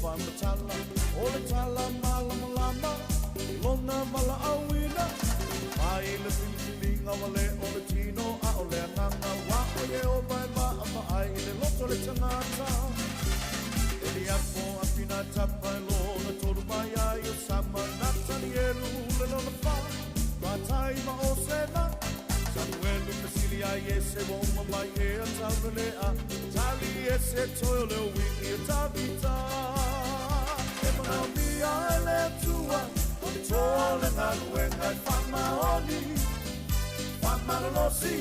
faamatala o le tala malamalama i lona valaauina. Mai le filifiliga ua le o le tino a o le agaga, aua o Ieova e vaavaai i le loto o le tagata. E liapo Apinatapa e lona tolu mai ai o Sama, Natanielu le lona fa, Matai ma Osema. Samuelu fesili ai Iese ua uma mai ea taulelea, tali Iese toe o le ui'i o Tavita. E manaomia e le Atua o ni toa o le galuega e faamaoni, faamalolosi.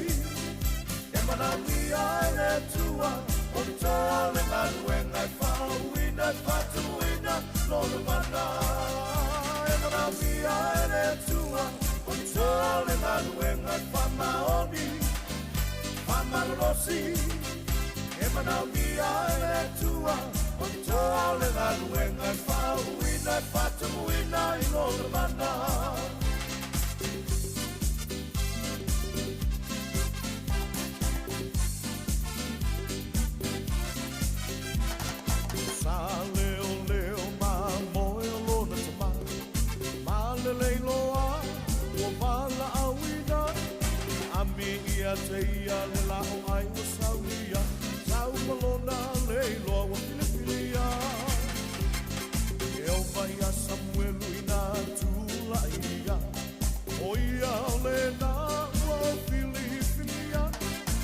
E manaomia e le Atua o ni toa o le galuega e faauuina, e faatumuina lona mana. E manaomia e le Atua o ni toa o le galuega e faamaoni, faamalolosi. E manaomia e le Atua o ni toa o le galuega e faauuina, e faatumuina i lona mana. Sa leoleo ma moe o lona tama, ma lelei loa ua valaauina. Ami ia te ia le la o ai ua saunia, sau ma lona le iloa ua filifilia. Ieova iā Samuelu inā tulai ia, o ia o lena ua ou filifilia.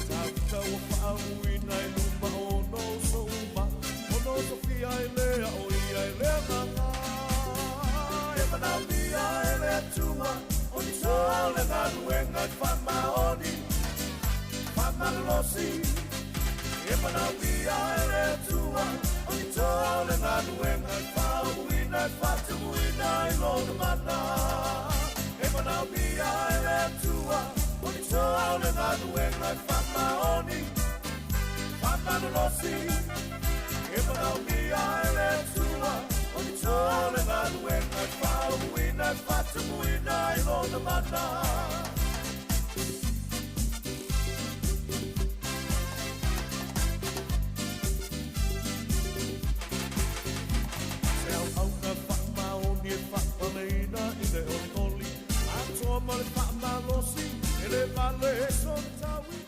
Tavita ua faauuina i luma o ona uso uma, ona o tofia ai lea o ia e le agaga. E manaomia e le Atua o ni toa o le galuega e faamaoni, faamalolosi. E manaomia e le Atua o ni toa o le galuega e faauuina, e faatumuina i lona mana. E manaomia e le Atua o ni toa o le galuega e faamaoni, faamalolosi. E manaomia e le Atua o ni toa o le galuega e faauuina, e faatumuina i lona mana. Se auauna faamaoni e faapaleina i le olioli, atoa ma le faamalosi, e le vale sona taui.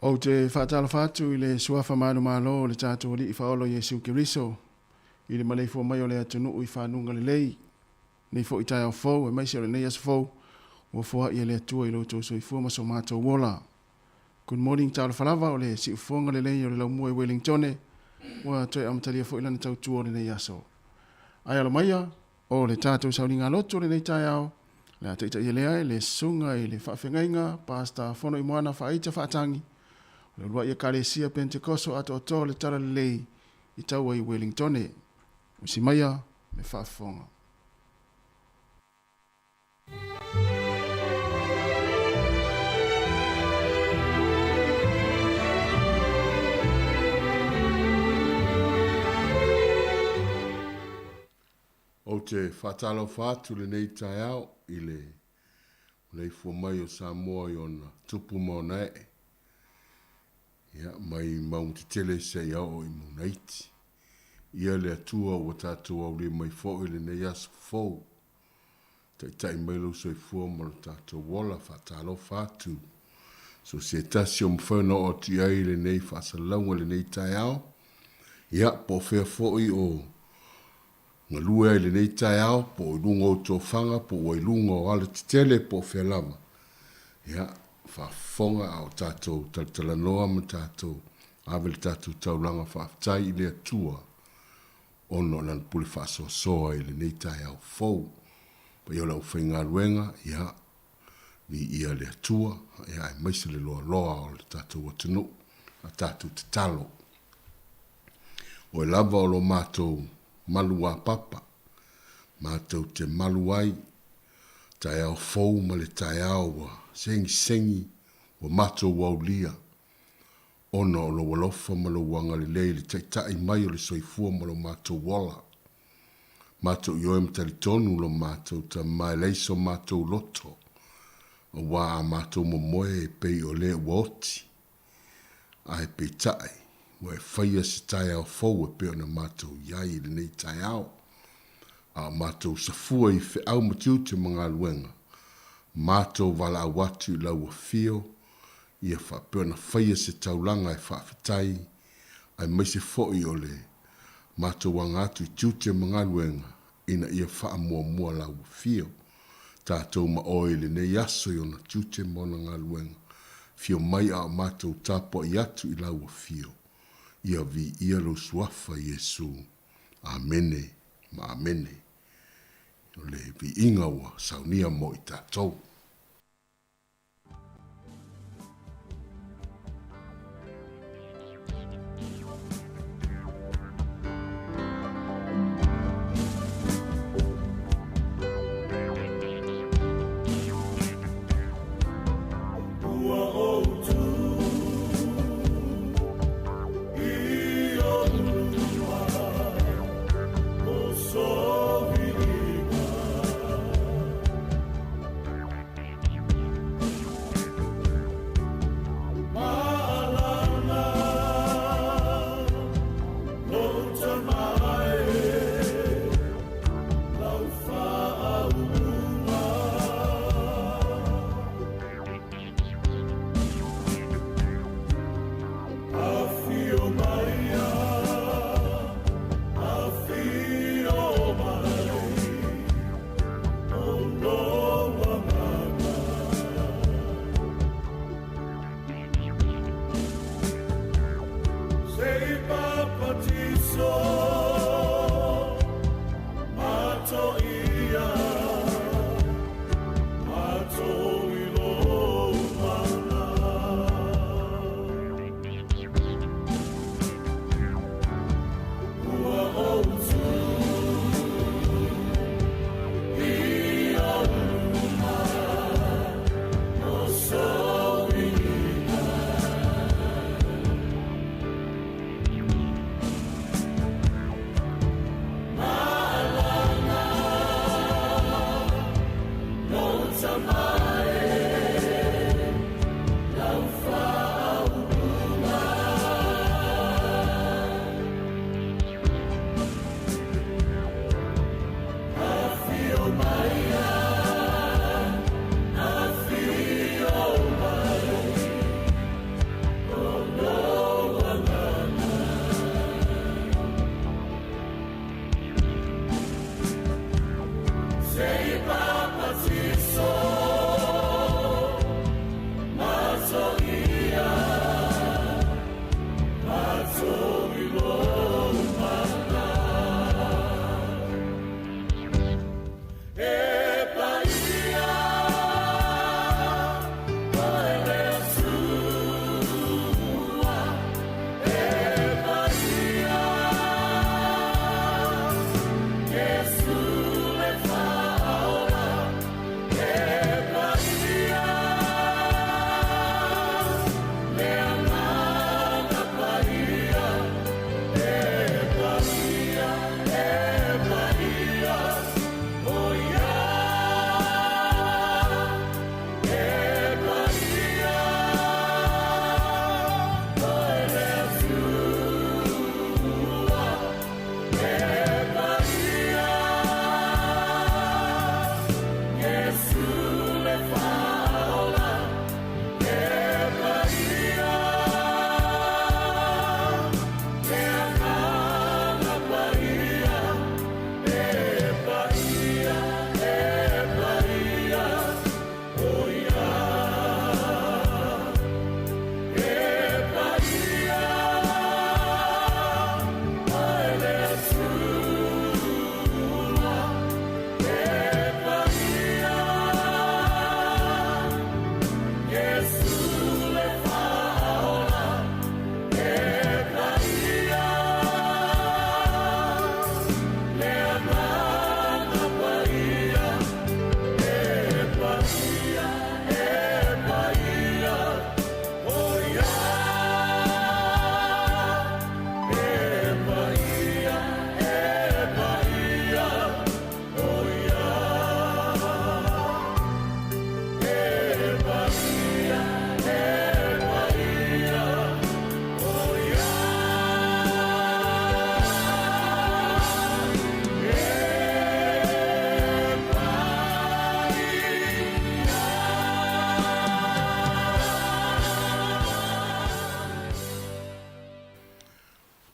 Ou te faatalofa atu i le suafa manumalo o le tatou Alii Faaola Iesu Keriso i le maleifua mai o le atunuu i fanuga lelei, nei foi taeao fou aemaise o lenei aso fou ua foai e le Atua i lo outou soifua ma so matou ola. Good morning talofa lava o le siufofoga lelei o le laumua i Wellingtone ua toe amatalia foi lana tautua o lenei aso. Ae alo maia o le tatou sauniga lotu o lenei taeao Le a taitaia lea e le susuga i le faafeagaiga Pastor Fonoimoana Faaita Faatagi o le uluai Ekalesia Pentekoso atoatoa o le Talalelei i taua i Wellingtone. Usi maia me faafofoga. Ou te faatalofa atu lenei taeao i le maleifua mai o Samoa i ona tupu ma ona ee, ia, mai mauga tetele seia oo i mauga iti. Ia le Atua ua tatou aulia mai foi lenei aso fou. Taitai mai lou soifua ma lo tatou ola. Faatalofa atu so se tasi o mafai ona oo atu i ai lenei faasalalauga i lenei taeao. Ia, po o fea foi o galue ai i lenei taeao, po o i luga o tofaga, po ua i luga o alatetele, po o fea lava. Ia, faafofoga a o tatou talatalanoa ma tatou ave le tatou taulaga faafetai i le Atua ona o Lana pule faasoasoa i lenei taeao fou. Paia o le aufaigaluega, ia, viia le Atua, ia, aemaise le loaloa o le tatou atunuu, a tatou tatalo. Oe lava o lo matou malu apapa, matou te malu ai, taeao fou ma le taeao ua segisegi, ua matou aulia, ona o lou alofa ma lou agalelei i le taitai mai o le soifua ma lo matou ola. Matou ioe ma talitonu lo matou tama e leai so matou loto, aua a matou momoe e pei o le ua oti, ae peitai ua e faia se taeao fou e pei ona matou i ai i lenei taeao, a o matou safua i feau ma tiute ma galuega, matou valaau atu i lau afio ia faapea ona faia se taulaga e faafetai aemaise foi o le matou aga atu i tiute ma galuega ina ia faamuamua lau afio tatou ma oe i lenei aso i ona tiute ma ona galuega. Afio mai a o matou tapuai atu i lau afio. Ia viia lou suafa Iesu. Amene ma amene. O le viiga ua saunia mo i tatou.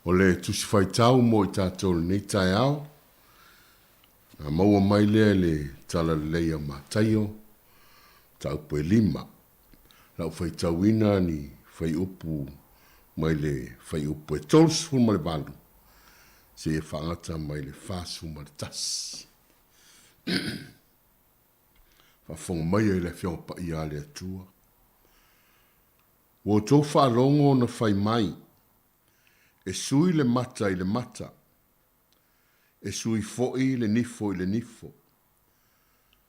O le Tusi Faitau mo i tatou i lenei taeao, na maua mai lea i le Talalelei a Mataio, mataupu e 5. Lau faitauina ni fuaiupu mai le fuaiupu e 38 seia faagata mai le 41. Faafofoga maia i le Afioga Paia a le Atua. Ua outou faalogo na fai mai, E sui le mata i le mata, e sui foi le nifo i le nifo.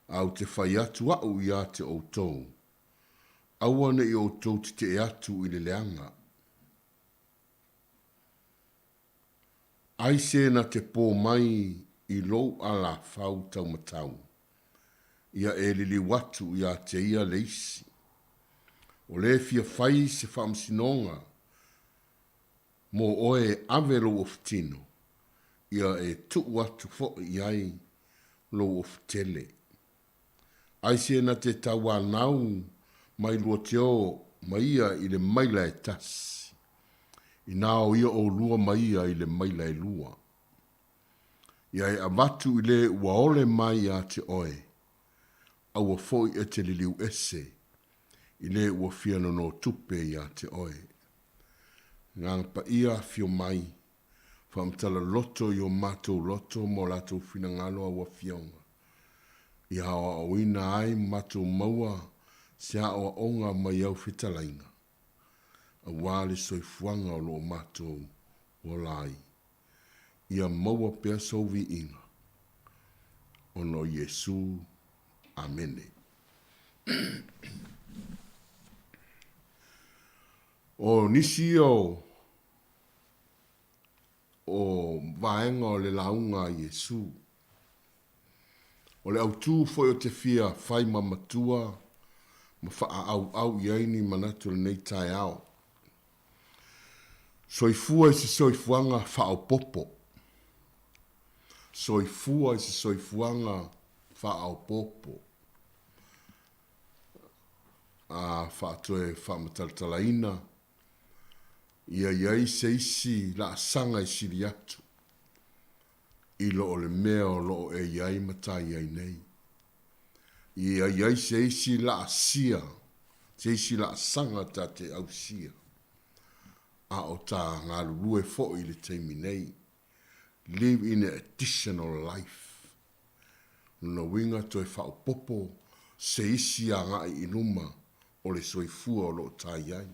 A ou te fai atu au ia te outou, aua ne i outou tetee atu i le leaga. Ai se na te pō mai i lou alafau taumatau, ia e liliu atu ia te ia le isi. O le fia fai se faamasinoga mo oe e ave lou ofutino, ia e tuu atu foi i ai lou ofutele. Ai se na te tauanau mai luateo ma ia i le maila e tasi, inā o ia ʻolua ma ia i le maila e lua. Ia e avatu i le ua ole mai iā te oe, aua foi e te liliu ese i le ua fia nonotupe iā te oe. Agaga Paia afio mai, faamatala loto i o matou loto ma o latou finagalo au afioga, ia aoaoina ai matou maua se aoaoga mai au fetalaiga, aua le soifuaga o lo o matou ola ai. Ia maua pea sou viiga, ona o Iesu. Amene. O nisi ia o, o vaega o le lauga a Iesu. O le autū foi o te fia fai ma matua ma faaauau i ai ni manatu o lenei taeao. Soifua i se soifuaga faaopoopo. Soifua i se soifuaga faaopoopo. A faatoe faamatalatalaina, ia i ai se isi laasaga e sili atu i lo o le mea o lo o e i ai ma ta i ai nei. Ia i ai se isi laasia, se isi laasaga ta te ausia, a o ta galulue foi i le taimi nei. Live in an additional life. Lona uiga toe faaopoopo se isi agai i luma o le soifua o lo o ta i ai.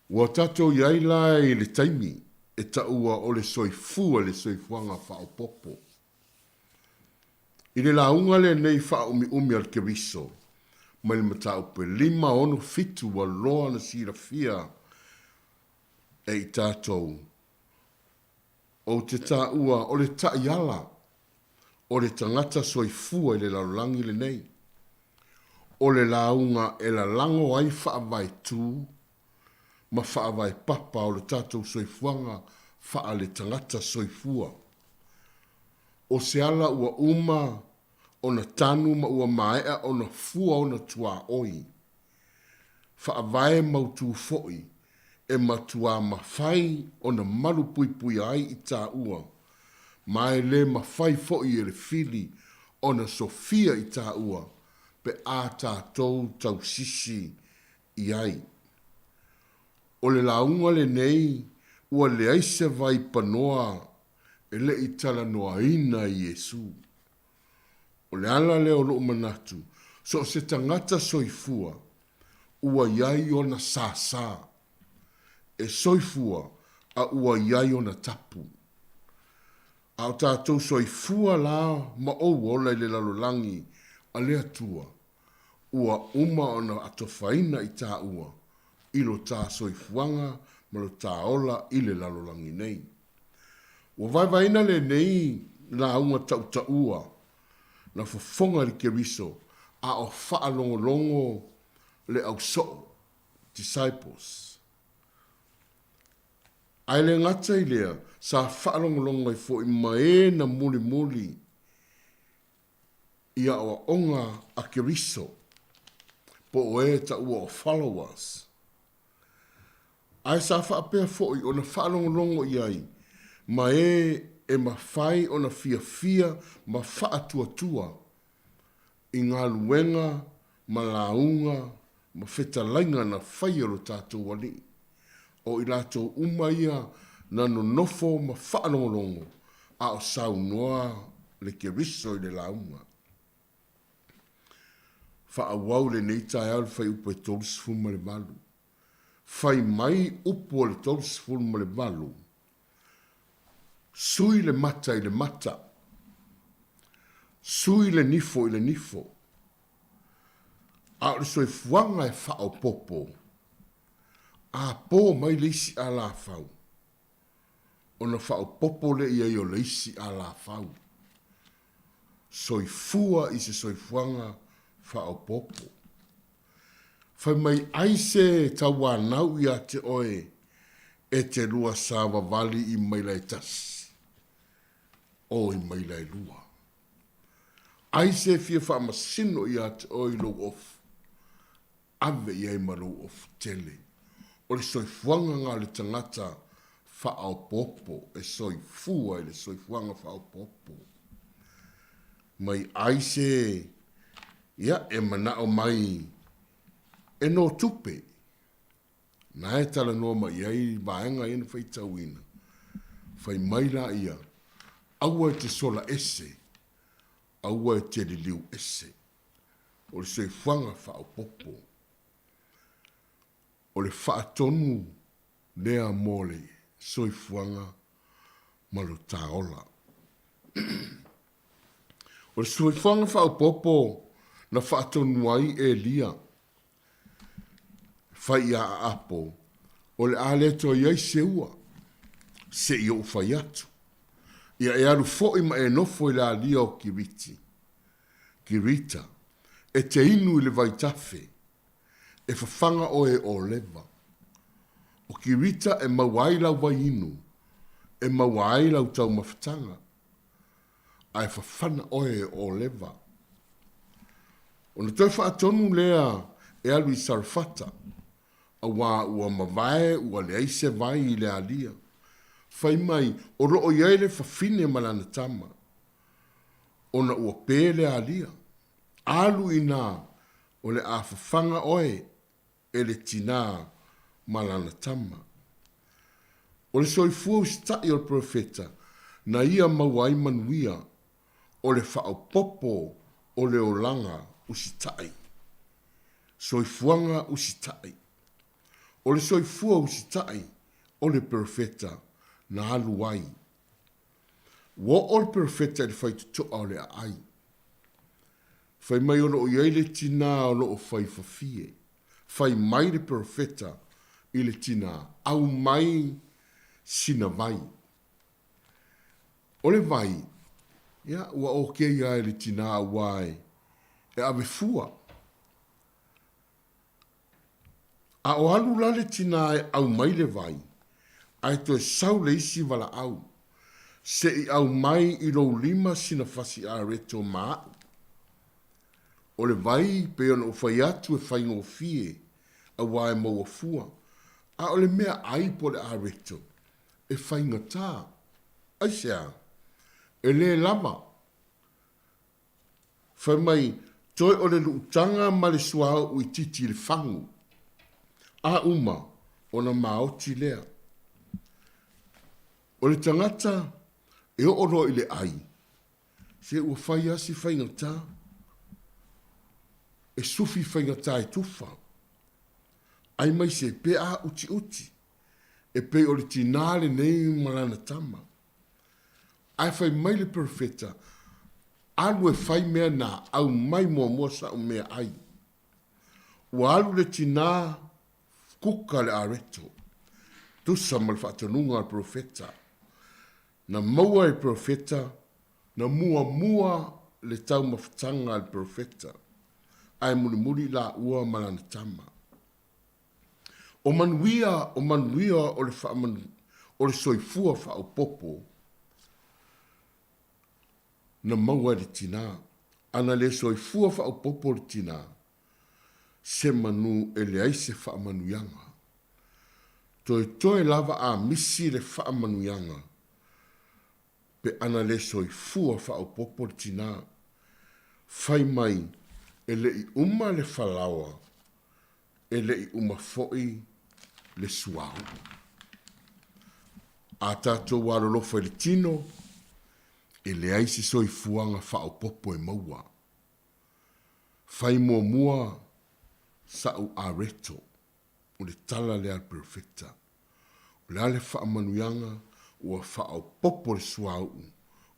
Ua tatou i ai la i le taimi e taua o le soifua le soifuaga faaopoopo. I le lauga lenei faaumiumi a le Keriso mai le mataupu e 5, 6, 7 ua loa na silafia e i tatou, ou te taua o le taiala o le tagata soifua i le lalolagi lenei, o le lauga e lalago ai faavae tu ma faavae papa o le tatou soifuaga faale-tagata soifua. O se ala ua uma ona tanu ma ua maea ona fua ona tuaoi, faavae mautū foi e matuā mafai ona malupuipuia ai i tāua, ma e lē mafai foi e le fili ona sofia i tāua pe a tatou tausisi i ai. O le lauga lenei ua leai se vai panoa e le i talanoaina e Iesū. O le ala lea o lou manatu, so o se tagata soifua ua i ai ona sāsā, e soifua a ua i ai ona tapu. A o tatou soifua la ma ou ola i le lalolagi a le Atua, ua uma ona atofaina i tāua i lo tā soifuaga ma lo tā ola i le lalolagi nei. Ua vaevaeina lenei lauga tautaua na fofoga i le Keriso a o faalogologo le ausoo, disciples. Ae le gata i lea, sa faalogologo ai foi ma e na mulimuli i aoaoga a Keriso, po o e taua o followers. Ae sa faapea foi ona faalogologo i ai ma e e mafai ona fiafia ma faatuatua i galuega ma lauga ma fetalaiga na faia e lo tatou Alii. O i latou uma ia na nonofo ma faalogologo a o saunoa le Keriso i le lauga. Faaauau lenei taeao i le fuaiupu e 38. Fai mai upu o le 38, Sui le mata i le mata, sui le nifo i le nifo, a o le soifuaga e faaopoopo, a po mai le isi alafau, ona faaopoopo lea i ai o le isi alafau. Soifua i se soifuaga faaopoopo. Fai mai ai se tauanau ia te oe e te lua savavali i maila e tasi, o i maila e lua. Ai se fia faamasino ia te oe i lou ofu, ave i ai ma lou ofu tele. O le soifuaga na o le tagata faaopoopo e soifua i le soifuaga faaopoopo. Mai ai se ia e manao mai e no tupe. Na e talanoa mai ai vaega ia na faitauina. Fai mai la ia, aua e te sola ese, aua e te liliu ese. O le soifuaga faaopoopo. O le faatonu lea mo le soifuaga ma lo ta ola. O le soifuaga faaopoopo na faatonu ai Elia fai iā Aapo, o le a le toe i ai se ua, se i ou fai atu. Ia e alu foi ma e nofo i le alia o Kiriti, Kirita, e te inu i le vaitafe, e fafaga oe e Oleva. O Kirita e maua ai lau vai inu, e maua ai lau taumafataga, ae fafana oe e Oleva. Ona toe faatonu lea e alu i Sarefata, auā ua mavae ua leai se vai i le alia. Fai mai, o lo o i ai le fafine ma lana tama, ona ua pe le alia. Alu inā, o le a fafaga oe e le tinā ma lana tama. O le soifua usitai o le Perofeta na ia maua ai manuia, o le faaopoopo o le olaga usitai. Soifuaga usitai. O le soifua usitai o le Perofeta na alu ai. Ua oo le Perofeta i le faitotoa o le aai. Fai mai o lo o i ai le tinā o lo o fai fafie. Fai mai le Perofeta i le tinā, Aumai sina vai. O le vai, ia, ua okei lava i le tinā aua e ave fua. A o alu la le tinā e aumai le vai, ae toe sau le isi valaau, Se i aumai i lou lima sina fasi areto ma aʻu. O le vai, pei ona ou fai atu e faigofie, auā e maua fua, a o le mea ʻai po o le areto, e faigata. Aisea? E lē lava. Fai mai, toe o le luutaga ma le suauu itiiti i le fagu. A uma, ona maoti lea. O le tagata e oo loa i le ai, se ua fai lava si faigata. E sufi faigata e tufa. Ai mai se pe a utiuti, e pei o le tinā lenei ma lana tama. Ae fai mai le perofeta, Alu e fai mea na, aumai muamua sa'u mea ai. Ua alu le tinā, kuka le areto. Tusa ma le faatonuga a le perofeta. Na maua e le perofeta, na muamua le taumafataga a le perofeta, ae mulimuli i laua ma lana tama. O manuia, o manuia o le faamanu, o le soifua faaopoopo na maua e le tinā. Ana le soifua faaopoopo le tinā, se manu e leai se faamanuiaga. Toetoe lava a misi le faamanuiaga pe ana le soifua faaopoopo le tinā. Fai mai e le i uma le falaoa, e le i uma foi le suauu. A tatou alolofa i le tino, e leai se soifuaga faaopoopo e maua. Fai muamua sa'u areto, o le tala lea a le perofeta. O le a le faamanuiaga ua faaopoopo le suauu,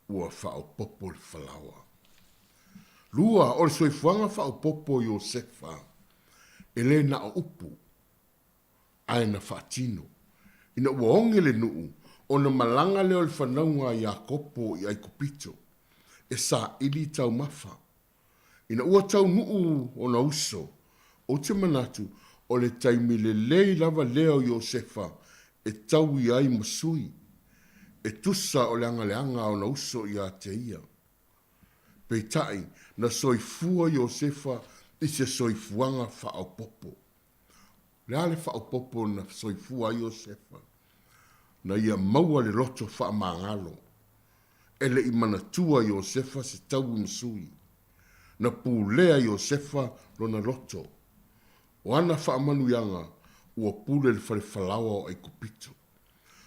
ua faaopoopo le falaoa. Lua, o le soifuaga faaopoopo o Iosefa, e le na o upu, ae na faatino. Ina ua oge le nuu, ona malaga lea o le fanauga a Iakopo i Aikupito, e saili taumafa. Ina ua taunuu ona uso, ou te manatu o le taimi lelei lava lea o Iosefa e taui ai ma sui, e tusa o le agaleaga a ona uso ia te ia. Peitai, na soifua Iosefa i se soifuaga faaopoopo. O le a le faaopoopo na soifua ai Iosefa? Na ia maua le loto faamagalo. E le i manatua Iosefa se taui ma sui. Na pulea Iosefa lona loto. O ana faamanuiaga ua pule le fale falaoa o Aikupito.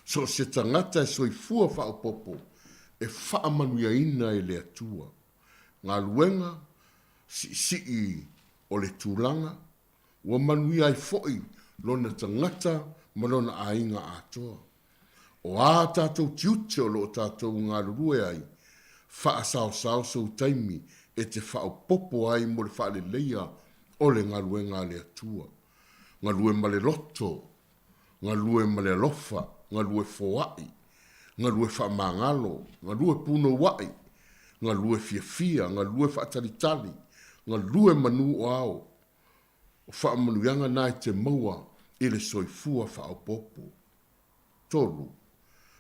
So o se tagata e soifua faaopoopo e faamanuiaina e le Atua. Galuega, siisii o le tulaga, ua manuia ai foi lona tagata ma lona aiga atoa. O a tatou tiute o lo o tatou galulue ai, faasaosao sou taimi e te faaopoopo ai mo le faaleleia o le galuega a le Atua. Galue ma le loto, galue ma le alofa, galue foai, galue faamagalo, galue punouai, galue fiafia, galue faatalitali, galue manu o ao. O faamanuiaga na e te maua i le soifua faaopoopo. 3,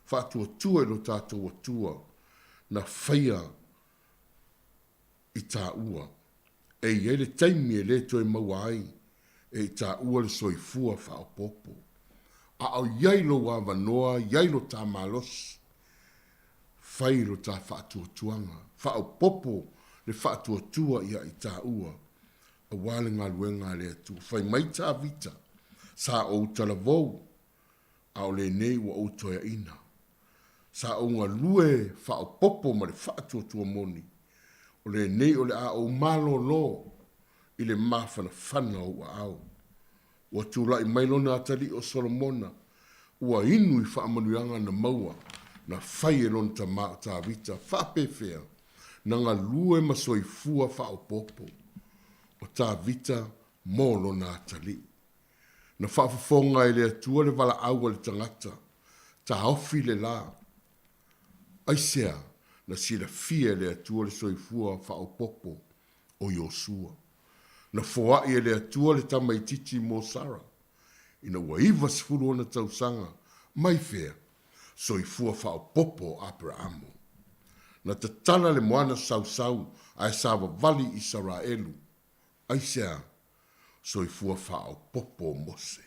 Faatuatua i lo tatou Atua na faia i taua. E i ai le taimi e le toe maua ai e i taua le soifua faaopoopo. A o i ai lou avanoa, i ai lo ta malosi, fai lo ta faatuatuaga, faaopoopo le faatuatua ia i taua aua le galuega a le Atua. Fai mai Tavita, Sa ou talavou, a o lenei ua ou toeaina. Sa ou galue faaopoopo ma le faatuatua moni, o lenei o le a ou malōlō i le mafanafana o ou aao. Ua tulai mai lona atalii o Solomona, ua inu i faamanuiaga na maua, na fai e lona tama o Tavita, faapefea, na galue ma soifua faaopoopo o Tavita mo lona atalii. Na faafofoga e le Atua le valaau a le tagata, taofi le la. Aisea na silafia e le Atua le soifua faaopoopo o Iosua? Na foai e le Atua le tamaitiiti mo Sara, ina ua 90 ona tausaga, mai fea? Soifua faaopoopo o Aperaamo. Na tatala le moana sausau ae savavali Isaraelu. Aisea? Soifua faaopoopo o Mose.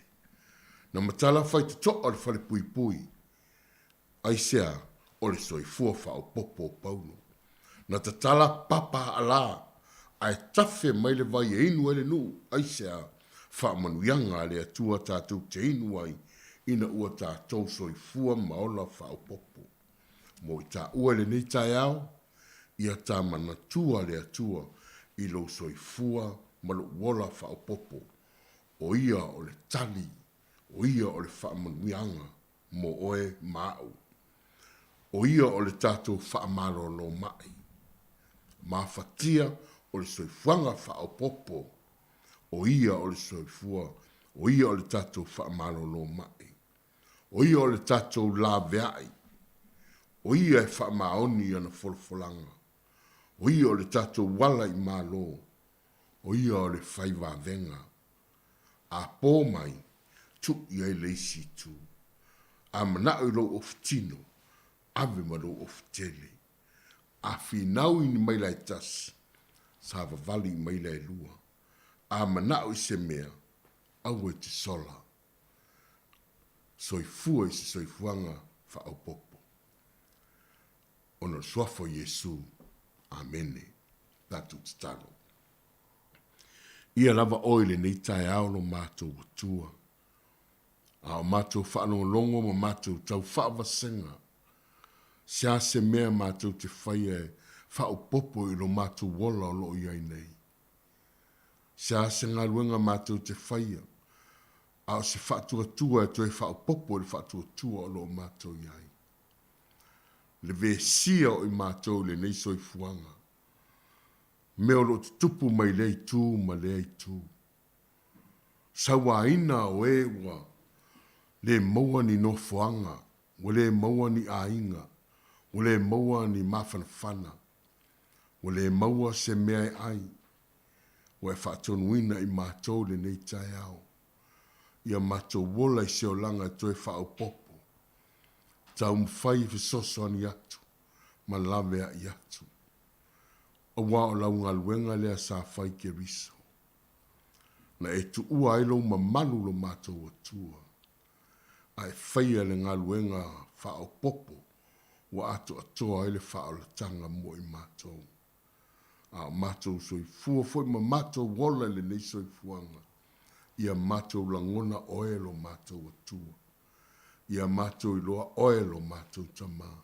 Na matala faitotoa le falepuipui. Aisea? O le soifua faaopoopo o Paulo. Na tatala papa alā, ae tafe mai le vai e inu ai le nuu. Aisea? Faamanuiaga a le Atua tatou te inu ai ina ua tatou soifua ma ola faaopoopo. Mo i taua i lenei taeao, ia ta manatua le Atua i lou soifua ma lou ola faaopoopo, o Ia o le tali, o Ia o le faamanuiaga mo oe ma a'u. O ia o le tatou faamalolo ma'i. Mafatia o le soifuaga faaopoopo. O ia o le soifua, o ia o le tatou faamalolo ma'i. O ia o le tatou laveai. O ia e faamaoni i ana folafolaga. O ia o le tatou ala i Malo. O ia o le fai vavega. A pō mai, tuu i ai le isi itu. A manao i lou ofu tino, ave ma lou ofu tele. A finau i ni maila e tasi, savavali i maila e lua. A manao i se mea, aua e te sola. soifua i se soifuaga faaopoopo. Ona o le Suafa o Iesu. Amene. Tatou tatalo. Ia lava Oe i lenei taeao lo matou Atua, a o matou faalogologo ma matou tau faavasega, se a se mea matou te faia e faaopoopo i lo matou ola o lo o i ai nei? Se a se galuega matou te faia, a o se faatuatua e toe faaopoopo i le faatuatua o lo o matou i ai? Le vesia o i matou i lenei soifuaga, mea o lo o tutupu mai lea itu ma lea itu. Sauaina o e ua le maua ni nofoaga, ua le maua ni aiga, ua le maua ni mafanafana, ua le maua se mea e ai, ua e faatonuina i matou i lenei taeao, ia matou ola i se olaga e toe faaopoopo, taumafai e fesoasoani atu ma laveai atu, aua o lau galuega lea sa fai Keriso, na e tuua ai lou mamalu lo matou Atua, a e faia le galuega faaopoopo ua atoatoa ai le faaolataga mo i matou. A o matou soifua foi ma matou ola i lenei soifuaga, ia matou lagona Oe lo matou Atua. Ia matou iloa Oe lo matou Tama.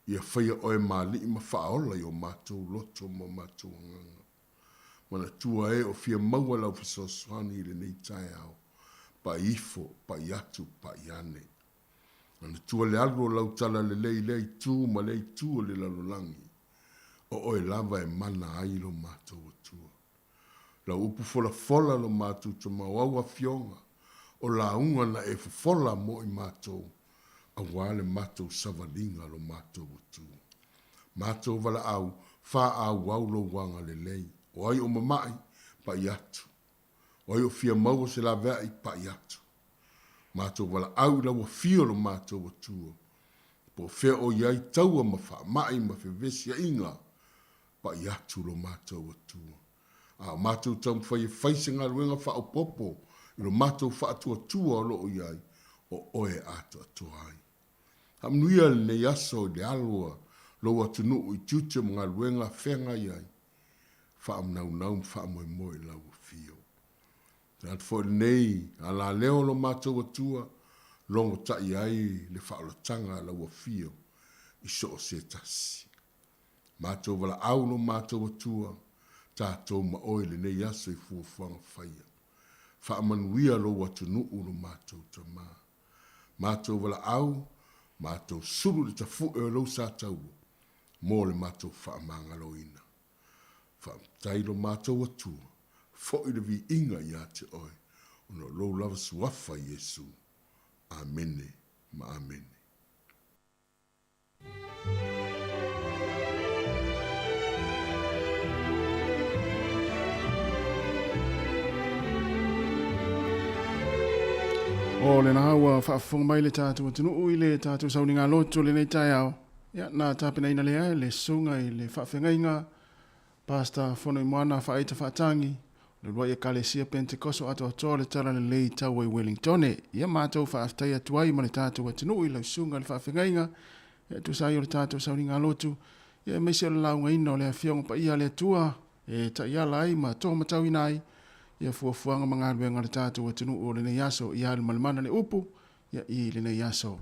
Ia faia Oe ma Alii ma Faaola i o matou loto ma o matou agaga. Manatua e o fia maua lau fesoasoani i lenei taeao, pai ifo, pai atu, pai ane. Manatua le alu o lau talalelei i lea itu ma lea itu o le lalolagi, o oe lava e mana ai lo matou Atua. Lau upu folafola lo matou Tama o au afioga, o lauga na e fofola mo i matou, aua le matou savaliga lo matou Atua. Matou valaau, faaauau lou agalelei. O ai o mama'i, pa'i atu. O ai o fia maua se laveai, pa'i atu. Matou valaau i lau afio lo matou Atua. Po o fea o i ai taua ma faama'i ma fevesiaiga, pa'i atu lo matou Atua. A o matou taumafai e fai se galuega faaopoopo i lo matou faatuatua o lo o i ai, o oe e atoatoa ai. Faamanuia lenei aso i le alo a lou atunuu i tiute ma galuega feagai ai. Faamanaunau ma faamoemoe i lau afio. Tagata foi lenei alaleo lo matou Atua, logotai ai le faaolataga a lau afio i so o se tasi. Matou valaau lo matou Atua, tatou ma oe i lenei aso i fuafuaga faia. Faamanuia lou atunuu lo matou Tama. Matou valaau, matou sulu i le tafu'e o lou sa taua mo le matou faamagaloina. Faafetai lo matou Atua, fo'i le viiga ia te oe, ona o lou lava suafa Iesu. Amene ma amene. O lena ua faafofoga mai le tatou atunuu i le tatou sauniga loto lenei taeao. Ia, na tapenaina lea e le susuga i le faafeagaiga Pastor Fonoimoana Faaita Faatagi, o le uluai Ekalesia Pentekoso atoatoa o le Talalelei taua i Wellingtone. Ia matou faafetai atu ai ma le tatou atunuu i lau susuga i le faafeagaiga, e tusa ai o le tatou sauniga lotu, ia aemaise o le laugaina o le Afioga Paia a le Atua e taiala ai ma toamatauina ai ia fuafuaga ma galuega a le tatou atunuu o lenei aso. Ia alumalemana le upu ia i lenei aso.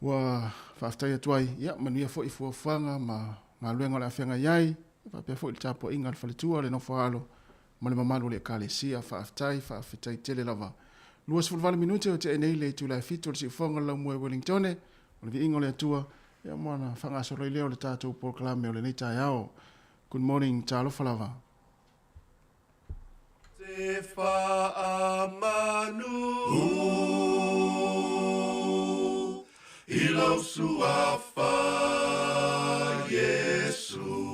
Ua faafetai atu ai, ia manuia foi fuafuaga ma galuega o le a feagai ai, faapea foi le tapuaiga a le faletua, le nofo alo ma le mamalu o le Ekalesia. Faafetai, faafetai tele lava. 28 minute o tea nei le itula e 7 o le siufoga o le laumua i Wellingtone, o le viiga o le Atua, ia mo ana faagasolo ai lea o le tatou polokalame o lenei taeao. Good morning, talofa lava. Te faamanu i lou suafa Iesu.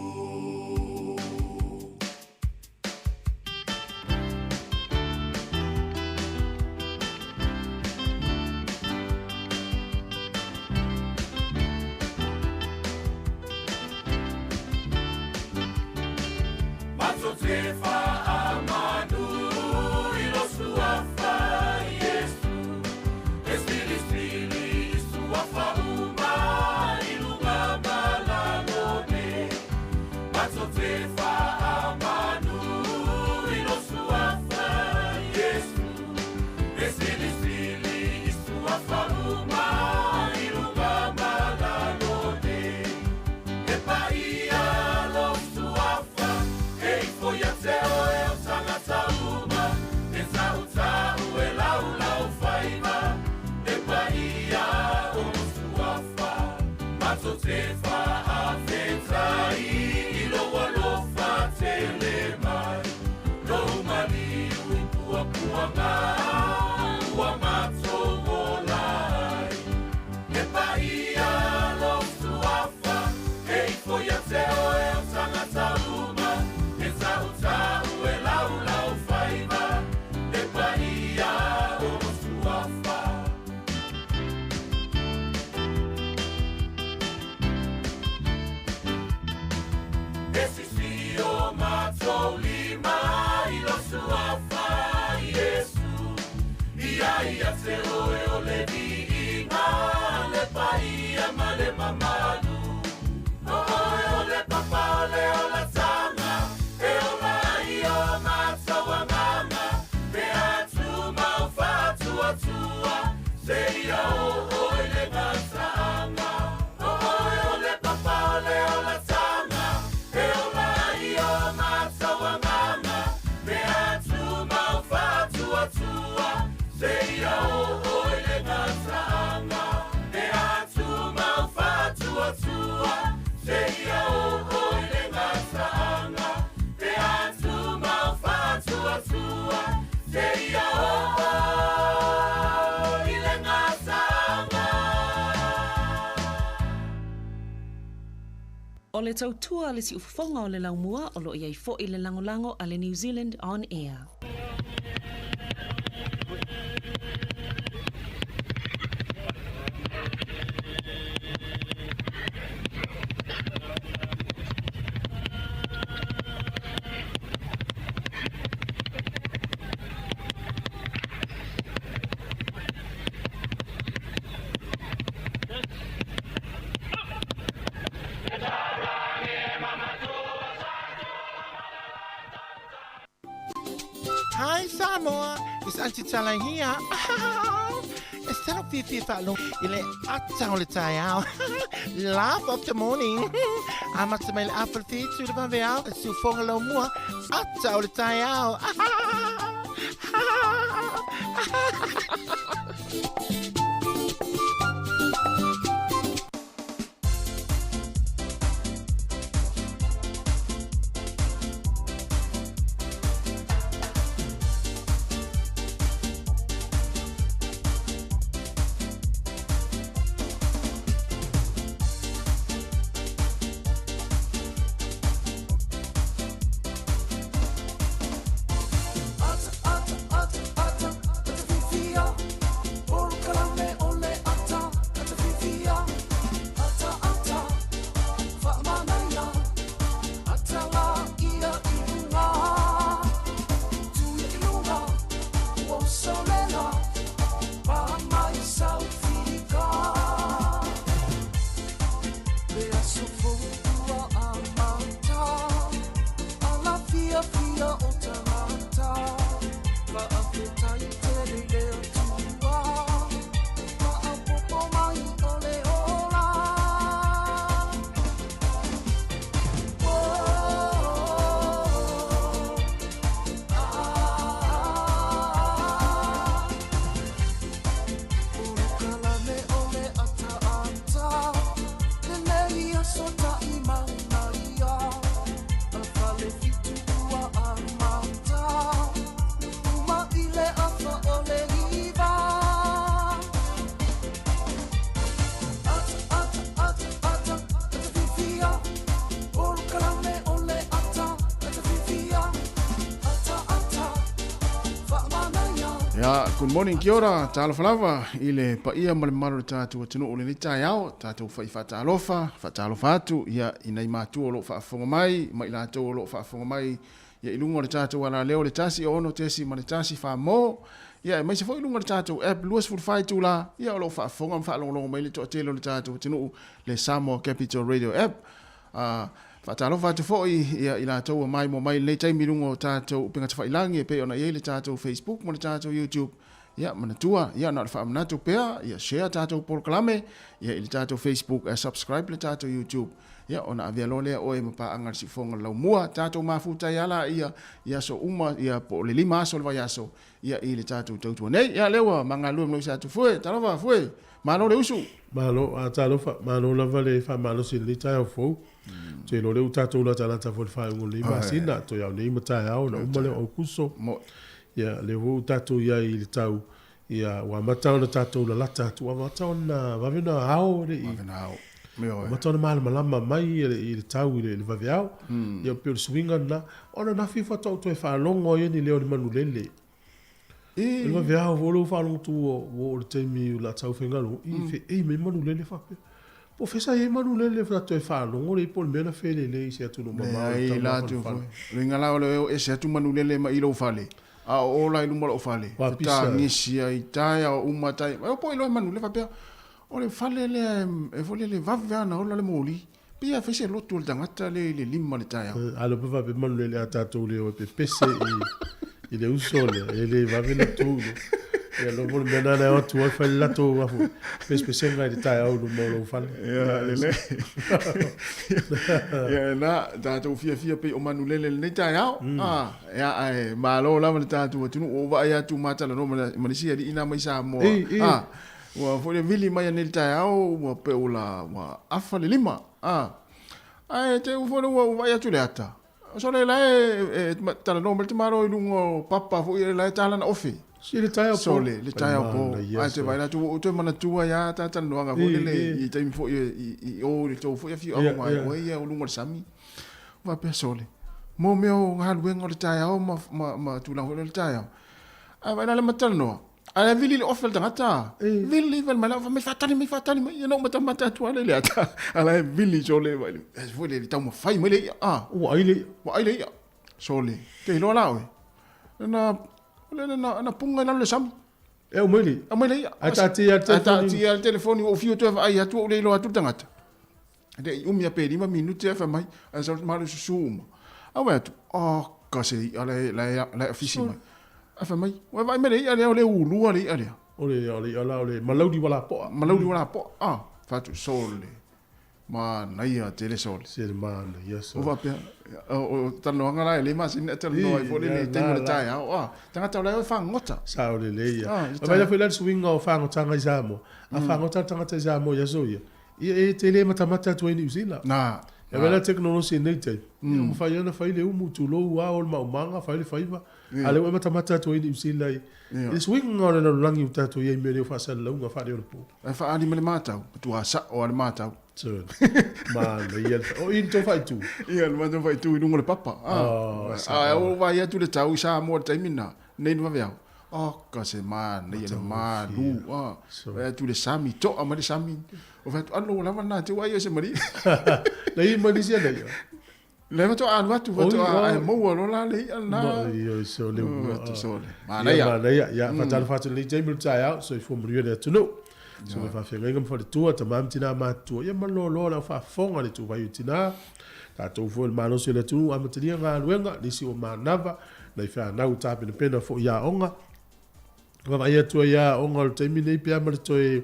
O le tautua a le siufofoga o le laumua o lo o i ai foi le lagolago a le New Zealand On Air. Hi Samoa, it's Auntie Tala here. E talo fiafia faalogo i le ata o le taeao. Laugh of the morning. Amata mai le afa le fitu le vaveao, le siufoga laumua, ata o le taeao. Ia, good morning, kia ora, talofa lava i le paia ma le mamalu o le tatou atunuu o lenei taeao, tatou fai faatalofa, faatalofa atu ia i nai matua o lo o faafofoga mai, ma i latou o lo o faafofoga mai ia i luga o le tatou alaleo le 1 6 ma le 1 famo, ia aemaise foi i luga o le tatou app 24 itula, ia o lo o faafofoga ma faalogologo mai le toatele o le tatou atunuu le Samoa Capital Radio app. Faatalofa atu foi ia i latou ua maimoa mai i lenei taimi i luga o tatou upega tafailagi e pei ona i ai le tatou Facebook ma le tatou YouTube. Ia, manatua, ia na o le faamanatu pea, ia share tatou polokalame, ia i le tatou Facebook, subscribe le tatou YouTube. Ia, ona avea loa lea oe ma paaga le siufofoga o le laumua. Tatou mafuta ai lava ia i aso uma, ia po o le 5 aso o le vaiaso, ia i le tatou tautua nei. Ia, lea ua magalue ma lou sa atu Fue, talofa Fue, malo le usu. Malo, a talofa, malo lava le faamalosi i lenei taeao fou. Ou te iloa o lea ua tatou latalata foi i le faaiuga o lenei masina, toe ao nei ma taeao ona uma lea o Aokuso. Ia, lea foi ua tatou i ai i le tau, ia, ua amata ona tatou lalata atu, ua amata ona vave ona ao e le i, ua amata ona malamalama mai i le tau i le vaveao. Ia, pei o le suiga lena. Ona na fia faatoa ou toe faalogo ai ni leo o le manulele. I le vaveao foi lea ua faalogo atu ua oo i le taimi o le a tau faigaluega, i feei mai manulele faapea. Po o fea sa i ai manulele faatoa toe faalogo lea po o le mea na felelei i se atunuu mamao i le Leai la atu foi. O le uiga la o le o ese atu manulele mai lou fale, a o o la i luma o lou fale, fetagisi ai taeao uma tai. E o po iloa manulele faapea, o le fale lea e foi lele vave lava ona ola le moli. Pei a fai se lotu o le tagata lea i le 5 i le taeao. A le faapea manulele a tatou le o e pepese i le uso lea, e le vave ona tu. Ia loa mo le mea lena na o atu ai fai le latou afu pesepesega i le taeao i luma o lou fale. Ia lelei. Ia na tatou fiafia pei o manulele i lenei taeao. Ia ae malo lava le tatou atunuu. Ua ou vaai atu ma talanoa ma le isi alii na mai Samoa. Ua foi le vili mai anei i le taeao ua pei ua ua afa le lima. Ae te i foi lea ua ou vaai atu i le ata. Sole la e talanoa mai le tamaloa i luga o papa foi la e ta lana ofe. I le taeao po. Sole, le taeao po. Ae te vaai atu ua ou toe manatua ai lava ta talanoaga foi lele i taimi foi i o i le tou foi afioaga aua oe ia o luga o le sami. Ua faapea, Sole, mo mea o galuega o le taeao ma tulaga foi lele o le taeao. Ae vaai la le ma talanoa, ae la vili le ofe a le tagata. Vili vili mai la, fai mai faatali mai faatali mai. Ia na ou matamata atu lava lea i le ata, a la e vili sole foi lele taumafai mai le i'a. Ua ai le i'a. Ua ai le i'a. Sole, te iloa la oe. Na na na puga i lalo le sami. E aumai le. Aumai le i'a. Ae taatia le telefoni. Ae taatia le telefoni ua ou fiu toe vaai atu ua ou le iloa atu le tagata. E le i umi a pe 5 minute ae fai mai, ae sau malo susu uma. Ae vaai atu, oka se i'a la e la e ofisi mai. Ae fai mai, ua vaai mai le i'a lea o le ulua le i'a lea. O le i'a la o le malauli walapoa. Malauli walapoa. Ah, fai atu sole. Manaia tele sole. Se le manaia sole. Ua faapea, o talanoaga la e le masani ona talanoa ai foi lele i taimi o le taeao, a, tagata o la e fagota. Sao lelei ia. Vaai la foi la le suiga o fagotaga i Samoa, a fagota le tagata i Samoa i aso ia, ia e te le matamata atu ai i Niu Sila. Na. E vaai la tekonolosi i nei taimi, ia ua mafai lava ona fai le umu, tulou lava, o le maumaga, fai le faiva, a o lea ua e matamata atu ai i Niu Sila i le suiga o le lalolagi ua tatou i ai i mea nei o faasalalauga faaneionapo. E faaali ma le matau, matua sao lava le matau. Manaia le O i le tou faaitu? Ia, le matou faaitu i luga o le papa. Oh, a ua vaai atu le tau i Samoa i le taimi lena, nei le vaveao. Oka se manaia le malu. Vaai atu le sami, to'a mai le sami. Ou fai atu, alo ua lava lena te ua ai o se malie. Na i mai nisi ana ia? Lea faatoa alu atu, faatoa ae maua loa la le i'a lena. Oi, so le ua. Sole. Manaia. Manaia. Ia, faatalofa atu i lenei taimi o le taeao, soifua manuia le atunuu. Susuga faafeagaiga ma faletua, tama ma tina matutua, ia maloloa le au faafofoga le ituvai o tina. Tatou foi o le malosi o le atunuu amatalia galuega, nisi ua manava, nai fanau tapenapena foi i aoga. Vaavaai atu ai aoga o le taimi nei pe a ma le toe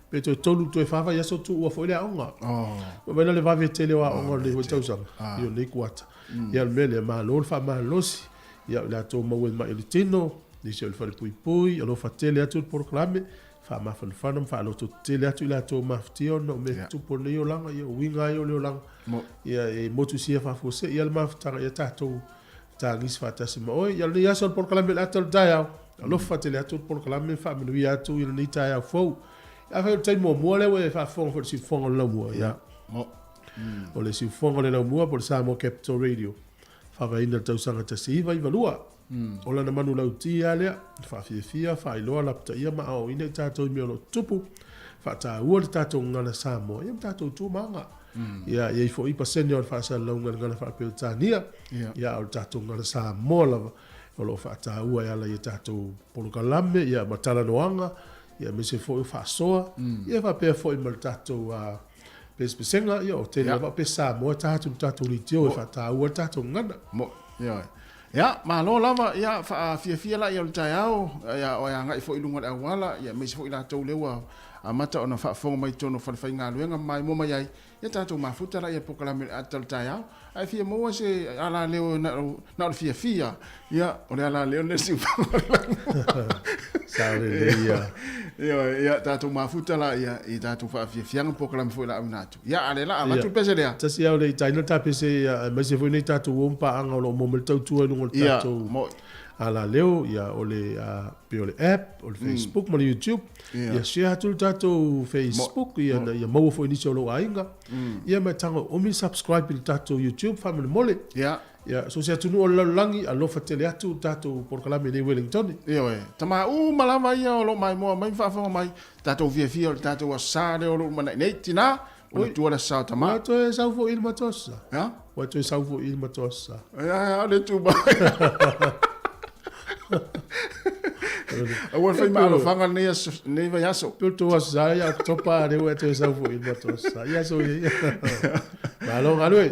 pe toe tolu toe fa vaiaso tuua foi le aoga. Oh. Vaai la le vave tele o aoga o lenei foi tausaga i o nei kuata. Ia o le mea lea, malo le faamalosi. Ia o le latou maua mai i le tino, nisi o le falepuipui, alofa tele atu le polokalame, faamafanafana ma faalototetele atu i latou mafatia ona o mea tutupu o lenei olaga, ia o uiga lava ia o le olaga. Ia e motusia faafuasei ia le mafutaga ia tatou tagisi faatasi ma oe. Ia lenei aso o le polokalame o le ata o le taeao, alofa tele atu le polokalame, faamanuia atu i lenei taeao fou. Afai o le taimi muamua lea ua e faafofoga foi i le siufofoga o le laumua, ia. O le siufofoga o le laumua po o le Samoa Capital Radio, faavaeina i le tausaga 1992. O lana manulauti lava lea, faafiafia, faailoa, lapataia ma aoaoina i tatou i mea o lo o tutupu, faataua le tatou gagana Samoa, ia ma tatou tu ma aga. Ia, e i ai foi pasene o le faasalalauga i le gagana faa-Peretania, ia, a o le tatou gagana Samoa lava o lo o faataua e ala i a tatou polokalame, ia, ma talanoaga, ia, aemaise foi o faasoa, ia, faapea foi ma le tatou pesepesega, ia, o tele lava o pese Samoa e taha atu i le tatou leitio e faataua le tatou gagana. Ioe. Ia, malo lava, ia, faafiafia laia o le taeao, ia, o e agai foi i luga o le auala, ia, aemaise foi i latou lea ua amata ona faafofoga mai i totonu o falefaigaluega ma maimoa mai ai, ia tatou mafuta laia i le polokalame o le ata o le taeao. Ae fia maua se alaleo na o le fiafia, ia, o le alaleo lenei o le siufaga o le laumua. Sao lelei ia. Ioe, ia, tatou mafuta laia i tatou faafiafiaga ma polokalame foi o le a auina atu. Ia, a o lea o le a avatu le pese lea. Tasi lava o le itaina ta pese, ia, aemaise foi nei tatou o ma paaga o lo o maua mai le tautua i luga o le tatou alaleo, ia, o le, pei o le app, o le Facebook ma le YouTube. Ia share atu le tatou Facebook, ia, ina ia maua foi nisi o lou aiga. Ia, ma e tago umi subscribe i le tatou YouTube faamolemole. Ia, so se atunuu o le lalolagi, alofa tele atu le tatou polokalame i nei Wellingtone. Ioe, tama uma lava ia o lo o maimoa mai ma faafofoga mai, tatou fiafia o le tatou Aso Sa lea o lo o lumanai nei, tina, manatua le Aso Sa o tama. Ua toe sau foi i le matou Aso Sa. Ha? Ua toe sau foi i le matou Aso Sa. Ia, a o le tu mai. Aua le fai ma alofaga lenei aso, lenei vaiaso. Pe o le tou Aso Sa ia Oketopa, lea ua e toe sau foi i le matou Aso Sa. Ia, soia ia. Malo galue.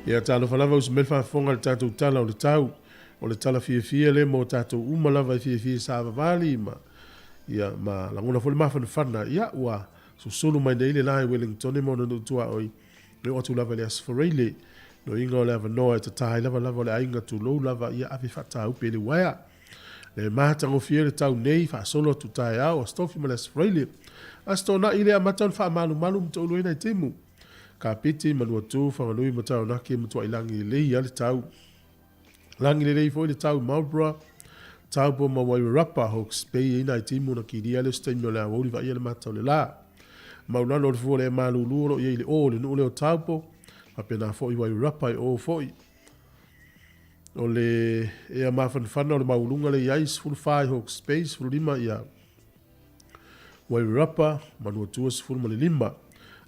Ia, talofa lava uso mai le faafofoga i le tatou Tala o le Tau. O le tala fiafia lea mo tatou uma lava e fiafia i savavali ma, ia, ma lagona foi le mafanafana, ia, ua susulu mai nei le la i Wellingtone ma ona nuu tuaoi, e oo atu lava i le Aso Faraile. Loiga o le avanoa e tata ai lava lava o le aiga tulou lava, ia ave faataupe i le uaea. Le matagofie le tau nei, faasolo atu taeao, Aso Tofi ma le Aso Faraile. Aso Toonai le amata ona faamalumalu ma toulu ai nai timu. Kapiti, Manuatu, Whanganui ma Taranaki e matuai lagi lelei a le tau. Lagi lelei foi le tau i Marlborough, Taupo ma Wairarapa, Hawke's Bay e nai timu na kilia le taimi o le aoauli vaaia le mata o le la. Maulalo o le fua le malulu o lo o i ai i le o le nuu lea o Taupo, faapena foi Wairarapa e o foi. O le ea mafanafana o le maualuga le i ai, 14 i Hawke's Bay, 15 ia Wairarapa, Manuatua 15.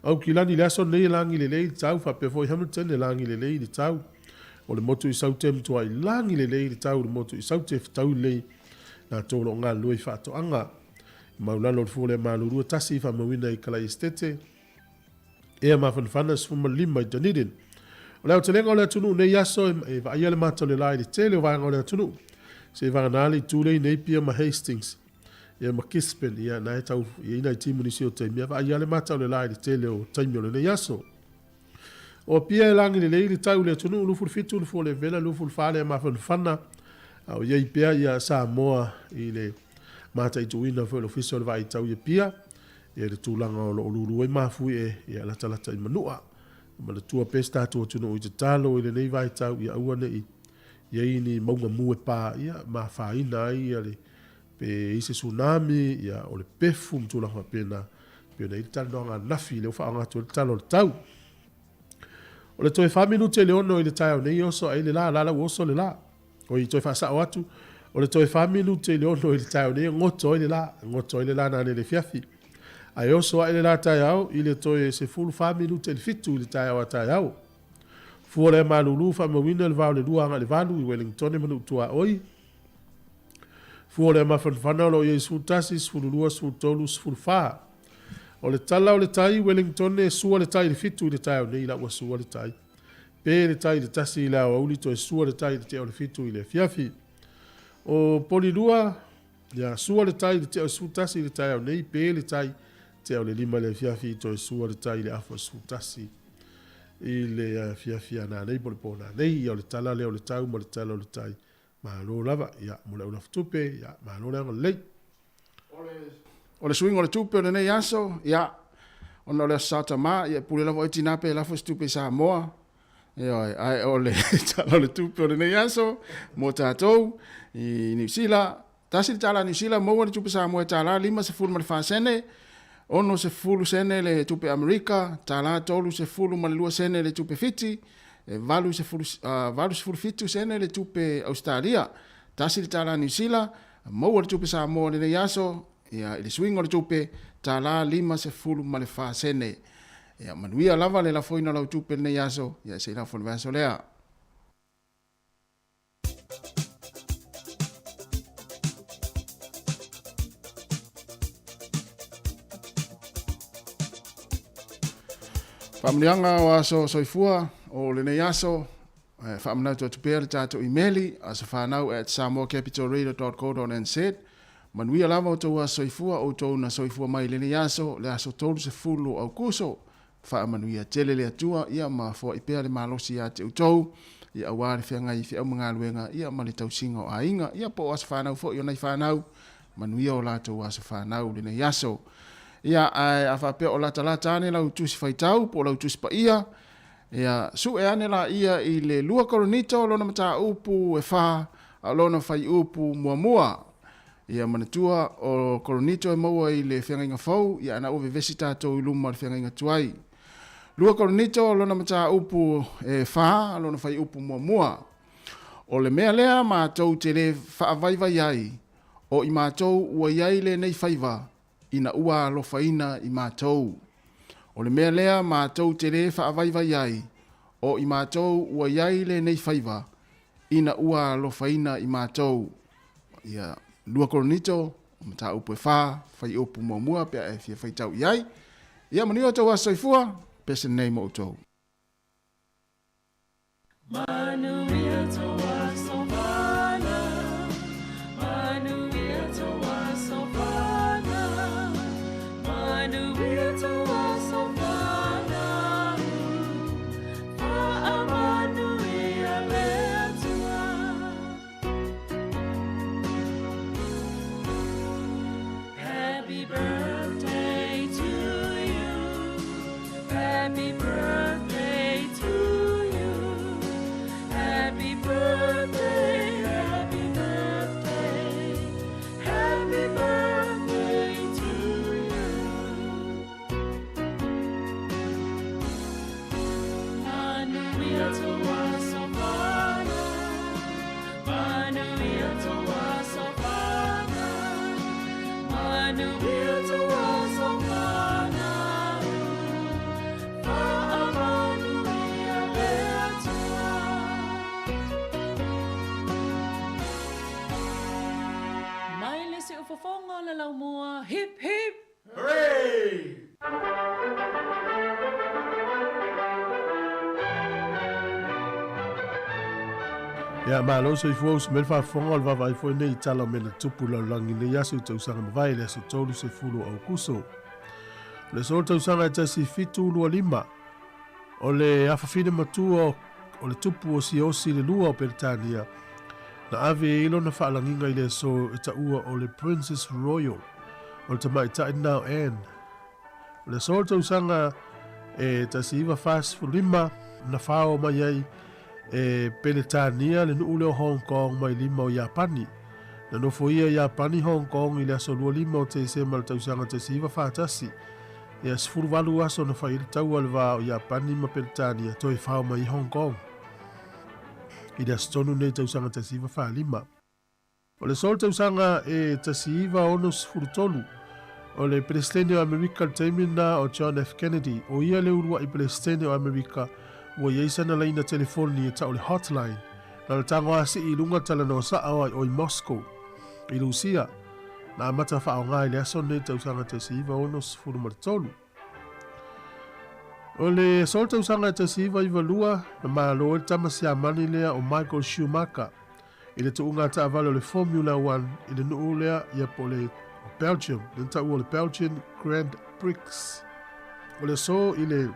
Aukilani i le aso lenei e lagi lelei le tau, faapea foi Hamilton e lagi lelei le tau. O le motu i Saute e matuai lagi lelei le tau i le motu i Saute e fetaui lelei latou o lo o galulue i faatoaga. Maulalo o le fua lea malulu e tasi i faamauina i Kalai Esitete, ea mafanafana 15 i Dunedin. O le aotelega o le atunuu nei aso e vaaia le mata o le la i le tele o vaega o le atunuu. Se vagana le itu lea i Napier ma Hastings. Ia ma Gisborne, ia na e tau i ai nai timu nisi o taimi, ia vaai lava le mata o le la i le tele o taimi o lenei aso. O Apia e lagi lelei le tau i le atunuu 27 le fua o le vela 24 le mafanafana a o i ai pea ia Samoa i le mataituina foi o le Ofisa o le Vaai Tau i Apia ia le tulaga o lo o lulu ai mafui e ia latalata i Manua. Manatua pea si tatou atunuu i tatalo i lenei vaitau ia aua ne i i ai ni mauga mu e pa ia ma afaina ai ia le pe i ai se tsunami ia o le pefu ma tulaga faapena pei ona i ai le talanoaga ananafi lea ua faaaoga atu ai le tala o le tau. O le toe 4 minute i le 6 i le taeao nei e oso ai le la, la la ua oso le la. Oi toe faasao atu, o le toe 4 minute i le 6 i le taeao nei e goto ai le la, goto ai le la nanei i le afiafi. Ae oso ae le la taeao i le toe 14 minute i le 7 i le taeao a taeao. Fua lea malulu faamauina le va o le 2 agai le 8 i Wellingtone ma Nuu Tuaoi. Fua lea mafanafana o lo o i ai 11, 12, 13, 14. O le tala o le tai, Wellingtone e sua le tai i le 7 i le taeao nei la ua sua le tai. Pe le tai i le 1 i le aoauli toe sua le tai i le tea o le 7 i le afiafi. O Polilua, ia sua le tai i le tea o le 11 i le taeao nei, pe le tai tea o le 5 i le afiafi toe sua le tai i le afa o le 11 i le afiafi a nanei po o le po nanei. Ia o le tala lea o le tau ma le tala o le tai. Malo lava, ia, mo le aulafutupe, ia, malo le agalelei. O le suiga o le tupe o lenei aso, ia, ona o le Aso Sa Tamā, ia e pule lava oe tinā pe lafo se tupe i Samoa. Ioe, ae o le tala o le tupe o lenei aso mo tatou i Niu Sila, tasi le tala a Niu Sila, maua le tupe Samoa e tala 54 sene, 60 sene le tupe Amerika, tala 32 sene le tupe Fiti, e 87 sene le tupe Ausetalia, tasi le tala a Niu Sila, maua le tupe Samoa i lenei aso, ia, i le suiga o le tupe, tala 54 sene. Ia, manuia lava le lafoina o lau tupe i lenei aso, ia, se i lafo i le vaiaso lea. Faamanuiaga o aso soifua o lenei aso, e faamanatu atu pea le tatou imeli, asofanau at samoacapitalradio.co.nz. Manuia lava outou aso soifua, outou na soifua mai i lenei aso, le aso 30 o Aukuso. Faamanuia tele le Atua, ia ma foai pea le malosi ia te outou, ia aua le feagai i feau ma galuega, ia ma le tausiga o aiga, ia po o aso fanau foi o nai fanau, manuia o latou aso fanau i lenei aso. Ia, ae a faapea o latalata ane lau tusi faitau po o lau tusi paia, ia, sue ane laia i le 2 Korinito lona mataupu e 4, a o lona fuaiupu muamua. Ia manatua, o Korinito e maua i le Feagaiga Fou, ia ana ua vevesi tatou i luma o le Feagaiga Tuai. 2 Korinito lona mataupu e 4, lona fuaiupu muamua. O le mea lea matou te le faavaivai ai, o i matou ua i ai lenei faiva, ina ua alofaina i matou. O le mea lea matou te le faavaivai ai, o i matou ua i ai lenei faiva, ina ua alofaina i matou. Ia, 2 Korinito, mataupu e 4, fuaiupu muamua pe a e fia faitau i ai. Ia manuia outou aso soifua, pese lenei mo outou. Manuia tou aso fanau, manuia tou aso fanau, manuia tou aso fanau, faamanuia le Atua. Happy birthday to you. Happy birthday to you. Happy birthday, happy birthday, happy birthday to you. Manuia tou aso fanau, manuia tou aso fanau, manuia tou aso fanau, faamanuia le Atua. Mai le siufofoga o le laumua, hip hip! Hooray! Ia, malo soifua uso mai le faafofoga o le vaavaai foi lenei i tala o mea na tupu i le lalolagi i lenei aso i tausaga mavae i le aso 30 o Aokuso. O le aso o le tausaga e 1725, o le afafine matua o le tupu o Siosi le lua o Peretania, na ave ai lona faalagiga i le aso e taua o le Princess Royal, o le tamaitai lena o Anne. O le aso o le tausaga e 1945 na fao mai ai e Peretania le nuu lea o Hong Kong mai lima o Iapani. Na nofoia e Iapani Hong Kong i le aso 25 o Tesema le tausaga 1941. Ia 18 aso na fai ai le taua i le va o Iapani ma Peretania toe fao mai ai Hong Kong i le aso tonu nei tausaga 1945. O le aso o le tausaga e 1963, o le Peresetene o Amerika i le taimi lena o John F. Kennedy, o ia le uluai Peresetene o Amerika ua i ai sana laina telefoni e tau o le hotline, na o le tago asii i luga le talanoa sa'o ai o i Moscow, i Lusia, na amata faaoga i le aso lenei i le tausaga 1963. O le aso o le tausaga e 1992, na malo ai le tama Siamani lea o Michael Schumacher i le tuuga taavale o le Formula One i le nuu lea ia po o le Belgium, lea na taua o le Belgian Grand Prix. O le aso i le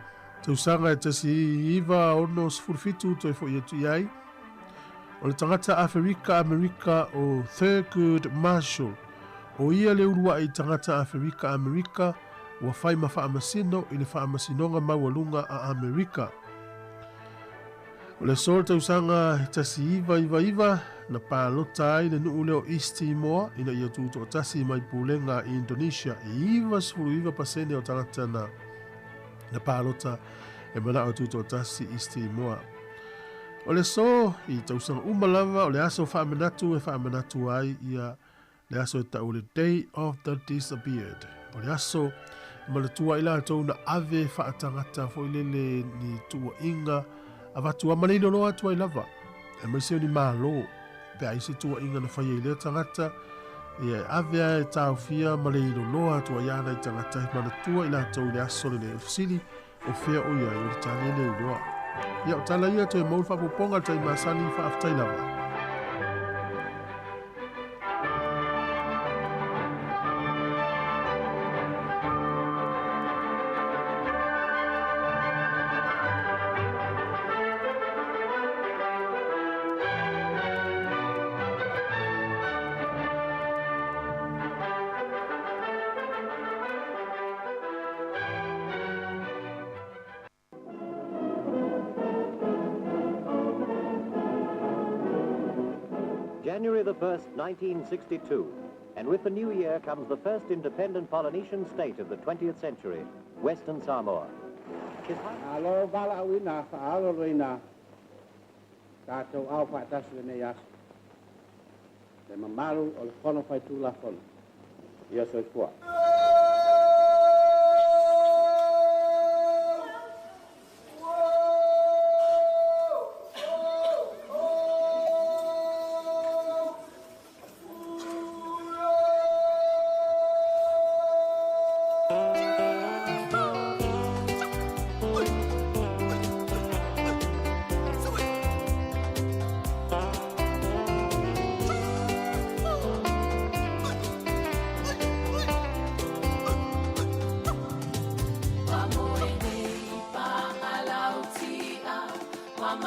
tausaga e 1967 toe foi atu i ai, o le tagata Aferika Amerika o Thurgood Marshall, o ia le uluai tagata Aferika Amerika ua fai ma faamasino i le Faamasinoga Maualuga a Amerika. O le aso o le tausaga 1999, na palota ai le nuu lea o East Timor ina ia tutoatasi mai pulega a Indonesia. E 99% o tagata na na palota e manao e tutoatasi East Timor. O le aso i tausaga uma lava o le aso faamanatu e faamanatu ai ia le aso e tau o le Day of the Disappeared. O le aso e manatua ai latou na ave faatagata foi lele ni tuuaiga avatu a ma le iloloa atu ai lava, aemaise o ni malo pe a i ai se tuuaiga na faia i lea tagata, ia e ave a e taofia ma le iloloa atu ai ana i tagata e manatua i latou i le aso lenei. O le fesili, o fea o i ai, o le tali e le iloa. Ia, o tala ia toe maua le faaopoopoga i le taimi masani, faafetai lava. January the 1st, 1962, and with the new year comes the first independent Polynesian state of the 20th century, Western Samoa. Malo valaauina faaaloaloina tatou ao faatasi lenei aso. Le mamalu o le Fono Faitulafono. Ia soifua.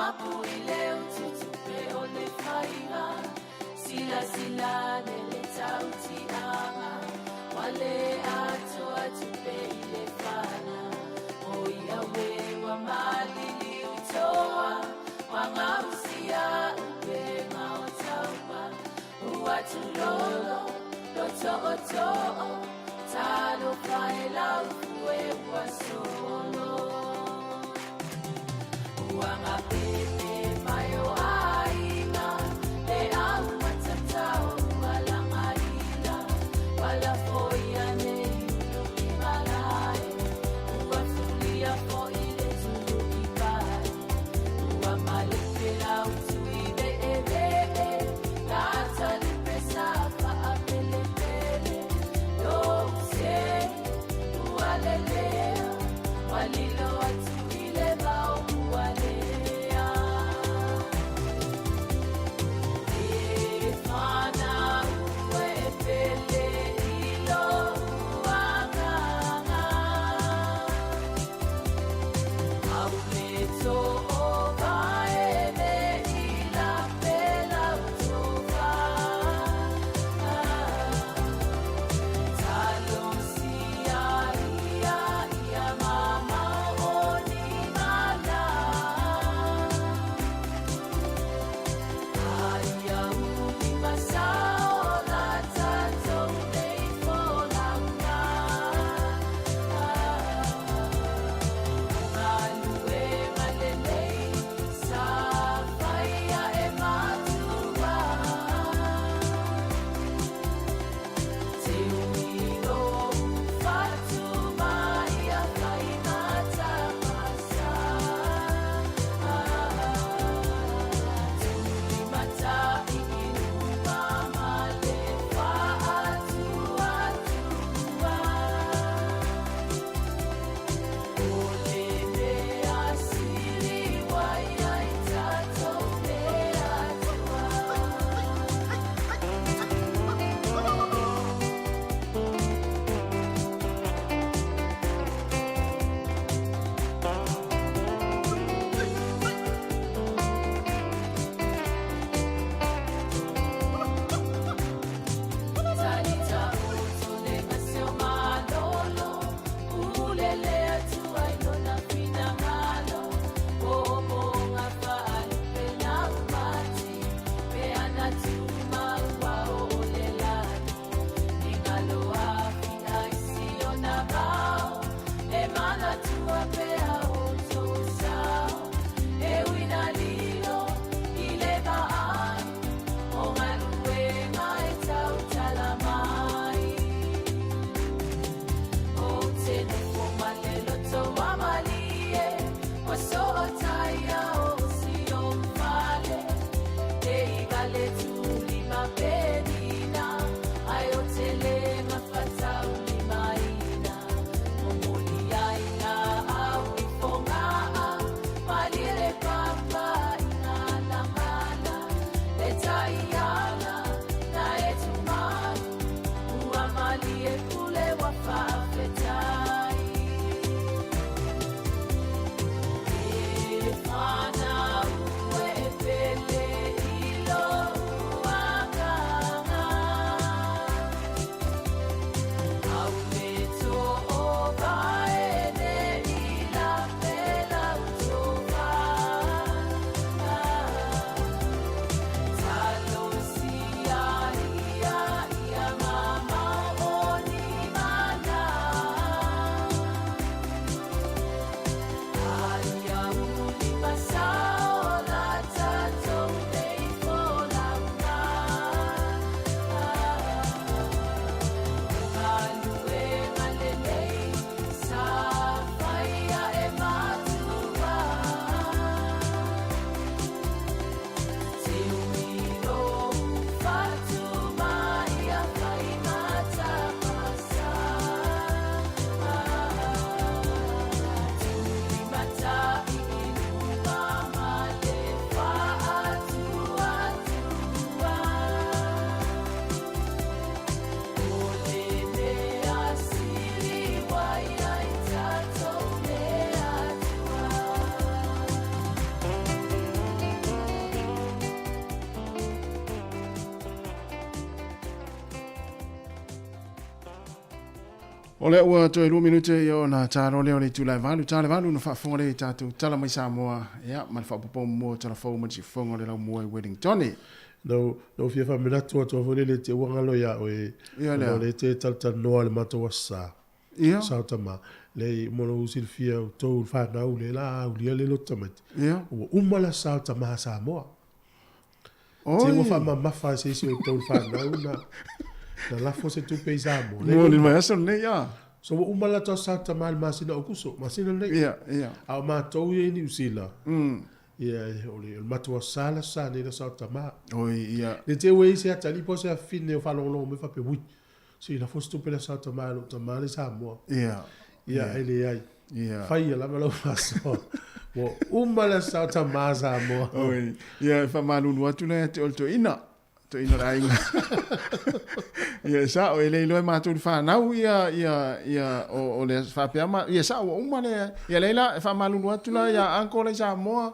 mapu i le ututupe o le faiga Silasila ne le tautiaga Ua le atoa tupe i le fana O ia we ua maliliu toa Ua gausia upega o tauva Ua tulolo loto o too Talofa e laufue ua solo Ua gapepe mai o aiga Le au matatao ua lagaina Ua lafoia nei ulu i malae Ua fulia foi le tulu i pai Ua malepe lau tui veevee Lata lipe sa faapelepele Lou sei ua lelea Ua lilo atu i le vao pualea E fanau e pele i lou agaga Aumeto o vae i la pela utofa Talosia ia ia mamao o ni mala Aia uli masao la tatou nei folauga Galuega lelei sa faia e matua Te uiro fatuma ia faigata masa Tulimata i luma ma le faatuatua O le mea sili ua ia i tatou le Atua. Talita utu le maseo malolo Ulele atu ai lona finagalo Momoga faalupe na umati Pe ana tuma ua oo le lani Nigalo afi ai siona vao E manatua pea o tou sao E uina lilo i le vaai O galuega e tautala mai Ou te nofo ma le loto ua malie Ua sootaia o si ou fale E iva le tulima penina Ae o te le gafataulimaina Momoli ai laau i Fogaa Malie le papa i Galagala Le taiala na e tumau Ua malie pule ua faafetai E fanau e pele i lou agaga Aumeto o vae i la pela utofa Talosia O lea ua toe 2 minute ia ona talo lea o le itula e 8, ta le 8 ona faafofoga lea i tatou tala mai Samoa, ia, ma le faaopoopo muamua o tala fou ma le siufofoga o le laumua i Wellington. Na ou fia faamanatu atu foi lele te ua galo ia oe, ona o lea e te talatalanoa i le matou Aso Sa. Ia. Sao tama. Leai, mo lou silafia outou le fanau lea la aulia le loto tamaiti. Ia. Ua uma le Aso Sa o Tama Samoa. Oi. Te ua faamamafa e se isi o outou le fanau na, na lafo se tupe i Samoa. Mo le vaiaso lenei, ia. So ua uma le latou Aso Sa o Tama i le masina o Aokuso, masina lenei. Ia, ia. A o matou ia i Niu Sila, ia, o le matou Aso Sa le Aso Sa nei le Aso Sa o Tama. Oi, ia. Ne i te i ua i ai se atalii po o se afafine o faalogologo mai faapea, ui, Se i lafo se tupe le sa tama e lou tama le Samoa. Ia. Ia, e leai. Ia. Fai ia lava lau faasoa. Ua uma le sa tama Samoa. Oi. Ia, e faamalulu atu lea ia te oe le toeaina. Toeaina o le aiga. Ia, e sao, e le iloa e matou le fanau ia, ia, ia, o, o le faapea ma, ia sao ua uma le, ia lea la, e faamalulu atu la ia uncle la i Samoa.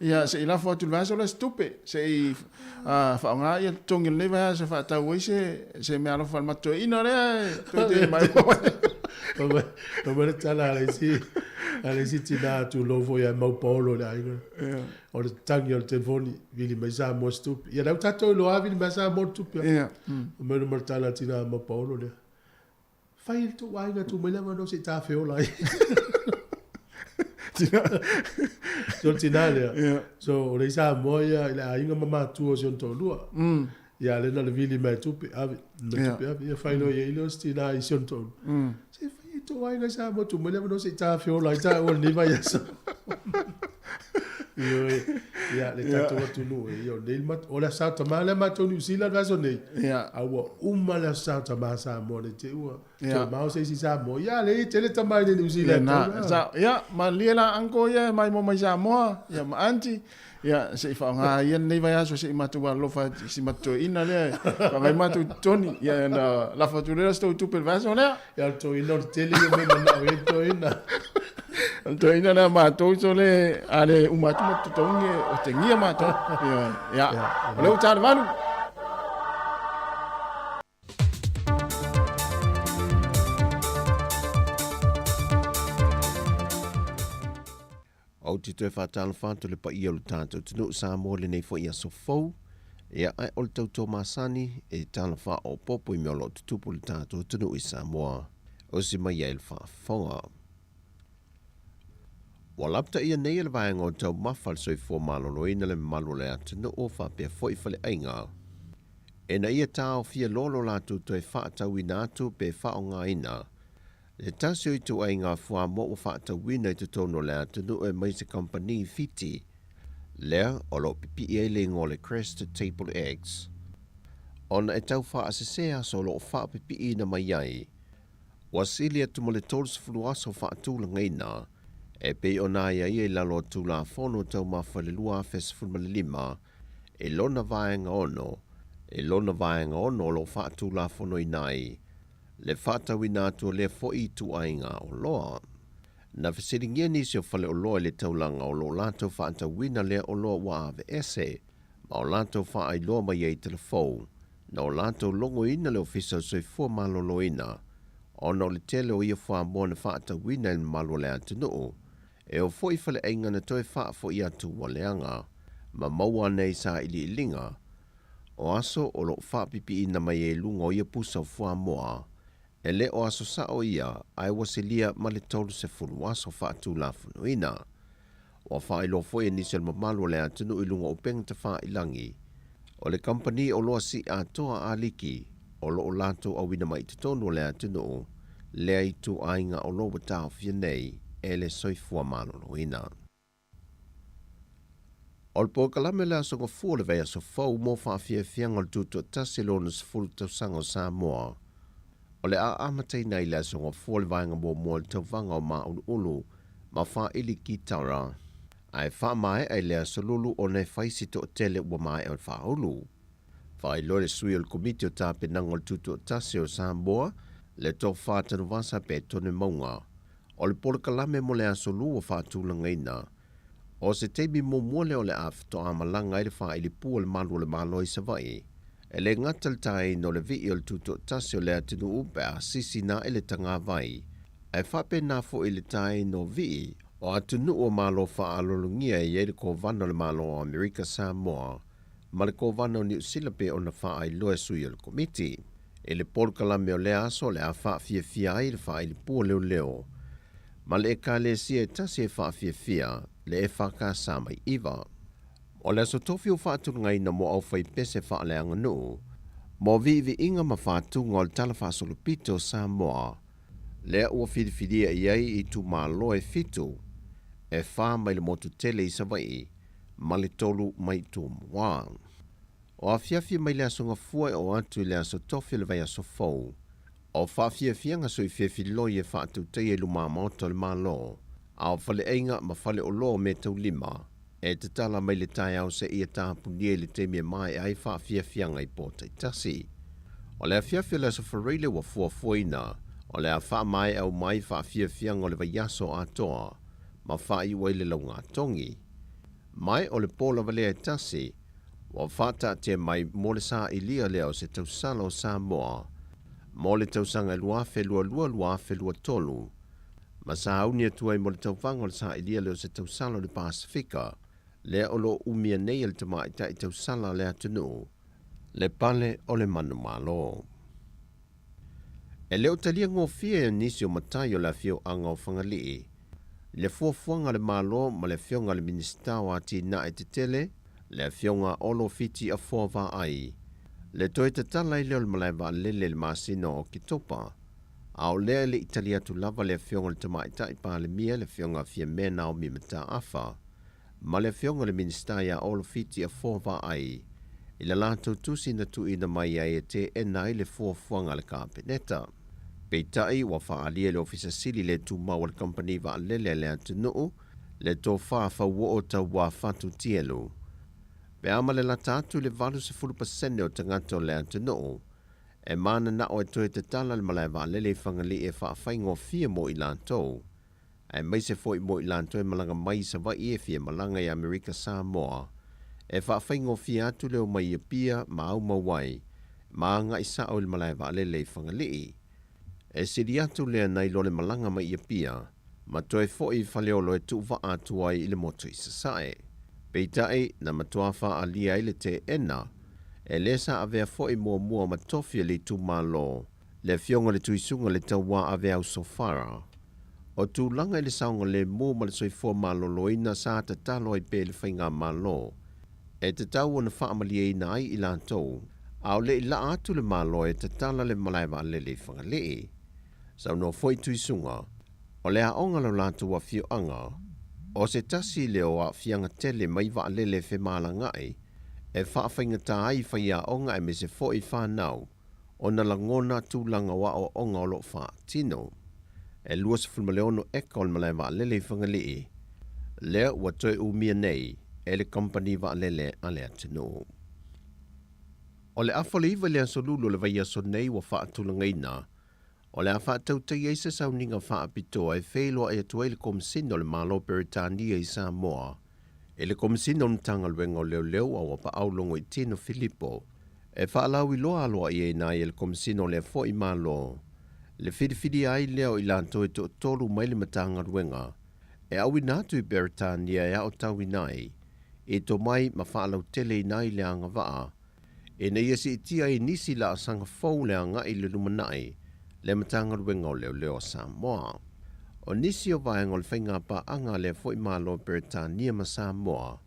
Ia, se i lafo atu i le vaiaso lea se tupe, se i faaaoga ia totogi o lenei vaiaso e faatau ai se, se meaalofa a le matou toeaina lea e toe tele mai. Fai mai le tala a le isi, a le isi tina tulou foi ia mau paolo i le aiga. O le tagi o le telefoni, vili mai Samoa se tupe. Ia lea ua tatou iloa lava vili mai Samoa le tupe. Fai mai le tala a le tina mau paolo lea. Fai le tou aiga tuu mai le avanoa se i ta feola ai. So le tina lea. So o le i Samoa ia i le aiga ma matua o si ona toalua. Ia lea na o le vili mai tupe ave, mai tupe ave. Ia fai loa i ai lea o si tina i si ona toalua. Se fai e tou aiga i Samoa tuu mai le avanoa se i ta feola ai taua i lenei vaiaso. Ioe, ia le tatou atunuu e, ia o nei le mat, o le Aso Tama lea matou Niu Sila le vaiaso nei. Ia. A ua uma le Aso Tama Samoa nei te ua Ia. toe mao se isi Samoa. Ia lea e tele tama i le Niu Sila Ia e na, tau na. sa, ia, malie la uncle ia e maimoa mai Samoa, ia ma aunty, ia se i faaaoga ia lenei vaiaso se i matou alolofa i si matou toeaina lea e faaaoga ai matou totogi, ia ona lafo atu lea o se tou tupe i le vaiaso lea. Ia o le toeaina o le tele ia o mea e manao i ai le toeaina. O le toeaina lea a matou so le, a le uma atu ma totogi e otegia matou. Ioe, ia, o lea ua ta le 8. Ou te toe faatalofa atu i le paia o le tatou atunuu Samoa i lenei foi aso fou. Ia, ae o le tauto masani e tala faaopoopo i mea o lo o tutupu i le tatou atunuu i Samoa. Osi mai ai le faafofoga. Ua lapataia nei e le vaega o taumafa a le soifua maloloina le mamalu o le atunuu faapea foi faleaiga ina ia taofia loa lo latou toe faatauina atu pe faaaogaina le tasi o ituaiga fuamoa ua faatauina i totonu o le atunuu e mai se kamupani Fiti lea o lo o pipii ai le igoa o le Crest Table Eggs ona e tau faasese aso o lo o faapipiiina mai ai. Ua sili atu ma le 30 aso faatulagaina e pei ona aiaia i lalo o Tulafono Taumafa i le 2015 i lona vaega 6, i lona vaega 6 o lo o faatulafonoina ai le faatauina atu o lea foi ituaiga oloa. Na fesiligia nisi o faleoloa i le taulaga o lo o latou faatauina lea oloa ua aveese ma o latou faailoa mai ai i telefou na o latou logoina le Ofisa o le Soifua Maloloina ona o le tele o ia fuamoa na faatauina e le mamalu o le atunuu e oo foi i faleaiga na toe faafoi atu ua leaga ma maua ane ai sailiiliga o aso o lo o faapipiina mai ai i luga o ia pusa o fuamoa e le o aso sao ia ae ua silia ma le 30 aso faatulafonoina. Ua faailoa foi e nisi o le mamalu o le atunuu i luga o upega tafailagi o le kamupani oloa sii atoa a Aliki o lo o latou auina mai i totonu o le atunuu lea ituaiga oloa ua taofia nei e le soifua maloloina. O le polokalame o le Aso Gafua o le vaiaso fou mo faafiafiaga o le Tutoatasi i le 60 tausaga o Samoa. O le a amataina ai le Aso Gafua le vaega muamua o le tauvaga o Māuluulu ma Faaili Kitara, ae faamaea i le Aso Lulu ona e fai si toatele ua maea o le faaulu. Faailoa le sui o le Komiti o Tapenaga o le Tutoatasi o Samoa, le Tofa Tanuvasa Petone Mauga, o le polokalame mo le Aso Lua ua faatulagaina. O se taimi muamua lea o le a faatoa malaga ai le faaili pū a le malu o le Malo i Savaii. E lē gata le taeina o le vii o le tutoatasi o le atunuu pe a sisina ae le tagavai, ae faapena foi i le taeina o vii o atunuu o Malo faaaloalogia e i ai le Kovana o le Malo o Amerika Samoa ma le Kovana o Niu Sila pei ona faailoa e sui o le Komiti. I le polokalame o lea aso o le a faafiafia ai le faailipu o leoleo ma le Ekalesia e tasi e faafiafia le EFKS mai iva. O le Aso Tofi ua faatulagaina mo aufaipese faaleaganuu mo viiviiga ma fatuga o le Tala Faasolopito o Samoa, lea ua filifilia i ai itumalo e fitu, e fa mai le motu tele i Savaii ma le tolu mai Tumua. O afiafi mai le Aso Gafua e oo atu i le Aso Tofi o le vaiaso fou, o faafiafiaga soifiafiloi e faatautaia i lumamaota o le Malo, a o faleaiga ma faleoloa o meataulima e tatala mai le taeao seia tapunia i le taimi e maea ai faafiafiaga i po taitasi. O le afiafi o le Aso Faraile ua fuafuaina o le a faamaea uma ai faafiafiaga o le vaiaso atoa ma faaiu ai le laugatogi. Ma o le po lava lea e tasi ua faataatia mai mo le sailia lea o se tausala o Samoa mo le tausaga e 2022/2023 ma sauni atu ai mo le tauvaga o le sailia lea o se tausala o le Pasefika lea o lo o umia nei e le tamaitai tausala a le atunuu le pale o le manumalo. E le o talia gofie e nisi o matai o le afioaga o Fagalii le fuafuaga a le Malo ma le afioga i le Minisita o Atinae Tetele, le afioga Olo Fiti Afoa Vaai, le toe tatala ai lea o le malae vaalele i le masina o Oketopa, a o lea e le i tali atu lava le afioga i le Tamaitai Palemia, le afioga Fiamē Naomi Mataafa, ma le afioga i le Minisita ia Olo Fiti Afoa Vaai i le latou tusi na tuuina mai ai e teena ai le fuafuaga a le Kapeneta. Peitai, ua faaalia e le Ofisa Sili le tumau a le Kamupani Vaalele a le atunuu le tofa fauoo tauā fatu tielu. Pe a ma le lata atu i le 80% o tagata o le atunuu e mananao e toe tatala le malae vaalele i Fagalii e faafaigofie mo i latou, aemaise foi mo i latou e malaga mai i Savaii e fia malaga i Amerika Samoa, e faafaigofie atu le omai i Apia ma aumau ai ma agai sao i le malae vaalele i Fagalii. E sili atu lea nai lo le malaga mai i Apia ma toe foi i Faleolo e tuuvaa atu ai i le motu i Sasae. Peitai, na matua faaalia ai le teena, e lē sa avea foi muamua ma tofi e le itumalo le afioga i le Tuisuga le Tauā Aveau Sofara. O tulaga i le saogalemu ma le soifua maloloina sa tatalo ai pea i le faigamalo e tatau ona faamalieina ai i latou, a o le i laa atu le Malo e tatala le malae vaalele i Fagalii. Saunoa foi Tuisuga, o le aoga lo latou afioaga, o se tasi lea o aafiaga tele mai vaalele femalagaai e faafaigata ai faiaoga aemaise foi fanau ona lagona tulaga o aoaoga o lo o faatino. E 26 eka o le malae vaalele i Fagalii, lea ua toe umia nei e le kamupani vaalele a le atunuu. O le afa o le iva i le aso Lulu o le vaiaso nei ua faatulagaina, o le a faatautaia ai se sauniga faapitoa e feiloai atu ai le Komesina o le Malo o Peretania i Samoa i le Komesina o le Matagaluega o Leoleo a ua paau Logoitino Filipo e faalauiloa aloaiaina ai e le Komesina o lea foi Malo le filifilia ai lea o i latou e toatolu mai le Matagaluega e auina atu i Peretania e aotauina ai i tomai ma faalauteleina ai le agavaa ina ia siitia ai nisi laasaga fou le agai i le lumanai le Matagaluega o Leoleo a Samoa. O nisi o vaega o le faigapaaga a lea foi Malo o Peretania ma Samoa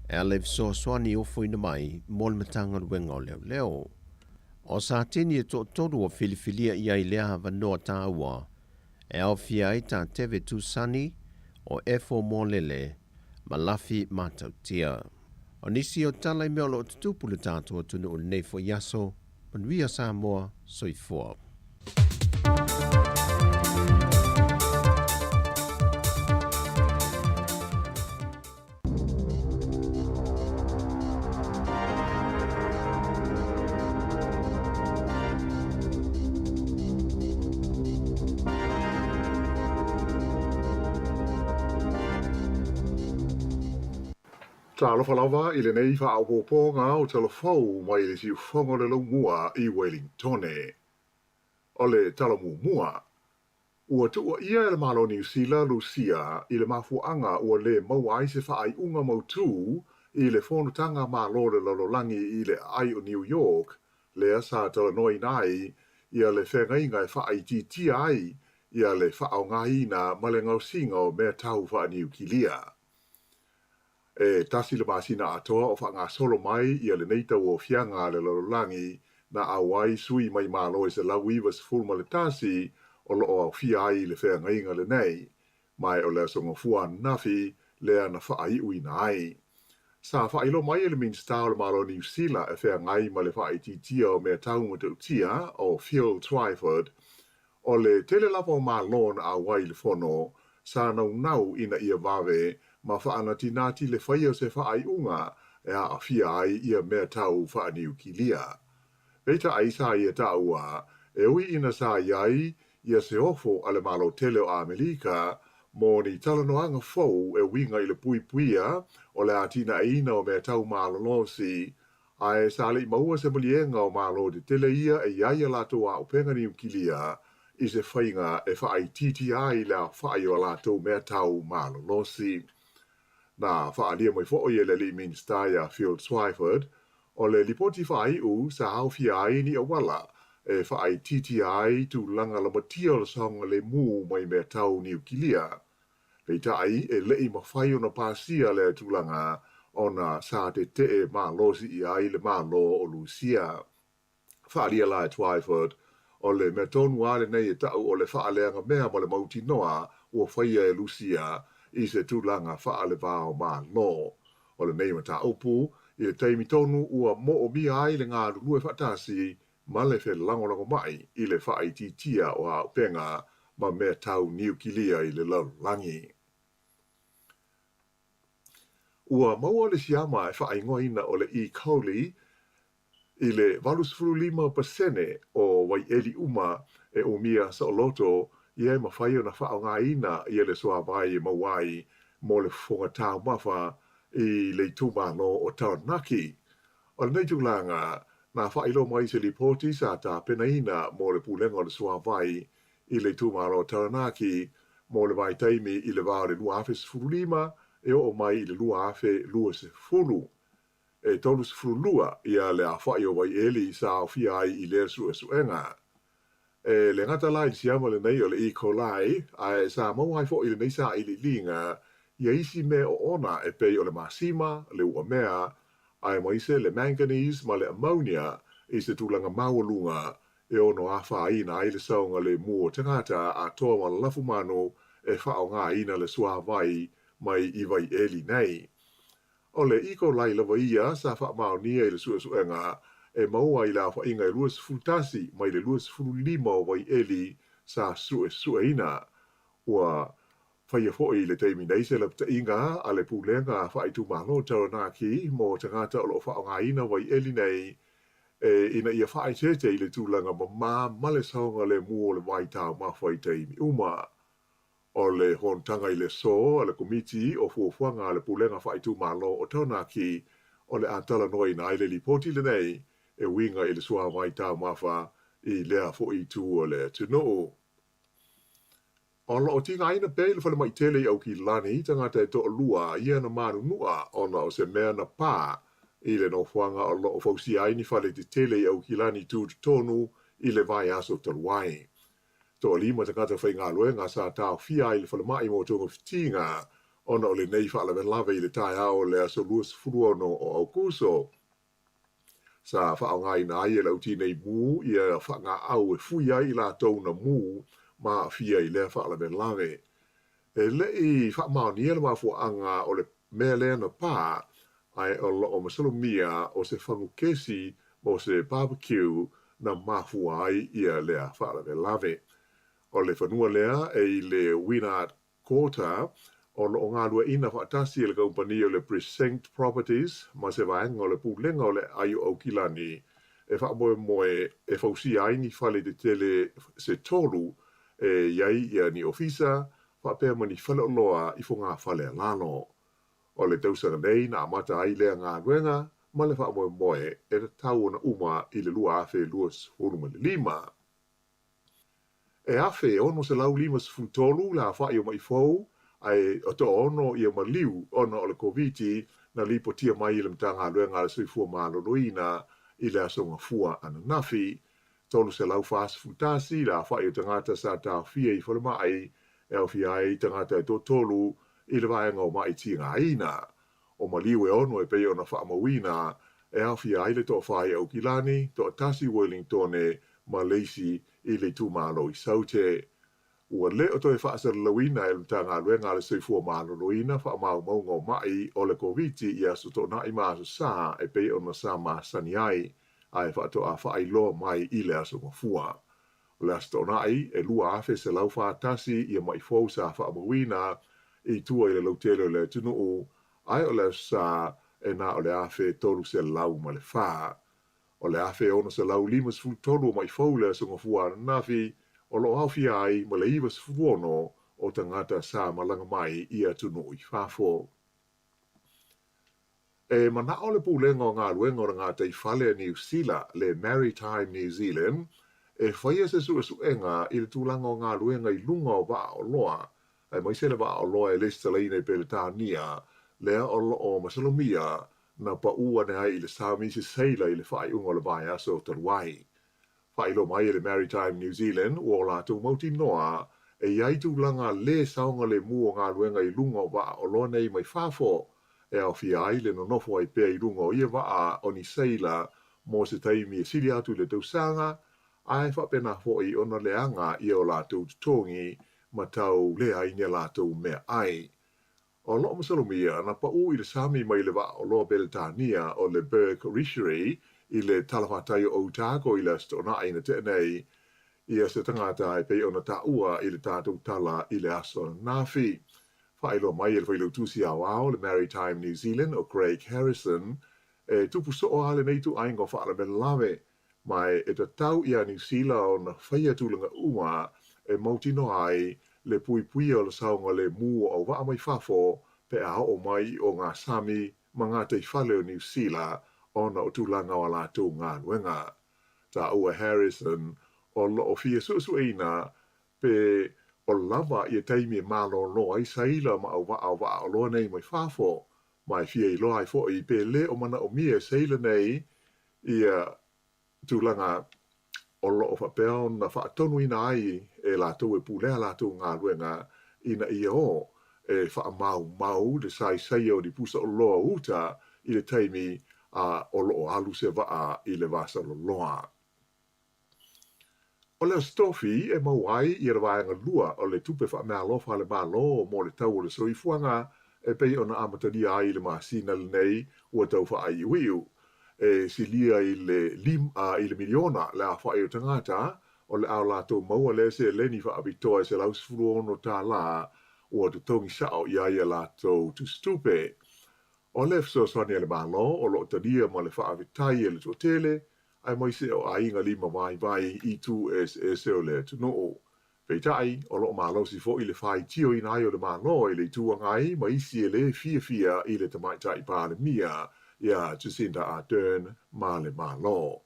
e ala i fesoasoani i ofoina mai mo le Matagaluega o Leoleo. O Satini e toatolu ua filifilia i ai lea avanoa taua e aofia ai tā Teve Tusani, o Efo Molele ma Lafi Matautia. O nisi o tala i mea o lo o tutupu i le tatou atunuu i lenei foi aso, manuia Samoa, soifua. Talofa lava i lenei faaopoopoga o tala fou mai le siufofoga o le Laumua i Welingtone. O le tala muamua, ua tuuaia e le Malo o Niu Sila Lusia i le mafuaaga ua lē maua ai se faaiuga mautū i le fonotaga a Malo o le Lalolagi i le aai o New York lea sa talanoaina ai ia le feagaiga e faaitiitia ai ia le faaaogaina ma le gaosiga o mea tau faaniukilia. E tasi le masina atoa o faagasolo mai ia lenei tauaofiaga a le lalolagi na auai sui mai Malo e 191 o lo o aofia ai i le feagaiga lenei, ma e o le Aso Gafua ananafi lea na faaiuina ai. Sa faailoa mai e le Minisita o le Malo o Niu Sila e feagai ma le faaitiitia o mea tau matautia o Phil Twyford, o le tele lava o Malo na auai i le fono, sa naunau ina ia vave ma faanatinati le faia o se faaiuga e aafia ai ia mea tau faaniukilia. Peitai sa ia taua, e ui ina sa i ai ia se ofo a le Malo tele o Amelika mo ni talanoaga fou e uiga i le puipuia o le atinaeina o mea tau malolosi, ae sa le i maua se maliega o Malo tetele ia e i ai a latou auupega niukilia i se faiga e faaitiitia ai le aofai o a latou mea tau malolosi. Na faaalia mai foi e le alii Minisita ia Phil Twyford, o le lipoti faaiu sa aofia ai ni auala e faaitiitia ai tulaga lamatia o le saogalemu mai mea tau niukilia. Peitai, e le i mafai ona pasia lea tulaga ona sa tetee malosi i ai le Malo o Lusia. Faaalia la e Twyford, o le mea tonu lava lenei e ta'u o le faaleagamea ma le mautinoa ua faia e Lusia i se tulaga faale-va-o-Malo. O lenei mataupu, i le taimi tonu ua moomia ai le galulue faatasi ma le felagolagomai i le faaitiitia o auupega ma mea tau niukilia i le lalolagi. Ua maua le siama e faaigoaina o le E. coli I le 85% o waiʻeli uma e umia saoloto ia e mafai ona faaaogaina ia le suāwai e maua ai mo le fofoga taumafa i le itumalo o Taranaki. O lenei tulaga, na faailoa mai se lipoti sa tapenaina mo le Pulega o le Suāwai i le itumalo o Taranaki mo le vaitaimi i le va o le 2015 e oo mai i le 2020. E 32 ia le aofai o waiʻeli sa aofia ai i lea suesuega. E le gata la i le siama lenei o le E. coli, ae sa maua ai foi i lenei sailiiliga ia isi mea oona e pei o le masima, le uamea, aemaise le manganese ma le ammonia i se tulaga maualuga e ono afaina ai le saogalemu o tagata atoa ma le lafumanu e faaaogaina le suāwai mai i waiʻeli nei. O le E. coli lava ia sa faamaonia i le suesuega e maua i le aofaiga e 21 mai le 25 o waiʻeli sa suesueina. Ua faia foi i le taimi nei se lapataiga a le Pulega Faaitumalo o Taranaki mo tagata o lo o faaaogaina waiʻeli nei e ina ia faaeteete i le tulaga mamā ma le saogalemu o le vai taumafa i taimi uma. O le fonotaga i le aso a le Komiti o Fuafuaga a le Pulega Faaitumalo o Taranaki o le a talanoaina ai le lipoti lenei e uiga i le suāwai taumafa i lea foi itu o le atunuu. O lo o tigaina pea i le falemai tele i Aukilani tagata e toalua ia na manunua ona o se mea na pā i le nofoaga o lo o fausia ai ni fale tetele i Aukilani tutotonu i le vaiaso talu ai. Toalima tagata faigaluega sa taofia ai i le falemai mo togafitiga ona o lenei faalavelave i le taeao o le aso 26 o Aokuso. Sa faaaogaina ai e le au tinei mu ia faagaau e fui ai i latou na mu ma aafia i lea faalavelave. E le i faamaonia le mafuaaga o le mea lea na pā, ae o lo o masalomia o se fagu kesi mo se barbecue na mafua ai ia lea faalavelave. O le fanua lea e i le Wynard Quarter, o lo o galueaiina faatasi e le kamupani o le Precinct Properties ma se vaega o le Pulega o le Aai o Aukilani e faamoemoe e fausia ai ni fale tetele se tolu e i ai ia ni ofisa faapea ma ni faleoloa i fogafale a lalo. O le tausaga nei na amata ai lea galuega ma le faamoemoe e tatau ona uma i le 2025. E 1,653 le aofai o ma'i fou ae toaono ia maliu ona o le Koviti na lipotia mai e le Matagaluega a le Soifua Maloloina i le Aso Gafua ananafi. 341 le aofai o tagata sa taofia i falemai e aofia ai tagata e toatolu i le vaega o ma'i tigaina. O maliu e ono e pei ona faamauina e aofia ai le toafa i Aukilani, toatasi i Uelingitone ma le isi i le itumalo i Saute. Ua le o toe faasalalauina e le Matagaluega a le Soifua Maloloina faamaumauga o ma'i o le Koviti i Aso Toonai ma Aso Sa e pei ona sa masani ai, ae faatoa faailoa mai i le Aso Gafua. O le Aso Toonai, e 2,141 ia ma'i fou sa faamauina i tua i le lautele o le atunuu, ae o le Aso Sa e na o le 1,304. O le 1,653 o ma'i fou i le Aso Gafua ananafi, o lo o aofia ai ma le 96 o tagata sa malaga mai i atunuu i fafo. E manao le Pulega o Galuega o le Gataifale a Niu Sila, le Maritime New Zealand, e faia se suesuega i le tulaga o galuega i luga o vaa oloa, aemaise le vaa oloa e lesitalaina i Peretania, lea o lo o masalomia na pau ane ai i le sami se seila i le faaiuga o le vaiaso talu ai. Faailoa mai e le Maritime New Zealand ua o latou mautinoa e i ai tulaga lē saogalemu o galuega i luga o vaa oloa nei mai fafo, e aofia ai le nonofo ai pea i luga o ia vaa o ni seila mo se taimi e sili atu i le tausaga, ae faapena foi ona leaga ia o latou totogi ma tau leai ni a latou meaai. O lo o masalomia na pau i le sami mai le vaa oloa Peretania o le Berg Richery i le talafatai o Otago i le Aso Toonai na tea nei ia se tagata e pei ona taua i le tatou tala i le aso ananafi. Faailoa mai e le Failautusi Aoao o le Maritime New Zealand o Craig Harrison e tupu soo lava lenei ituaiga o faalavelave Ma e tatau iā Niu Sila ona faia tulaga uma e mautinoa ai le puipuia o le saogalemu o auvaa mai fafo pe a oo mai i o ngā sami ma gataifale o Niu Sila ona o tulaga o a latou galuega. Taua Harrison o lo o fia suesueina pe o lava ia taimi e malōlō ai saila ma auvaa o vaa oloa nei mai fafo, ma e fia iloa ai foi pe le o manaomia e saila nei ia tulaga o lo o faapea ona faatonuina ai e latou e pulea a latou galuega ina ia o e faamaumau le saisaia o ni pusa oloa uta i le taimi a o lo o alu se vaa i le vasaloloa. O le Aso Tofi e maua ai ia le vaega lua o le tupe faameaalofa a le Malo mo le tau o le soifuaga e pei ona amatalia ai i le masina lenei ua tau faaiuiu. E silia i le i le miliona le aofai o tagata o le a o latou maua lea seleni faapitoa e $116 ua totogi sao i ai a latou tusitupe. O le fesoasoani a le Malo o lo o talia ma le faafetai e le toatele aemaise o aiga lima vaivai i itu eseese o le atunuu. Peitai, o lo o malosi foi le faitioina ai o le Malo e le Itu Agai ma isi e lē fiafia i le Tamaitai Palemia iā Jacinda Ardern ma le Malo.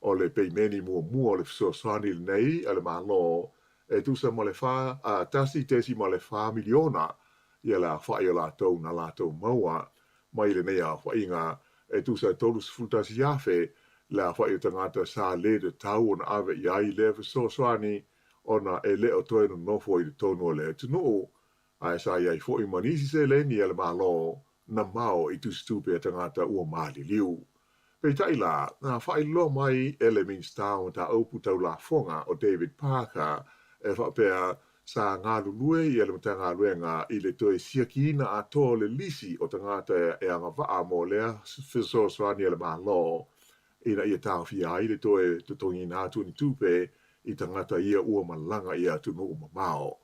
O le peimeni muamua o le fesoasoani lenei a le Malo e tusa ma le 1.4 miliona ia le aofai o latou na latou maua mai lenei aofaiga e tusa e 31,000 le aofai o tagata sa lē tatau ona ave i ai lea fesoasoani ona e le o toe nonofo i totonu o le atunuu, ae sa i ai foi ma nisi seleni a le Malo na mao i tusitupe a tagata ua maliliu. Peitai la, na faailoa mai e le Minisita o Mataupu Tau Lafoga o David Parker e faapea sa galulue ia le Matagaluega i le toe siakiina atoa o le lisi o tagata e agavaa mo lea fesoasoani a le Malo ina ia taofia ai le toe totogiina atu o ni tupe i tagata ia ua malaga i atunuu mamao.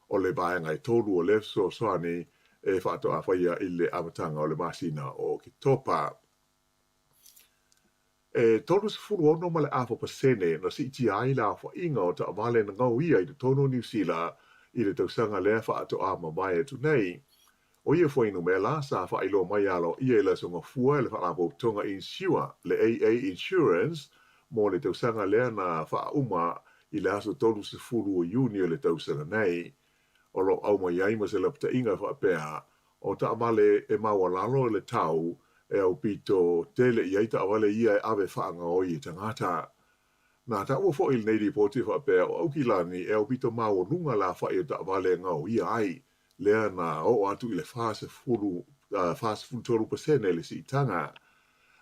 O le vaega e tolu o lea fesoasoani e faatoa faia i le amataga o le masina o Oketopa. E 36 ma le afa pasene na siitia ai le aofaiga o taavale na gaoia i totonu o Niu Sila i le tausaga lea faatoa mavae atu nei. O ia fuainumela sa faailoa mai aloaia i le Aso Gafua e le Faalapotopotoga Insure, le AA Insurance, mo le tausaga lea na faauma i le aso 30 o Iuni o le tausaga nei. O lo o aumai ai ma se lapataiga e faapea, o taavale e maualalo le tau e aupito tele i ai taavale ia e ave faagaoi e tagata. Na taua foi i lenei lipoti e faapea o Aukilani e aupito maualuga le afa'i o taavale e gaoia ai, lea na oo atu i le 40, 43% le siitaga.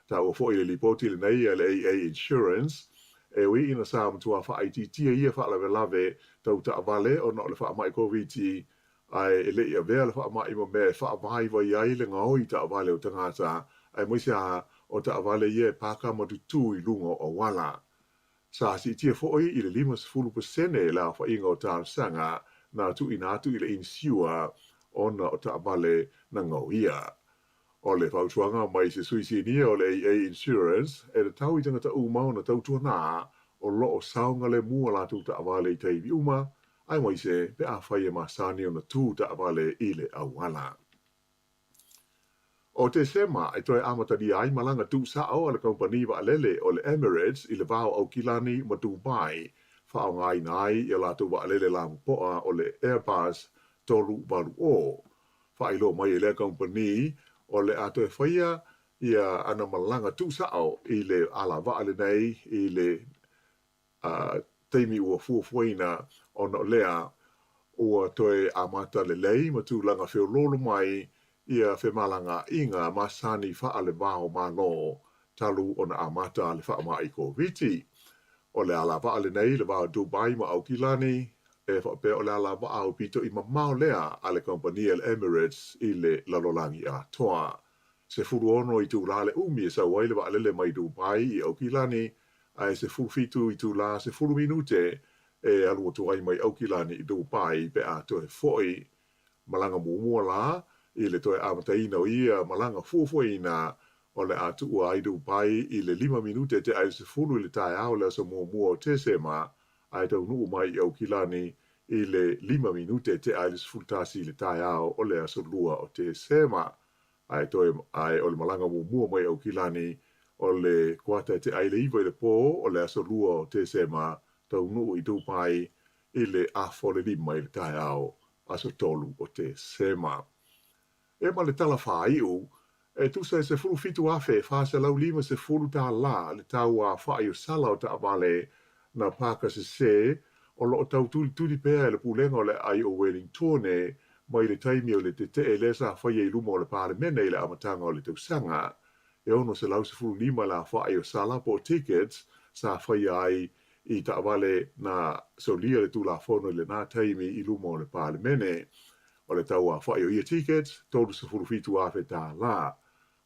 Taua foi i le lipoti lenei a le AA Insurance, e ui ina sa matua faaitiitia ia faalavelave tau taavale ona o le faamai Koviti, ae e le i avea le faamai ma mea e faavaivai ai le gaoi taavale o tagata, aemaise lava o taavale ia e paka ma tutū i luga o auala. Sa siitia foi i le 50% le aofaiga o talosaga na tuuina atu i le inisiua ona o taavale na gaoia. O le fautuaga mai se sui sinia o le AA Insurance, e tatau i tagata uma ona tautuana o lo o saogalemu a latou taavale i taimi uma, aemaise pe afai e masani ona tu taavale i le auala. O Tesema e toe amatalia ai malaga tuusao a le kamupani vaalele o le Emirates i le va o Aukilani ma Dubai, faaaogaina ai ia latou vaalele lapopoa o le Airbus 380. Faailoa mai e lea kamupani o le a toe faia ia ana malaga tuusao i le alavaa lenei i le taimi ua fuafuaina ona o lea ua toe amata lelei ma tulaga feoloolo mai ia femalagaaiga masani faale-va o Malo talu ona amata le faamai Koviti. O le alavaa lenei i le va o Dubai ma Aukilani, e faapea o le alavaa aupito i mamao lea a le kamupani a le Emirates i le lalolagi atoa. 16 itulā le umi e sau ai le vaalele mai Dubai i Aukilani, ae 17 itulā 10 minute e alu atu ai mai Aukilani i Dubai pe a toe foi. Malaga muamua la i le toe amataina o ia malaga fuafuaina o le a tuua ai Dubai i le 5 minute tea i le 10 i le taeao o le aso muamua o Tesema, ae taunuu mai i Aukilani i le 5 minute tea i le 11 i le taeao o le aso 2 o Tesema. Ae toe ae o le malaga muamua mai Aukilani o le kuata e tea i le 9 i le pō o le aso 2 o Tesema, taunuu i Dubai i le 4:05 i le taeao aso 3 o Tesema. E ma le tala faaiu, e tusa e $17,450 tālā le tau afa'i o sala o taavale na paka sesē o lo o tau tulituli pea e le Pulega o le Aai o Welingtone mai le taimi o le tetee lea sa faia i luma o le Palemene i le amataga o le tausaga. E 615 le afa'i o sala po o tickets sa faia ai i taavale na solia le Tulafono i lena taimi i luma o le Palemene. O le tau afa'i o ia tickets, $37,000 tālā.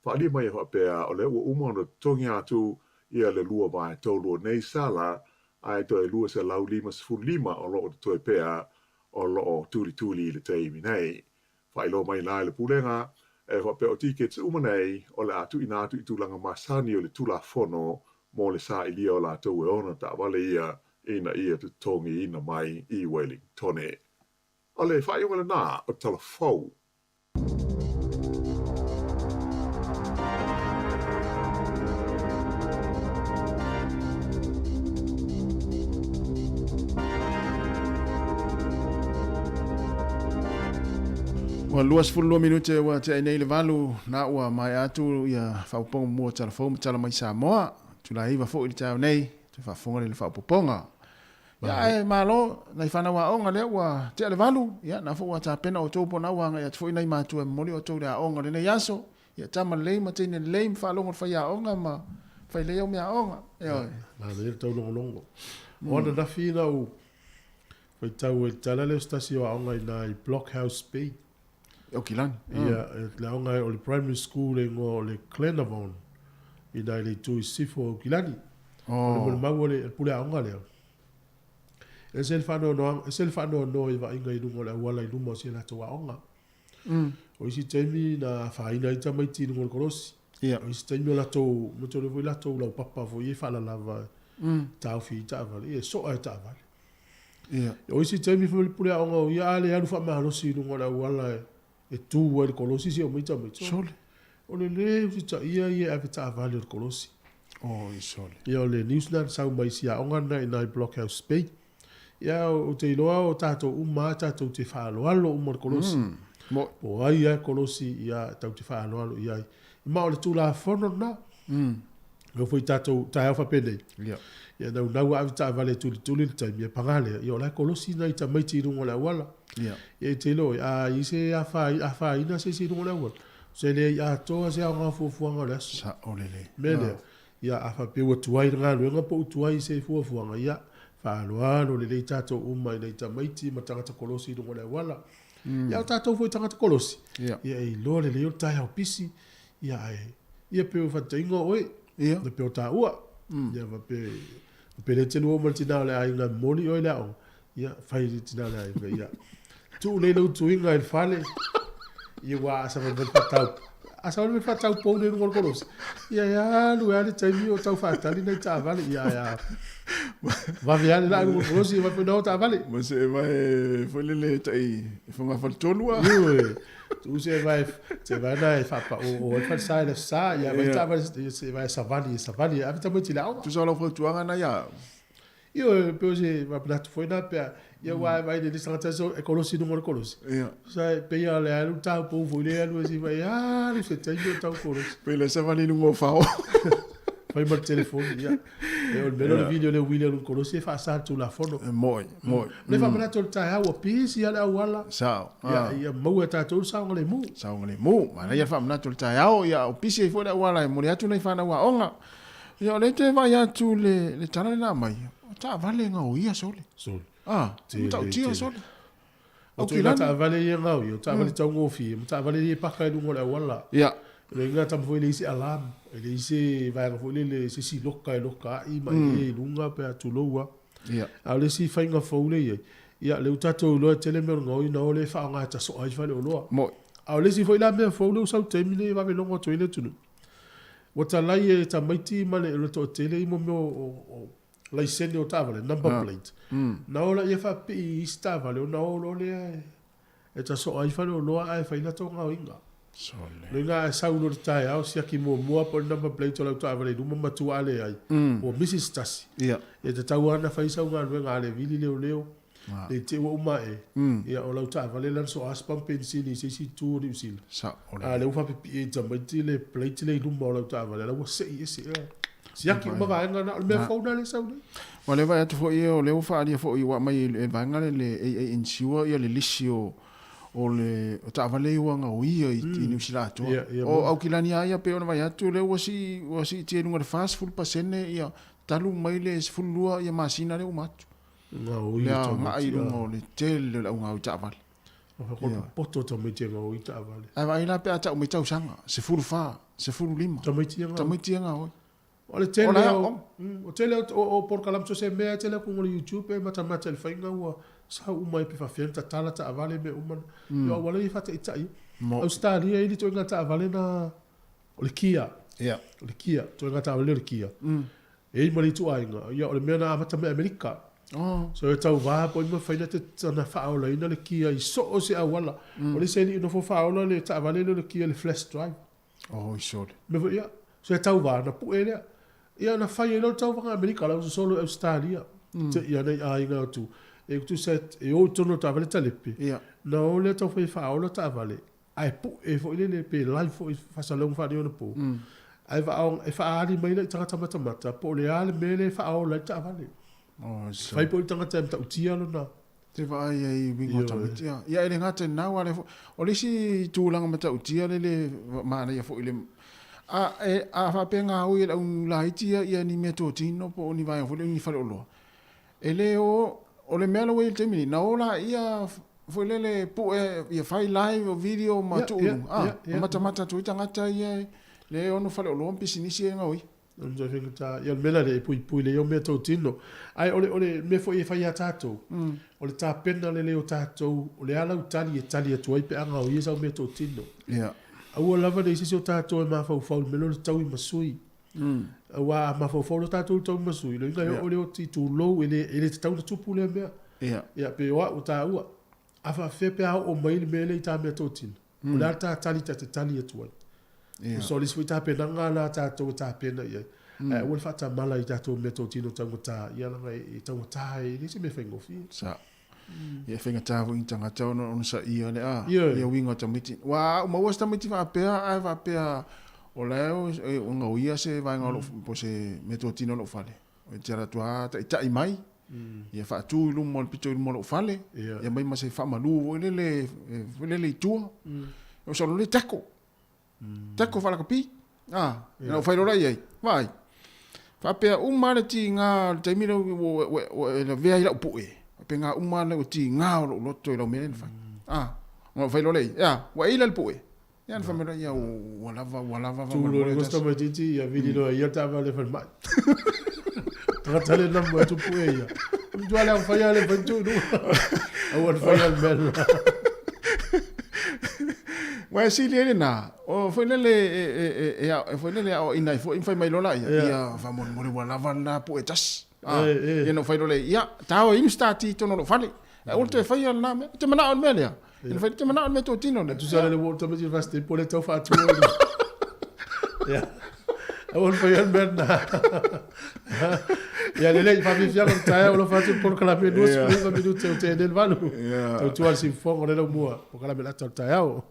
Faaalia mai e faapea, o lea ua uma ona totogi atu ia le lua vaetolu o nei sala, ae toe 255 o lo o totoe pea o lo o tulituli i le taimi nei. Faailoa mai la e le Pulega, e faapea o tickets uma nei o le a tuuina atu i tulaga masani o le Tulafono mo le sailia o latou e ona taavale ia ina ia totogiina mai i Wellingtone. O le faaiuga lena o Tala Fou. Ua 22 minute ua tea nei le 8 na ua maea atu ia faaopoopoga muamua o Tala Fou ma Tala Mai Samoa. Itula 9 foi i le taeao nei, toe faafofoga lea i le faaopoopoga. Ia ae malo nai fanau aoga lea ua tea le 8, ia na foi ua tapena outou po o na ua agai atu foi nai matua e momoli outou i le aoga o lenei aso. Ia tama lelei ma teine lelei ma faalogo i le faiaoga ma fai lelei au meaaoga. Ioe. Manaia le taulogologo. O ananafi na ou faitau ai i le tala lea o se tasi o aoga i ina i Blockhouse Bay. Aukilani. Ia, le aoga o le primary school le igoa o le Glenavon i ina i le itu i sisifo o Aukilani. O le molimau o le pule aoga lea. E ese le faanoanoaga, ese le faanoanoa i vaaiga i luga o le auala i luma o si a latou aoga. O isi taimi na afaina ai tamaiti i luga o le kolosi. O isi taimi o latou, manatua foi latou laupapa foi ia e faalalava e taofi ai taavale, ia e soa e taavale. O isi taimi foi le pule aoga o ia a le alu faamalosi i luga o le auala e. E tu ai le kolosi si aumai tamaiti. Sole. O le lē usitaia ia e ave taavale o le kolosi. Oi sole. Ia o le news lena na sau mai si aoga lena i ina i Blockhouse Bay. Ia ou te iloa o tatou uma lava tatou te faaaloalo uma i le kolosi. Mo. Po o ai lava e kolosi ia tatou te faaaloalo i ai. Ma o le Tulafono lena. E oo foi i tatou taeao faapenei. Ia. Ia naunau lava ave taavale e tulituli le taimi, ia paga lea, ia o la e kolosi nai tamaiti i luga o le auala. Ia. Ia e te iloa oi, a i ai se afaina se isi i luga o le auala, se leai atoa se aoga o fuafuaga o le aso. Sao lelei. O le mea lea, ia a faapea ua tuai le galuega po ua tuai i se fuafuaga, ia faaaloalo lelei tatou uma i nai tamaiti ma tagata kolosi i luga o le auala. Ia a o tatou foi tagata kolosi, Ia. ia e iloa lelei o le taeao pisi, Ia ae, ia pei o faataitaiga o oe, Ia. na pei o taua. Ia faapea, faapea lea e te lua ma le tina o le aiga e momoli oe i le aoga, ia fai le tina o le aiga, ia tuu lelei lau tuiga i le fale, ia ua a savalivali faatau, a savalivali faatau pou nei i luga o le kolosi, ia e alu e lava le taimi o tau faatali nai taavale, ia ae a vave lava le laa i luga o le kolosi, vave foi ona o taavale. Ma se vae foi lele tai i fogafale-tolu a. Ioe. Tu se vai se vai na e whapa o o e whalesa e le sa ia vai taavale se vai savali e savali e ave tamaiti i le aoga. Tusa o lau fautuaga na ia au. Ioe, pe o se manatu foi na pea ia ua e vai le tagata so e kolosi i luga o le kolosi. Ia. Sa e pei a le alu tau pou foi le alu e si vai alu se taimi o tau kolosi. Pei le savali i luga o fao. Fai ma le telefoni, ia. E o le mea lea o le video lea uili alu i le kolosi e faasa le Tulafono. E moi, moi. Le faamanatu o le taeao ua pisi lava le auala. Sao. Ia, ia maua e tatou le saogalemu. Saogalemu. Manaia le faamanatu o le taeao, ia o pisi ai foi le auala e momoli atu nai fanau aoga. Ia o lea e te vaai atu i le tala lena aumai, o taavale e gaoia sole. Sole. Ah, e matautia sole. O ituaiga taavale ia e gaoia, o taavale taugofie ma taavale ia e paka i luga o le auala. Ia. O le uiga tama foi e leai se alarm, e leai se vaega foi lele, se isi loka e loka ai ma e i luga pe a tulou lava. Ia. A o le isi faiga fou lea e i ai, ia lea ua tatou iloa e tele mea o le gaoi na o lea e faaaoga e tasoa ai faleoloa. Moi. A o le isi foi la mea fou lea ua sau i le taimi lenei e vave logo atu ai le atunuu, ua talai e tamaiti ma le toatele i mea o laisene o taavale, number plate, na o laia faapipii i isi taavale ona o loa lea e tasoa ai faleoloa ae fai latou gaoiga. Loiga a sau loa i le taeao siaki muamua po o le number plate o lau taavale i luma matua a leai, ua misi se tasi. Ia tatau lava ona fai sau galuega a le vili leoleo, ne i te i ua uma ae, ia o lau taavale la na soa se pamu penisini i se isi itu o Niu Sila. A o lea ua faapipii ai i tamaiti le plate lea i luma o lau taavale, o la ua sei ese ea. Siaki uma vaega na, o le mea fou lena lea e sau nei. Aua o lea e vaai atu foi o lea ua faaalia foi ua aumai e le vaega lea le AA Insure ia le lisi o o le o taavale ia ua gaoia i Niu Sila atoa. O Aukilani lava ia pei ona vaai atu o lea ua sii ua siitia i luga i le 40% ia talu mai le 12 ia masina lea ua uma atu. Le agai i luga o le tele o le augaoi taavale. Poto tamaiti e gaoi taavale. Ae vaai la pe a tau mai tausaga, 14, 15. Tamaiti e gaoi. Tamaiti e gaoi. O le tele o, o tele o polokalame so se mea e tele atu i luga o le YouTube e matamata i le faiga ua sau uma ai pe faafefea ona tatala taavale mea uma. Ia o auala ia e faataitai. Ausetalia e i ai le ituaiga taavale na o le Kia. O le Kia, ituaiga taavale o le Kia. E i ai ma le ituaiga, ia o le mea na amata mai Amerika. So e tauva po o mafai ona faaolaina le kia i so o se auala. O le isi alii e nofo faaola le taavale lea o le kia i le flash drive. Oi sole. Mea foi ia, so e tauva ona pue lea. Ia ona fai ai loa le tauvaga Amerika, o la ua sosolo i Ausetalia. Te i ana i aiga atu. E tusa e o i totonu o le taavale talepe. Ona o lea taufai e faaola taavale. Ae pue foi lele pe live foi faasalauga faaneionapo ae e faaali mai lai tagata matamata po o le a le mea lea e faaola ai le taavale. Fai foi le tagata e matautia lona. Te vaai ai i uiga o tamaiti. Ia e le gata i lena aua o lea foi, o le isi tulaga matautia lele manaia foi le a e a faapea gaoi e le au laiti ia ia ni meatotino po o ni vaega foi lea ni faleoloa, E le o, o le mea la ua i ai i le taimi nei, na o laia foi lele pue ia fai live o video ma tuu i luga, a, ma matamata atu ai tagata ia le ono faleoloa ma pisinisi ia e gaoia. Ia o le mea la lea e puipui lelei au mea totino. Ae o le, o le mea foi e fai ia tatou, o le tapena lelei o tatou, o le a lau tali e tali atu ai pe a gaoia sau mea totino. Aua lava ne i se isi o tatou e mafaufau i le mea lea o le taui ma sui. Aua a mafaufau loa tatou i le tauimasui, lona uiga e oo lea o ti tulou, e le, e le tatau ona tupu lea mea. Ia, pe o au o taua. A faapefea pe a oo mai le mea lea i ta meatotino? O le a le ta tali ta te tali atu ai? Tusa o le isi foi tapenaga lena a tatou e tapena i ai, ae aua le faatamala i tatou meatotino taugata, ia leaga e taugata, e le o se mea faigofie. Sa. Ia e faigata foi i ni tagata ona onosaia le a, ia uiga o tamaiti. Aua a ou maua se tamaiti faapea ae faapea o la e gaoia se vaega o lou, po o se meatotino o lou fale, e te alu atu lava taitai mai, ia faatu i luma o le pito i luma o lou fale, ia aumai ma se faamalu foi lele, foi lele i tua. O solo le tako. Tako faalakapi. Ah, na ou fai loa i ai. Vaai. Faapea uma le tiga o le taimi lea ua e lavea ai lau pue. Faapena uma le tiga o lou loto i lau mea lea na fai. Ah, na ou fai loa lea i ai. Ea, ua e ila le pue. Ia na fai mai loa, ia ua lava, ua lava. Tu loa le tamaitiiti, ia vili loa e ia le taavale falemai. Tagata le namu e tupu e ia. Matua le faia le fai tu luga. Aua le faia le mea lena. Ua e sili ai lena, o foi lele e foi lele aoaina ai foi ma fai mai loa laia, ia faamolemole ua lava lena pue tasi. Ia na ou fai loa lea, ia ta o e inu se ta ti i totonu o lou fale. Ae aua le toe faia lena mea. Ou te manao i le mea lea. Ina fai, te manao i le mea totino lea. Tusa le ua tamaiti le first po le tau faatua. Ia. Aua le faia le mea lena. Ia lelei, faafiafiaga o le taeao, alofa atu i le polokalame 29 minute o te ene le 8. Tautua le siufofoga o le laumua, polokalame le ata o le taeao.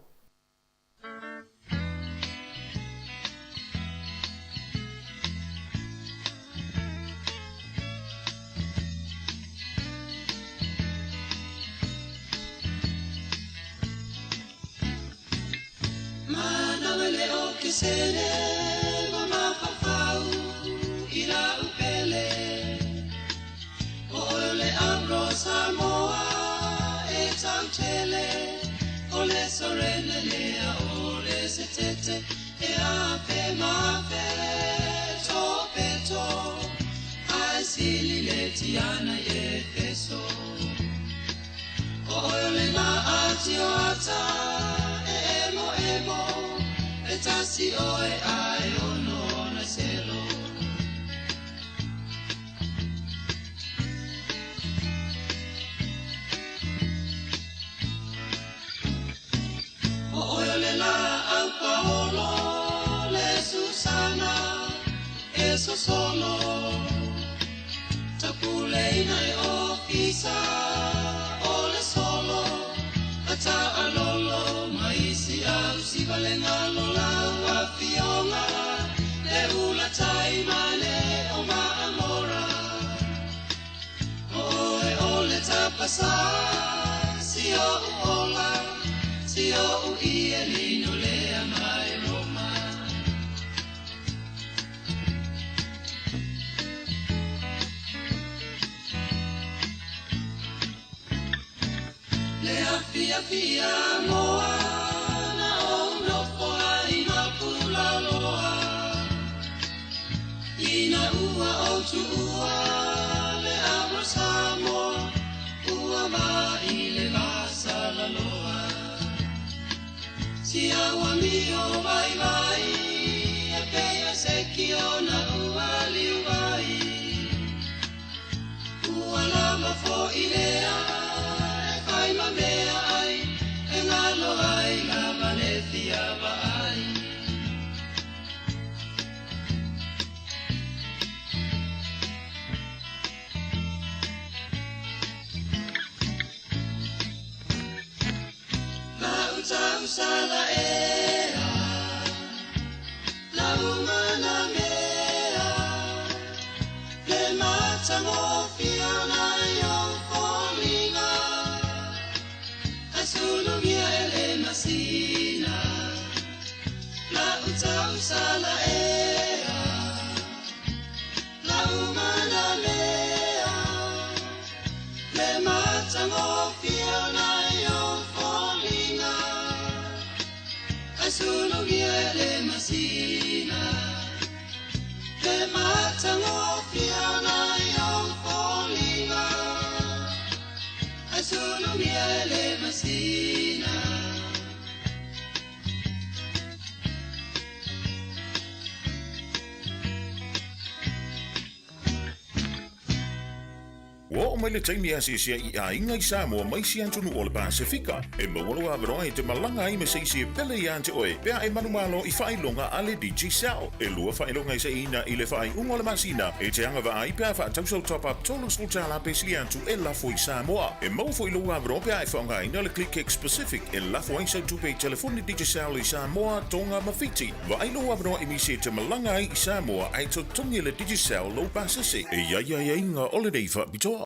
Ua oo mai le taimi e asiasi ai i aiga i Samoa ma isi atunuu o le Pasefika. E maua lou avanoa e te malaga ai ma se isi e pele iā te oe pe a e manumalo i faailoga a le Digicel. E lua faailoga e seiina i le faaiuga o le masina e te agavaa ai pe a faatau sau top-up $30 pe sili atu e lafo i Samoa. E maua foi lou avanoa pe a e faaaogaina le ClickX Pacific e lafo ai sau tupe i telefoni Digicel i Samoa, Tonga ma Fiti. Vaai lou avanoa e misi e te malaga ai i Samoa ae totogi e le Digicel lou pasese. E i ai aiaiga o lenei faapitoa.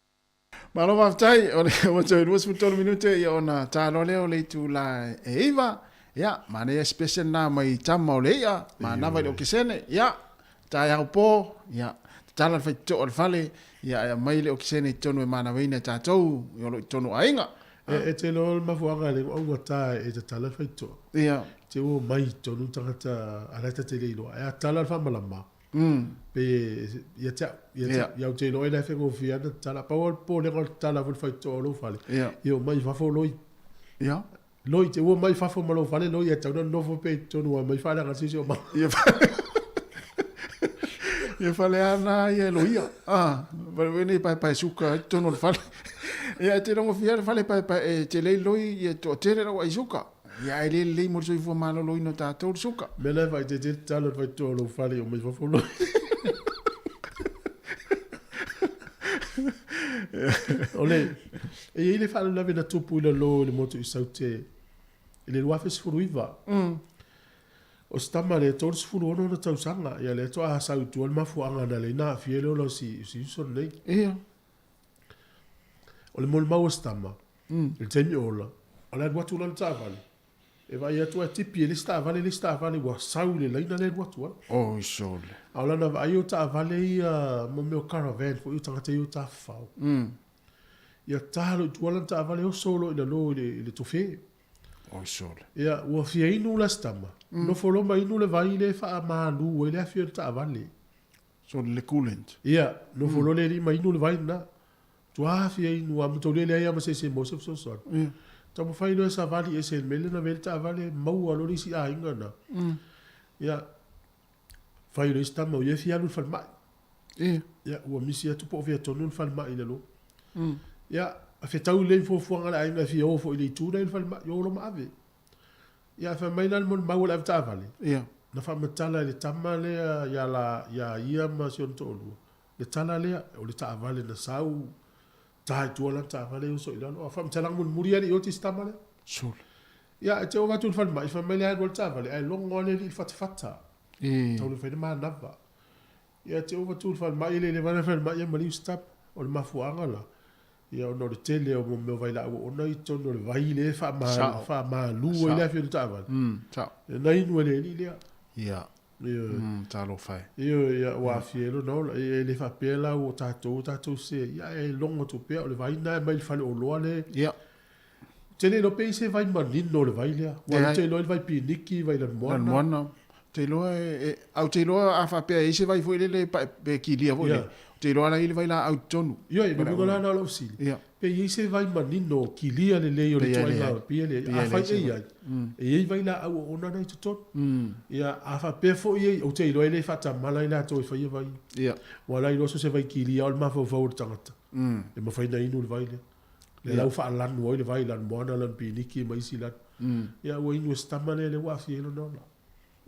Malo faafetai, o le ua toe 23 minute ia ona ta loa lea o le itula e 9. Ia, manaia special na mai tama o le i'a, manava i le okesene. Ia, taeao po, ia, tatala le faitotoa o le fale, ia, e aumai le okesene i totonu e manavaina e tatou, ia o lo o i totonu o aiga. E, e te iloa le mafuaaga e le augata e tatala le faitotoa. Ia. Te ua omai i totonu tagata a la e ta te le iloa. Ae a tala le faamalama, pe ia te au, ia te au. Ia ou te iloa ai la e faigofie lava ona tatala. Pau lava le popolega o le tatala foi o le faitotoa o lou fale, ia omai i fafo loi. Loi, te ua omai i fafo ma lou fale loi, ae tatau ona nonofo pea i totonu ua omai faaleaga le siosiomaga. Ia fale ana ia e loia. Ah, fale nei paepae suka i totonu o le fale. Ia e te logofia le fale paepae e tele ai loi ia toatele lau ai suka. Ia ae le lelei mo le soifua maloloina o tatou le suka. Mea la e faaeteete tatalo le faitotoa o lou fale i omai fafo loi. O le, e i ai le faalavelave na tupu i lalo i le motu i Saute i le 2019. O si tama lea e 36 ona tausaga, ia lea toa sau i tua le mafuaaga na ala ai ona aafia le ola o si, si uso lenei. Ia. O le molimau a si tama, i le taimi o ola, o le alu atu la le taavale, e vaai atu ae tipi e le isi taavale le isi taavale ua sau i le laina lea e alu atu ai. Oi sole. A o lana vaai o taavale ia, mo mea o caravan foi o tagata ia o tafafao. Ia ta loa i tua lana taavale oso loa i lalo i le, i le tofe. Oi sole. Ia, ua fia inu la si tama. Nofo loa ma inu le vai lea e faamalu ai le afi o le taavale. Sole le coolant. Ia, nofo loa le alii ma inu le vai lena. Tua fia inu lava ma taulia leai lava ma se isi e maua se fesoasoani. Ia. Taumafai loa e savali ese i le mea lea na ave ai le taavale, maua loa le isi aiga lena. Ia, fai loa isi tama, o ia e fia alu i le falemai. Ia. Ia, ua misi atu po o fea tonu le falemai i lalo. Ia, fetau lelei ma fuafuaga a le aiga e fia o foi i le itu lea i le falemai, o loa ma ave. Ia, fai mai la le molimau o le avetaavale. Ia. Na faamatala e le tama lea ia la, ia ia ma si ona toalua, le tala lea, o le taavale na sau, ta i tua lana taavale uso i lalo. A faamatalaga mulimuli lava e le i oti si tama lea. Sole. Ia, e te ova atu i le falemai, fai mai le alu a le taavale, ae logo lava le alii i le fatafata. E. Tau le mafai ona manava. Ia, te ova atu i le falemai, e le leva le falemai ia maliu si tama. O le mafuaaga la, Ia ona o le tele o mea o vailaau oona i totonu o le vai lea e faamalu ai le afi o le taavale. Ia na inu e le alii lea. Ia. Ioe. Talofa e. Ioe, ia ua aafia ai lona ola. E le faapea la ua tatou o tatou se, ia e logo atu pea o le vai lena e aumai i le faleoloa le. Ia. Ou te le iloa pe i ai se vai manino o le vai lea. Aua ou te iloa i le vai piniki, vai lanumoana. Lanumoana. Ou te iloa e, a ou te iloa a faapea e i ai se vai foi lele e pe kilia foi lele, ou te iloa la e i ai le vailaau i totonu. Ioe, o le uiga la lena o lau fesili, pe i ai se vai manino kilia lelei o le ituaiga pei e leai. Afai e i ai, e i ai vailaau oona na i totonu. Ia, a faapea foi e i, ou te iloa e le faatamala i latou e faia vai. Ua la iloa so o se vai kilia o le mafaufau o le tagata, e mafai ona inu le vai lea. Lea la ua faalanu ai le vai, lanu moana, lanu piniki ma isi lanu. Ia, ua inu e si tama lea, lea ua aafia ai lona ola.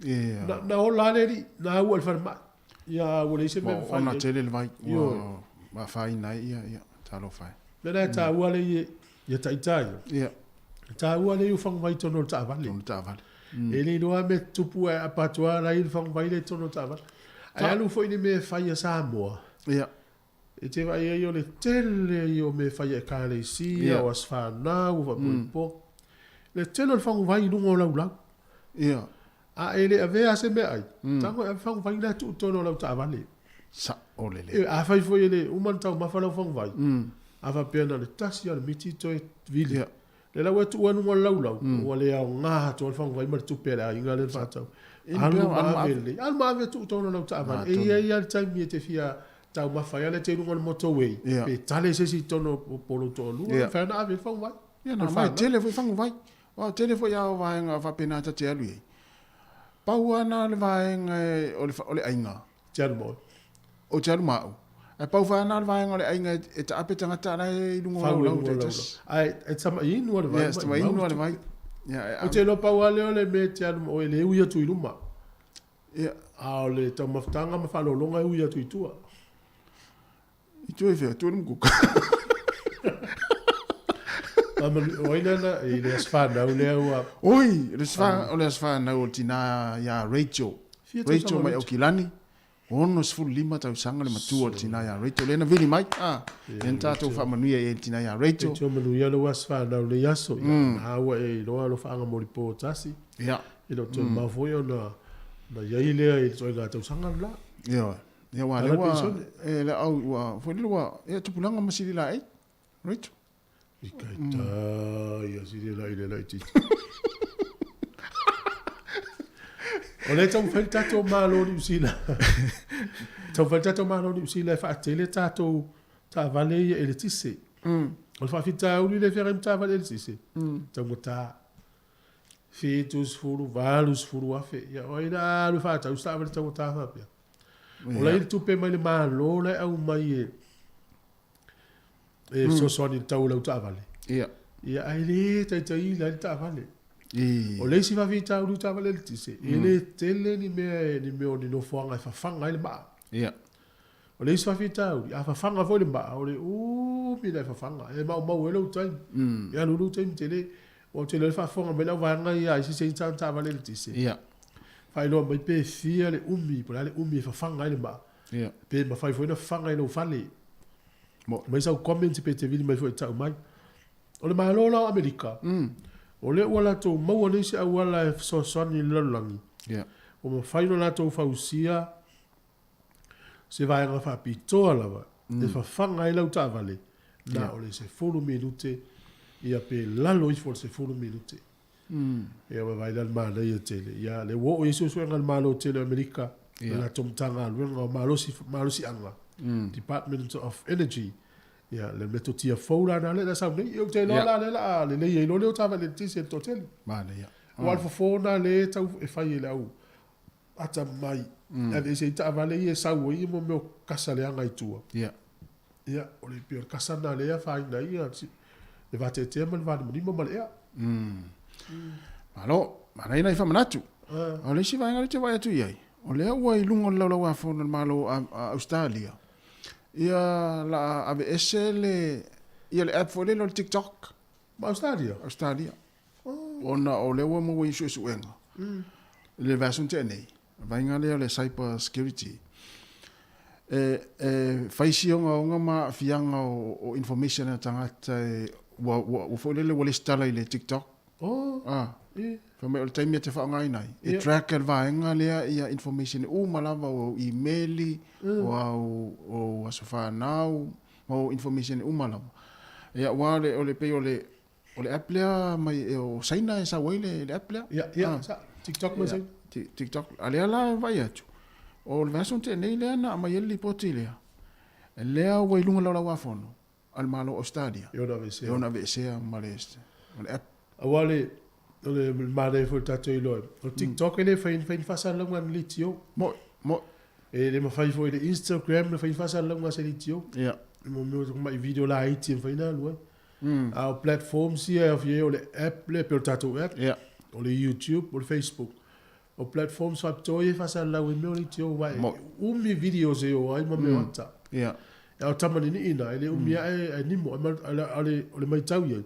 Ia. Na, na ola lava le alii, na aua i le falemai. Ia, ua leai se mea e mafai ai. Ua ona tele le vai, ua afaina ai, ia, ia, talofa e. O le mea lena e taua le ia ita ia. Ia. E taua le i o faguvai i totonu o le taavale. Totonu o le taavale. E le iloa lava mea tutupu ae aapa atu lava la i le faguvai lea i totonu o le taavale. Ae alu foi le mea e fai a Samoa. Ia. E te vaai ai o le tele ia o mea e fai a Ekalesia, o aso fanau, o faapoipoga. Le tele o le faguvai i luga o laulau. Ia. A e le avea lava se meaai, tago e ave faguvai la e tuu i totonu o lau taavale. Sao lelei. Afai foi e le uma ona taumafa lau faguvai, a faapea na o le tasi lava o le miti toe vili. Lea la ua tuua i luga o le laulau, ua le aoga atoa le faguvai ma le tupe a le aiga lea na faatau. Alu ma ave lelei. Alu ma ave tuu i totonu o lau taavale. E i ai lava le taimi e te fia taumafa ai a lea e te i luga o le motorway, pe tale se isi i totonu o lou toalua, e mafai ona ave ai le faguvai. Ia, na mai tele foi faguvai. Aua o tele foi lava o vaega faapena ta te alu i ai. Pau lava na o le vaega o le aiga. Te alu ma oe. Ou te alu ma au. Ae pau foi lava na o le vaega o le aiga e taape tagata a la e i luga o Fau i laulau luga o laulau. taitasi. Ae e tamainu lava le vai Yes, ma tamainu maumau lava le le vai. tupe. Ia, e Ou te iloa pau lava lea o le mea e te alu ma oe e le ui atu i luma. Ia. A o le taumafataga ma faaaloaloga e ui atu i tua. I tua i fea? Tua i le mukuka. O ai lea na, i le aso fanau lea ua... Oi, o le aso fanau o le tinā ia Rachel. Fia tausaga Rachel mai Rachel? Aukilani. 65 tausaga le matua o le tinā ia Rachel. Lea na vili mai, a, lea na tatou faamanuia i ai i le tinā ia Rachel. Rachel manuia lou aso fanau i lenei aso. Ia, na ua e iloa alofaaga molipo tasi. Ia. E le o toe mamao foi ona na i ai lea i le ituaiga tausaga le la. Ioe. Ia aua lea ua, e le au, ua, foi lele ua, ia tupulaga ma sili laei, Rachel. I kai tā, ia sili laei le laitiiti. O lea e taumafai le tatou Malo o Niu Sila, taumafai le tatou Malo o Niu Sila e faatele tatou taavale ia eletise. O le faafitauli lea e feagai ma taavale eletise, taugata. 70, 80 afe. Ia o ai la a alu e faatau se taavale taugata faapea? O la e i ai le tupe mai le Malo la e aumai e e fesoasoani i le tau o lau taavale. Ia. Ia, ae le taitaiina ai le taavale. O le isi faafitauli o taavale eletise, e le tele ni mea, ni mea o ni nofoaga e fafaga ai le maa. Ia. O le isi faafitauli, a fafaga foi le maa, o le umi la e fafaga, e maumau ai lou taimi. E alu lou taimi tele. Aua ou te iloa i le faafofoga mai le auvaega ia a isi se ita taavale eletise. Ia. Faailoa mai pe fia le umi, po o le a le umi e fafaga ai le maa. Ia. Pe mafai foi ona fafaga i lou fale. Mo. Aumai sau comment pe te vili mai foi e tau mai. O le Malo la o Amerika, o lea ua latou maua nei se auala e fesoasoani i le lalolagi. Ia. Ua mafai ona latou fausia se vaega faapitoa lava e fafaga ai lau taavale na o le 10 minute ia pe lalo ifo o le 10 minute. Ia ua vaai la le manaia tele. Ia lea ua oo i ai suesuega a le Malo tele o Amerika i le latou Matagaluega o Malosi, Malosiaga, Department of Energy. Ia le metotia fou la na lea na sau nei. Ia ou te iloa la lea o le a lelei ai loa le o taavale eletise e le toatele. Manaia. Aua o le fofo lena lea e tau e fai e le au atamai e aveese ai taavale ia e sau ai mo mea o kasa leaga i tua. Ia. Ia, o le pei o le kasa lena lea e afaina ai ia le vateatea ma le valimalima ma le ea. Malo, manaia nai faamanatu. O le isi vaega lea ou te vaai atu i ai, o lea ua i luga o le Laulau-a-Fono a le Malo o Ausetalia, ia la aveese le, ia le app foi lele o le TikTok. Ma Ausetalia? Ausetalia. Ona o lea ua maua i suesuega i le vaiaso na tea nei, le vaega lea o le cyber security, e, e fai si ogaoga ma aafiaga o, o information a tagata e, ua, ua, ua foi lele ua lesitala i le TikTok. Oh, Ah, e. fai mai o le taimi e te faaaogaina ai, e Ia. track e le vaega lea ia information uma lava o au email, o au, o au aso fanau, ma o information uma lava. Ia, aua o le, o le pei o le, O le app lea mai e o Saina e sau ai le, le app lea. Ia, ia, sa, TikTok mai Saina. TikTok, a lea la e vaai atu. O le vaiaso na tea nei lea na aumai ai le lipoti lea. Lea ua i luga o le Laulau-a-Fono a le Malo o Australia. E ono aveesea. E ono aveesea ma le, ma le app. Aua o le, o le manaia foi o le tatou iloa, o le TikTok e le fai, fai ni faasalalauga a ni leitio. Mo'i, mo'i. E le mafai foi i le Instagram na fai ni faasalalauga a se leitio. Ia. Mo mea o mai video laiti e mafai ona alu ai. A o platforms ia e aofia ai o le app lea pei o le tatou app, o le YouTube, o le Facebook. O platforms faapitoa ia e faasalalau ai mea o leitio aua e umi videos e o ai ma mea o ata. A o tamalii na, e le umi ae ae nimo, a o le maitau i ai,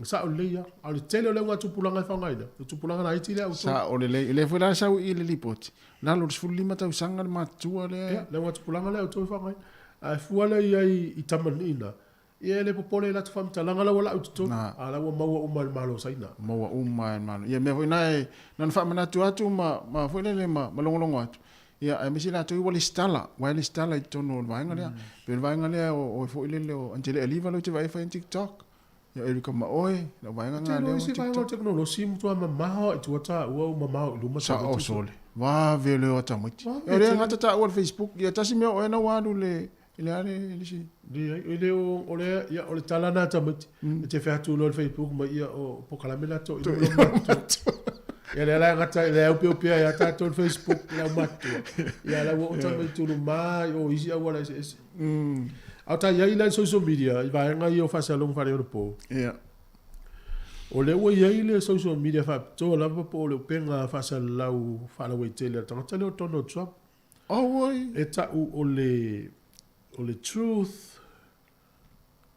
e sao lelei lava. A o le tele o le augatupulaga e faaaogaina, o tupulaga laiti lea a outou. Sao lelei. O lea foi la e sau i i le lipoti, lalo o le 15 tausaga le matutua lea. Ia, le augatupulaga lea a outou e faaaogaina. Ae fua lea i ai i tamalii na, Ia e le popole i latou faamatalaga la ua lau i totonu, a la ua maua uma e le Malo o Saina. Maua uma e le Malo. Ia mea foi na e na ona faamanatu atu ma ma foi lele ma ma logologo atu. Ia aemaise i latou ua lesitala, ua e lesitala i totonu o le vaega lea. Pei o le vaega lea o oe foi lele o Angela Eliva lea ou te vaai e fai ai TikTok. Ia o Erica Maoe, lau vaega Ou te na iloa lea ua isi vaega o TikTok. tekonolosi matua mamao i tua taua ua mamao i luma Sao sole. Vave le o a tamaiti. Vave O lea tele. gata taua le Facebook, ia tasi mea o oe na ua alu le I le a le le isi? Leai, e le o, o le, ia, o le tala lena a tamaiti, e te fai atu loa i le Facebook mai, ia, o polokalame la toeaina ma lou matua. Ia lea la e gata i le aupeaupea ia tatou i le Facebook i le aumatutua. Ia la ua oo tamaiti luma i o i isi auala eseese. A o ta i ai la i social media i vaega ia o faasalalauga faaleonapo. Ia. O lea ua i ai le social media faapitoa lava po o le upega faasalalau faalauaitele a le tagata lea o Donald Trump. Auoi! E tau o le o le Truth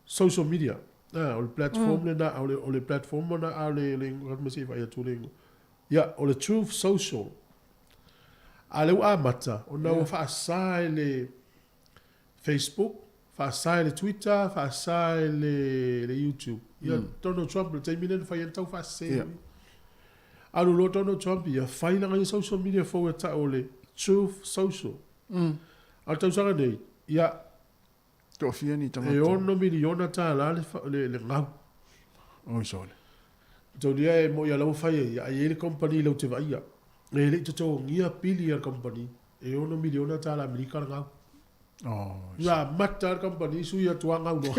Social Media. Ah, o le platform lena, o le, o le platform lena a le, le, le, se i vaai atu le igoa. Ia, o le Truth Social. A lea ua amata, ona ua faasa e le Facebook, faasa e le Twitter, faasa e le, le YouTube. Ia, Donald Trump, le taimi lea na fai ai le taufaasese. Ia. Alu loa Donald Trump ia, fai lana ia social media fou e tau o le Truth Social. A o le tausaga nei, ia, Toafia ni tagata? E $6 miliona tala le, le, le gau. Oi sole. Taulia e mo'i a la ua fai ai, a i ai le company lau te vaaia. E le i totogia pili a le company, e $6 miliona tala Amerika le gau. Oh, Ua amata le company sui atu a gau loa.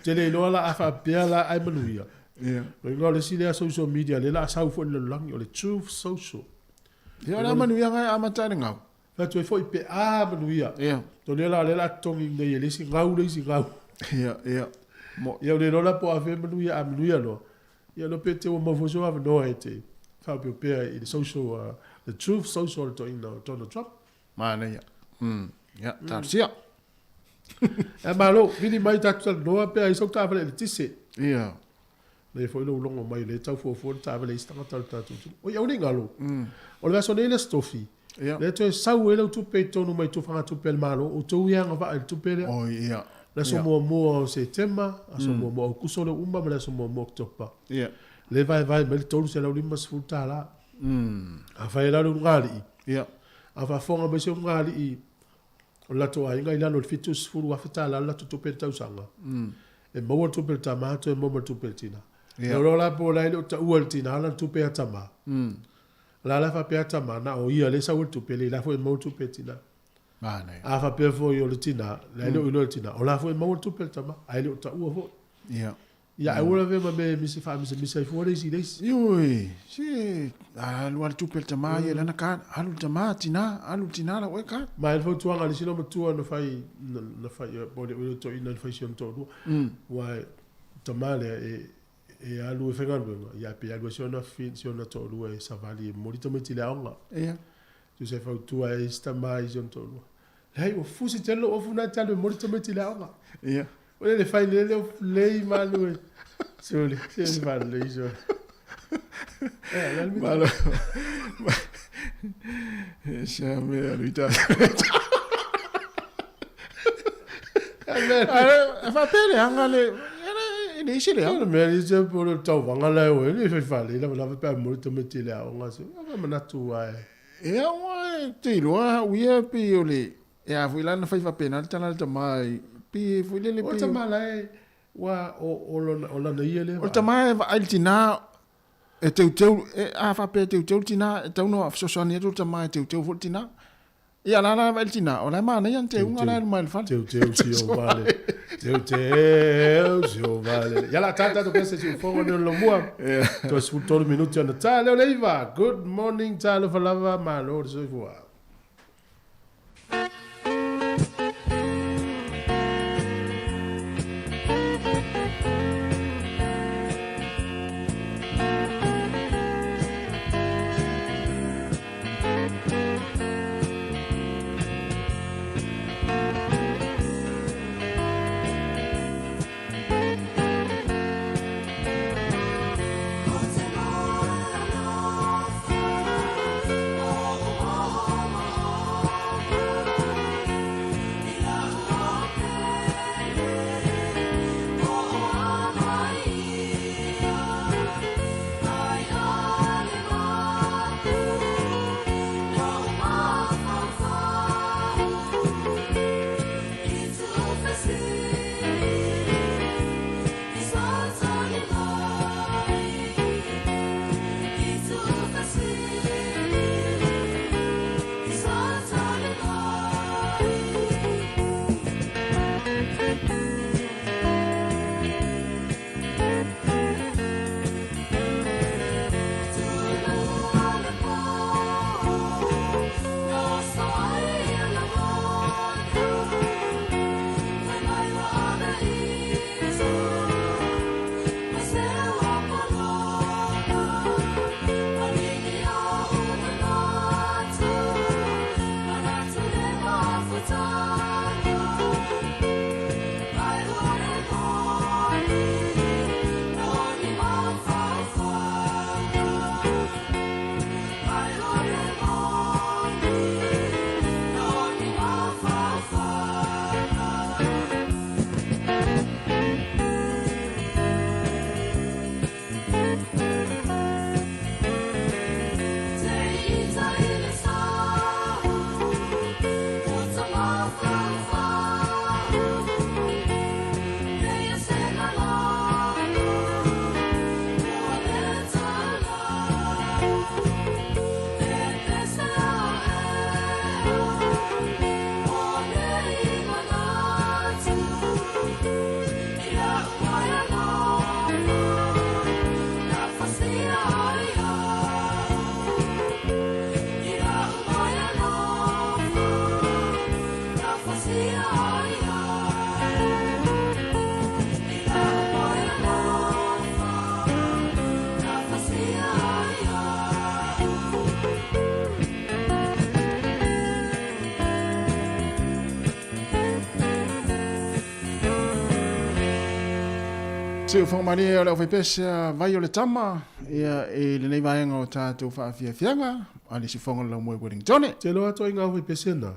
Te le iloa la a faapea la ai manuia. Ia. Loiga o le isi lea social media lea la a sau foi i le lalolagi, o le Truth Social. Ia, o le a manuia ngai amata i le gau. Fai atu ai foi pe a manuia. Ia. Tonu la o lea la totogi nei e le isi gau le isi gau. Ia, ia. Mo. Ia, o le iloa la po o afea manuia a manuia loa. Ia lo pe te ua mau foi sou avanoa e te faaopeopea i le social, the Truth Social le toeaina o Donald Trump. Manaia. Ia, talosia. Ae malo, vili mai tatou talanoa pe a i ai sau taavale eletise. Ia. Lea foi lou logo mai lea tau fuafua le taavale a isi tagata o le tatou atunuu. Oi, aua ne i galo. O le vaiaso nei le Aso Tofi, lea toe sau ai lau tupe i totonu mai tufagatupe a le Malo, outou ia agavaa i le tupe lea. Oi, ia. Le aso muamua o Setema, aso muamua o Aokuso lea ua uma ma le aso muamua o Oketopa. Ia. Lea e vaevae mai le $350. Afai e la le ulugalii, Ia. A faafofoga mai se ulugalii o le latou aiga i lalo o le $70,000 le latou tupe i le tausaga, e maua le tupe a le tama toe maua ma le tupe a le tina. Ia. E iloa la po o la e le o taua e le tina lana tupe ia tama. O la la e faapea tama, na o ia lea e sau ai le tupe, leai la foi e maua le tupe a le tina. Manaia. A faapea foi o le tina, la e le o iloa e le tina, o la foi e maua le tupe a le tama, ae le o taua foi. Ia. Ia, ae aua lavea ma mea e misi faamisamisa ai fua le isi i le isi. Ioe, se alu lava le tupe a le tama ia i lana card, alu le tama, tina, alu le tina lau oe card. Ma e le fautuaga a le isi loomatua na fai, na fai, po o le oi toeaina na fai si ona toalua. Aua o le tama lea e, e alu e faigaluega, ia pe alu ai si ona si ona toalua e savali e momoli tamaiti i le aoga. Ia. Tusa e fautua ai isi tama i si ona toalua. Leai, ua fusi tele lou ofu na e te alu e momoli tamaiti i le aoga. Ia. O le fai le le lei malu e. Sole, se le faalelei sole. Eh, la le Malo. Se a mea alu i ta. E faapea le aga le, e le isi le O aga. le mea le se po le tauvaga la e oe, le fai faalelei lava lava pe a momoli tamaiti i le aoga. Se, a manatu ai. Ia, ua e te iloa au ia pei o le, e a foi la na fai faapena le tala a le tama i, pei e foi lele O le pei. tama la e, ua, o, o lona, o lana ia lea O le tama e vaai i le tina, e teuteu, e, a faapea e teuteu le tina, e tatau ona fesoasoani atu le tama e teuteu foi le tina. Ia, la la e vaai i le tina, o la e manaia ana teuga la e luma i le fale. Teuteu si ou vale. Teuteu si ou vale. Ia la tā tātou kese si ufongo ni o lomua. Toe 13 minuti ona tā leo le iva. Good morning talofa lava, malo le soifua. Ko te moana Siufoga malie o le aufaipese vai o le tama ia i lenei vaega o tatou faafiafiaga a le siufoga o le laumua i Wellingtone. Te iloa atu ai ngā aufaipese na.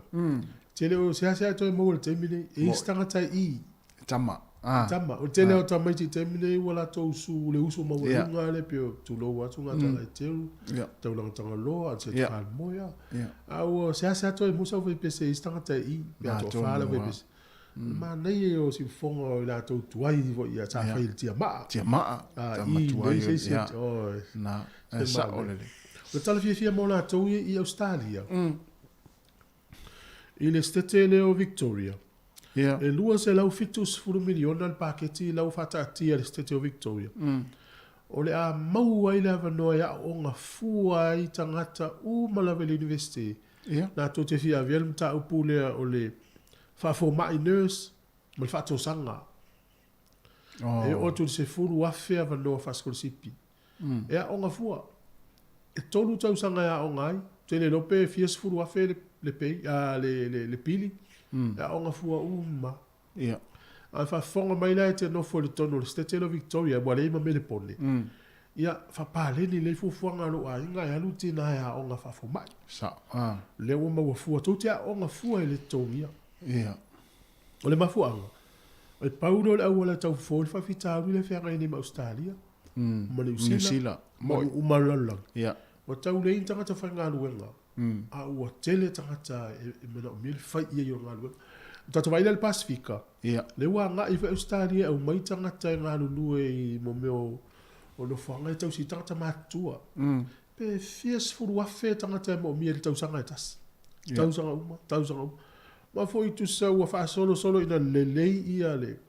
Te le o seasea e toe maua i le taimi nei. E i se tagata i. Tama. Ah. Tama. O le tele o tamaiti i taimi nei ua latou usu le usu maualuga le pei o tulou atu ngā tala e teu, taulaga Tagaloa, a se Kalemoea. A ua seasea toe maua se aufaipese e i se tagata e i, pe a toafa le aufaipese. Manaia o siufofoga o i latou tuai foi ia sa fai i le tiamaa. Tiamaa. Tama tuai. I se isi. Na, e sao lelei. O le tala fiafia mo latou ia i Australia. I le setete lea o Victoria, e $270 miliona le paketi la ua faataatia e le setete o Victoria. O le a maua ai le avanoa e aooga fua ai tagata uma lava i le Universite latou te fia avea le mataupu lea o le faafomai nurse ma le faatosaga. E oo atu i le 10,000 avanoa faasikolasipi. E aoga fua. E 3 tausaga e aoga ai. Ou te le iloa pe fia 10,000 le pay, le pili. E aoga fua uma. A e faafofoga mai la e te nofo i le tonu o le Setete lea o Victoria, ua leai ma Melepone. Ia, faapaleni lelei fuafuaga a lou aiga e alu tina e aoga faafomai. Sao. Ah. Lea ua maua fua, tou te aoga fua e le totogia. O le mafuaaga, e pau lea o le auala e tau fofo ai le faafitauli lea e feagai nei ma Ausetalia, ma Niu Sila, ma nuu uma o le lalolagi. Ua tau leai ni tagata faigaluega, a ua tele tagata e manaomia le fai i ai o le galuega. O tatou vaai lea i le Pasefika, lea ua agai foi Ausetalia e aumai tagata e galulue i mo mea o nofoaga e tausi ai tagata matutua. Pe fia 10,000 tagata e moomia i le tausaga e tasi. Tausaga uma, tausaga uma. Ma foi tusa ua faasolosolo ina lelei ia le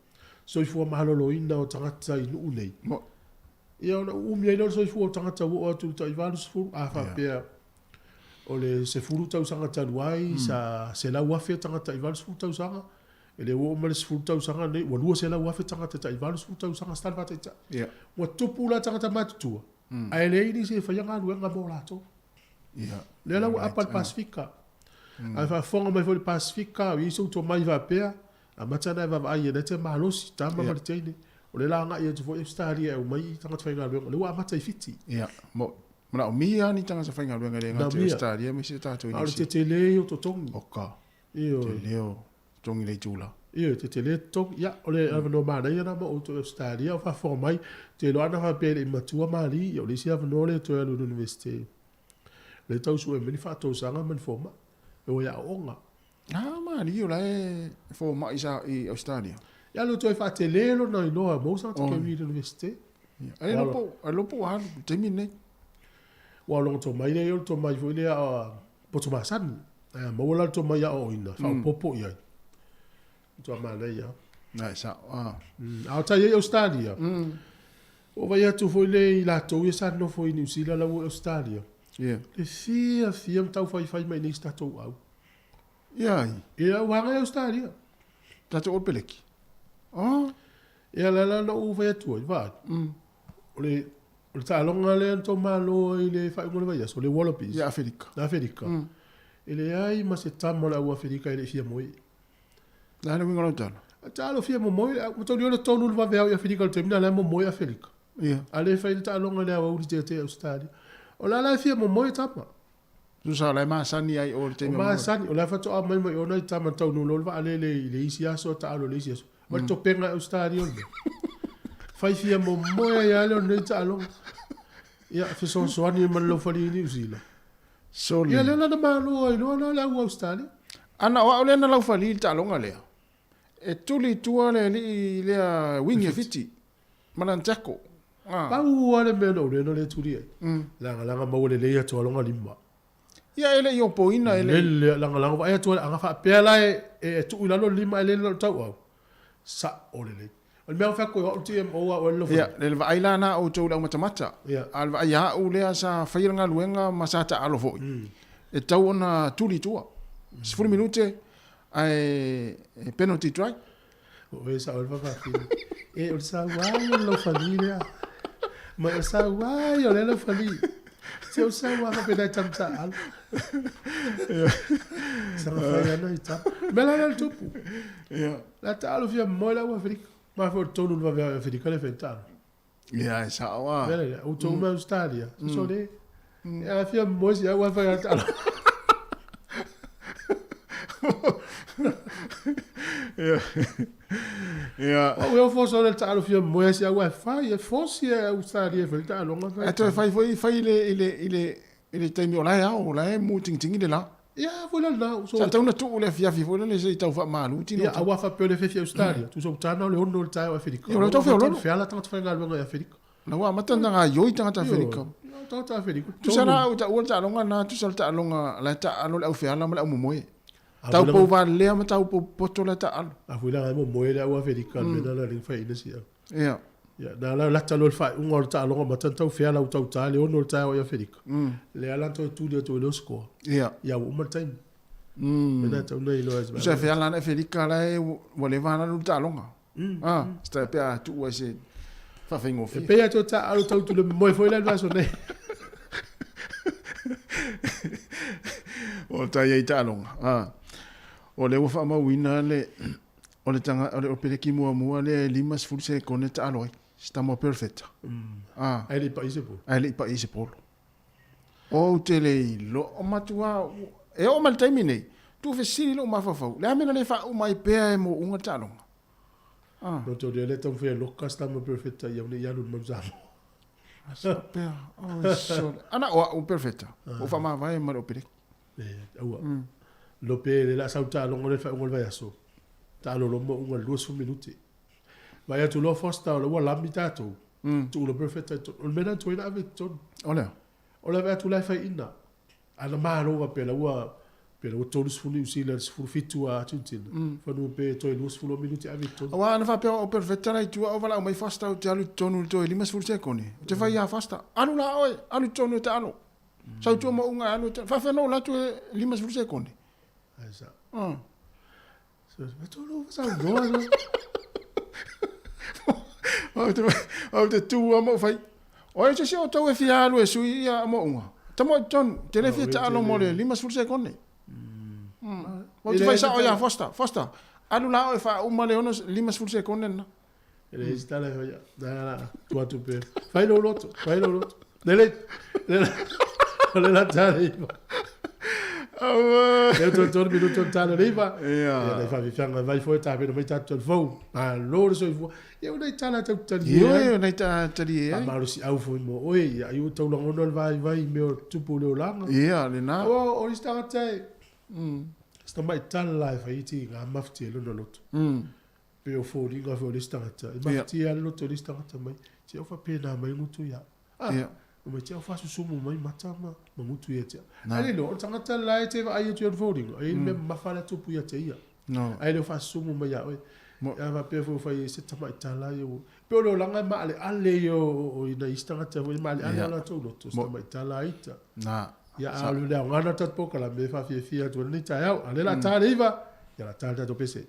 soifua maloloina o tagata i nuu nei. Ia ona uumi ai lea o le soifua o tagata ua oo atu i le tai 80, a faapea o le 10 tausaga talu ai sa 100,000 tagata i 80 tausaga, e le ua oo mai le 10 tausaga nei ua 200,000 tagata tai 80 tausaga se tala faataitai. Ua tupu la tagata matutua, ae leai nisi e faia galuega mo latou. Lea la ua apa le Pasefika. Ae faafofoga mai foi le Pasefika, o i ai sou tomai faapea, Amata ona e vaavaai e te malosi, tama ma le teine. O lea la agai atu foi Ausetalia e aumai tagata faigaluega. O lea ua amata i Fiti. Ia, mo, manaomia lava ni tagata faigaluega e le gata i Ausetalia aemaise tatou i Niu Sila. A o le tetele ia o totogi. Oka. Ioe. Tele o totogi i le itula. Ioe, tetele totogi. Ia, o le avanoa manaia lena mo outou i Ausetalia o faafofoga mai. Ou te iloa ana faapea e le i matua Mali, ia o le isi avanoa lea e toe alu i le Universite. Lea e tau sue mai ni faatausaga ma ni fomai. E o e aooga. Ah, malie o la e fomai sa i Australia. Ia lo toe faatele lona iloa mo sa te kemi i le universite. Ai lopo, ai lopo alu taimi nei. Ua longo tomai lea o le tomai foi lea a poto masani. Ai maua la le tomai aoaoina, faaopoopo i ai. Matua manaia. Nai sa. Ah. A o tai ai Australia. Ua vaai atu foi le i latou ia sa nofo i Niu Sila la ua i Australia. Le fiafia ma taufaifai mai nei si tatou au. Ia ai. Ia, ua agai Ausetalia. Tatou o le peleki. Oh. Ia, la la na ou fai atu ai, vaai. O le, o le taaloga lea na tou malo ai i le faaiuga o le vaiaso, le Wallabies. Ia Aferika. Aferika. E leai ma se tama o le au Aferika e le i fia moe. Le a le uiga o lau tala? Taalo fia momoe, ua taunio le 3 le vaveao i Aferika i le taimi lena, la e momoe Aferika. Ia. A le fai le taaloga i le aoauli teatea i Ausetalia. O la la e fia momoe tama. Tusa o la e masani ai o le taimi o masani, o la e faatoa mai mai ona i tama taunuu loa le vaalele i le isi aso taalo i le isi aso. Ma le topenga e Ausetalia o le mea. Fai fia momoe ai lava lea o lenei taaloga. Ia, fesoasoani ma le laufali i Niu Sila. Sole. Ia, lea la na malo ai loa la le au Ausetalia. Ana o au lea na laufali i le taaloga lea, e tuli i tua le alii lea wing e Fiti. Ma lana tackle. Ah. Pau lava le mea na ou lena lea tuli ai. Lagalaga maua lelei atu lona lima. Ia e le i opoina e le i. Lele lagalaga vaai atu aga faapea la e tuu i lalo le lima ae le lalo tauau. Sao lelei. O le mea ua fai atu o au le TMO a oe le lofo. Ia, le vaai la na outou i le aumatamata. A o le vaai a au lea sa faia le galuega ma sa taalo foi, e tatau ona tuli i tua. 10 minute. Ae e penalty try. O oe sao le fafafine. E, o le sauai o le laufali lea. Ma o le sauai o le laufali. Se o le sauā faapena e tamu taaalo. Saga fai ana i tama. Mea la lea le tupu. La taalo fia moe le au Aferika. Ma foi o le tolu le vave au Aferika le fai taalo. Ia, e sao a. Mea la, o tou mai Australia. So le. E a fia moe si au fai a taalo. Ia. Ia. O eu foso le taalo fia moe si au fai e fosi e Australia e fai taaloga. E toe fai foi fai i le i le i le i le taimi o la e ao, o la e mutingitingi le la. Ia, foi la lena. Sa tatau ona tuu le afiafi foi lele se i tau faamalu tino. Ia, aua faapea o le afiafi Australia. Tusa ua tana o le 6 o le taeao Aferika. Ia, o le tau feololo. Feala tagata faigaluega i Aferika. Na ua amata ona gaoioi tagata Aferika. Ioe, tagata Aferika. Tusa la au taua le taaloga lena, tusa le taaloga la e taalo le au feala ma le au momoe. Tau pou valelea ma tau pou popoto la e taalo. A foi la e momoe le au Aferika, le mea lena la fai ina si au. Ia. Ia, na la lata loa le faaiuga o le taaloga ma tau feala ua tauta le 6 o le taeao i Aferika. Lea la toe tuli atu ai loa score. Ia. Ia ua uma le taimi. Mea na tau nei loa. Tusa feala ana Aferika la e ua leva ana alu le taaloga. Ah, se pe a tuu ai se faafaigofie. E pei a toe taaalo tau tule moe foi la le vaiaso nei. O tai ai taaloga. Ah. O lea ua faamauina le o le tanga o le peleki muamua lea e 50 sekone taalo ai. Se tama perfect. Ah. Ae le i pa'i se polo. Ae le i pa'i se polo. Ou te le iloa matua e oo mai le taimi nei, tuufesili lou mafaufau, le a mea na le faauma ai pea e mouga le taaloga? Ah. No te o le taumafai e loka se tama perfecta ia nei alu i le manu Samoa. Asa pea, oi sole. Ana o au perfecta, o faamavae ma le opeleki. E, aua. Lo pe le la sau taaloga le faaiuga o le vaiaso. Taalolo mouga i le 20 minute. Vaai atu loa Foster o la ua lami tatou. Tuu le perfecta i totonu. O le mea lena tuai na ave i totonu. O lea? O le ave atu la e fai ina. Ana malo faapea la ua pe la ua 30 Niu Sila i le 17 a Argentina. Fanua pe toe 20 o minute ave i totonu. Aua ana faapea o perfecta la i tua o valaau mai Foster ou te alu i totonu i le toe 50 sekone. Ou te fai ia Foster, alu la oe, alu i totonu e taalo. Sau tua mouga e alu e taalo. Faafefea ona ou alu atu e 50 sekone. Ai sa. Saunoa. Ou te tū a ma ou fai. Oi se isi o outou e fia alu e sui ia mouga. Tama i totonu, te le fia taalo mo le 50 sekone. Ou te fai sao ia Foster, Foster, alu la oe faauma le 50 sekone lena. E leai se tala e faia. Na, na, tuu atu pea. Fai lou loto, fai lou loto. Lele, lele, o le la tala iva. Aua. Lea toe tolu minuto o le tala le iva. Ia. Ia, nai faafiafiaga vai foi tapena mai tatou tali fou. Malo le soifua. Ia, o nai tala tau talie ai. Ioe, o nai tala talie ai. Faamalosiau foi mo oe. Ia, ai ua tau lagona le vaivai i mea o tupu o le olaga. Ia, lena. O, o isi tagata e, si tamai tala e fai i tiga mafatia ai lona loto. Pei o foliga foi o le isi tagata, e mafatia lava le loto o le isi tagata mai, te au faapena mai gutu ia. Ah, Ia. mai te au fasusumu mai mata ma, ma gutu ia te au. Na. Ai le iloa, o le tagata la e te vaai atu i ona foliga, e i ai le mea mamafa la e tupu ia te ia. No. Ai le o fasusumu mai ia oe. Mo- Ia faapea foi ua fai ai se tamaitala ia ua... Pei o le olaga e maaleale ia o, o, i nai isi tagata foi e maaleale Ia. o latou loto, se Mo- tamaitala ita. Na. Ia, a Sa- o le aoga lena o le tatou polokalame e faafiafia atu ai lenei taeao. A o lea o le a ta le 9, ia o le a ta le tatou pese.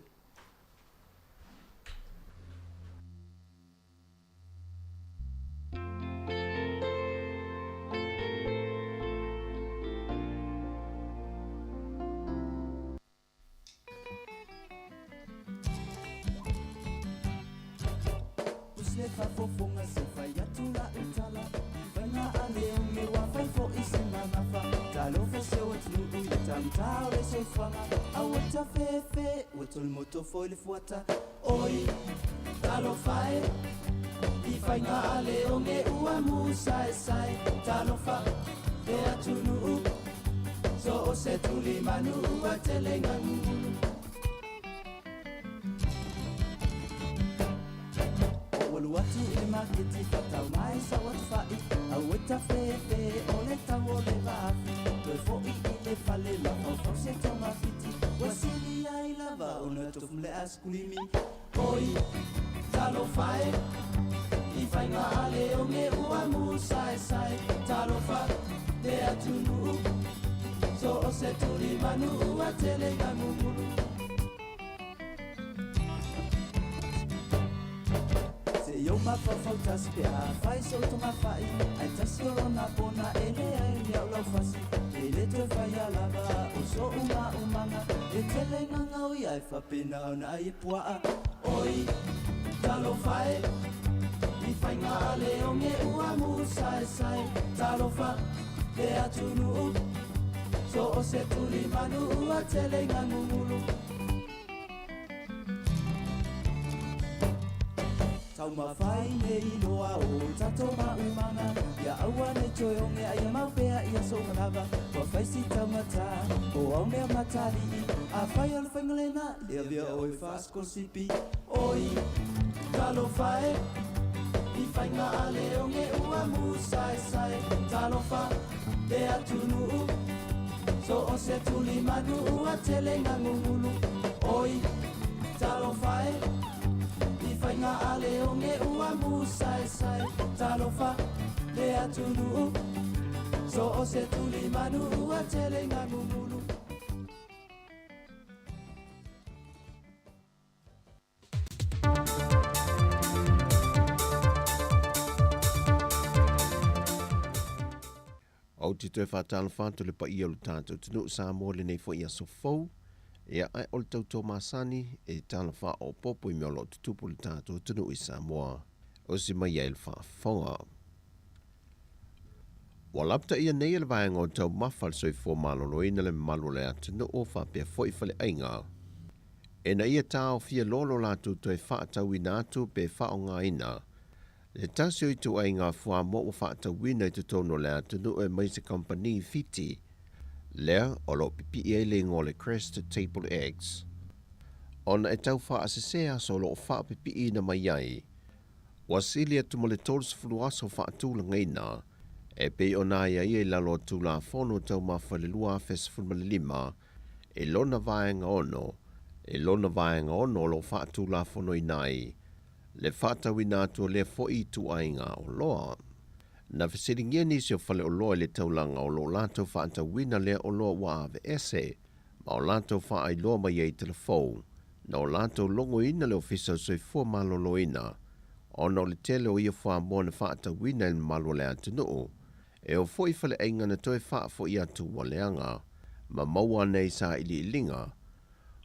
i ou mafaufau tasi pe afai sou togafai ae tasi o lona pona e leai ni au laufasi e le toe faia lava o so'u maumaga e tele gagaoi ae faapena ona ai e puaa oi talofa e i faiga a le oge ua musaesae talofa le atunuu so o se tulimanu ua tele gagugulu Taumafai nei iloa o tatou maumaga Ia aua nei toe oge a ia mau pea ia sou manava Ua fai si taugata o au mea matalii Afai o le faiga lena e avea oe faasikolasipi Oi, talofa e I faiga a le oge ua musaesae Talofa le atunuu So o se tulimanu ua tele gagugulu Oi, talofa e I faiga a le oge ua musaesae Talofa le atunuu So o se tulimanu ua tele gagugulu Ou te toe faatalofa atu i le paia o le tatou atunuu Samoa i lenei foi aso fou. Ia, ae o le tautoa masani e tala faaopoopo i mea o lo o tutupu i le tatou atunuu i Samoa. Osi mai ai le faafofoga. Ua lapataia nei e le Vaega o Taumafa le Soifua Maloloina le mamalu o le atunuu faapea foi faleaiga ina ia taofia loa lo latou toe faatauina atu pe faaaogaina le tasi o ituaiga fuamoa ua faatauina i totonu o le atunuu e mai se kamupani Fiti lea o lo o pipii ai le igoa o le Crest Table Eggs ona e tau faasese aso o lo o faapipiiina mai ai. Ua sili atu ma le 30 aso faatulagaina e pei ona aiaia i lalo o Tulafono Taumafa i le 2015 i lona vaega 6, i lona vaega 6 o lo o faatulafonoina ai le faatauina atu o lea foi ituaiga oloa. Na fesiligia nisi o faleoloa i le taulaga o lo o latou faatauina lea oloa ua aveese ma o latou faailoa mai ai i telefou na o latou logoina le Ofisa o le Soifua Maloloina ona o le tele o ia fuamoa na faatauina e le mamalu o le atunuu e oo foi i faleaiga na toe faafoi atu ua leaga ma maua ane ai sailiiliga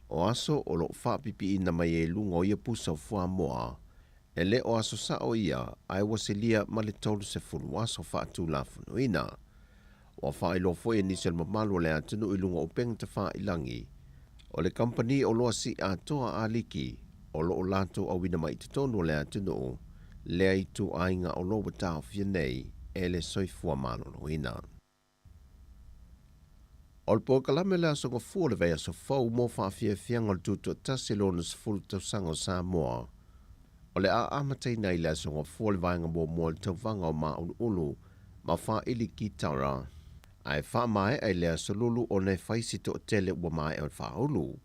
o aso o lo o faapipiina mai ai i luga o ia pusa o fuamoa e le o aso sao ia ae ua silia ma le 30 aso faatulafonoina. Ua faailoa foi e nisi o le mamalu o le atunuu i luga o upega tafailagi o le kamupani oloa sii atoa a Aliki o lo o latou auina mai i totonu o le atunuu lea ituaiga oloa ua taofia nei e le Soifua Maloloina. O le polokalame o le Aso Gafua o le vaiaso fou mo faafiafiaga o le Tutoatasi le 60 tausaga o Samoa. O le a amataina i le Aso Gafua le vaega muamua o le tauvaga o Māuluulu ma Faaili Kitara, ae faamaea i le Aso Lulu ona e fai se toatele ua maea o le faaulu.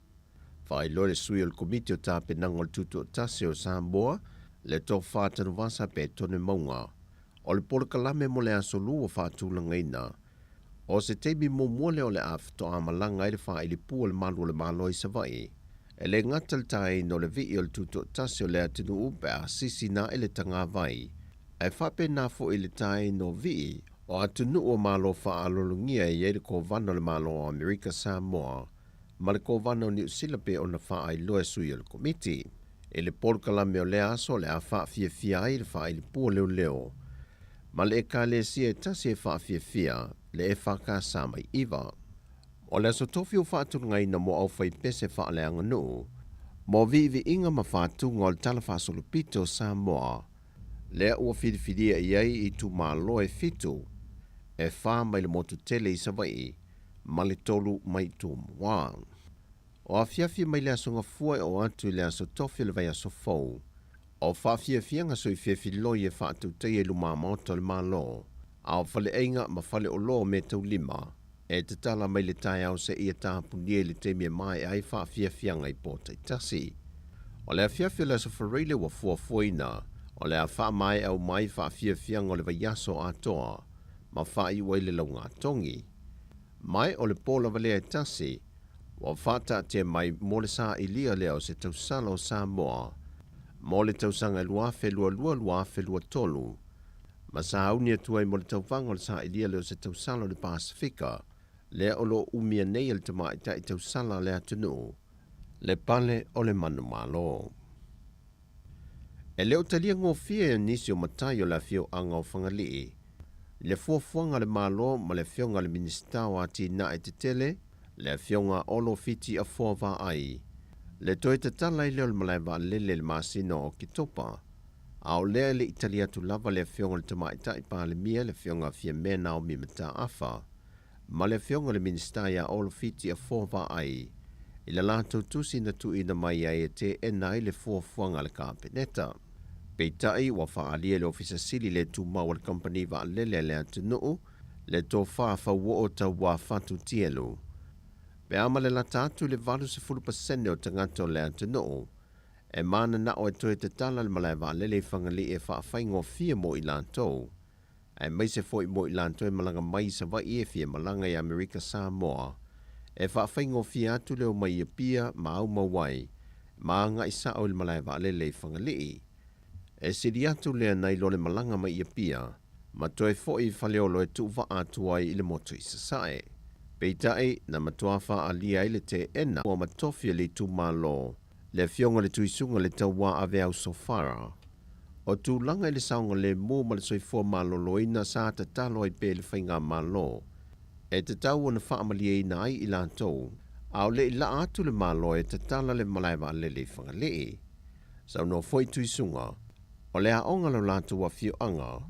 Faailoa le sui o le Komiti o Tapenaga o le Tutoatasi o Samoa, le Tofa Tanuvasa Petone Mauga, o le polokalame mo le Aso Lua ua faatulagaina. O se taimi muamua lea o le a faatoa malaga ai le faaili pū a le malu o le Malo i Savaii. E le gata le taeina o le vii o le tutoatasi o le atunuu pe a sisina ae le tagavai, ae faapena foi le taeina o vii o atunuu o Malo faalologia e i ai le Kovana o le Malo o Amerika Samoa ma le Kovana o Niu Sila pe ona faailoa e sui o le Komiti. I le polokalame o lea aso o le a faafiafia ai le faaili pū a leoleo ma le Ekalesia e tasi e faafiafia le EFKS mai iva. O le aso tofi ua faatulagaina mo aufaipese faaleaganuu mo viiviiga ma fatuga o le Tala Faasolopito o Samoa, lea ua filifilia i ai itumalo e fitu, e fa mai le motu tele i Savaii ma le tolu mai Tumua. O afiafi mai le Aso Gafua e oo atu i le Aso Tofi o le vaiaso fou, o faafiafiaga soifiafiloi e faatautaia i lumamaota o le Malo, a o faleaiga ma faleoloa o meataulima e tatala mai le taeao seia tapunia i le taimi e maea ai faafiafiaga i po taitasi. O le afiafi o le Aso Faraile ua fuafuaina o le a faamaea uma ai faafiafiaga o le vaiaso atoa ma faaiu ai le laugatogi. Mai o le po lava lea e tasi ua faataatia mai mo le sailia lea o se tausala o Samoa. mo le tausaga e 2022, 2023, ma sauni atu ai mo le tauvaga o le sailia lea o se tausala o le Pasefika, lea o lo o umia nei e le tamaitai tausala a le atunuu, le pale o le manumalo. E le o talia gofie e nisi o matai o le afioaga o Fagalii le fuafuaga a le Malo ma le Afioga i le Minisita o Atinae Tetele, le Afioga Olo Fiti Afoa Vaai, le toe tatala ai lea o le malae vaalele i le masina o Oketopa, a o lea e le i tali atu lava le Afioga i le Tamaitai Palemia, le Afioga Fiamē Naomi Mataafa, ma le Afioga i le Minisita ia Olo Fiti Afoa Vaai i le latou tusi na tuuina mai ai e teena ai le fuafuaga a le Kapeneta. Peitai, ua faaalia e le Ofisa Sili le tumau a le Kamupani Vaalele a le atunuu le tofa fauoo tauā fatu tielu. Pe a ma le lata atu i le 80% o tagata o le atunuu e mananao e toe tatala le malae vaalele i Fagalii e faafaigofie mo i latou, aemaise foi mo i latou e malaga mai i Savaii e fia malaga i Amerika Samoa, e faafaigofie atu le omai i Apia ma aumau ai ma agai sao i le malae vaalele i Fagalii. E sili atu lea nai lo le malaga mai i Apia ma toe foi i Faleolo e tuuvaa atu ai i le motu i Sasae. Peitai, na matua faaalia ai le teena ua matofi e le itumalo le Afioga i le Tuisuga le Tauā Aveau Sofara. O tulaga i le saogalemu ma le soifua maloloina sa tatalo ai pea i le faigamalo e tatau ona faamalieina ai i latou, a o le i laa atu le Malo e tatala le malae vaalele i Fagalii. Saunoa foi Tuisuga, o le aoga lo latou afioaga,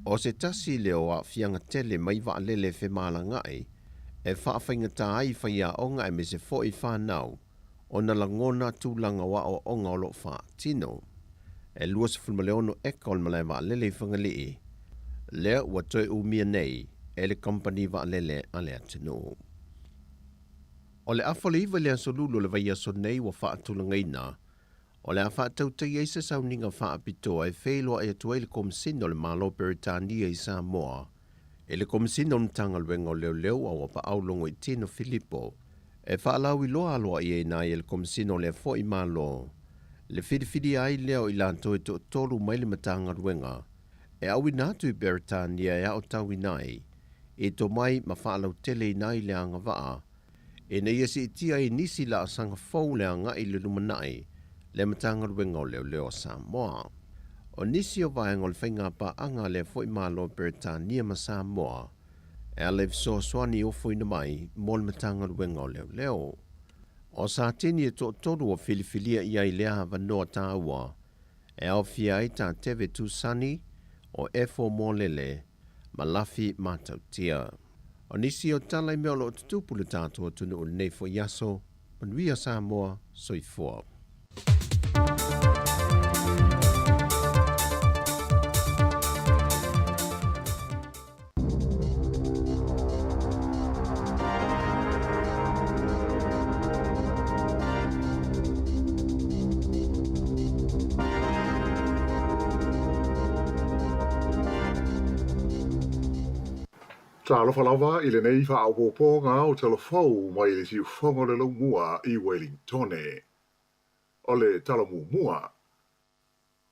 o se tasi lea o aafiaga tele mai vaalele femalagaai e faafaigata ai faiaoga aemaise foi fanau ona lagona tulaga o aoaoga o lo o faatino. E 26 eka o le malae vaalele i Fagalii, lea ua toe umia nei e le kamupani vaalele a le atunuu. O le afa o le 9 i le aso Lulu o le vaiaso nei ua faatulagaina, o le a faatautaia ai se sauniga faapitoa e feiloai atu ai le Komesina o le Malo Peretania i Samoa i le Komesina o le Matagaluega o Leoleo a ua paau Logoitino Filipo e faalauiloa aloaiaina ai e le Komesina o lea foi Malo le filifilia ai lea o i latou e toatolu mai le Matagaluega e auina atu i Peretania e aotauina ai i tomai ma faalauteleina ai le agavaa ina ia siitia ai nisi laasaga fou le agai i le lumanai le Matagaluega o Leoleo a Samoa. O nisi o vaega o le faigapaaga a lea foi Malo Peretania ma Samoa e ala i fesoasoani ofoina mai mo le Matagaluega o Leoleo. O Satini e toatolu ua filifilia i ai lea avanoa taua e aofia ai tā Teve Tusani, o Efo Molele, ma Lafi Matautia. O nisi o tala i mea o lo o tutupu i le tatou atunuu i lenei foi aso, manuia Samoa, soifua. Talofa lava i lenei faaopoopoga o tala fou mai le siufogo o le Laumua i Welingtone. O le tala muamua,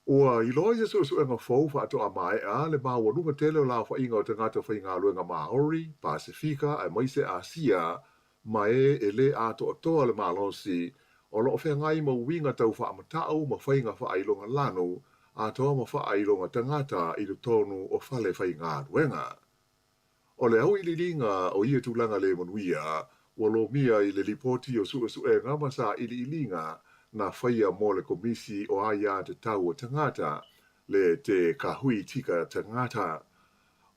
ua iloa i se suesuega fou faatoa maea le maualuga tele o le aofaiga o tagata faigaluega Māori, Pasefika aemaise Asia ma e e lē atoatoa le malosi o lo o feagai ma uiga tau faamatau ma faiga faailoga lanu atoa ma faailoga tagata i totonu o fale faigaluega. O le auiliiliga o ia tulaga le manuia ua lomia i le Lipoti o Suesuega ma Sailiiliga na faia mo le Komisi o Aia Tatau a Tagata le Te Kahui Tika Tagata.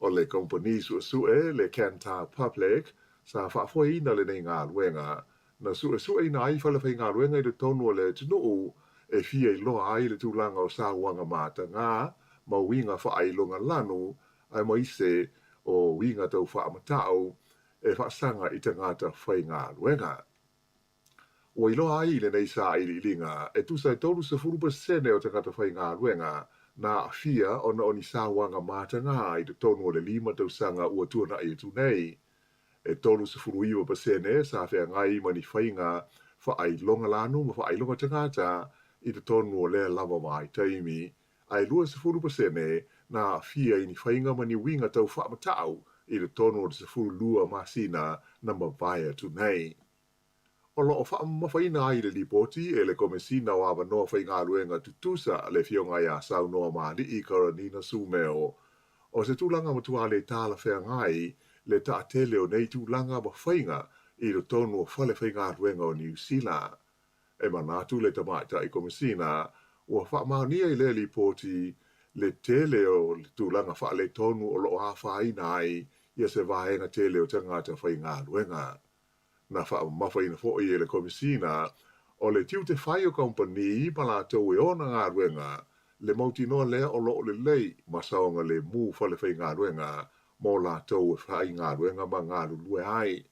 O le kamupani suesue le Kantar Public sa faafoeina lenei galuega, na suesueina ai fale faigaluega i totonu o le atunuu e fia iloa ai le tulaga o sauaga matagā ma uiga faailoga lanu aemaise o uiga tau faamatau e faasaga i tagata faigaluega. Ua iloa ai i lenei sailiiliga, e tusa e 30% o tagata faigaluega na aafia ona o ni sauaga matagā i totonu o le lima tausaga ua tuanai atu nei. E 39% sa feagai ma ni faiga faailoga lanu ma faailoga tagata i totonu o lea lava vaitaimi, ae 20% na aafia i ni faiga ma ni uiga tau faamatau i totonu o le 12 masina na mavae atu nei. O lo o faamamafaina ai le lipoti e le Komesina o Avanoa Faigaluega Tutusa le Afioga ia Saunoamaali'i Karanina Sumeo. O se tulaga matua le talafeagai le taatele o nei tulaga ma faiga i totonu o fale faigaluega o Niu Sila. E manatu le Tamaitai Komesina ua faamaonia i lea lipoti le tele o le tulaga faaletonu o lo o afaina ai ia se vaega tele o tagata faigaluega. Na faamamafaina foi e le Komesina o le tiute fai o kamupani ma latou e ona galuega le mautinoa lea o lo o lelei ma saogalemu falefaigaluega mo latou e faigaluega ma galulue ai,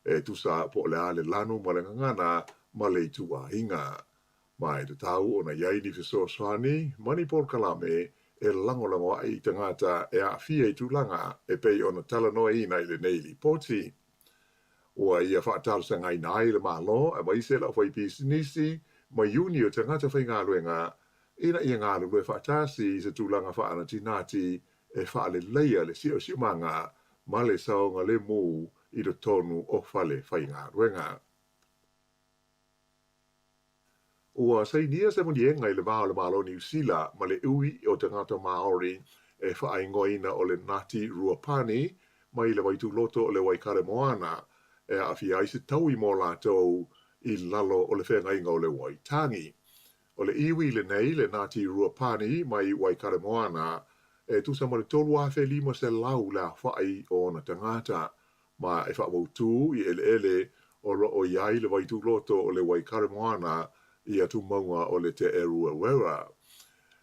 e tusa po o le a le lanu ma le gagana ma le ituaiga. Ma e tatau ona i ai ni fesoasoani ma ni polokalame e lagolago ai i tagata e aafia i tulaga e pei ona talanoaina i lenei lipoti. Ua ia faatalosagaina ai le Malo aemaise le aufaipisinisi ma iuni o tagata faigaluega ina ia galulue faatasi i se tulaga faanatinati e faaleleia le siosiomaga ma le saogalemu i totonu o fale faigaluega. Ua sainia se maliega i le va o le Malo o Niu Sila ma le iwi o tagata Māori e faaigoaina o le Ngāti Ruapani mai le vaituloto o le Waikaremoana e aafia ai se taui mo latou i lalo o le feagaiga o le Waitangi. O le iwi lenei le Ngāti Ruapani mai Waikaremoana e tusa ma le 3,500 le aofai o ona tagata. ma e faamautū i eleele o lo o i ai le vaituloto o le Waikaremoana i atumauga o le Te Eruewera.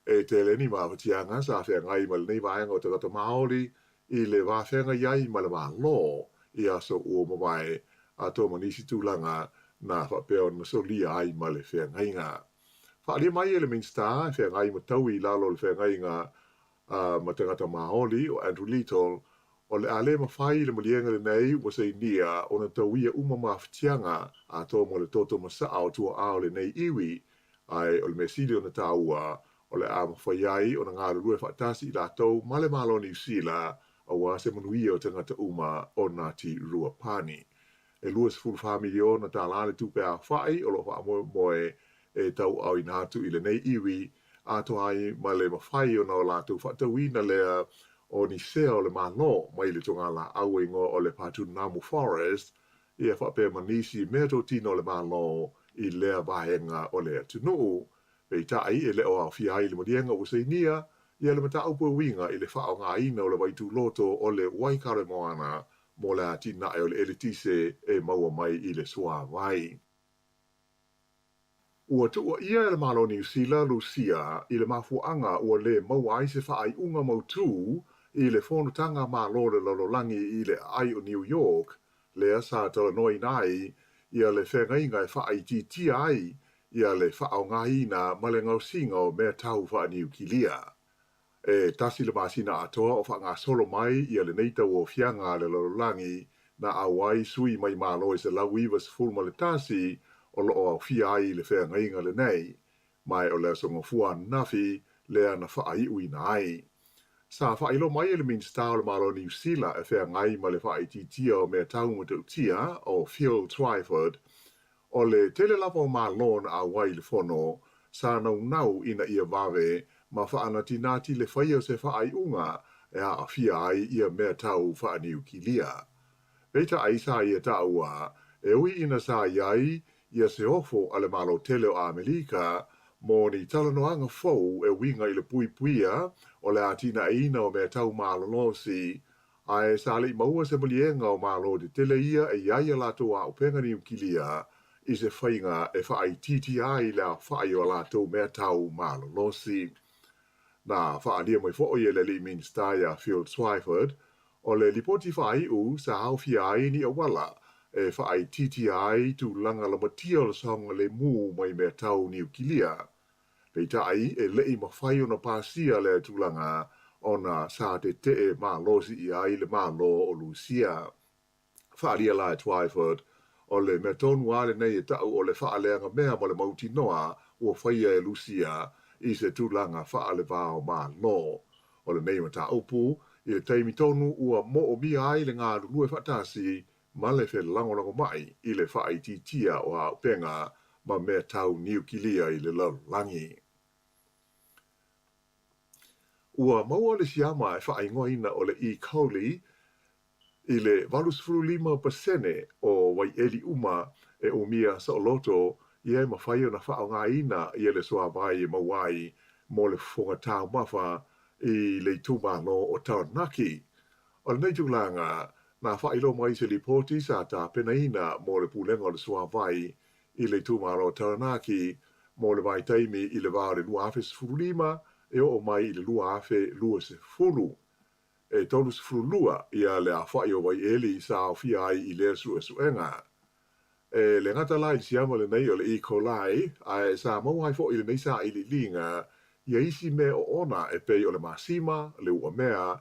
E tele ni mafatiaga sa feagai ma lenei vaega o tagata Māori i le va feagai ai ma le Malo i aso ua mavae, atoa ma nisi tulaga na faapea ona solia ai ma le feagaiga. Faaalia mai e le Minisita e feagai ma taui i lalo o le feagaiga ma tagata Māori o Andrew Little, o le a le mafai le maliega lenei ua sainia ona tauia uma mafatiaga atoa ma le toto masaa o tuaa o lenei iwi, ae o le mea sili ona taua, o le a mafai ai ona galulue faatasi i latou ma le Malo o Niu Sila aua se manuia o tagata uma o Ngāti Ruapani. E $24 miliona tālā le tupe aofai o lo o faamoemoe e tauaaoina atu i lenei iwi atoa ai ma le mafai ona o latou faatauina lea o ni sea o le Malo mai le togalaau e igoa o le Patunamu Forest, ia faapea ma nisi meatotino o le Malo i lea vaega o le atunuu. Peitai, e le o aofia ai le maliega ua sainia ia le mataupu e uiga i le faaaogaina o le vaituloto o le Waikaremoana mo le atinae o le eletise e maua mai i le suavai. Ua tuuaia e le Malo o Niu Sila, Lusia, i le mafuaaga ua lē maua ai se faaiuga mautū i le Fonotaga Malo o le Lalolagi i le aai o New York, lea sa talanoaina ai ia le feagaiga e faaitiitia ai ia le faaaogaina ma le gaosiga o mea tau faaniukilia. E tasi le masina atoa o faagasolo mai ia lenei tauaofiaga a le lalolagi na auai sui mai Malo e 191 o lo o aofia ai i le feagaiga lenei, ma e o le Aso Gafua ananafi lea na faaiuina ai. Sa faailoa mai e le Minisita o le Malo o Niu Sila e feagai ma le faaitiitia o mea tau matautia o Phil Twyford, O le tele lava o Malo na auai i le fono, sa naunau ina ia vave ma faanatinati le faia o se faaiuga e aafia ai ia mea tau faaniukilia. Peitai sa ia taua, e ui ina sa i ai ia se ofo a le Malo tele o Amelika mo ni talanoaga fou e uiga i le puipuia o le atinaeina o mea tau malolosi, Ae sa le i maua se maliega o Malo tetele ia e i ai a latou auupega niukilia i se faiga e faaitiitia ai le aofai o a latou mea tau malolosi. Na faaalia mai foi e le alii Minisita ia Phil Twyford, o le lipoti faaiu sa aofia ai ni auala e faaitiitia ai tulaga lamatia o le saogalemu mai mea tau niukilia. Peitai, e le i mafai ona pasia lea tulaga ona sa tetee malosi ʻia ai le Malo o Lusia. Faaalia la e Twyford, o le mea tonu lava lenei e taʻu o le faaleagamea ma le mautinoa ua faia e Lusia i se tulaga faale-va-o-Malo. O lenei mataupu, i le taimi tonu ua moomia ai le galulue faatasi ma le felagolagomai i le faaitiitia o auupega ma mea tau niukilia i le lalolagi. Ua maua le siama e faaigoaina o le E. coli i le 85% o waiʻeli uma e umia saoloto ia e mafai ona faaaogaina ia le suāwai e maua ai mo le fofoga taumafa i le itumalo o Taranaki. O lenei tulaga, na faailoa mai se lipoti sa tapenaina mo le Pulega o le Suāwai i le itumalo o Taranaki mo le vaitaimi i le va o le 2015 e oo mai i le 2020. E 32 ia le aofai o waiʻeli sa aofia ai i lea suesuega. E le gata la i le siama lenei o le E. coli, ae sa maua ai foi i lenei sailiiliga ia isi mea oona e pei o le masima, le uamea,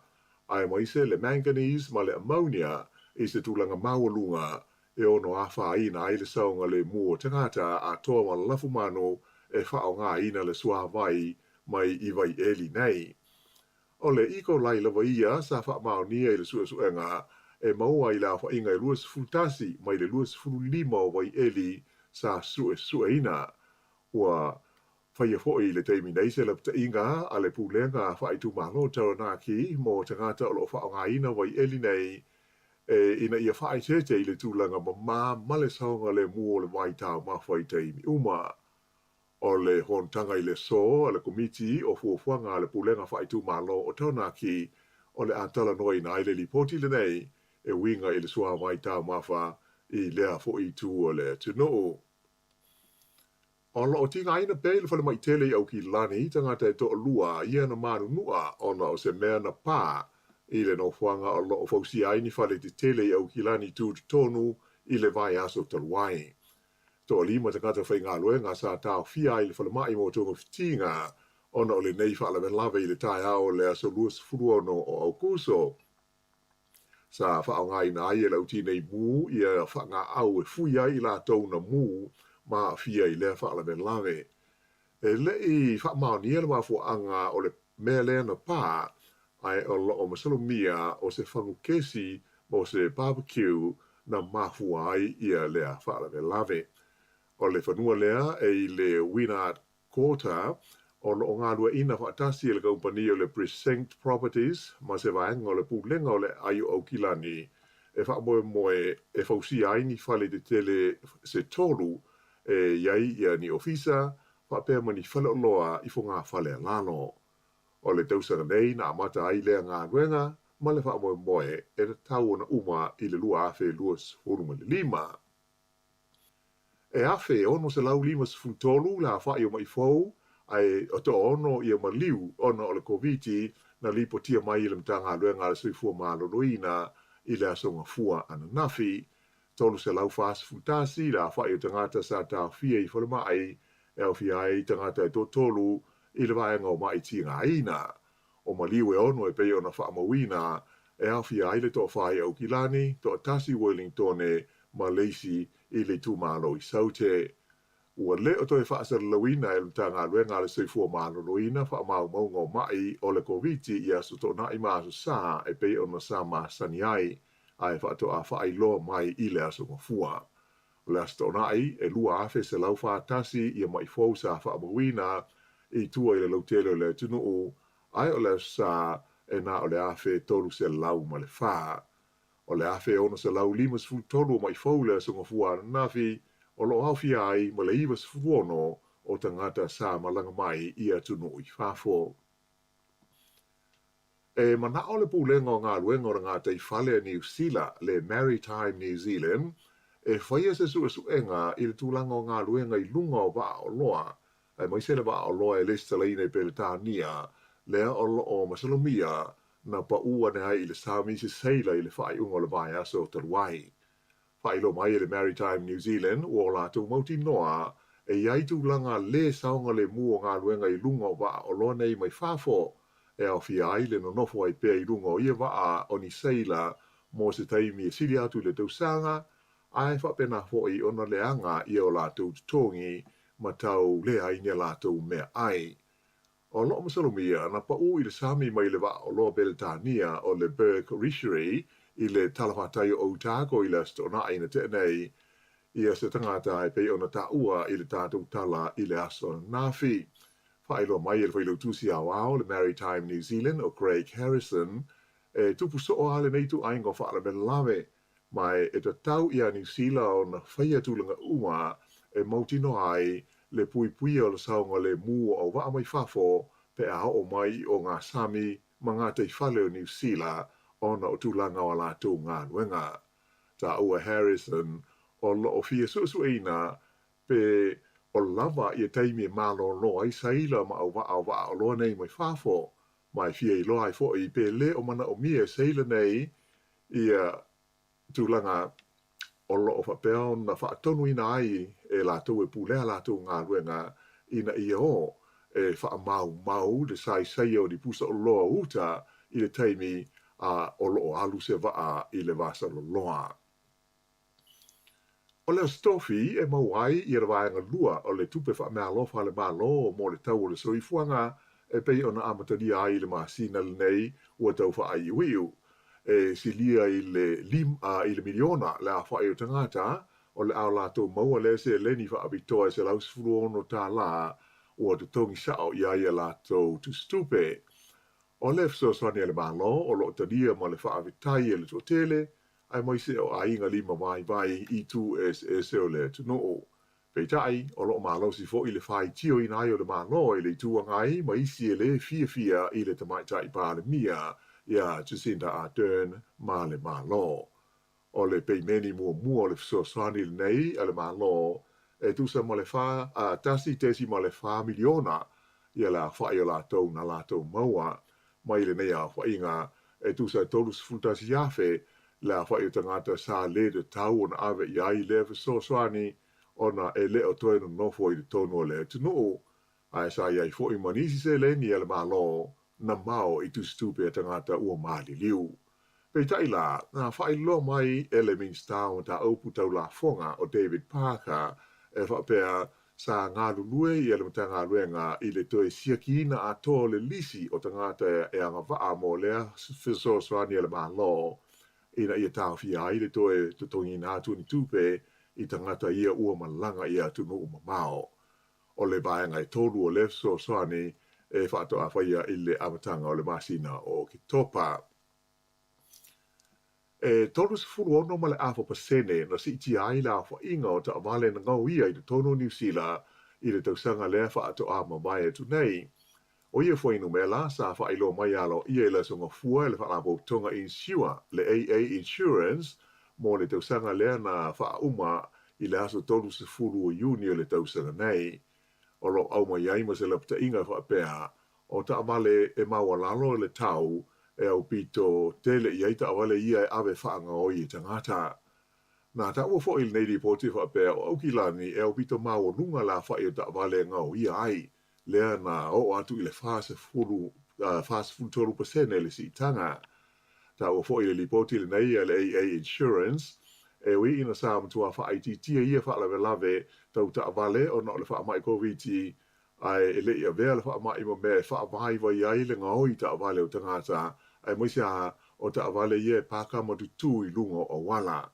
aemaise le manganese ma le ammonia i se tulaga maualuga e ono afaina ai le saogalemu o tagata atoa ma le lafumanu e faaaogaina le suāwai mai i waiʻeli nei. O le E. coli lava ia sa faamaonia i le suesuega e maua i le aofaiga e 21 mai le 25 o waiʻeli sa suesueina. Ua faia foi i le taimi nei se lapataiga a le Pulega Faaitumalo o Taranaki mo tagata o loo faaaogaina waiʻeli nei e ina ia faaeteete i le tulaga mamā ma le saogalemu o le vai taumafa i taimi uma. O le fonotaga i le aso a le Komiti o Fuafuaga a le Pulega Faaitumalo o Taranaki o le a talanoaina ai le lipoti lenei e uiga i le suāwai taumafa i lea foi itu o le atunuu. O loo tigaina pea i le falemai tele i Aukilani tagata e toalua ia na manunua ona o se mea na pā i le nofoaga o loo fausia ai ni fale tetele i Aukilani tutotonu i le vaiaso talu ai. Toalima tagata faigaluega sa taofia ai i le falemai mo togafitiga ona o lenei faalavelave i le taeao o le aso 26 o Aukuso. Sa faaaogaina ai e le au tinei mu ia faagaau e fui ai i latou na mu ma aafia i lea faalavelave. E le'i faamaonia le mafuaaga o le mea lea na pā, ae o loo masalomia o se fagu kesi mo se barbecue na mafua ai ia lea faalavelave. O le fanua lea e i le Wynard Quarter, o loo galueaiina faatasi e le kamupani o le Precinct Properties ma se vaega o le Pulega o le Aai o Aukilani e faamoemoe e fausia ai ni fale tetele se tolu e i ai ia ni ofisa faapea ma ni faleoloa i fogafale a lalo. O le tausaga nei na amata ai lea galuega ma le faamoemoe e tatau ona uma i le 2025. E 1653 le aofai o maʻi fou, ae toaono ia maliu ona o le Koviti na lipotia mai e le Matagaluega a le Soifua Maloloina i le aso Gafua ananafi. 341 le aofai o tagata sa taofia i falemai e aofia ai tagata e toatolu i le vaega o maʻi tigaina. O maliu e ono e pei ona faamauina e aofia ai le toafa i Aukilani, toatasi i Wellingtone ma le isi i le itumalo i Saute. Ua le o toe faasalalauina e le Matagaluega a le Soifua Maloloina faamaumauga o maʻi o le Koviti i aso Toonai ma aso Sa e pei ona sa masani ai, ae faatoa faailoa mai i le aso Gafua. O le aso Toonai, e 2,141 ia maʻi fou sa faamauina i tua i le lautele o le atunuu, ae o le aso Sa e na o le 1,304. O le 1,653 o maʻi fou i le aso Gafua ananafi o loo aofia ai ma le 96 o tagata sa malaga mai i atunuu i fafo. E manao le Pulega o Galuega o le Gataifale a Niu Sila, le Maritime New Zealand, e faia se suesuega i le tulaga o galuega i luga o vaa oloa, aemaise le vaa oloa e lesitalaina i Peretania, lea o loo masalomia na paū ane ai i le sami se seila i le faaiuga o le vaiaso talu ai. Faailoa mai e le Maritime New Zealand ua o latou mautinoa e i ai tulaga lē saogalemu o galuega i luga o vaa oloa nei mai fafo, e aofia ai le nonofo ai pea i luga o ia vaa o ni seila mo se taimi e sili atu i le tausaga, ae faapena foi ona leaga ia o latou totogi ma tau leai ni a latou meaai. O lo'o masalomia na pa'ū i le sami mai le vaa oloa Beletania o le Berg Richery i le talafatai o Otago i le Aso Toonai na te'a nei ia se tagata e pei ona taua i le tatou tala i le aso ananafi. Faailoa mai e le Failautusi Aoao o le Maritime New Zealand o Craig Harrison e tupu so'o lava lenei ituaiga o faalavelave Ma e tatau iā Niu Sila ona faia tulaga uma e mautinoa ai le puipuia o le saogalemu o auvaa mai fafo pe a oo mai i ogasami ma gataifale o Niu Sila ona o tulaga o a latou galuega. Taua Harrison o lo o fia suesueina pe o lava ia taimi e malolo ai saila ma auvaa o vaa oloa nei mai fafo, ma e fia iloa ai foi pe le o manaomia e saila nei ia tulaga o lo o faapea ona faatonuina ai e latou e pulea latou galuega ina ia o e faamaumau le saisaia o ni pusa oloa uta i le taimi a o lo o alu se vaa i le vasaloloa. O le Aso Tofi e maua ai ia le vaega lua o le tupe faameaalofa a le Malo mo le tau o le soifuaga e pei ona amatalia ai i le masina lenei ua tau faaiuiu. E silia i le i le miliona le aofai o tagata o le a o latou maua lea seleni faapitoa e $116 tālā ua totogi sao i ai a latou tusitupe. O le fesoasoani a le Malo o lo o talia ma le faafetai e le toatele aemaise o aiga lima vaivai i itu eseese o le atunuu. Peitai, o lo o malosi foi le faitioina ai o le Malo e le Itu Agai ma isi e lē fiafia i le Tamaitai Palemia iā Jacinda Ardern ma le Malo. O le peimeni muamua o le fesoasoani lenei a le Malo e tusa ma le fa, a, 1.4 miliona ia le aofai o latou na latou maua mai lenei aofaiga e tusa e 31,000 le aofai o tagata sa lē tatau ona ave i ai lea fesoasoani ona e le o toe nonofo i totonu o le atunuu, ae sa i ai foi ma nisi seleni a le Malo na mao i tusitupe a tagata ua maliliu. Peitai la, na faailoa mai e le Minisita o Mataupu Tau Lafoga o David Parker e faapea sa galulue ia le Matagaluega i le toe siakiina atoa o le lisi o tagata e agavaa mo lea fesoasoani a le Malo ina ia taofia ai le toe totogiina atu o ni tupe i tagata ia ua malaga i atunuu mamao. O le vaega e tolu o lea fesoasoani e faatoa faia i le amataga o le masina o Oketopa. E 36 ma le afa pasene na siitia ai le aofaiga o taavale na gaoia i totonu o Niu Sila i le tausaga lea faatoa mavae atu nei. ʻO ia fuainumera sa faailoa mai aloaia i le Aso Gafua e le Faalapotopotoga Insure, le AA Insurance, mo le tausaga lea na faauma i le aso 30 o Iuni o le tausaga nei. O lo o aumai ai ma se lapataiga e faapea, o taavale e maualalo le tau e aupito tele i ai taavale ia e ave faagaoi e tagata. Na taua foi i lenei lipoti e faapea o Aukilani e aupito maualuga le aofai o taavale e gaoia ai, lea na oo atu i le 40, 43% le siitaga. Taua foi i le lipoti lenei a le AA Insurance, e ui ina sa matua faaitiitia ia faalavelave tau taavale ona o le faamai Koviti, ae e le i avea le faamai ma mea e faavaivai ai le gaoi taavale o tagata, aemaise lava o taavale ia e paka ma tutū i luga o auala.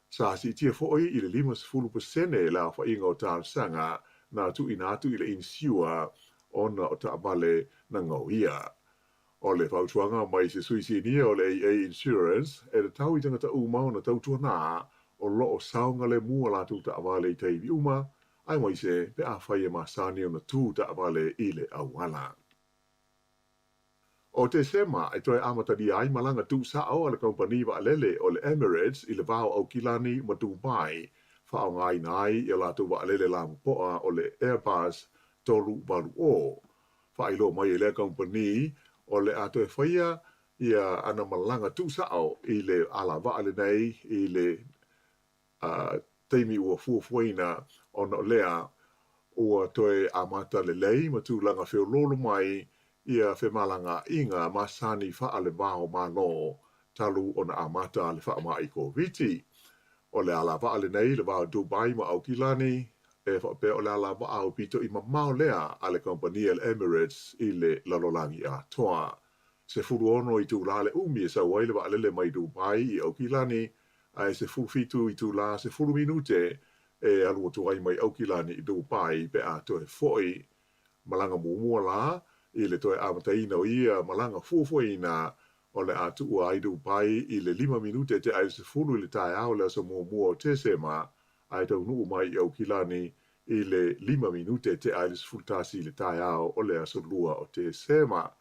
Sa siitia foi i le 50% le aofaiga o talosaga na tuuina atu i le inisiua ona o taavale na gaoia. O le fautuaga mai se sui sinia o le AA Insurance, e tatau i tagata uma ona tautuana o lo o saogalemu a latou taavale i taimi uma, aemaise pe afai e masani ona tu taavale i le auala. O Tesema e toe amatalia ai malaga tuusao a le kamupani vaalele o le Emirates i le va o Aukilani ma Dubai, faaaogaina ai i a latou vaalele lapopoa o le Airbus 380. Faailoa mai e lea kamupani o le a toe faia ia ana malaga tuusao i le alavaa lenei i le taimi ua fuafuaina ona o lea ua toe amata lelei ma tulaga feoloolo mai ia femalagaaiga masani faale-va o Malo talu ona amata le faamai Koviti. O le alavaa lenei i le va o Dubai ma Aukilani. e faapea o le alavaa aupito i mamao lea a le kamupani a le Emirates i le lalolagi atoa. 16 itulā le umi e sau ai le vaalele mai Dubai i Aukilani, ae 17 itulā 10 minute e alu atu ai mai Aukilani i Dubai pe a toe foi. Malaga muamua la i le toe amataina o ia malaga fuafuaina o le a tuua ai Dubai i le 5 minute tea i le 10 i le taeao o le aso muamua o Tesema ae taunuu mai i Aukilani i le 5 minute tea i le 11 i le taeao o le aso 2 o Tesema.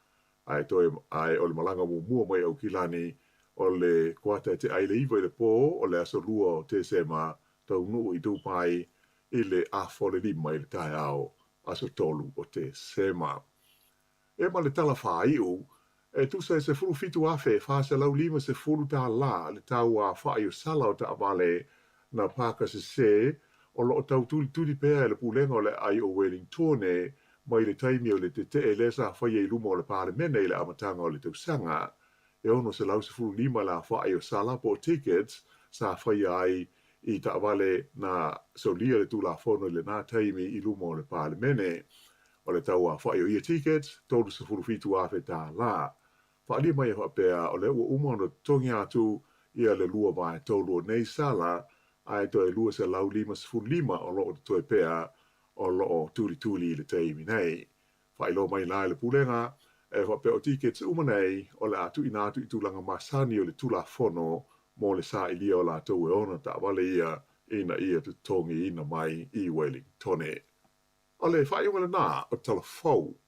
Ae toe ae o le malaga muamua mai Aukilani o le kuata e tea i le 9 i le pō o le aso 2 o Tesema taunuu i Dubai i le afa o le 5 i le taeao aso 3 o Tesema. E ma le tala faaiu, e tusa e $17,450 tālā le tau aofai o sala o taavale na paka sesē o lo o tau tulituli pea e le Pulega o le Aai o Welingtone mai le taimi o le tetee lea sa faia i luma o le Palemene i le amataga o le tausaga. E 615 le aofai o sala po o tickets sa faia ai i taavale na solia le Tulafono i lena taimi i luma o le Palemene. O le tau aofai o ia tickets, $37,000. Faaalia mai e faapea o lea ua uma ona totogi atu ia le 2/3 o nei sala, ae toe 255 o lo o totoe pea o lo o tulituli i le taimi nei. Faailoa mai la e le Pulega, e faapea o tickets uma nei o le a tuuina atu i tulaga masani o le Tulafono mo le sailia o latou e ona taavale ia ina ia totogiina mai i Welingtone. O le faaiuga lena o Tala Fou.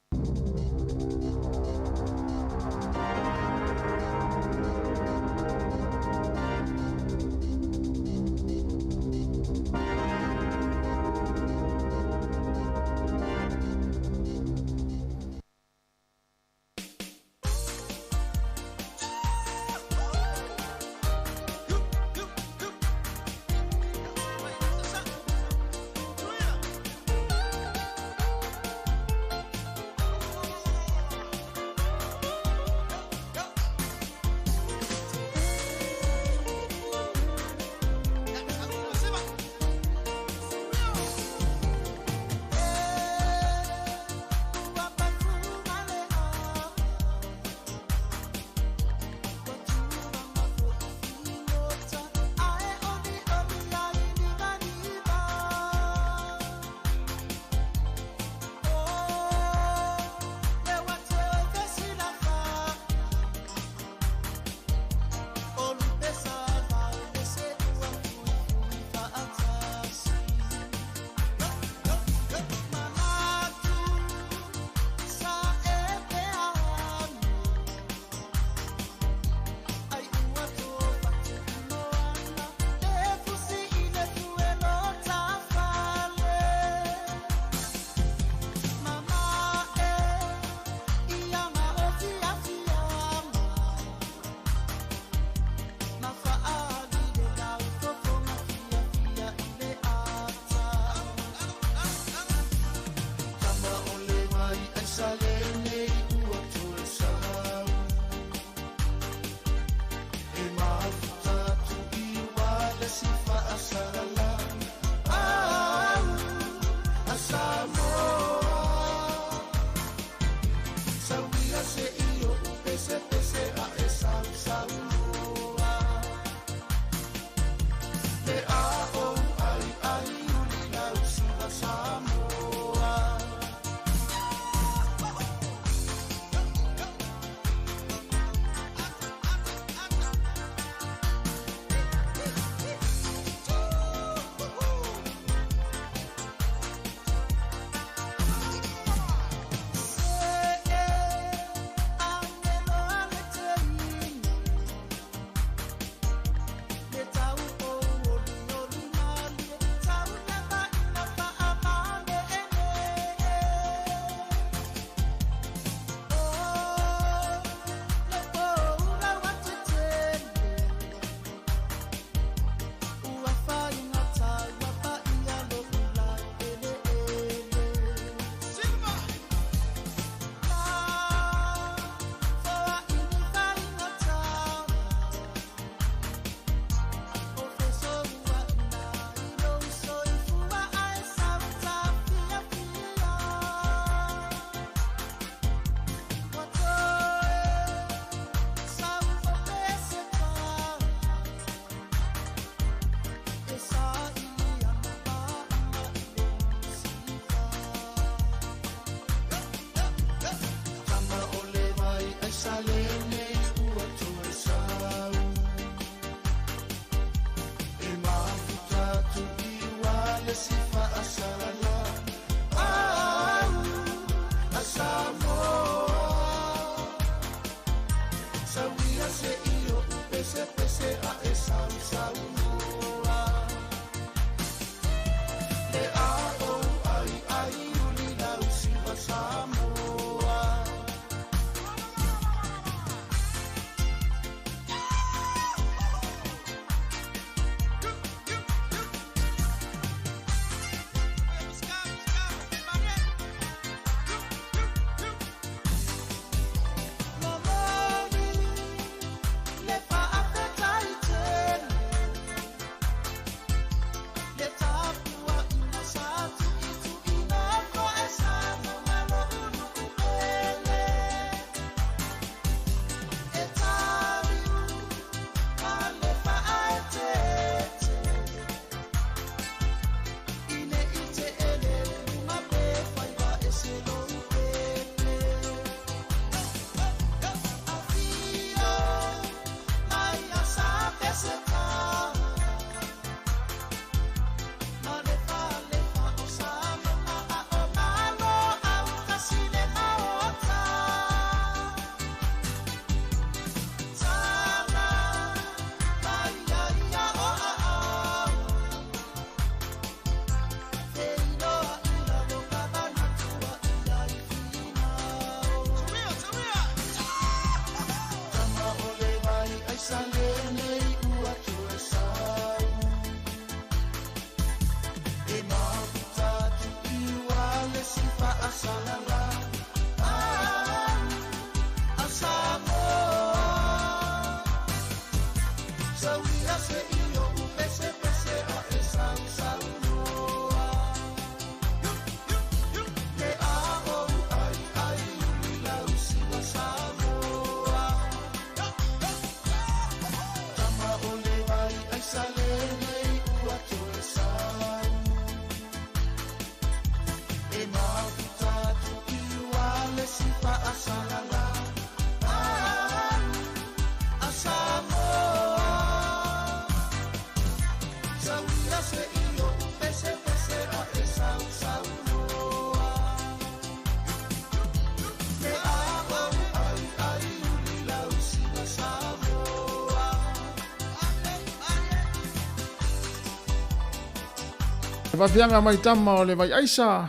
Faafeaga mai tama o le vai aisa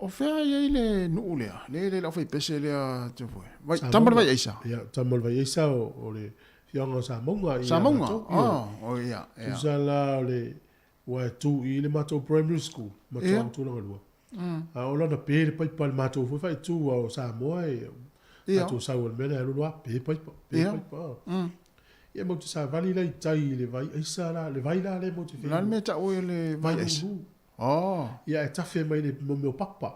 o fea e i ai le nuu lea le le lau faipese lea Tevue vai tama le vai aisa ia tama le vai aisa o le afioaga o Samauga i Samauga oh oh ia ia tusa la o le ua e tu i le matou primary school matou yeah. tulaga lua mm. a o lana pe le paipa le matou foi fai tu o Samoa e yeah. matou sau le mea le lua pe paipa pe yeah. paipa mm. Ia mau te savali la i tai i le vai aisa la, le vai la lea mau te whenua. La le mea tau e le vai aisa? Oh. Ia e tawhe mai le momeo papa.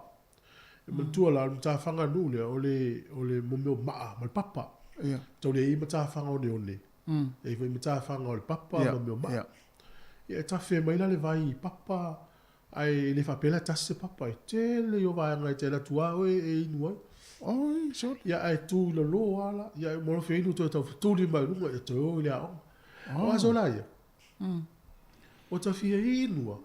E manatua la, o le matawhanga nuu lea, o le, o le momeo maa ma le papa. Ia. Tau le i matawhanga one one. Mm. E foi matawhanga o le papa yeah. ma meo maa. Yeah. Ia e tawhe mai la le vai i papa, ai e le whapea la tasi se papa, e tele i o vaega e te ala tua oe e inu ai. Oi, sole. Ia ae tu i lalo ala, ia e molo whenua toe tau whatuli mai runga, ia toe o i le aoga. Oh. O aso la ia. Mm. O ta fia inua.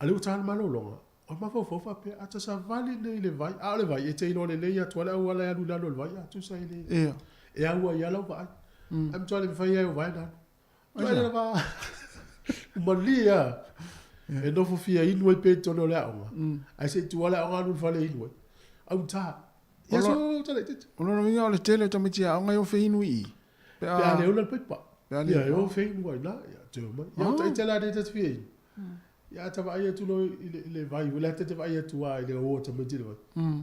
A le ua tāna malologa, o mafaufau faapea, a ta savali nei i le vai, a o le vai, e te iloa lelei atu a le auala e alu i lalo o le vai, a tusa e le, Ia. e au ai a lau vaai. Mm. Ae matua le mafai ai o vae na alu. Ai Mai la. le va, malie a, e nofo fia inu ai pe i totonu o le aoga, ae se i tu a le aoga alu i le fale inu ai. Autā. Ia so tala i tete. O lona uiga o le tele o tamaiti aoga e o feinu i i. Pe Pe a le ola le paipa. Pe a le Ia e o feinu ai la, ia te o mai. Ia o taitala a te fia inu. Ia ata vaai atu loa i le, i le vai, o le ata te vaai atu a i le o tamaiti le vai.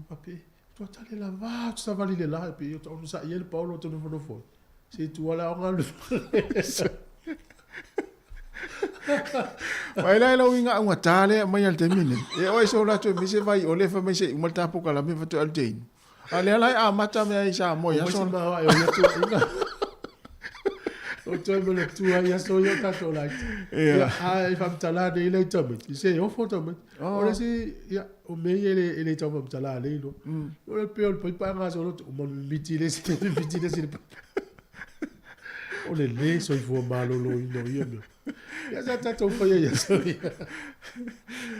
Faapea, tua tale la va, tu savali le la, pe o ta ono sa ia le paolo o te nofonofo. Se tua le aoga alu. Mai la lau inga unga tā lea mai al taimi nei. E oe so latou e mise vai o le fa mai se uma le tapoka la me fa al teinu. A lea la e amata mea i Samoa O i mai aso. se maoa e o ia tua inga. O toe mo le tua i aso i o tātou lai. Ia. Ia, a e whamtala nei lei tamaiti. Se ofo tamaiti. Oh. O le si, ia, o mea ia e le tau whamtala nei no. O le peo le paipa ngā solo, o manu miti le si, miti le si le paipa. O le le soifua maloloina o ia mea. Ia sa tātou whaia ia so ia.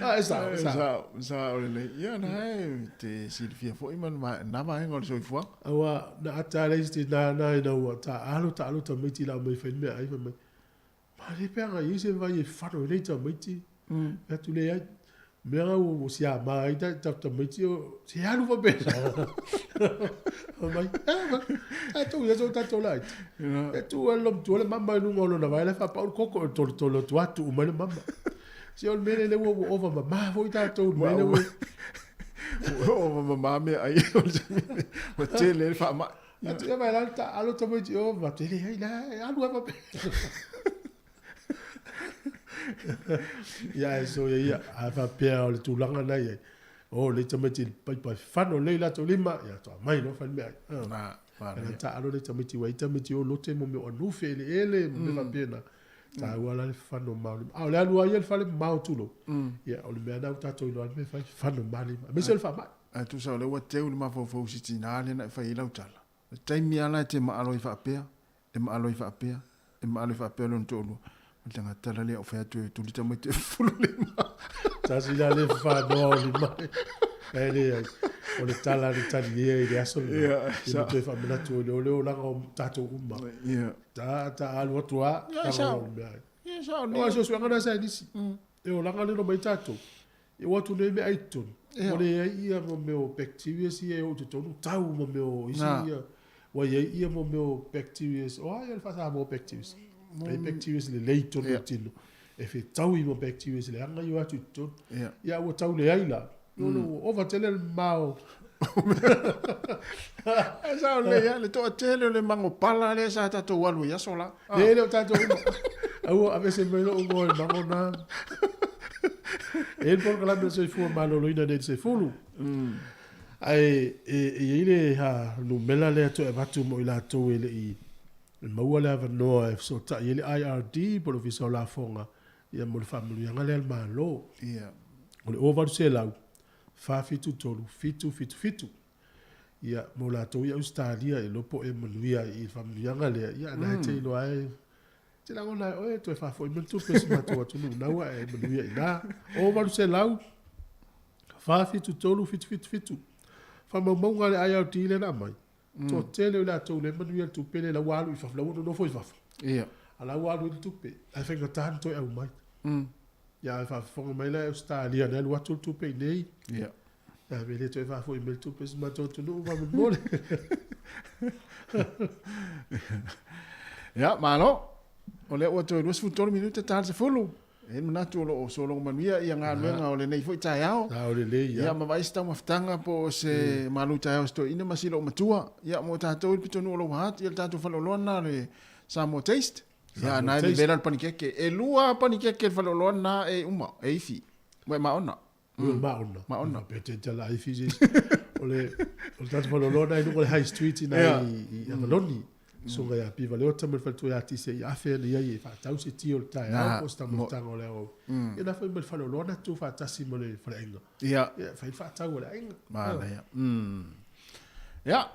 Ah, e sao, e sao. Sao, sao lelei. Ia na e te silafia foi ma na vaega o le soifuaga. Aua, na ata le isi nā nā ina ua tā alo tā alo tamaiti la mai whai mea ai whai mai. Ma le peanga i se vai e whano e nei tamaiti. Mm. Atu le ai. Mea ngā ua si a mā ai ta ta tamaiti o se alu whapena. O mai, ah, ma, a tō ia tō tātou lai. E tu e lom tu le mama i lunga o lona vai le whapau koko e tolo tolo tu atu umai le mama. Se o le mele le ua ua ova ma mā foi tātou le mele ua. Ua ova ma mā mea ai o le Ua tele le whaamai. Atu ia mai la ta alo tamaiti o ma tele ai la e alu e whapena. Ia e so ia ia a whapea o le tūlanga nei ai. O le tamaiti pai pai whano lei latou lima ia toa mai no whai mea ai. Na, Ana ta alo le tamaiti wai tamaiti o lote mo me o anufe ele ele mo me whapena. Tā ua la le whano maoli. A o le alua ia le whale mao tulo. Ia o le mea nau tātou iloa le mea whai whano maoli. Me se o le whamai. A tusa o le ua teu le mafaufau si tinā lena e fai ai lau tala. Le taimi ala e te maalo ai faapea, e maalo ai faapea, e maalo ai faapea lona toalua. O le tagata la lea o fai atu e tuli tamaiti e fulu lima. Tasi la le whanoa o lima. E le ai. O le tala le tali ea i le aso lena. Ia, I sa. mo toe whaamanatu o le o le olaga o tātou uma. Ia. Ta, ta alu atu a, Ia, ta sa. o le mea ai. Ia, sa o O le. aso suanga na sa nisi. E olaga le no mai tātou. E o atu nei mea ai tonu. Ia. O le ai ia mo meo bacteria si e o te tonu tau mo meo isi Na. ia. Wa ia ia mo meo bacteria. O ai le whasa mo bacteria. E bacteria le lei tonu Ia. tino. E fe tau i mo bacteria le anga i o atu i tonu. Ia. Ia ua tau le ai la. No no ova tele le mao. E sa o le ia, le toa tele o le mango pala le sa tātou alu i aso la. Le le o tātou uma. Aua ave se mai lou ngoe mango na. E le polokalame o le soifua maloloina nei le sefulu. Ae e e i ai le ha numela lea toe avatu mo i latou e le'i e maua le avanoa e fesoota'i ai le IRD po o le Ofisa o Lafoga ia mo le faamanuiaga lea a le Malo. Ia. O le 0800 473 777. Ia, mo latou i Ausetalia, e iloa po o e manuia ai i le faamanuiaga lea, ia, a na e te iloa lava e te lagona ai oe e toe faafoi mai le tupe i si matou atunuu na ua e manuia i ina. O 800 473 777. Faamaumauga a le IRD lea na aumai, toatele o i latou lea e manuia i le tupe lea, la ua alu i fafo, la ua nonofo i fafo. A la ua alu ai le tupe, ae faigata ona toe aumai. Ia ae faafofoga mai la e Ausetalia na alu atu le tupe i inei. Ia. Ia pe le toe faafoi mai le tupe i si matou atunuu faamolemole. Ia, malo. O lea ua toe 23 minute ta le 10. E i ai le manatu o lo o sologa manuia ia galuega o lenei foi taeao. Ao lelei ia. Ia ma vaai se taumafataga po o se malu taeao a si toeaina ma si loomatua. Ia mo tatou i le pitonuu o Lower Hutt, ia le tatou faleoloa lena o le Samoa Taste. Ia na e vevela le panikeke. E lua panikeke le faleoloa lena e uma, e ifi. Ua e maona. Ua maona. Maona. Pe te tala ifi se. O le o le tatou faleoloa na i luga o le High Street i na i Avaloni. Susuga ia Piva Leota ma le faletua ia Tise i afe ana i ai e faatau se ti o le taeao po o se taumafataga o le aoauli. Ia na foi ma le faleoloa na tu faatasi ma le faleaiga. Ia. Ia fai le faatau a le aiga. Manaia. Ia,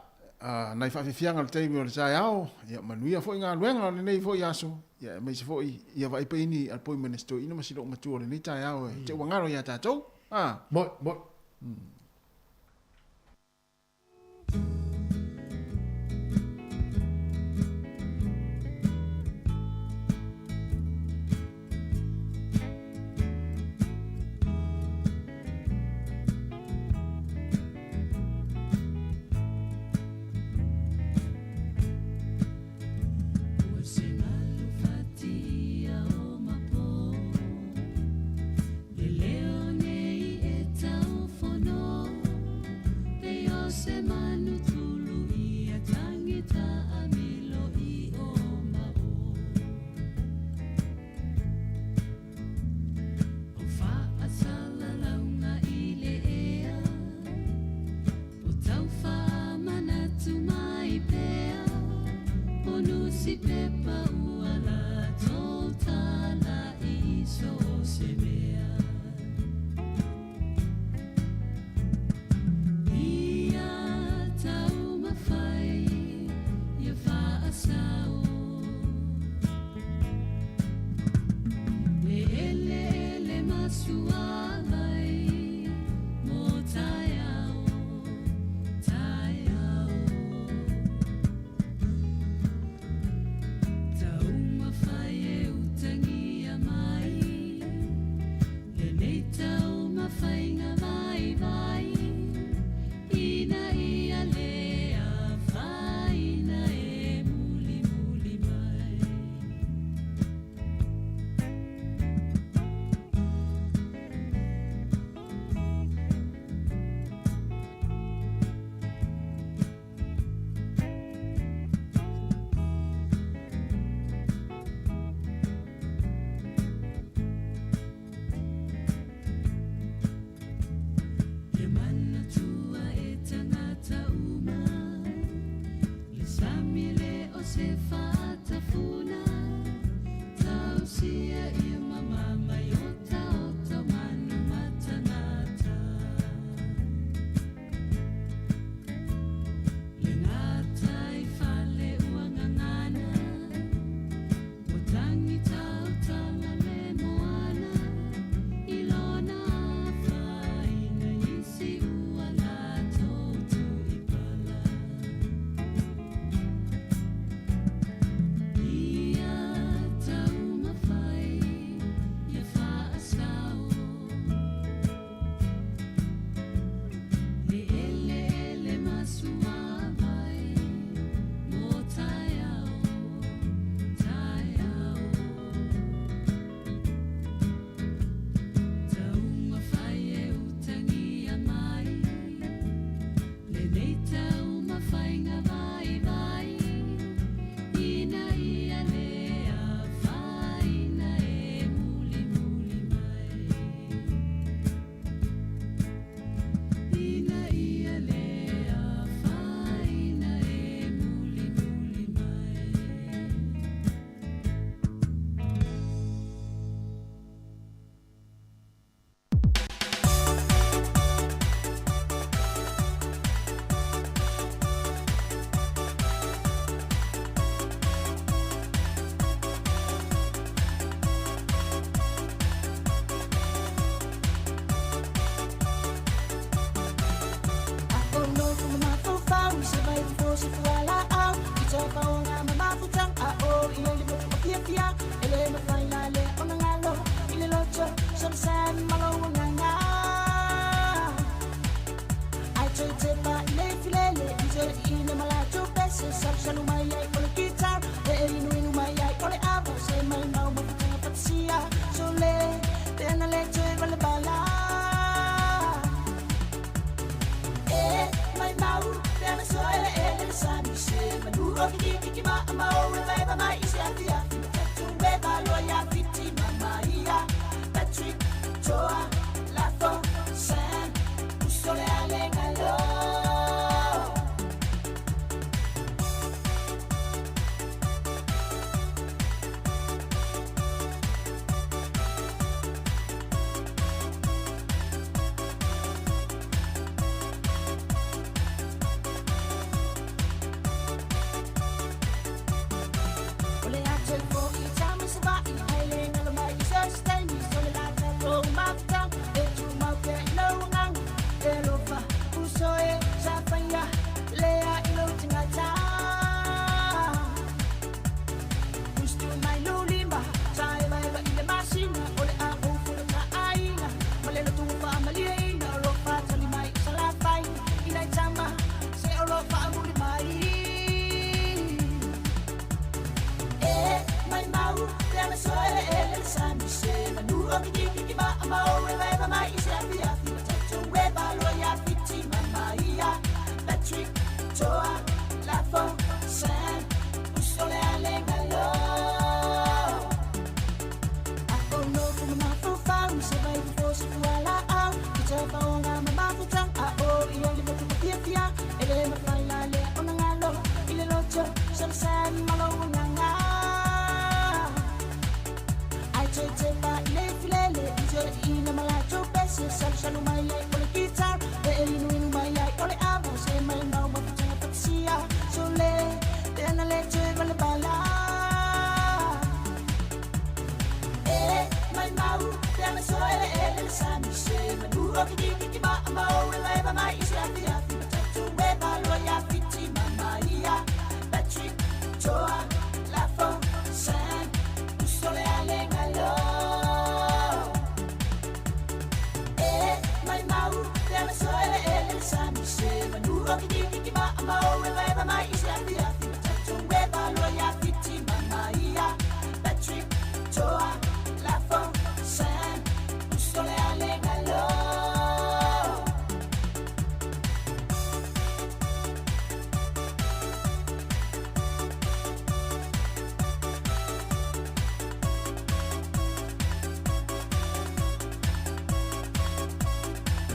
nai faafiafiaga o le taimi o le taeao, ia manuia foi galuega o lenei foi aso, ia aemaise foi ia vaai paini a le poimane si toeaina ma si loomatua o lenei taeao e te ua galo ia tatou. A. Moi, moi.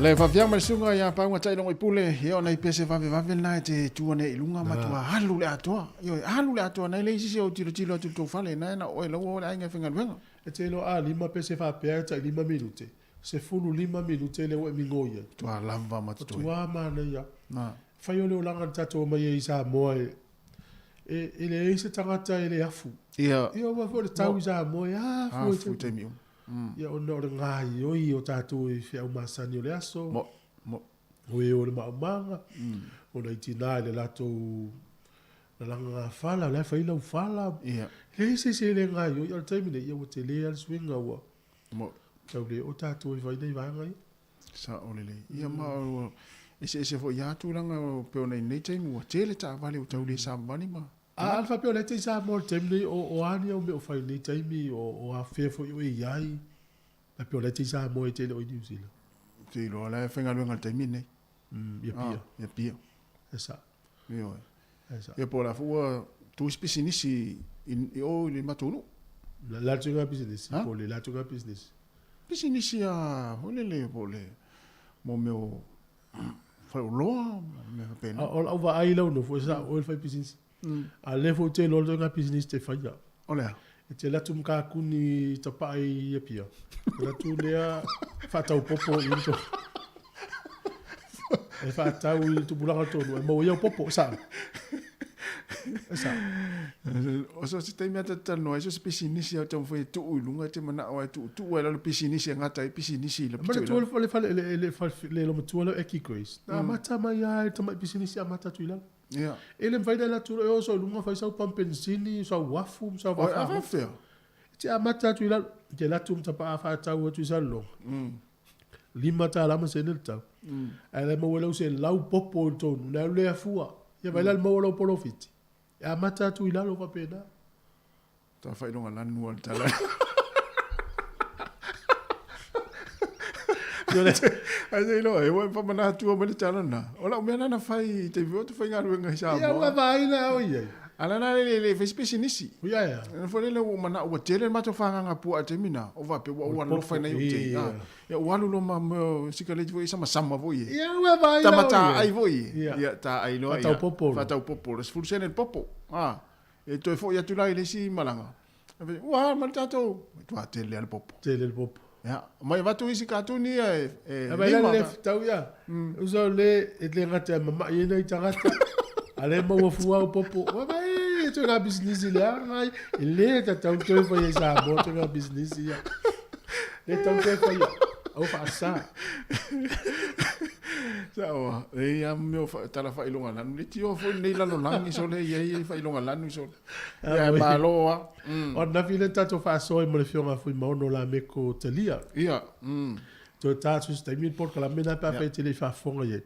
Le fafiaga ma le susuga ia Pauga Ta'ilogo i Pule, ia ona i pese vavevave lena e te tua nei i luga ma tua alu le atoa. Ioe, alu le atoa nai le isi se o tilotilo atu i le tou fale na e na oe laua o le aiga e faigaluega. E te iloa a lima pese faapea e tai lima minute, 15 minute lea ua e migoi ai. Tua lava ma totoe. Tua manaia. Fai o le olaga na tatou omai ai i Samoa e, e, e leai se tagata e le afu. Ia. Ia aua foi o le tau i Samoa e afu i taimi uma. Ia ona o le gaioi o tatou i feau masani o le aso. Mo, mo. O e o le maumanga, o nai tina i le latou lalaga fala, o la e fai lau fala. Ia. E leai se isi e le gaioi, a o le taimi nei, ia ua tele lava le suiga ua Mo. tau le oo tatou e fai nai vaega ia. Sao lelei. Ia ma ua eseese foi lava tulaga pei ona i lenei taimi ua tele taavale ua tau le savavali ma. A le faapea o lea e te i Samoa i le taimi lenei, o a ni au mea o fai i lenei taimi, o a fea foi o e i ai, faapea o lea e te i Samoa e te le o i Niu Sila? Ou te iloa o la e faigaluega i le taimi lenei. Ia Apia. Ia Apia. E sao. Ioe. E sao. Ia po o la foi ua tu isi pisinisi i o i le matou nuu. Le a tuga pisinisi, po o le a tuga pisinisi? Pisinisi a foi lele po o le mo mea o faleoloa ma mea faapena. O lau vaai i lau nofo, e sao oe le fai pisinisi. A o lea foi ou te iloa le ituaiga pisinisi e te faia. O le a? E te alu atu ma kakuni tapae i Apia, alu atu lea faatau popo i le E faatau i tupulaga tonu e maua ai au popo, e sao? E sao. O so se taimi a ta talanoa ai so se pisinisi au taumafai e tuu i luga e te manao ai e tuutuu ai lalo pisinisi e gata ai pisinisi i le pito i lalo. Manatua le fale le le le olomatua lea o Eki Grace na amata mai lava e le tamai pisinisi amata atu i lalo. Ia. E le mafai ona alu atu loa e oso i luga fai sau pamu penisini, sau uafu ma sau Oi, a faafefea? E te amata atu i lalo, e te alu atu ma tapaa faatau atu i Salelologa. $5 ma sene le tau. Ae la e maua ai lau 100 popo i totonu, ona e alu lea fua. Ia vaai la i le maua o lau polofiti. E amata atu i lalo faapena. Ta faailoga lanu a le tala. Ai sei loa, e ua faamanatua mai le tala lena. O lau mea lena na fai i taimi foi ou te faigaluega i Samoa. Ia ua vaai la o i ai. A lana le le fai se pisinisi. Ia ia. Lana foi lele ua ou manao ua tele le matou fagaga puaa i le taimi lena. O faapea ua ou alolofa i nai ou teine. Ia ua alu loa ma mea o sikaleti foi samasama foi e. Ia ua vaai la. Tama taai foi e. Ia. Ia taai loa. Faatau popo. Faatau popo. Le 10 sene le popo. A. E toe foi atu la i le isi malaga. Ua a ma le tatou. Matua tele lava le popo. Tele le popo. Ia. Mai avatu isi katuni ia e e lima. Vai la le fetau ia. Uso le e le gata e mama'i ai nai tagata. A le maua fua au popo. Ua vai e toe ngā pisinisi le a ngai. E le tatau toe faia i Samoa toe ngā pisinisi ia. Le tau toe faia. Au faasa. Sao, e ia mea o tala faailoga lanu. Le tio foi nei lalolagi sole ia ia faailoga lanu sole. Ia malo a. O ananafi lea na tatou faasoa ai ma le Afioga a Fuimaono Lameko Talia. Ia. Toe ta atu i se taimi le polokalame lena pe afai e te le i faafofoga i ai.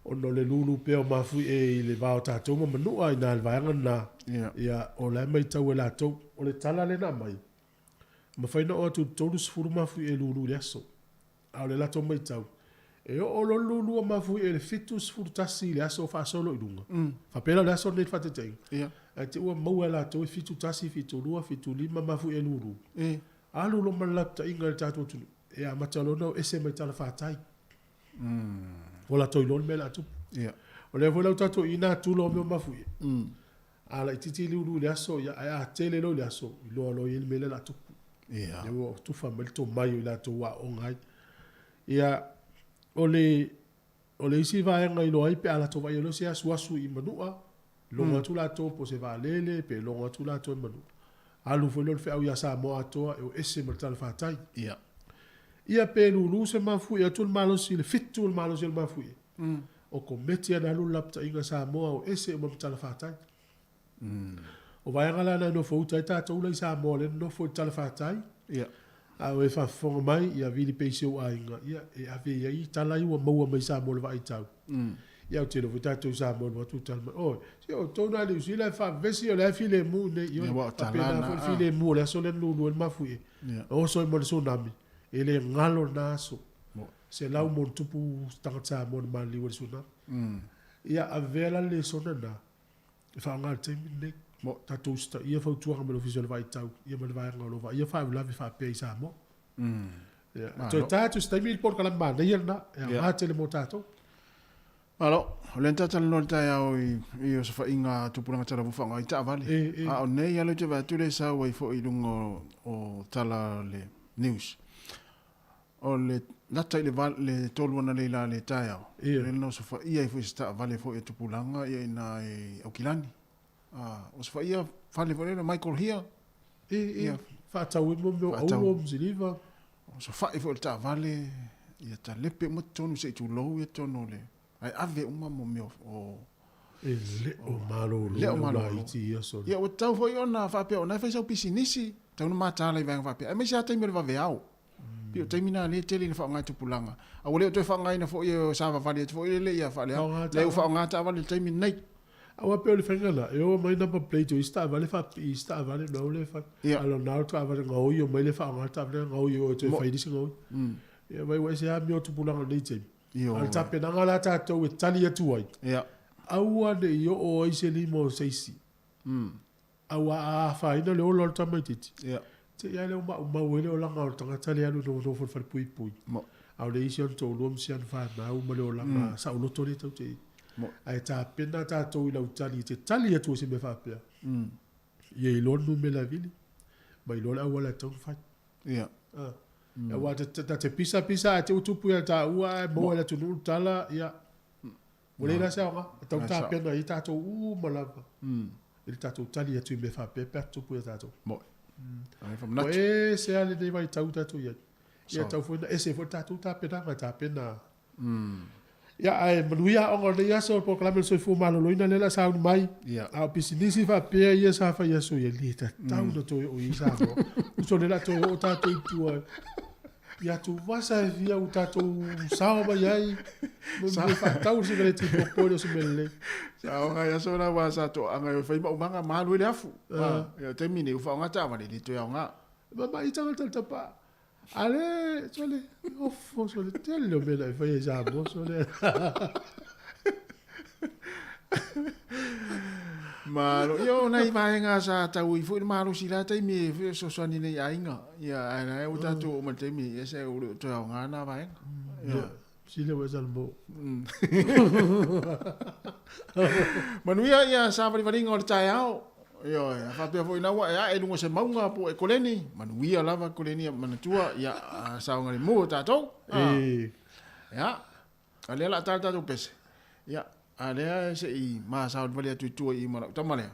Ona o le lulu pea o mafuie i le va o tatou ma Manua i na i le vaega lena. Ia, o la e matau e latou. O le tala lea na aumai, mafai ona oo atu i le 30 mafuie e lulu i le aso. A o le latou matau, e oo loa le lulu o mafuie i le 71 i le aso o faasolo i luga. Faapea la o le aso lenei i le faataitaiga. Ae te i ua maua e latou e 71, 72, 75 mafuie e lulu. Alu loa ma le lapataiga i le tatou atunuu, e amata loa ona o ese mai talafatai. Ua latou iloa le mea o le a tupu. O lea foi la ua tatou i ina tula o mea o mafuie. A laitiiti le lulu i le aso, ia, ae a tele loa i le aso, iloa loa i ai le mea lea o le a tupu. Ia ua tufa mai le tomai o i latou ua aooga ai. Ia, o le, o le isi vaega e iloa ai pe a latou vaai loa se asuasu i Manua, logo atu latou po o se vaalele pe logo atu latou i Manua. Alu foi lea o le feau ia Samoa atoa e o ese ma le talafatai. Ia. Ia pe lulu se mafuie atu le malosi i le 7 o le malosi o le mafuie. O kometi lava na alu le lapataiga Samoa o ese uma ma talafatai. O vaega la na e nofo uta ai tatou la i Samoa lea na nofo i le talafatai. Ia. A o e faafofoga mai, ia vili pea i si ou aiga, ia e ave i ai tala ia ua maua mai Samoa i le vaaitau. Ia ou te iloa foi tatou i Samoa i le atu tala mai, oi, se o outou na Niu Sila e faavesi o la e filemu nei. Ioe, Ia, ua o tala faapena na, foi le a. filemu o le aso lea na lulu ai le mafuie. Ia. Oso ai ma le tsunami, e le galo lena aso. Mo. 100+ tagata Samoa na maliliu ai i le tsunami. Ia avea la le lesona lena e faaaoga i le taimi lenei. Mo. Tatou usitaia fautuaga mai le Ofisa o le Vaaitau ia ma le vaega o lo o vaaia faalavelave faapea i Samoa. Ia, Malo. toe ta atu i se taimi i le polokalame manaia lena, e Ia. aoga tele mo tatou. Malo, o lea na talatalanoa i le taeao i, i osofaiga a tupulaga talavou faaaoga ai taavale. E, e. A o nei lava lea ou te vaai atu lea e sau ai foi i luga o, o tala o le news. O le lata i le le 3 analeila le taeao, Ia. lea na osofaia ai foi se taavale foi a tupulaga ia i ina i Aukilani. A, osofaia fale foi lea Michael Hia. E, e, Ia. faatau ai mo mea o Faatau. auro ma siliva. Osofai foi o le taavale, ia talepe uma totonu se i tulou ia totonu o le, ae ave uma mo mea o, E le o malolo Le o le malolo. laiti ia sole. Ia ua tatau foi ona faapea o na e fai sau pisinisi, tatau ona mataala i vaega faapea. Aemaise lava taimi o le vaveao. Pei o taimi na lea e tele ina faaaoga e tupulaga. A ua le o toe faaaogaina foi e savavali atu foi lele ia faaleaga. Faaaoga Lea ua taavale. faaaoga taavale i le taimi lenei. Aua pei o le faiga lena, e oo mai number plate o isi taavale faapipii i isi taavale mea lea e fai. Ia. A o lena o le taavale gaoi omai lea faaaoga le taavale gaoi o e toe Mo- fai nisi gaoi. Ia vai ua ese lava amio o tupulaga i lenei taimi. Ioe. A o le tapenaga la a tatou e tali atu ai, Ia. aua ne i oo ai se lima o se isi. Aua a afaina le ola o le tamaitiiti, Ia. te i lava lea ua maumau ai le olaga o le tagata lea e alu e nofonofo i le falepuipui. Mo. A o le isi ona toalua ma si ana fanau ma le olaga saoloto lea tatou te i ai. Mo. Ae tapena tatou i lau tali e te tali atu ai se mea faapea. Ia iloa le numera e vili ma iloa le auala e tatau ona fai. Ia. Ah. Aua ta te pisa pisa ae te utupu ia taua ae maua e le atunuu le tala, ia. Ua leai la se aoga, e tatau ona tapena i ai tatou uma lava. i le tatou tali atu i mea faapea pe a tutupu ia tatou. Mo'i. Ai Ua faamanatu. ese lava lenei vaitau tatou i ai. Ia Sao. tau foi na ese foi le tatou tapenaga e tapena. Ia ae manuia aoga o lenei aso, o le polokalame o le soifua maloloina lea o le a sauni mai. A o pisinisi faapea ia sa fai aso ia, e le tatau ona toe oo i ai Samoa. Tusa o lea o le a toe oo tatou i tua i atuvasa e fia ua tatou sao mai ai ma mea faatau le sikareti popo e le o se mea lelei. Sa oga i aso la aua sa toaaga e fai maumaga ma alu ai le afu. Ia o le taimi lenei ua faaaoga taavale e le toe aoga. Mamai tagata le tapaa. A le, sole, ofo, sole, tele o mea na e faia i Samoa, sole. Malo. Ia o nai vaega sa tau ai foi le malosi i la taimi e fesoasoani nei aiga. Ia ae la ua tatou oo mai le taimi ia se ua le o toe aoga na vaega. Ia, sili ua e salamo. Manuia ia savalivaliga o le taeao. Ioe, a faapea foi ina ua e ae i luga o se mauga po o e koleni, manuia lava koleni manatua, ia saogalemu o tatou. Ia, a lea o le a ta le tatou pese. Ia, a lea se i ma savalivali atu i tua i i ma lau tama lea.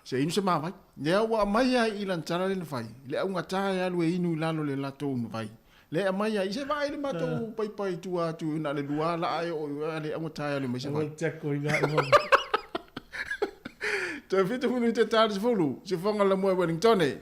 Se i inu se mavai. Lea ua aumai lava i i lana tala lea na fai, le augata e alu e inu i lalo o le latou vai. Lea e aumai lava i se vaai i le matou paipa i tua atu na o le lua laa e oo i ai, a le augata e alu e aumai se vai. Toe 7 minute ta le 10, sifoga la mua i Wellingtone.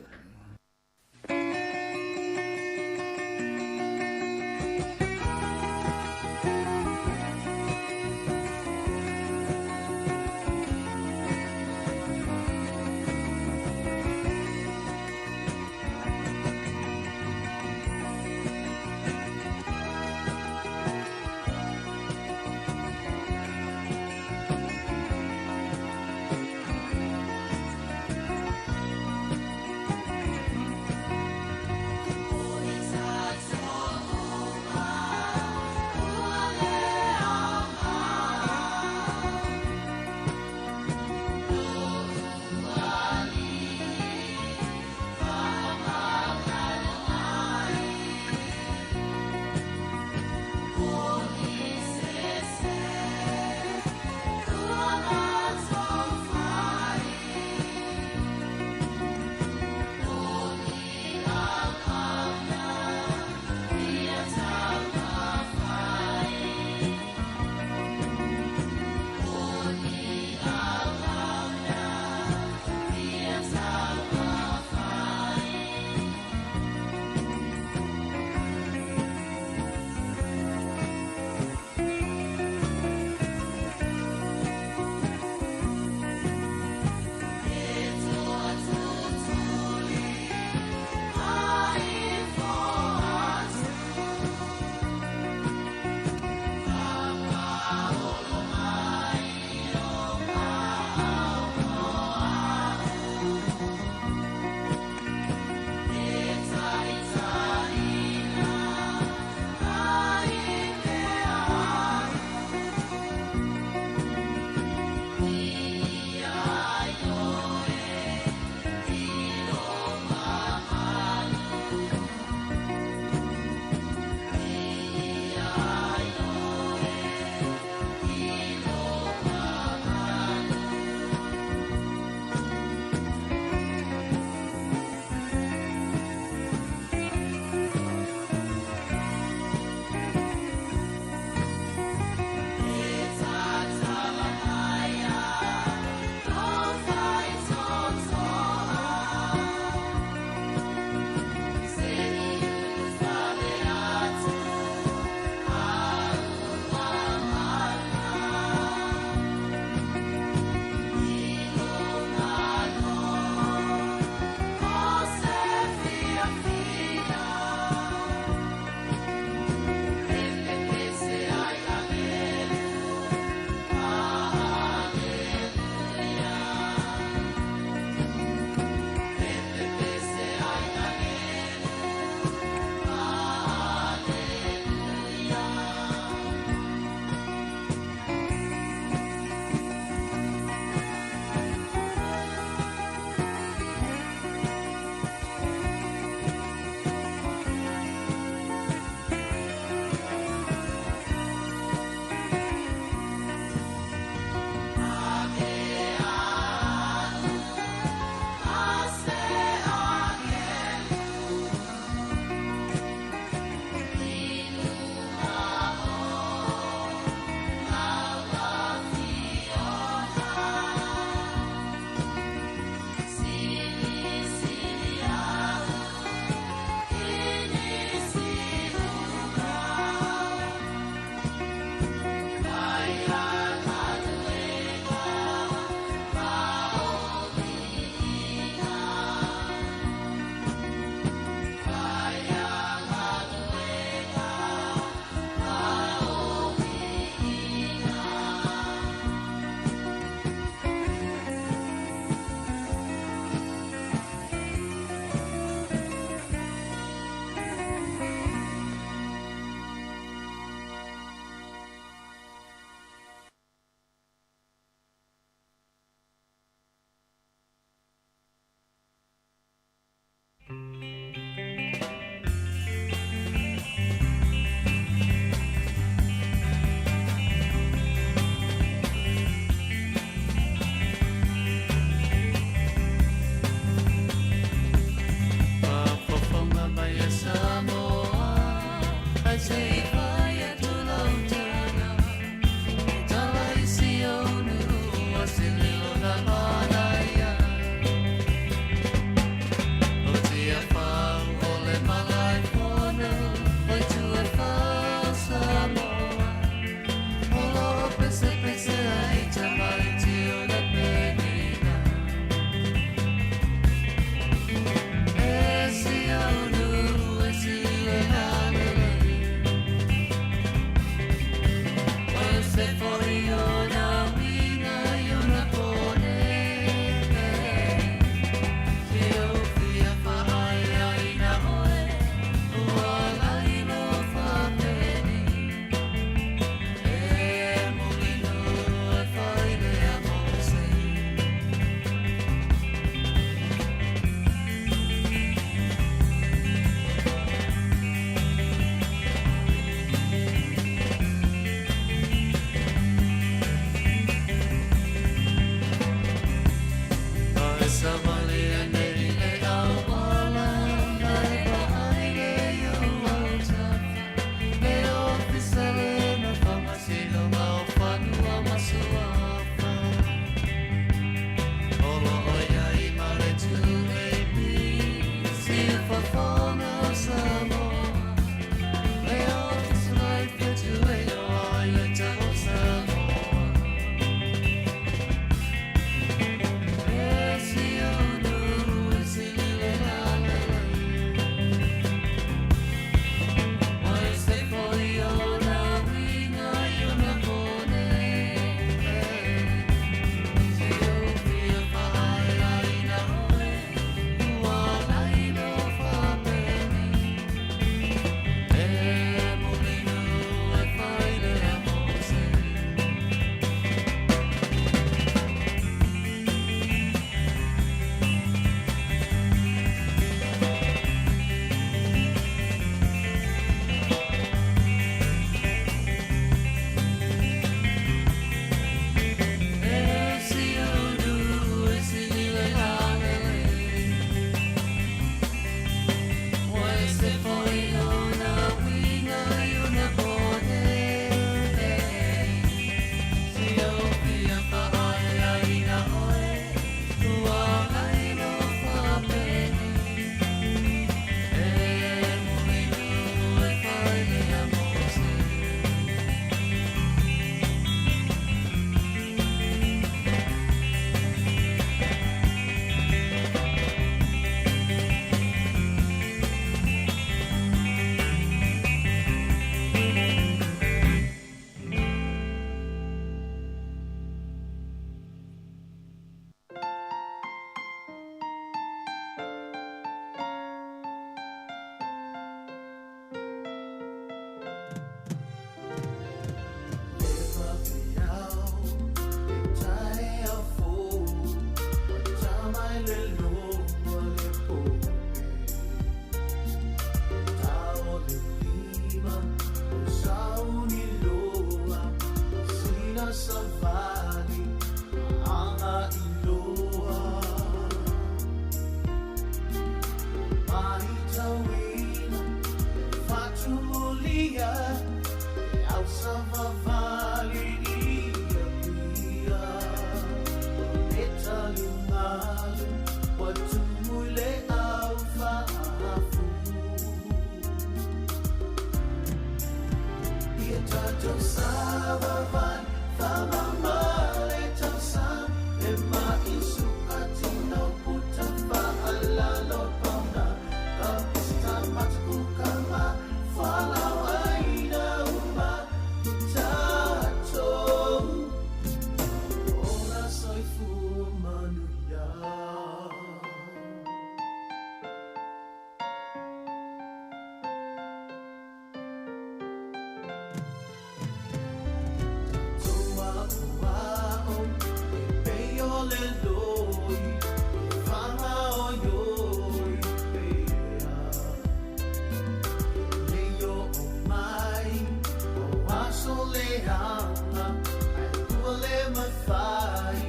fai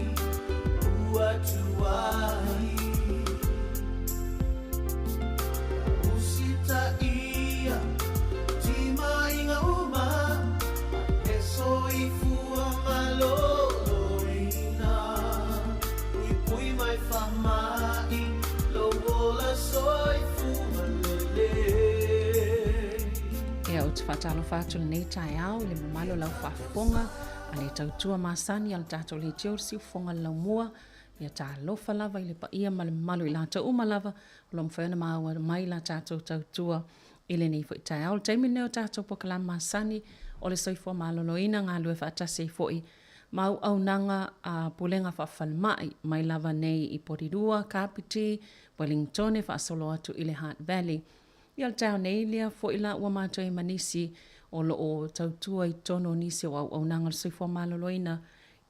ua tuai Ia usitaia timaiga uma ma le soifua maloloina Puipui mai faamai lou ola soifua lelei. Ia, ou te faatalofa atu i lenei taeao i le mamalu o lau faafofoga a le tautua masani a le tatou leitio le siufofoga le laumua. Ia talofa lava i le paia ma le mamalu i latou uma lava o lo o mafai ona maua mai la tatou tautua i lenei foi taeao. O le taimi lenei o tatou polokalame masani o le soifua maloloina, galulue faatasi ai foi ma auaunaga a Pulega Faa-Falemai mai lava nei i Porirua, Kapiti, Wellingtone faasolo atu i le Hutt Valley. Ia o le taeao nei lea foi la ua matou i ai ma nisi o lo o tautua i totonu o nisi o auaunaga o le soifua maloloina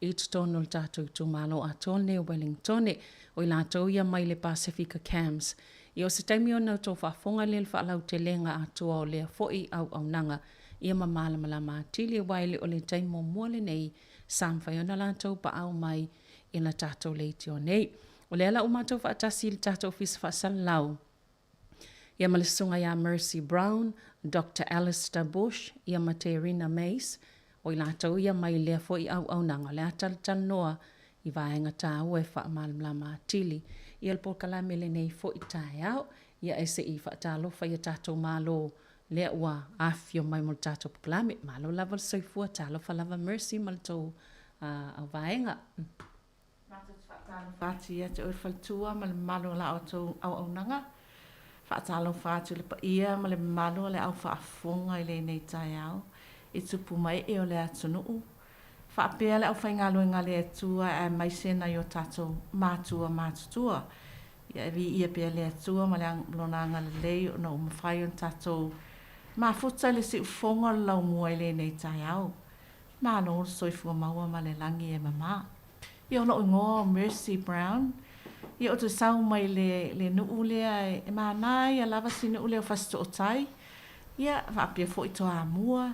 i totonu o le tatou itumalo atoa lenei o Wellingtone. O i latou ia mai le Pasefika CAMHS. Ia o se taimi ona outou faafofoga lea i le faalautelega atoa o lea foi auaunaga ia ma malamalama atili aua e le o le taimi muamua lenei sa mafai ona latou paau mai i la tatou leitio nei. O lea la ua matou faatasi i le tatou Ofisa Faasalalau ia ma le Susuga ia Mercy Brown, Doctor Alistair Bush ia ma Terina Mace, o i latou ia mai lea foi auaunaga o le a talatalanoa i vaega taua e faamalamalama atili ia le polokalame lenei foi taeao. Ia e se i faatalofa i a tatou Malo lea ua afifio mai mo le tatou polokalame. Malo lava le soifua, talofa lava Mercy ma le tou auvaega. Matou te faatalofa atu ia te oe le faletua ma le mamalu o la outou auaunaga. Faatalofa atu i le paia ma le mamalu o le au faafofoga i lenei taeao i tupu ma ee o le atunuu, faapea le aufaigaluega a le Atua aemaise nai o tatou matua matutua. Ia e viia pea le Atua ma Lona agalelei ona ua mafai ona tatou mafuta i le siufofoga o le laumua i lenei taeao. Malo le soifua maua ma le lagi e mama. Ia o lou igoa o Mercy Brown. Ia ou te sau mai le le nuu lea e manaia lava si nuu lea o Fasitootai. Ia faapea foi Toamua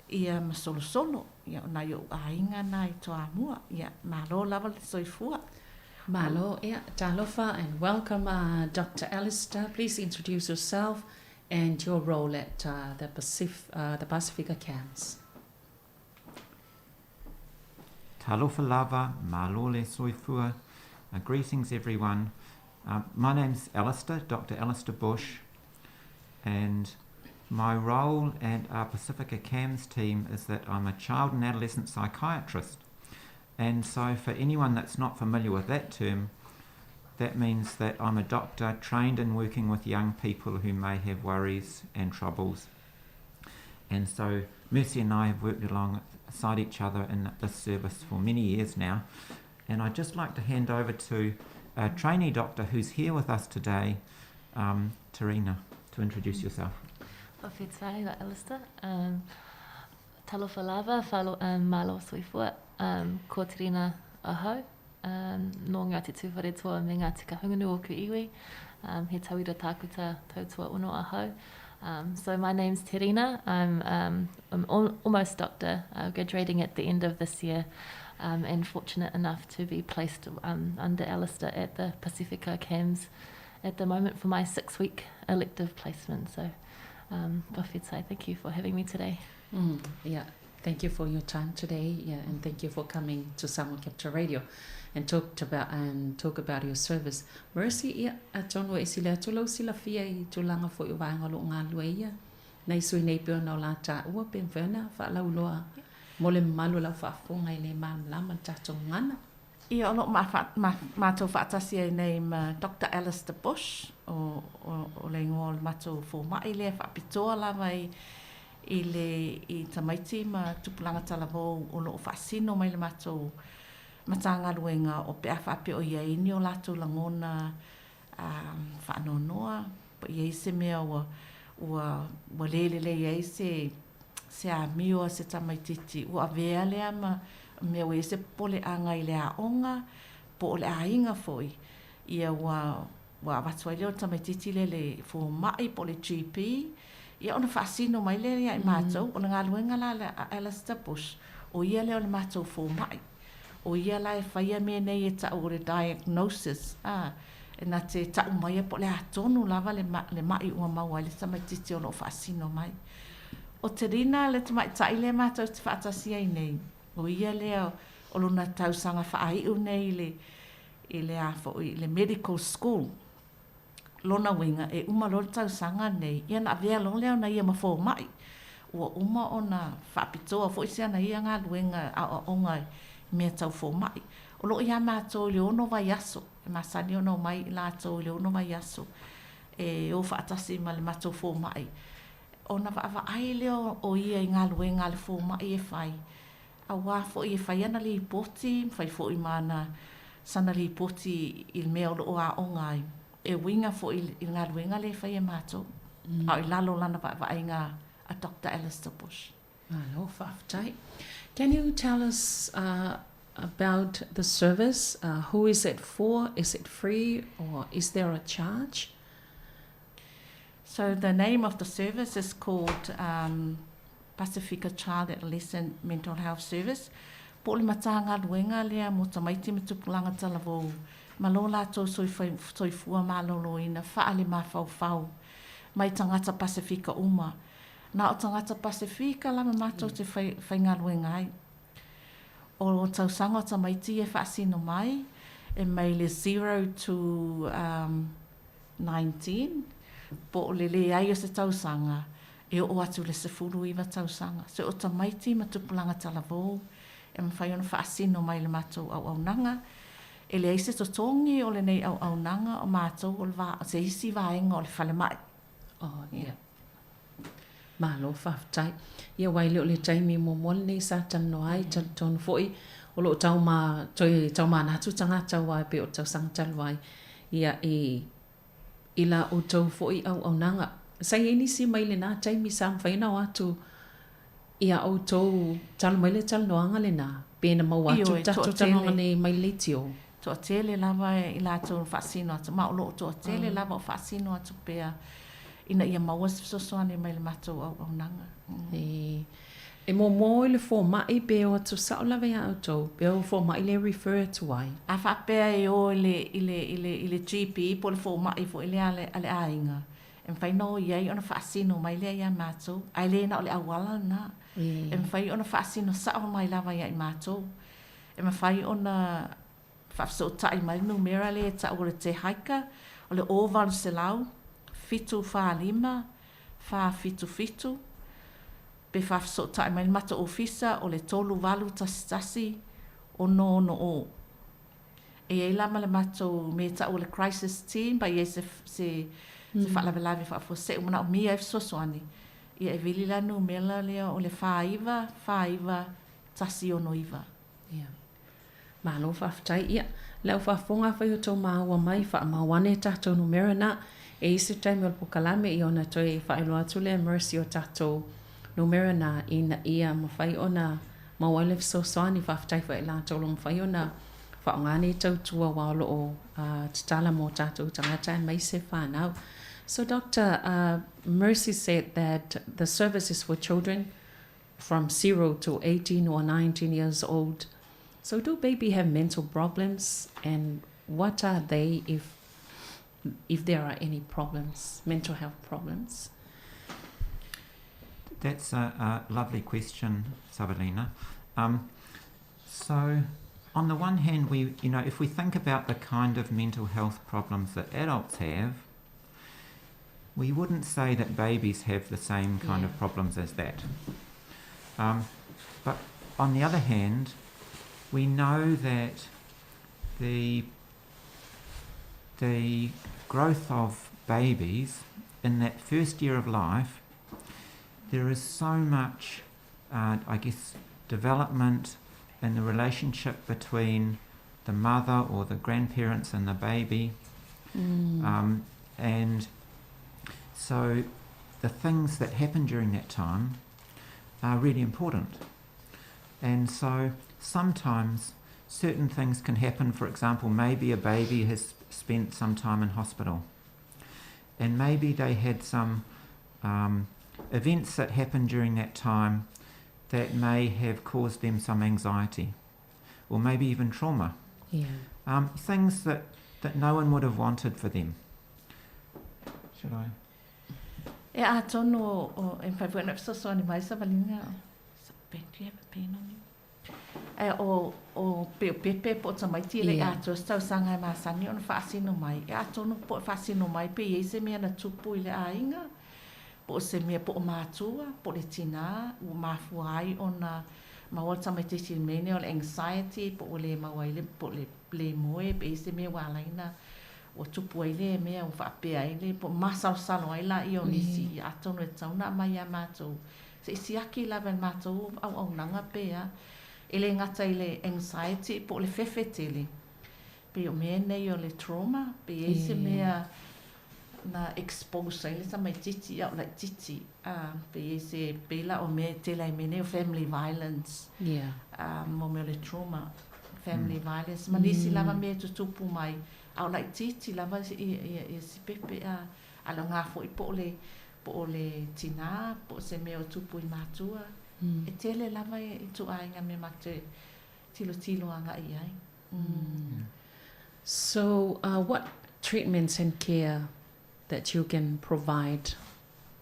ia ma Solosolo. Ia o nai ou aiga na i Toamua. Ia malo lava le soifua. Malo, ia, talofa and welcome uh, Dr. Alistair. Please introduce yourself and your role at uh, the, Pacif uh, the Pacifica CAMS. Talofa lava, malo le soifua. Uh, greetings everyone. Uh, my name's Alistair, Dr. Alistair Bush, and my role at our Pacifica CAMS team is that I'm a child and adolescent psychiatrist. And so, for anyone that's not familiar with that term, that means that I'm a doctor trained in working with young people who may have worries and troubles. And so, Mercy and I have worked alongside each other in this service for many years now. And I'd just like to hand over to a trainee doctor who's here with us today, um, Tarina, to introduce yourself. Fa'afetai, Alistair. Um, talofa lava, falo, um, malo soifua, um, ko Terina ahau, um, nō Ngāti Tūwharetoa me Ngāti Kahungunu ōku iwi, um, he tauira tākuta tautua ono ahau. Um, so my name's Terina, I'm, um, I'm al almost doctor, uh, graduating at the end of this year, um, and fortunate enough to be placed um, under Alistair at the Pacifica CAMS at the moment for my six-week elective placement. So, um, thank you for having me today. Mm, yeah, thank you for your time today. Yeah, and thank you for coming to Samoa Capital Radio and talk about and talk about your service. Mercy, ia, atonu e sila atu lau silafia i tulaga foi o vaega o lo o galulue ia. Nai sui nei pei ona o la taua pe mafai ona faalauiloa mo le mamalu o lau faafofoga e le malamalama le tatou gagana. Ia, o lo o matou faatasi ai nei ma Doctor Alistair Bush, o, o, o le igoa o le matou fomai lea e faapitoa lava i, i le i tamaiti ma tupulaga talavou o lo o faasino mai le matou Matagaluega o pe a faapea o i ai ni o latou lagona faanoanoa, po o i ai se mea ua, ua, ua le lelei ai se, se amio a se tamaitiiti, ua avea lea ma mea ua i ai se popoleaga i le aoga po o le aiga foi, ia ua, ua avatu ai lea o le tamaitiiti lea i le fomai po o le GP, ia ona faasino mai lea ia i matou. O le galuega la a Alistair Bush, o ia lea o le matou fomai. O ia la e faia mea nei e ta'u o le diagnosis, a, e na te ta'u maia po o le a tonu lava le le ma'i ua maua ai le tamaitiiti o lo o faasino mai. O Terina le tamaitai lea matou te faatasi ai nei, o ia lea o lona tausaga faaiu nei i le i le a foi i le medical school. Lona uiga, e uma loa le tausaga lenei, ia ona avea loa lea ona ia ma fomai. Ua uma ona faapitoa foi si ana ia galuega aoaoga i mea tau fomai. O lo o iā matou i le ono vaiaso, e masani ona omai i latou i le ono vaiaso e o faatasi ma le matou fomai, ona vaavaai lea o ia i galuega a le fomai e fai, Aua foi e fai ana lipoti, ma fai foi ma ana sana lipoti i le mea o lo o aoga ai, e uiga foi i le galuega lea e fai e matou, a o i lalo o lana vaavaaiga a Doctor Alistair Bush. Malo faafetai. Can you tell us uh, about the service? Uh, who is it for? Is it free or is there a charge? So the name of the service is called um, Pasifika Child Adolescent Mental Health Service, po o le Matagaluega lea mo tamaiti ma tupulaga talavou ma lo latou soifua maloloina faale-mafaufau mai tagata Pasifika uma. Na o tagata Pasifika lava matou te faigaluega ai. O tausaga o tamaiti ia e faasino mai, e mai le zero to um, 19, po o le leai o se tausaga e oo atu i le 19 tausaga. So o tamaiti ma tupulaga talavou e mafai ona faasino mai i le matou auaunaga. E leai se totogi o lenei auaunaga, o matou o le va, se isi vaega o le falemai. Oh, yeah. Malo faafetai. Ia aua e le o le taimi muamua lenei sa talanoa ai, talitonu foi o lo o tau ma, toe taumanatu tagata aua e pei o le tausaga talu ai, ia i, i la outou foi auaunaga. Sa i ai nisi mai lena taimi sa mafai ona o atu ia outou talu mai le talanoaga lena, pe na maua atu le tatou talanoaga nei mai le leitio. Toatele lava i latou na faasino atu, ma o lo o toatele lava o faasino atu pea ina ia maua se fesoasoani mai le matou auaunaga. E muamua oe i le fomai pe o atu sao lava iā outou, pe o fomai lea e refer atu ai. A faapea e o i le, i le, i le, i le GP po o le fomai foi lea a le, a le aiga, e mafai ona o i ai ona faasino mai lea iā matou, ae le na o le auala lena. E mafai ona faasino sao mai lava ia i matou. E mafai ona faafesootai mai le numera lea e tau o le Te Haika, o le 0800 745 477, pe faafesootai mai le matou ofisa o le 3811 660. E i ai la ma le matou mea e tau o le crisis team, pe i ai se, se, se faalavelave faafuasei ua manaomia ai fesoasoani, ia e vili la numera lea o le 49 49 169. Ia. Malo faafetai. Ia, le au faafofoga afai o tou maua mai, faamau ane tatou numera na. E i se taimi o le pokalame, ia ona toe faailoa atu lea e Mercy o tatou numera na ina ia mafai ona maua ai le fesoasoani. Faafetai foi ia i latou o lo o mafai ona faaaoga nei tautua aua o lo o tatala mo tatou tagata aemaise fanau. So Doctor, uh, Mercy said that the service is for children from 0 to 18 or 19 years old. So do baby have mental problems and what are they if if there are any problems, mental health problems? That's a, a lovely question, Sabalina. Um, so, on the one hand, we, you know, if we think about the kind of mental health problems that adults have, we wouldn't say that babies have the same kind yeah. of problems as that. Um, but on the other hand, we know that the the growth of babies in that first year of life, there is so much, uh, I guess, development in the relationship between the mother or the grandparents and the baby. Mm. Um, and so the things that happen during that time are really important. And so sometimes certain things can happen. For example, maybe a baby has spent some time in hospital and maybe they had some um, events that happened during that time that may have caused them some anxiety or maybe even trauma. Yeah. Um, things that, that no one would have wanted for them. Should I? E atonu o e mafai foi ona e fesoasoani mai savaliga. Ben, do you have a pen on you? E o o pei o Pepe po o tamaiti e le i atoa se tausaga e masani ona faasino mai. E atonu po e faasino mai pe i ai se mea na tupu i le aiga, po o se mea po o matua, po o le tinā ua mafua ai ona maua le tamaitiiti i le mea lenei o le anxiety po ua le maua ai le po o le le moe pe i ai se mea ua ala ai ona ua tupu ai lea mea ua faapea ai le po o masalosalo ai laia o nisi atonu e tatau ona aumai ia matou se i siaki lava e le matou auaunaga pe a e le gata i le anxiety po o le fefe tele pei o mea nei o le trauma pe i ai se mea na expose ai le tamaitiiti a o laitiiti a pe i ai se pei la o mea e tele ai mea nei o family violence a mo mea o le trauma family violence ma nisi lava mea e tutupu mai a o laitiiti lava ia si pepe a a le aoga foi po o le po o le tinā po o se mea o tupu i matua e tele lava ituaiga mea matou te tilotilo agai i ai. So uh, what treatments and care that you can provide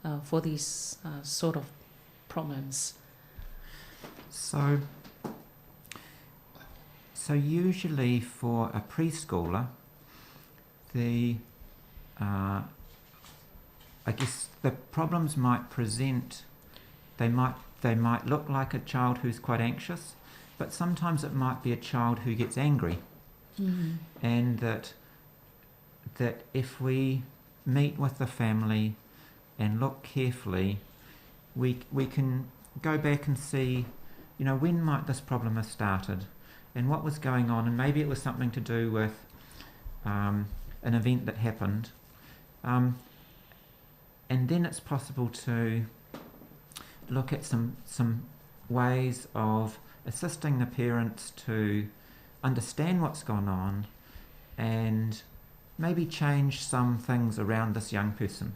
uh, for these uh, sort of problems? So, so usually for a preschooler, the uh, I guess the problems might present. They might they might look like a child who's quite anxious, but sometimes it might be a child who gets angry, mm. and that that if we meet with the family and look carefully, we we can go back and see, you know, when might this problem have started, and what was going on, and maybe it was something to do with um, an event that happened. Um, and then it's possible to look at some some ways of assisting the parents to understand what's gone on and maybe change some things around this young person.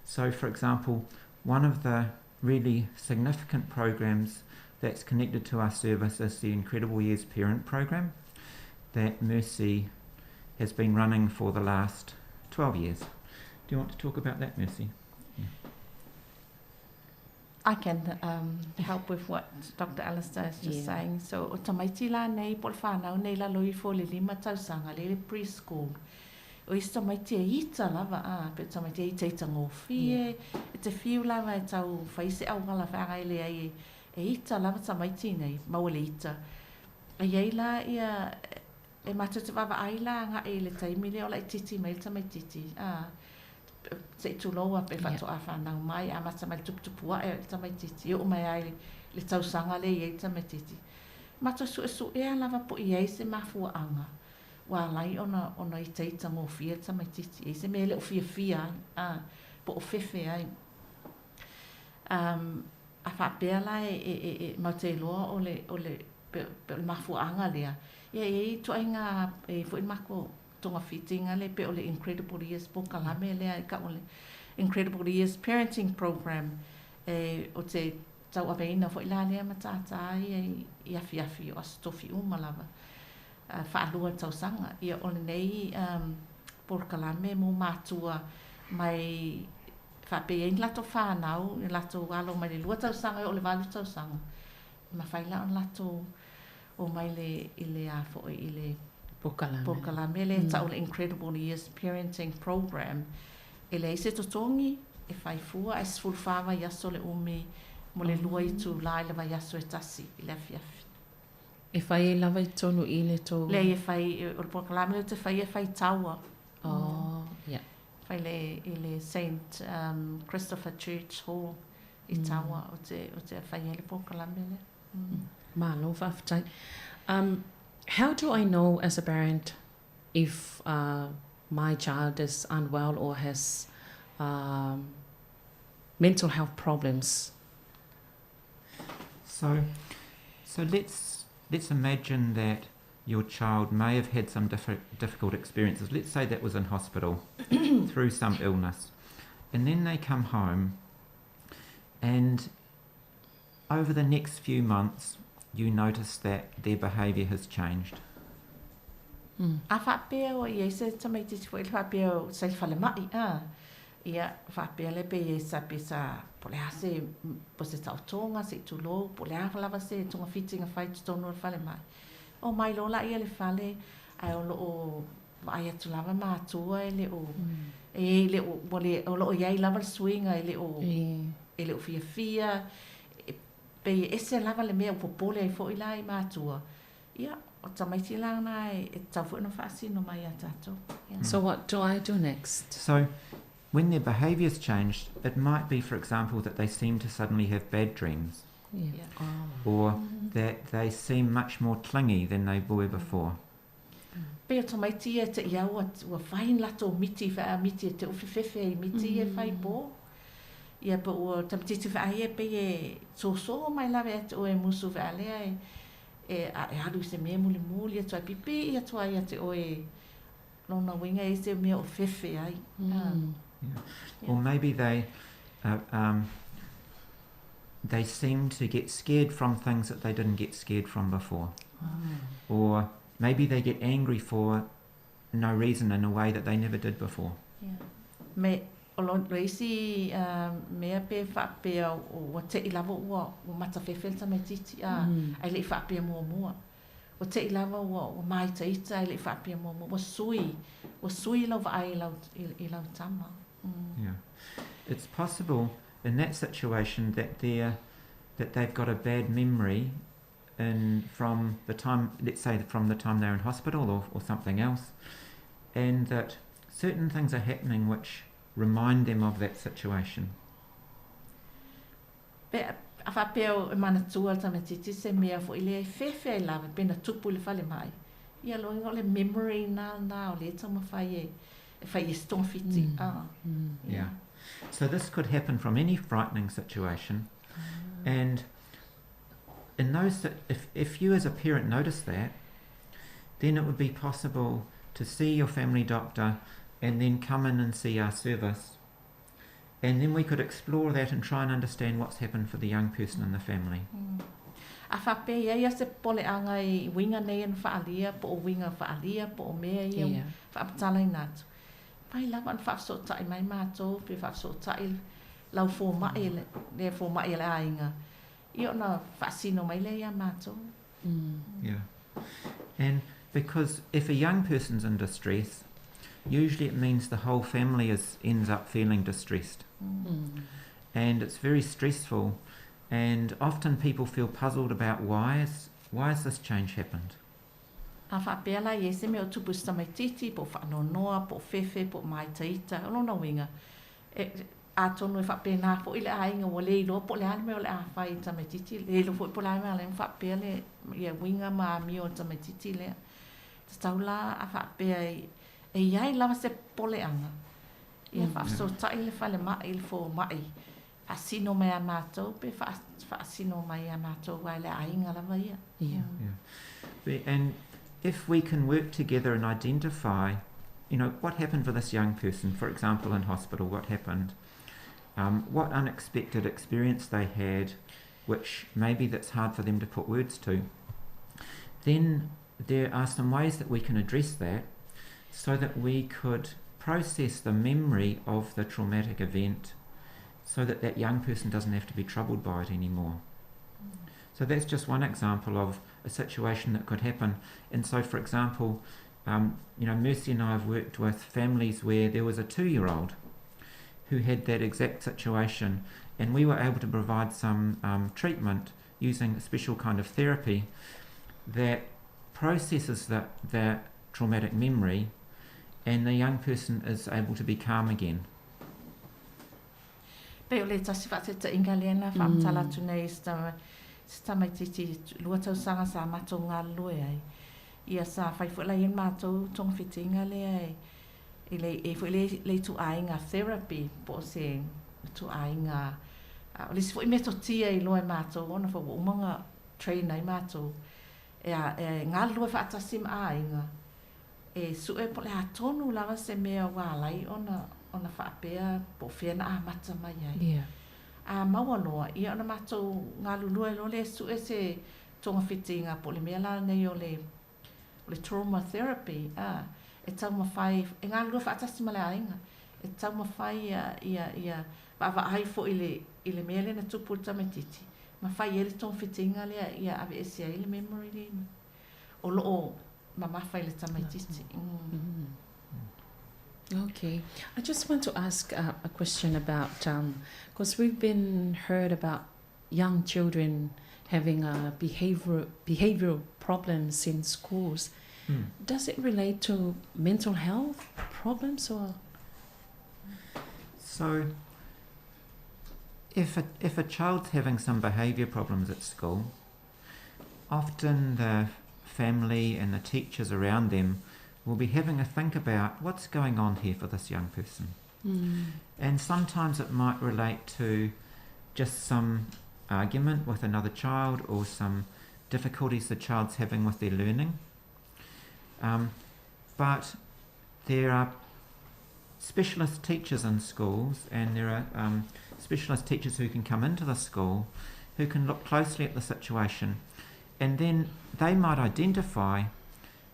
So, for example, one of the really significant programs that's connected to our service is the Incredible Years Parent Program that Mercy has been running for the last 12 years. Do you want to talk about that, Mercy? Yeah. I can um, help with what Dr. Alistair is just yeah. saying. So, o tamaiti la nei, po le whanau nei lalo ifo le lima tausaga, le le preschool. O isi tamaiti e ita lava, a, pe o tamaiti e ita ita ngofie, yeah. e te whiu lava e tau whai se auala whaangai le ai e, e ita lava tamaiti nei, maua le ita. E iai la ia, e matou te vaavaai la agai i le taimi lea o laitiiti mai le tamaitiiti, a, se i tulou a pe faatoa fanau mai, amata mai le tuputupu ae o le tamaitiiti, e oo mai lava i le tausaga lea e i ai le tamaitiiti. Matou suesuea lava po o i ai se mafuaaga ua ala ai ona ona itaita gofie le tamaitiiti, e i ai se mea e le o fiafia ai, a, po o fefe ai. Um, a faapea la e, e, e, e matou te iloa o le, o le, pe, pe o le mafuaaga lea, ia e i ai ituaiga, e i ai foi le matou togafitiga lea pei o le Incredible Years polokalame lea e tau o le Incredible Years Parenting Program, e, ou te tauaveina foi la lea matata ia i, i afiafi o Aso Tofi uma lava, faalua i le tausaga. Ia o lenei um, polokalame mo matua mai faapea e i ai ni latou fanau, ni latou alo mai le lua tausaga e oo i le valu tausaga, e mafai la ona latou omai le i le a foi i le Polokalame. polokalame lea e tau o le Incredible Years Parenting Program. E leai se totogi e fai fua ae 14 vaiaso le umi mo le lua itulā i le vaiaso e tasi i le afiafi. E fai ai lava i totonu i le tou. Leai e fai, o le polokalame lea ou te faia e fai taua. Oh, yeah. Fai le i le Saint um, Christopher Church Hall i Taua o te, o te fai ai le polokalame lea. Mm. Malo faafetai. Um, how do I know as a parent if uh, my child is unwell or has um, mental health problems? So, so let's let's imagine that your child may have had some diffi- difficult experiences. Let's say that was in hospital through some illness, and then they come home, and over the next few months, you notice that their behaviour has changed. A faapea ua i ai se tamaitiiti foi faapea sa i le falemai, a, ia, faapea lea pe i ai sa, pe sa, po o le a se, po o se taotoga, se i tulou, po o le a lava se togafiti na fai i totonu o le falemai. Omai loa laia i le fale, ae o lo o vaai atu lava matua e le o, e le o, ua le, o lo o i ai lava le suiga e le o, e le o fiafia, e pei e ese lava le mea ua popole ai foi la i matua. Ia, o tamaiti la na e tatau foi ona faasino mai ia tatou. Yeah. So what do I do next? So when their behaviour's changed, it might be, for example, that they seem to suddenly have bad dreams. Yeah. Oh. Or mm. that they seem much more clingy than they were before. Pei o tamaiti ia te ia ua, ua fai ni latou miti wha miti e te uwhi whewhe i miti mm. e whai po. Ia pa ua tamatiti wha ia pei e soso mai lawe atu o e musu wha lea e e, a, e alu i se mea mulimuli atu ai, pipii atu ai ia te oe lona uiga e i se mea o fefe ai. Mm. Yeah. Yeah. Or maybe they um, they seem to get scared from things that they didn't get scared from before. Mm. Or maybe they get angry for no reason in a way that they never did before. Yeah. Me, o lo, le isi uh, mea pe faapea ua te'i lava ua, ua matafefe le tamaitiiti a, mm. ae le i faapea muamua. Ua te'i lava ua, ua māitaita ae le i faapea muamua. Ua sui, ua sui lau vaai i lau, i, i lau tama. Mm. Yeah. It's possible in that situation that they're, that they've got a bad memory in from the time, let's say from the time they're in hospital or, or something else, and that certain things are happening which remind them of that situation. Pe a faapea e manatua le tamaitiiti se mea foi lea e fefe ai lava pe na tupu i le falemai. Ia loiga o le memory na na o lea e taumafai e e fai i se togafiti. Mm. Ah. Mm. Yeah. So this could happen from any frightening situation. Ah. And in those if if you as a parent notice that, then it would be possible to see your family doctor and then come in and see our service. And then we could explore that and try and understand what's happened for the young person in the family. Mm. A faapea i ai ia se poleaga i uiga nei na faaalia po o uiga faaalia po o mea ia Ia. faamatalaina atu. Pai lava ona faafesootai mai matou pe faafesootai lau fomai le fomai a le aiga ia ona faasino mai lea ia matou. Yeah. And because if a young person's in distress, usually it means the whole family is ends up feeling distressed. Mm. And it's very stressful and often people feel puzzled about why is why has this change happened? A faapea la i ai se mea o tupu i se tamaitiiti, po o faanoanoa, po o fefe, po o māitaita, o lona uiga, e, atonu e faapena foi le aiga ua le iloa po o le a le mea o le a fai i le tamaitiiti, le iloa foi po o le a le mea e ala ai ona faapea le, ia uiga ma amio o le tamaitiiti lea. Tatau la a faapea e, e i ai lava se poleaga, ia faafesootai le falemai i le fomai, faasino mai ia matou pe faasino mai ia matou aua e le aiga lava ia. Ia. Yeah. And if we can work together and identify, you know, what happened for this young person, for example, in hospital, what happened, um, what unexpected experience they had, which maybe that's hard for them to put words to, then there are some ways that we can address that so that we could process the memory of the traumatic event so that that young person doesn't have to be troubled by it anymore. So that's just one example of a situation that could happen. And so, for example, um, you know, Mercy and I have worked with families where there was a two-year-old who had that exact situation, and we were able to provide some um, treatment using a special kind of therapy that processes that, that traumatic memory, and the young person is able to be calm again. Pei o le tasi faataitaiga lea na faamatala atu nei i se tamaitiiti lua tausaga sa matou galulue ai. Ia sa fai foi la ia le matou togafitiga lea e le e foi le le ituaiga therapy po o se ituaiga o le isi foi metotia e iloa e matou ona foi ua uma ona train ai matou e a e galulue faatasi ma aiga e sue po o le a tonu lava se mea ua ala ai ona ona faapea po o fea na amata mai ai. Ia. A maua loa, ia ona matou galulue loa lea e sue se togafitiga po o le mea la lenei o le o le trauma therapy a e taumafai e galulue faatasi ma le aiga e taumafai ia ia ia vaavaai foi i le i le mea lea na tupu i le tamaitiiti ma fai ai le togafitiga lea ia aveese ai le memory lea o lo o mamafa i le tamaitiiti. Mm. Okay. I just want to ask uh, a question about, because um, we've been heard about young children having a behavioral, behavioral problems in schools. Mm. Does it relate to mental health problems or? So, if a, if a child's having some behaviour problems at school, often the family and the teachers around them will be having a think about what's going on here for this young person. Mm. And sometimes it might relate to just some argument with another child or some difficulties the child's having with their learning. Um, but there are specialist teachers in schools, and there are um, specialist teachers who can come into the school who can look closely at the situation, and then they might identify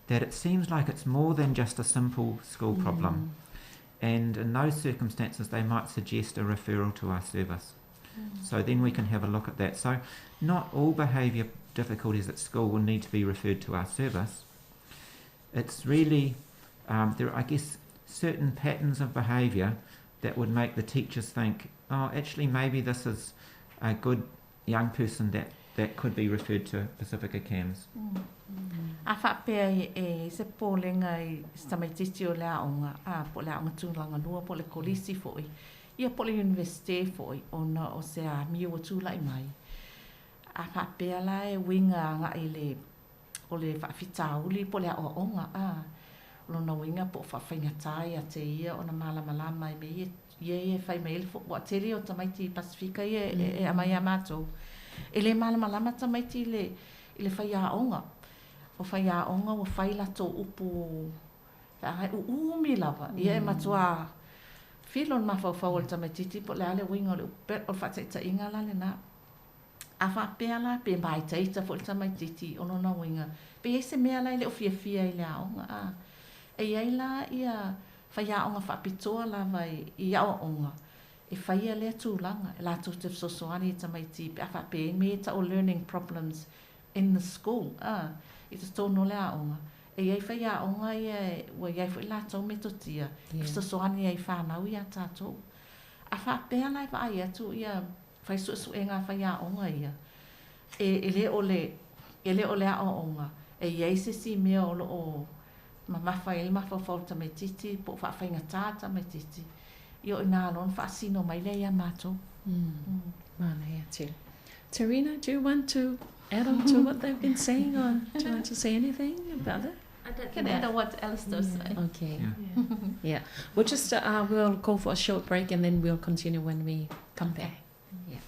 that it seems like it's more than just a simple school problem. Mm. And in those circumstances, they might suggest a referral to our service. Mm. So then we can have a look at that. So, not all behaviour difficulties at school will need to be referred to our service. It's really, um, there are, I guess, certain patterns of behaviour that would make the teachers think, oh, actually, maybe this is a good young person that, that could be referred to Pacifica CAMS. Mm. A faapea e i ai se popolega i se tamaitiiti o le aoga, a, po o le aoga tulaga lua, po o le kolisi foi, ia po o le Iunivesite foi, ona o se amio ua tulai mai. A faapea la e uiga agai i le, o le faafitauli po o le aoaoga, a, o lona uiga po o faafaigata ia te ia ona malamalama i mea ia, ia ia e fai mai ai le aua tele ia o tamaiti Pasefika ia e aumai ia matou. E le malamalama tamaiti i le, i le faiaoga. O faiaoga ua fai latou upu feagai uumi lava. Ia e matuā filo le mafaufau o le tamaitiiti po o le a le uiga o le upu, o le faataitaiga la lena. A faapea la, pe māitaita foi le tamaitiiti, o lona uiga, pe i ai se mea la e le o fiafia i le aoga, a. E i ai la ia faiaoga faapitoa lava i aoaoga e faia lea tulaga, e latou te fesoasoani i tamaiti pe a faapea e i ai mea ia e tau o learning problems in the school, a, i totonu o le aoga. E i ai faiaoga ia ua i ai foi latou metotia e fesoasoani ai i fanau ia tatou. A faapea la e vaai atu ia fai suesuega a faiaoga ia, e, e le o le, e le o le aoaoga, e i ai se isi mea o lo o mamafa ai le mafaufau o le tamaitiiti po o faafaigatā le tamaitiiti, ia o i ina loa ona faasino mai lea ia matou. Mm. Manaia tele. Terina, do you want to add on to what they've been saying or do you want to say anything about that? I don't can add on what Alistair was saying. Okay. Yeah. yeah. We'll just uh, we'll go for a short break and then we'll continue when we come okay. back. Yeah.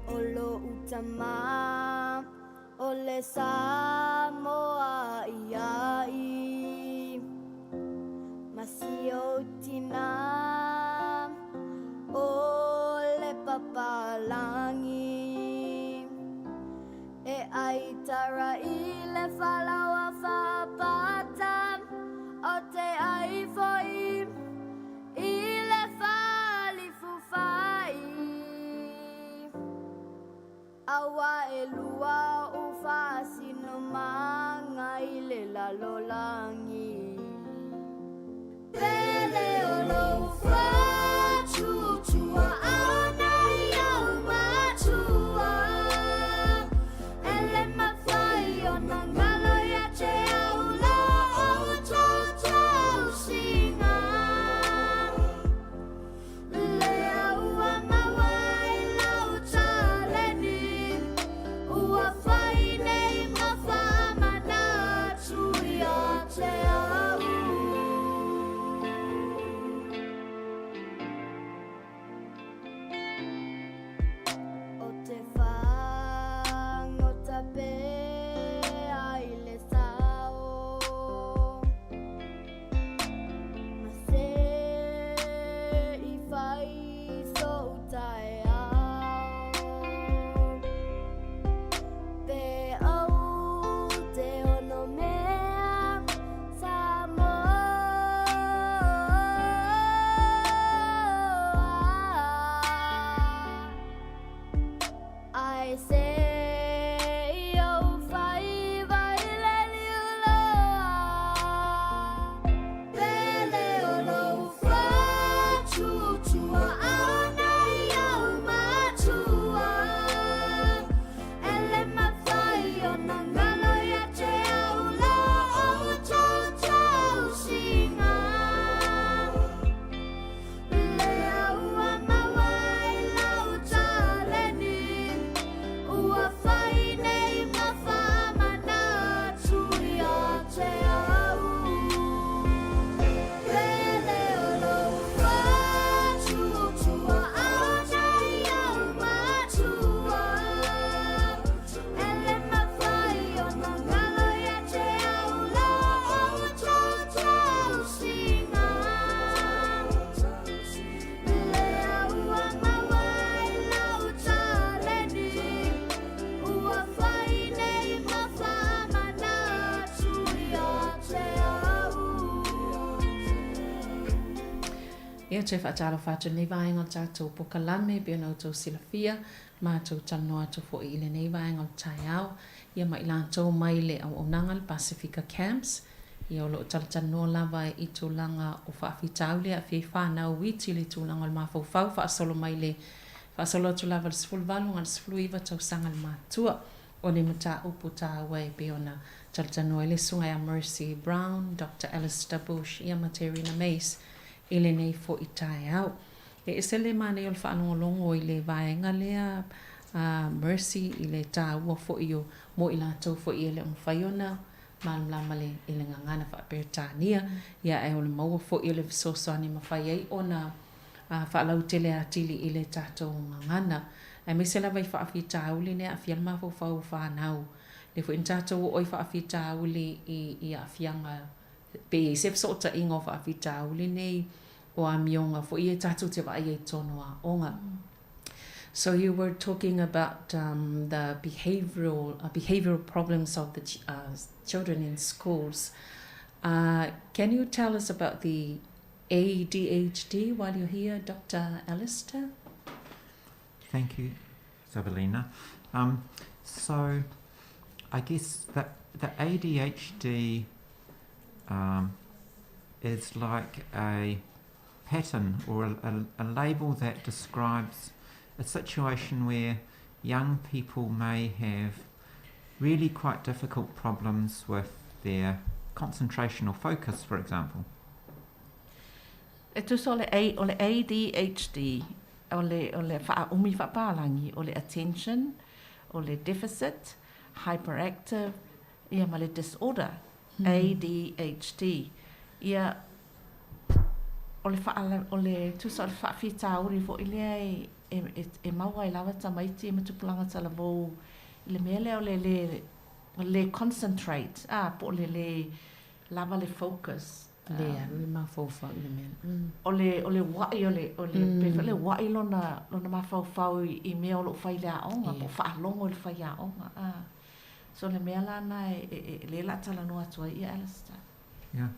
O lo'u tama o le Samoa ia'i Ma si ou tina o le papalagi E ai tara i le falaoa faapata O te ai foi i le falifufai Aua e lua o'u faasinomaga i le lalolagi. Pele o lou faatuatuaʻana i au matua E le mafai ona galo ia te au la outou tausiga Lea ua maua i lau taleni Ua fai nei ma faamanatu ia te au. O te fagota pea i le sao Ma se i fai so'u taeao Pe ou te ono mea Samoa Ae se i ou faiva i le liuloa Pele o lou faatuatuaʻana i au matua E le mafai ona galo ia te au la outou tausiga Lea ua maua i lau taleni Ua fai nei ma faamanatu ia te au Pele o lou faatuatuaʻana i au matua E le mafai ona galo ia te au la outou tausiga Lea ua maua i lau taleni Ua fai nei ma faamanatu ia te au. Ia toe faatalofa atu i lenei vaega o le tatou polokalame e pei ona outou silafia, matou talanoa atu foi i lenei vaega o le taeao, ia ma i latou mai le auaunaga le Pasifika Camps, ia o lo o talatalanoa lava i tulaga o faafitauli e aafia ai fanau iti i le tulaga o le mafaufau faasolo mai le faasolo atu lava i le 18 agai le 19 tausaga le matua. O le mataupu taua e pei ona talatalanoa ai le Susuga ia Mercy Brown, Doctor Alistair Bush ia ma Terina Mace i lenei foi taeao. E ese le manaia o le faalogologo i le vaega lea a Mercy i le taua foi o mo i latou foi e le o mafai ona malamalama le i le gagana faa-Peretania, ia ae o le maua foi o le fesoasoani e mafai ai ona faalautele atili i le tatou gagana. Aemaise lava i faafitauli nei e aafia le mafaufau o fanau. Lea foi na tatou oo i faafitauli i i aafiaga pe i ai se fesootaiga o faafitauli nei o amioga foi ia tatou te vaai ai i totonu o aoga. So you were talking about um, the behavioral, uh, behavioral problems of the ch uh, children in schools. Uh, can you tell us about the ADHD while you're here, Dr. Alistair? Thank you, Savelina. Um, so I guess that the ADHD um, is like a pattern or a, a, a label that describes a situation where young people may have really quite difficult problems with their concentration or focus, for example. E tusa o le A, o le ADHD, o le, o le whaaumi whaapalangi, o le attention, o le deficit, hyperactive, ia ma le disorder, mm. ADHD. Ia, o le wha, o le tusa o le whaafitauri fo i lea e, e, e, e maua ai lava tamaiti ma tupulaga talavou i le mea lea o le lē le concentrate a po o le lē lava le focus. Le alu le mafaufau i le mea lea. O le o le ua'i o le o le pei foi le ua'i lona lona mafaufau i i mea o lo o fai i le aoga po o faalogo i le faiaoga a. So o le mea la lena e e e lea o le a talanoa atu ai ia Alistair. Yeah.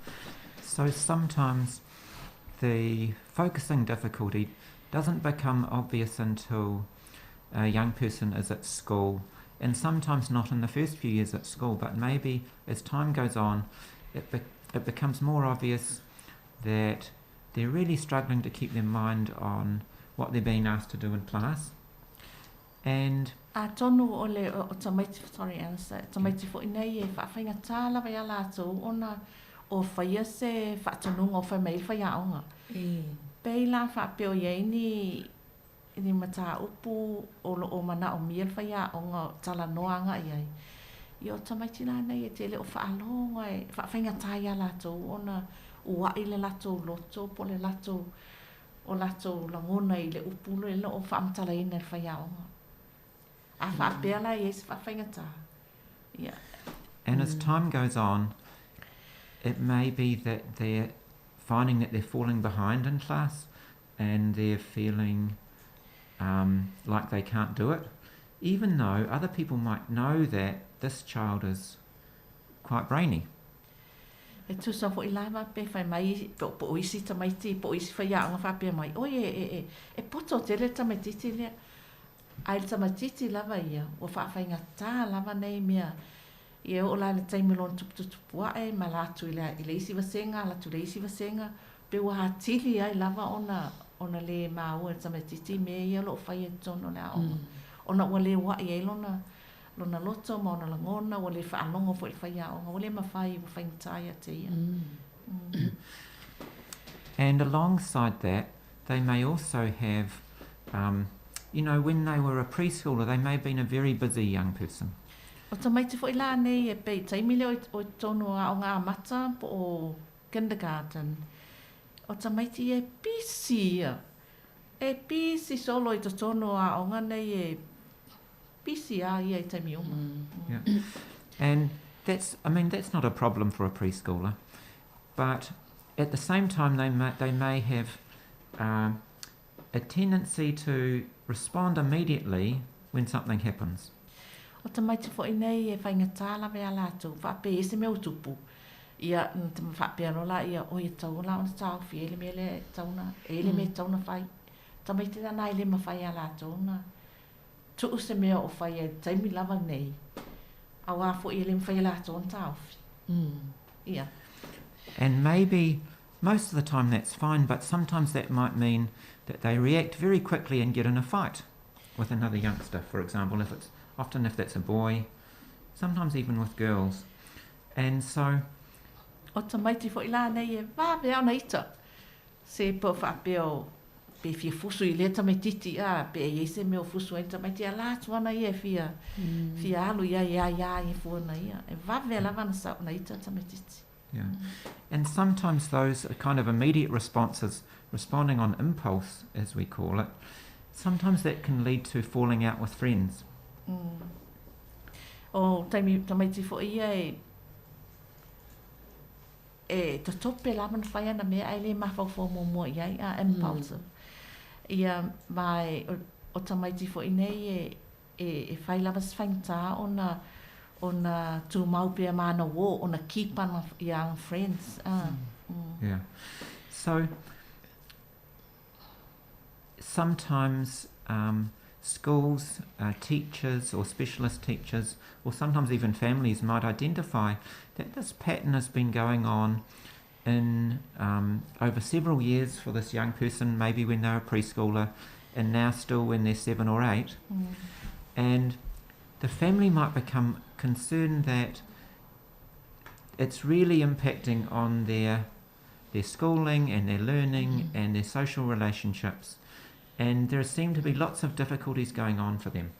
So sometimes the focusing difficulty doesn't become obvious until a young person is at school, and sometimes not in the first few years at school, but maybe as time goes on, it, be- it becomes more obvious that they're really struggling to keep their mind on what they're being asked to do in class. And Atonu o le o tamaiti, sorry Alistair, tamaiti fo'i nei e fa'afaigatā lava iā latou ona o faia se fa'atonuga o fai mai ai le faiaoga. Pei la fa'apea o i ai ni ni matāupu o lo'o mana'omia le faiaoga talanoa aga'i ai. Ia o tamaiti la nei e te le o fa'alogo e fa'afaigatā iā latou ona ua'i le latou loto po o le latou o latou lagona i le upu e le o fa'amatalaina e le faiaoga. A fa'apea la e i ai se fa'afaigatā, ia. And as time goes on, it may be that they're finding that they're falling behind in class and they're feeling um, like they can't do it, even though other people might know that this child is quite brainy. E tusa fo'i lava pe fai mai po po o isi tamaiti po o isi faiaoga faapea mai, Oi e e e e poto tele le tamaitiiti lea. A i le tamaitiiti lava ia, ua fa'afaigatā lava nei mea ia e oo la i le taimi o lona tupututupu a'e ma ala atu i le i le isi vasega ala atu i le isi vasega, pe ua atili ai lava ona ona lē maua e le tamaitiiti mea ia o lo'o faia i totonu o le aoga, ona ua lē ua'i ai lona lona loto ma ona lagona, ua lē faalogo foi i le faiaoga, ua lē mafai, ua faigata ia te ia. And alongside that, they may also have, um, you know, when they were a preschooler, they may have been a very busy young person. O tamaiti fo'i la nei e pei taimi lea o i totonu o aoga amata po o kindergarten. O tamaiti ia e pisi ia. E pisi solo i totonu o aoga nei e pisi a ia i taimi uma. Yeah. And that's, I mean, that's not a problem for a preschooler. But at the same time, they may, they may have um, a tendency to respond immediately when something happens. O tamaiti fo'i nei e faigata lava iā latou, faapea i se mea ua tupu, ia, ona faapea loa laia, oi e tatau la ona taofi ai le mea lea e tatau ona, e i ai le mea e tatau ona fai. Tamaiti lana e le mafai iā latou ona tuu se mea o fai ai i le taimi lava lenei, auā fo'i e le mafai e latou ona taofi. Ia. And maybe most of the time that's fine, but sometimes that might mean that they react very quickly and get in a fight with another youngster, for example, if it's often if that's a boy, sometimes even with girls. And so O tamaiti fo'i la nei e vave a ona ita. Se po faapea o pe fia fusu i lea tamaititi a pe e i ai se mea o fusu ai le tamaiti e ala atu ana ia e fia fia alu i ai e ai a ia fua ana ia. E vave lava ona sa ona ita le tamaititi. Yeah. And sometimes those kind of immediate responses, responding on impulse, as we call it, sometimes that can lead to falling out with friends. Mm. O taimi tamaiti fo'i ia e e totope lava ona fai ana mea ae le mafaufau muamua i ai, a impulsive. Ia ma e o O tamaiti foi nei e e e fai lava se faigata ona ona tumau pea ma ana uō, ona keep ana i ana friends. Ah. Yeah. So sometimes um, schools, uh, teachers or specialist teachers, or sometimes even families might identify that this pattern has been going on in um, over several years for this young person, maybe when they're a preschooler, and now still when they're 7 or 8. And the family might become concerned that it's really impacting on their their schooling and their learning and their social relationships. And there seem to be lots of difficulties going on for them.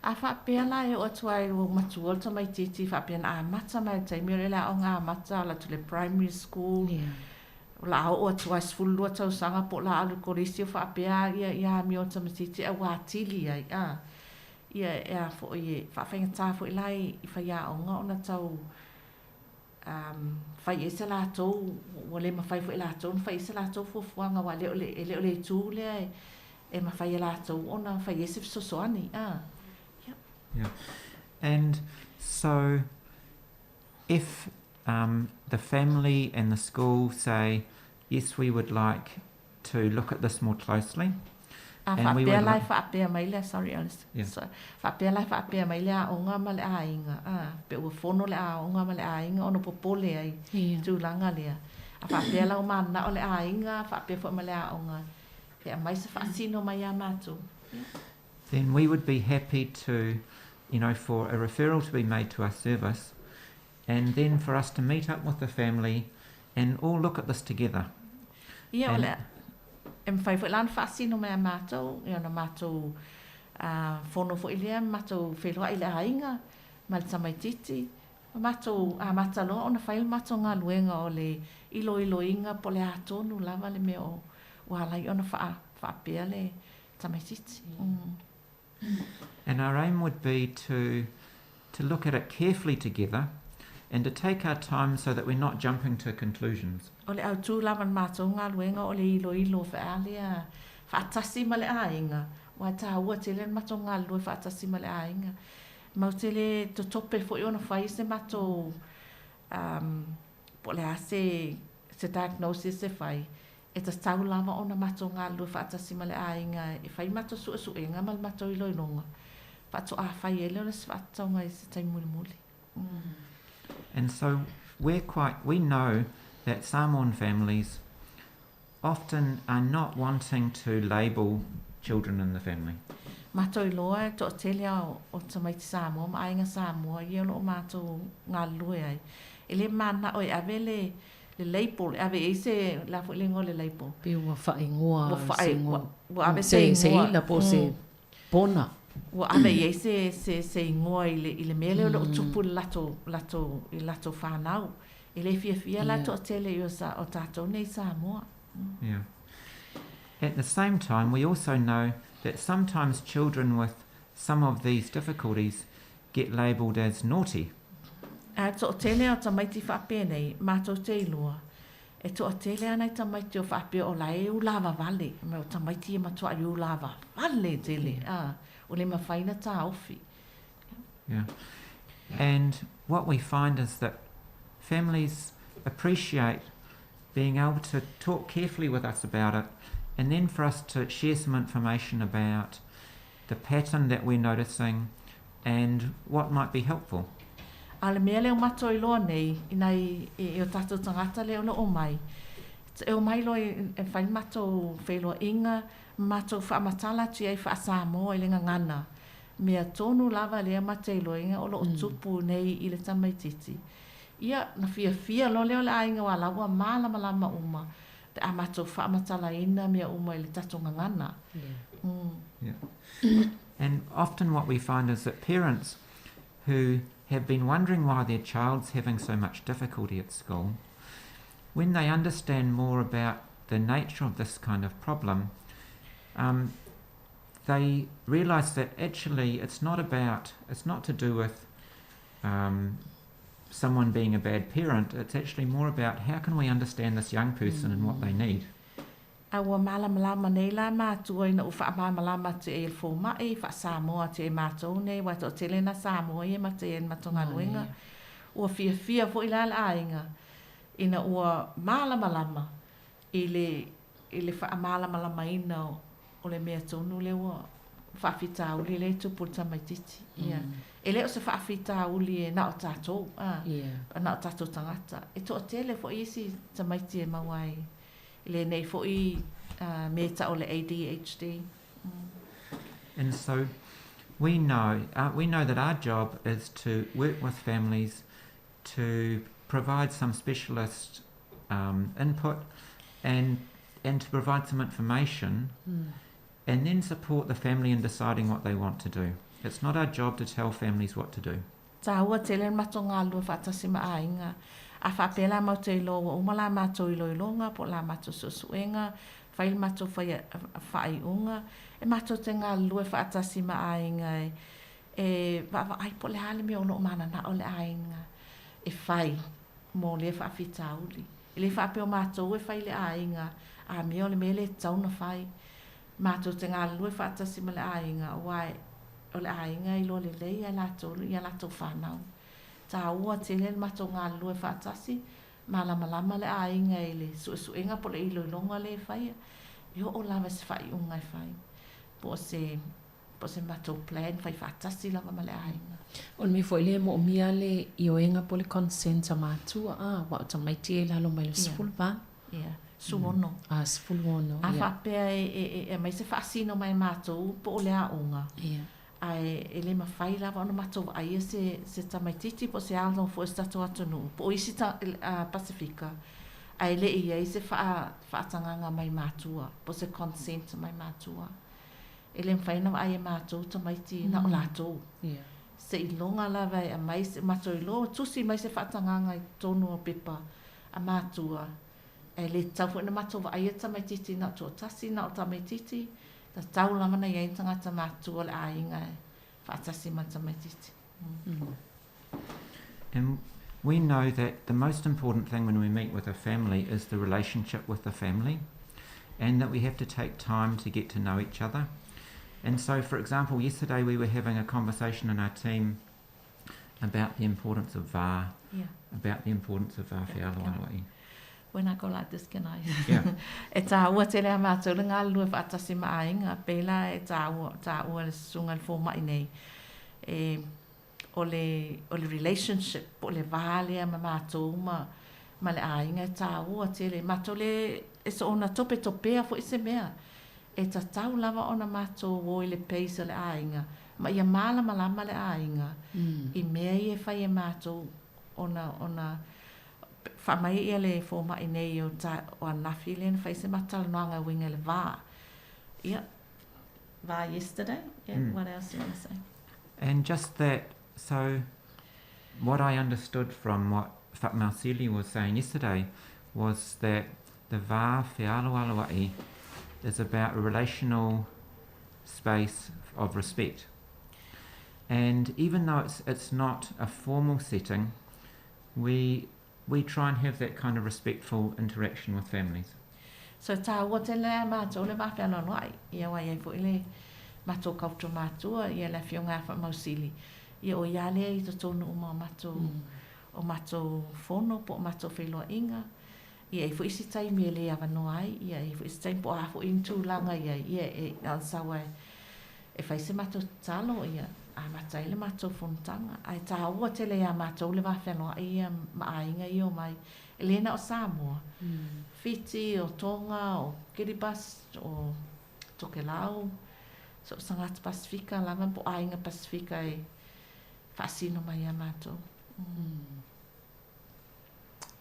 A faapea la e oo atu ai ua matua le tamaitiiti faapea na amata mai le taimi o le aoga amata ala atu i le primary school o le a oo atu ai 12 tausaga po o le a alu i le kolisi o faapea ia ia amio le tamaitiiti ae ua atili ai a ia e a foi e faafaigata foi la i faiaoga ona tau fai i ai se latou, ua le mafai foi e latou ona fai i ai se latou fuafuaga aua e le e le o le itu lea e e mafai e latou ona fai i ai se fesoasoani. Ah. Yeah. Yeah. And so if um, the family and the school say, yes, we would like to look at this more closely. A faapea la e faapea mai le, sorry Alice, yeah. So, faapea la e faapea mai le aoga ma le aiga, a, pe ua fono le aoga ma le aiga ona popole ai yeah. tulaga lea. A faapea la ua mananao le aiga, faapea foi ma le aoga, e aumai se faasino mai ia matou. Yeah. Then we would be happy to, you know, for a referral to be made to our service and then for us to meet up with the family and all look at this together. Ia, o le, e mafai foi la ona faasino mai a matou, ia ona matou fono foi lea, matou feiloai i le aiga ma le tamaitiiti, ma matou amata loa ona fai le matou galuega o le iloiloina po o le a tonu lava le mea o ua ala ai ona faapea le tamaitiiti. And our aim would be to to look at it carefully together and to take our time so that we're not jumping to conclusions. O le autū lava o le matou galuega o le iloilo fealea faatasi ma le aiga, aua e tāua tele le matou galulue faatasi ma le aiga. Matou te le totope foi ona fai se matou um, po o le a se, se diagnosis e fai, e tatau lava ona matou galulue faatasi ma le aiga e fai matou suesuega ma le matou iloiloga, faatoa fai ai lea o le isi faatatauga i se taimi mulimuli. And so we're quite, we know that Samoan families often are not wanting to label children in the family. Matou iloa e toatele a o tamaiti Samoa ma aiga Samoa ia o lo o matou galulue ai. E le mananao e ave le le label, e ave i ai se, o le a foi le igoa o le label? Pe ua faaigoa Ua se igoa, ua ave se igoa, se ila po o se pona. Ua ave i ai se, se, se igoa i le, i le mea lea o lo o tupu i le latou, latou, i latou fanau. E le fiafia la toatele i o, sa, o tatou nei i Samoa. Yeah. At the same time, we also know that sometimes children with some of these difficulties get labelled as naughty. Ae toatele a tamaiti faapenei, matou te iloa, e toatele ana i tamaiti o faapea o la e ulavavale, me o tamaiti e matuai ulavavale tele, a, ua le mafai na taofi. Yeah. And what we find is that families appreciate being able to talk carefully with us about it and then for us to share some information about the pattern that we're noticing and what might be helpful. A o le mea lea o matou iloa nei, ina i, i o tatou tagata lea o lo o mai, e omai loa e fai le matou feiloaiga, ma matou faamatala atu i ai faa-Samoa i le gagana, mea tonu lava lea ma te iloaina o lo o tupu nei i le tamaitiiti. Ia, na fiafia loa lea o le aiga aua la ua malamalama uma pe a matou faamatalaina mea uma i le tatou gagana. Yeah. And often what we find is that parents who have been wondering why their child's having so much difficulty at school, when they understand more about the nature of this kind of problem, um, they realise that actually it's not about, it's not to do with um, someone being a bad parent, it's actually more about how can we understand this young person and what they need. A ua malamalama nei la matua ina ua faamalamalama atu i ai e le fomai, faa-Samoa atu i ai e matou nei, aua e toatele na Samoa ia e matou i ai i le matou galuega. Ua fiafia foi la le aiga ina ua malamalama i le i le faamalamalamaina o le mea tonu lea ua faafitauli lea e tupu i le tamaitiiti. Ia. E le o se faafitauli e na o tatou, a, na o tatou tagata. E toatele foi isi tamaiti e maua ai i lenei foi mea e tau o le ADHD. And so we know uh, we know that our job is to work with families to provide some specialist um, input and and to provide some information mm. and then support the family in deciding what they want to do. It's not our job to tell families what to do. Tāua tele le matou galulue faatasi ma aiga. A faapea la matou te iloa ua uma la matou iloiloga po o la matou suesuega, fai le matou faaiuga, e matou te galulue faatasi ma aiga e e vaavaai po o le a le mea o lo o mananao le aiga e fai mo lea faafitauli. E le faapea o matou e fai i le aiga a mea o le mea lea e tatau ona fai. Matou te galulue faatasi ma le aiga aua o le aiga e iloa lelei lava e latou ia latou fanau. Taua tele le matou galulue faatasi, malamalama le aiga i le suesuega po o le iloiloga lea e faia, e oo lava i se faaiuga e fai po o se po o se matou plan fai faatasi lava ma le aiga. O le mea foi lea e moomia le ioega po o le consent a matua, a, aua o tamaiti ia i lalo mai le 18. Ia, 16. A, 16, ia. A faapea e aumai se faasino mai matou po o le aoga, ia. Ae e le mafai lava ona matou vaaia se tamaitiiti po o se alo foi o se tatou atunuu po o isi Pasefika, ae le i i ai se faatagaga mai matua po o se consent mai matua. E le mafai ona vaai e matou tamaiti na o latou. Seiloga lava e aumai se matou iloa ua tusi mai se faatagaga i totonu o pepa a matua, ae le tatau foi ona matou vaaia tamaitiiti na o toatasi na o tamaitiiti, tatau lava ona i ai ni tagata matutua o le aiga e faatasi ma le tamaitiiti. And we know that the most important thing when we meet with a family is the relationship with the family and that we have to take time to get to know each other. And so, for example, yesterday we were having a conversation in our team about the importance of va, yeah. about the importance of va fealoaloa'i. When I go like this, can I? Yeah. e tāua tele a mātou le galulue faatasi ma aiga, pēlā e tāua, tāua le susuga i le fomai nei. E, o le, o le relationship po o le va lea ma matou ma, ma le aiga e tāua tele. Matou le e soona topetopea foi se mea. E tatau lava ona matou o i le pace o le aiga ma ia malamalama le aiga mm. i mea ia e fai e matou ona, ona faamai ia le fomai nei o, ta, o anafi lea na fai se matou talanoaga e uiga i le va. Ia, va yesterday. Yeah, mm. what else do you want to say? And just that, so what I understood from what Fatmausili was saying yesterday was that the va fealoaloa'i is about a relational space of respect. And even though it's, it's not a formal setting, we, we try and have that kind of respectful interaction with families. So tāua tele a mātou le va fealoaloa'i, ia aua e i ai foi le matou culture matua, ia le afioga ia Faamausili, ia o ia lea i totonu uma o matou, o matou fono po o matou feiloaiga, ia e i ai foi isi taimi e le avanoa ai, ia e i ai foi isi taimi po o a foi ni tulaga i ai, ia e na ona sau lava e fai se matou tatalo, ia amata ai le matou fonotaga. Ae tāua tele iā matou le va fealoa'i ia ma aiga ia omai, e le na o Samoa, Fiti, o Tonga, o Kiribati, o Tokelau, so o tagata Pasefika lava po o aiga Pasefika e faasino mai iā matou.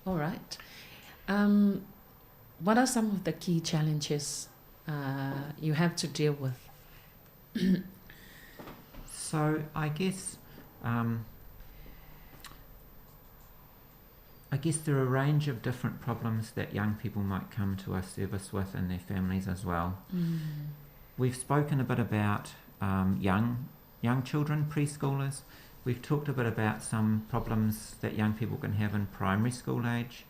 All right. What are some of the key challenges uh, you have to deal with? So I guess um, I guess there are a range of different problems that young people might come to our service with and their families as well. Mm. We've spoken a bit about um, young young children, preschoolers. We've talked a bit about some problems that young people can have in primary school age.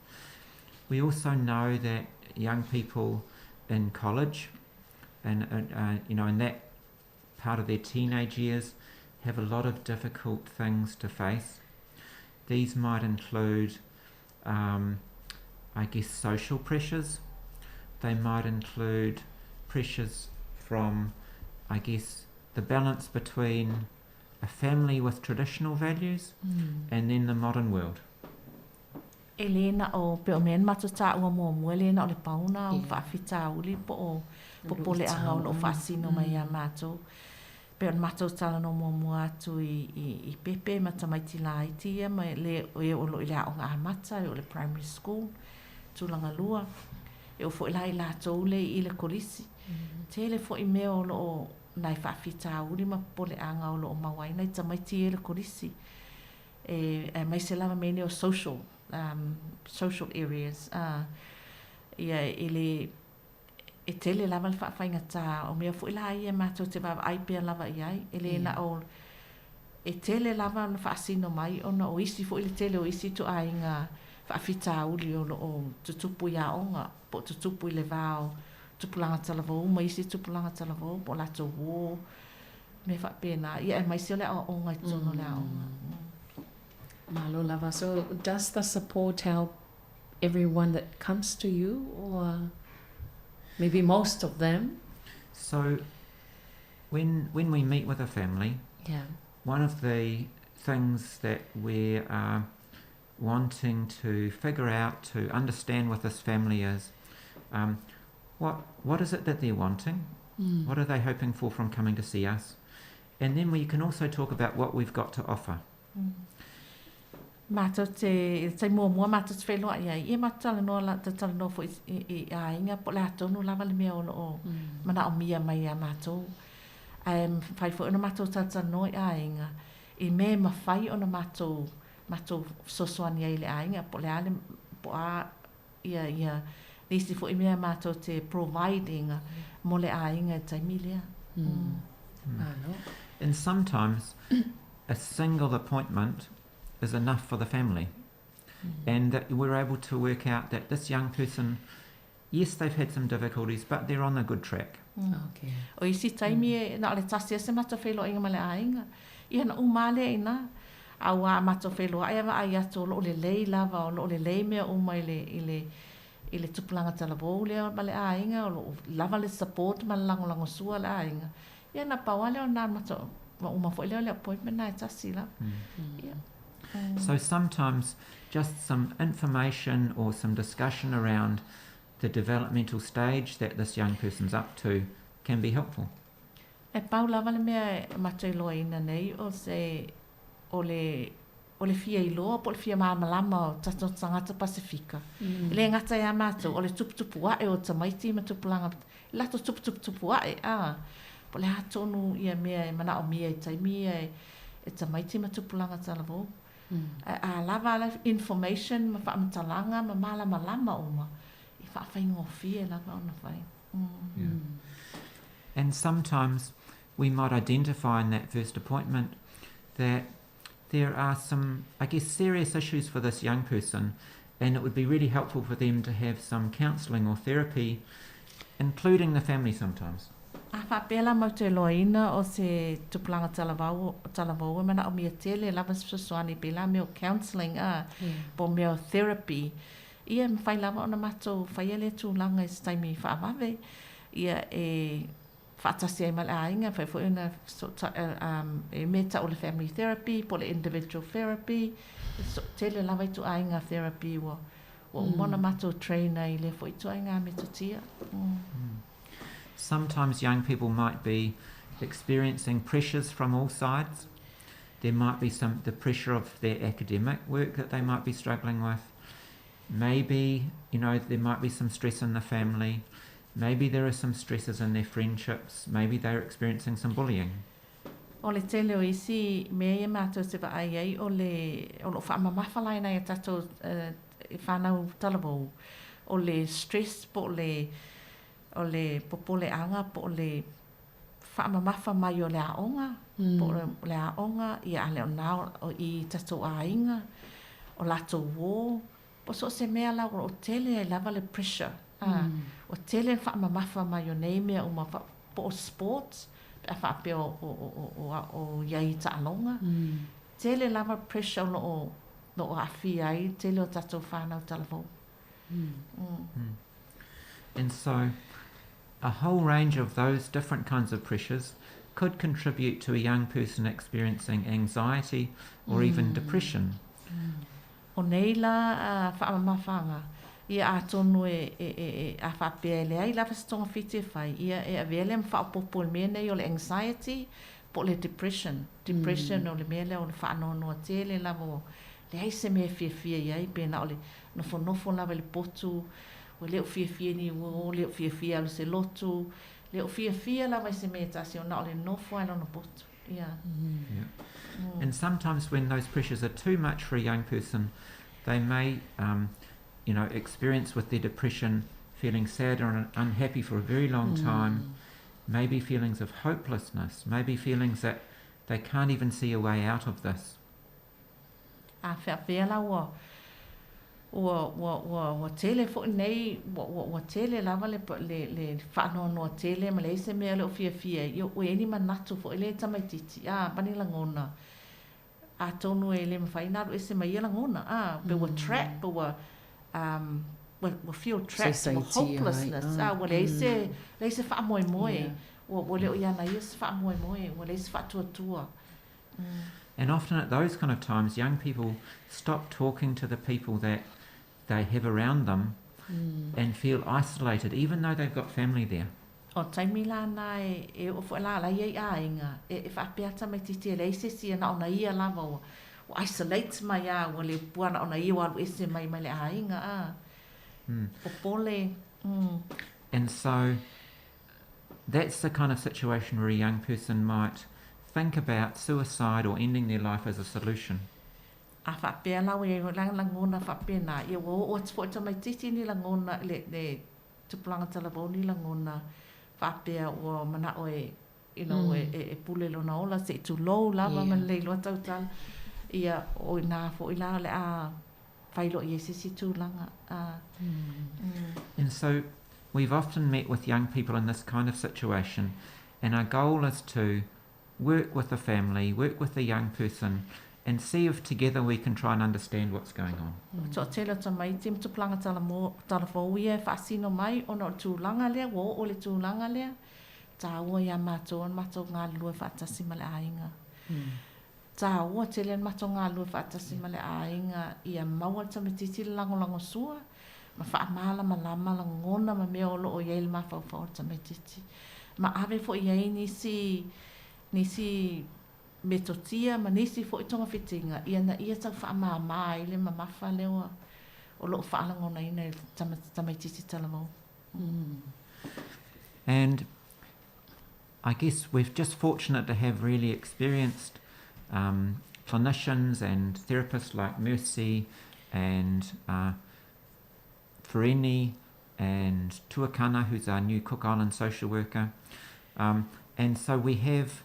We also know that young people in college and, uh, uh, you know, in that part of their teenage years have a lot of difficult things to face. These might include, um, I guess, social pressures. They might include pressures from, I guess, the balance between a family with traditional values mm. and then the modern world. E lē na o pei o mea na matou taua muamua e lē na o le pauna o faafitauli po o popoleaga o lo o faasino mai ia matou. Pei ona matou talanoa muamua atu i, i, i pepe ma tamaiti laiti ia ma le e o lo o i le aoga amata e o le primary school, tulaga lua. E oo foi la i latou le i le kolisi. Tele foi mea o lo o nai faafitauli ma popoleaga o lo o maua ai nai tamaiti ia i le kolisi. E aemaise lava mea nei o social, um, social areas, uh, ia e le, e tele lava le faafaigata o mea foi la ia matou te vaavaai pea lava i ai, e le na o, e tele lava ona faasino mai ona o isi foi le tele o isi ituaiga faafitauli o lo o tutupu i aoga po o tutupu i le va o tupulaga talavou ma isi tupulaga talavou po o latou uō mea faapena, ia aemaise o le aoaoga i totonu o le aoga. Malo lava. So does the support help everyone that comes to you or maybe most of them? So when when we meet with a family, yeah. one of the things that we are wanting to figure out, to understand with this family is um, what what is it that they're wanting? Mm. What are they hoping for from coming to see us? And then we can also talk about what we've got to offer. Mm. Mātou te, i te taimi muamua mātou te whailoa i ai, ia mātou talanoa la, te talanoa foi i, i, i aiga, po o le a tonu lava le mea o lo o mm. manaomia mai iā mātou. Ae mawhai foi ona mātou talatalanoa i aiga, i mea e mawhai ona mātou, mātou fesoasoani ai i le aiga, po o le a le, po o a ia, ia, nisi foi mea mātou te provide-ina mo le aiga i taimi lea. Mm. Mm. And sometimes a single appointment is enough for the family. Mm. And that we're able to work out that this young person, yes, they've had some difficulties, but they're on a good track. Mm. Okay. O isi taimi e na o le tasi a se matou feiloaiga ma le aiga, ia na uma lea i ina. A ua a matou feiloai a vaai atu o loo lelei lava, o loo lelei mea uma i le, i le, i le tupulaga talavou lea ma le aiga, o loo lava le support ma le lagolagosua a le aiga. Ia na pau lava lea o na matou, ma uma foi lea o le appointment na e tasi lava. Mm. Ia. So sometimes just some information or some discussion around the developmental stage that this young person's up to can be helpful. E pau lava le mea e matou iloaina nei o se o le o le fia iloa po o le fia malamalama o tatou tagata Pasefika. Mm. E le gata iā matou, o le tuputupu ae o tamaiti ma tupulaga, latou tuputuputupu ae, a, po o le a tonu ia mea e manaomia i taimi ia e, e tamaiti ma tupulaga talavou. Mm. Ae a lava le information ma faamatalaga ma malamalama uma, e faafaigofie lava ona fai. Mm. Yeah. And sometimes we might identify in that first appointment that there are some, I guess, serious issues for this young person, and it would be really helpful for them to have some counselling or therapy, including the family sometimes. A faapea la matou iloaina o se tupulaga talavou, talavou e manaomia tele lava se fesoasoani pei la mea o counselling a, po o mea o therapy. Ia e mafai lava ona matou faia lea tulaga i se taimi faavave, ia e faatasi ai ma le aiga, e mafai foi ona e mea e tau o le family therapy po o le individual therapy, e tele lava ituaiga therapy ua ua uma ona matou train ai i lea foi ituaiga metotia. Mm. Sometimes young people might be experiencing pressures from all sides. There might be some the pressure of their academic work that they might be struggling with. Maybe, you know, there might be some stress in the family. Maybe there are some stresses in their friendships. Maybe they're experiencing some bullying. O le tele o isi mea ia matou te vaai ai o le o lo o faamamafa la i nai a tatou whanau talavou o le stress po o le o le popoleaga po o le faamamafa mai o le aoga mm. po o le aoga ia a le o na o i tatou aiga o latou uō po o so o se mea la o lo o tele ai lava le pressure. A, ua tele le faamamafa mai o nei mea uma po o sports pe a faapea o, o, o, o, o i ai i taaloga. Tele lava pressure o lo o, lo o aafia ai le tele o tatou fanau talavou. And so a whole range of those different kinds of pressures could contribute to a young person experiencing anxiety or even depression. O nei la faamamafaga, ia atonu e, e, e, e, a faapea e leai lava se togafiti e fai, ia e avea lea ma faaopoopo i le mea nei o le anxiety po o le depression. Depression o le mea lea o le faanoanoa tele lava ua leai se mea e fiafia i ai, pe na o le nofonofo lava i le potu, ua le o fiafia ni uo, le o fiafia e alu i se lotu, le o fiafia lava i se mea e tasi, na o le nofo lava i lona potu. Yeah. Yeah. And sometimes when those pressures are too much for a young person, they may, you know, experience with their depression feeling sad or unhappy for a very long time, maybe feelings of hopelessness, maybe feelings that they can't even see a way out of this. A faapea la ua ua ua ua ua tele foi nei ua ua ua tele lava le le le faanoanoa tele ma leai se mea le o fiafia ai, ia ua i ai ni manatu foi lea e tamaitiiti a ma ni lagona atonu e le mafai ona alu ese ma ia lagona a pe ua trap pe ua um ua ua feel trapped ua hopelessness a ua leai se leai se faamoemoe ua ua le o ia na ia se faamoemoe ua leai se faatuatua. And often at those kind of times, young people stop talking to the people that they have around them and feel isolated, even though they've got family there. O taimi la na e, e oo foi la ala ia i aiga, e, e faapea tamaitiiti e leai se isi e na ona ia lava ua, ua isolate mai a, ua le pua na ona ia ua alu ese mai mai le aiga a. Popole. And so that's the kind of situation where a young person might think about suicide or ending their life as a solution. A faapea la ua i ai foi la lagona faapena, ia ua oo atu foi i tamaitiiti ni lagona, le, le tupulaga talavou ni lagona faapea ua manao e, you know, e, e, e pule lona ola se i tulou lava ma le iloa tautala. Ia, o ina foi la o le a fai loa i ai se isi tulaga. A, And so we've often met with young people in this kind of situation, and our goal is to work with the family, work with the young person, and see if together we can try and understand what's going on. O le toatele o tamaiti ma tupulaga talamo, talavou ia e faasino mai ona o le tulaga lea, ua oo i le tulaga lea, taua iā matou le matou galulue faatasi ma le aiga. Taua tele le matou galulue faatasi ma le aiga ia maua le tamaitiiti le lagolagosua ma faamalamalama lagona ma mea o lo o i ai i le mafaufau o le tamaitiiti. Ma ave foi i ai nisi nisi metotia ma nisi foi togafitiga ina ia tau faamāmā ai le mamafa lea ua o lo o faalagonaina e le tamaitiiti talavou. And I guess we're just fortunate to have really experienced um, clinicians and therapists like Mercy and uh, Ferini and Tuakana, who's our new Cook Island social worker. Um, and so we have,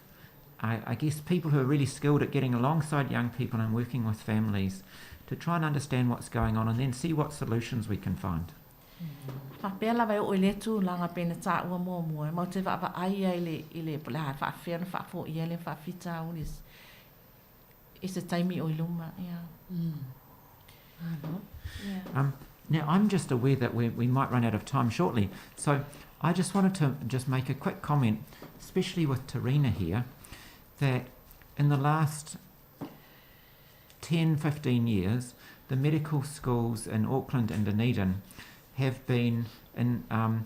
I, I guess, people who are really skilled at getting alongside young people and working with families to try and understand what's going on and then see what solutions we can find. Faapea lava e oo i lea tulaga pei ona taua muamua, matou te vaavaai ai i le, i le, po o le a faapefea ona faafoia lea faafitauli i se taimi o i luma. Yeah. Malo. Yeah. Um, now, I'm just aware that we, we might run out of time shortly, so I just wanted to just make a quick comment, especially with Tarina here, that in the last 10, 15 years, the medical schools in Auckland and Dunedin have been in, um,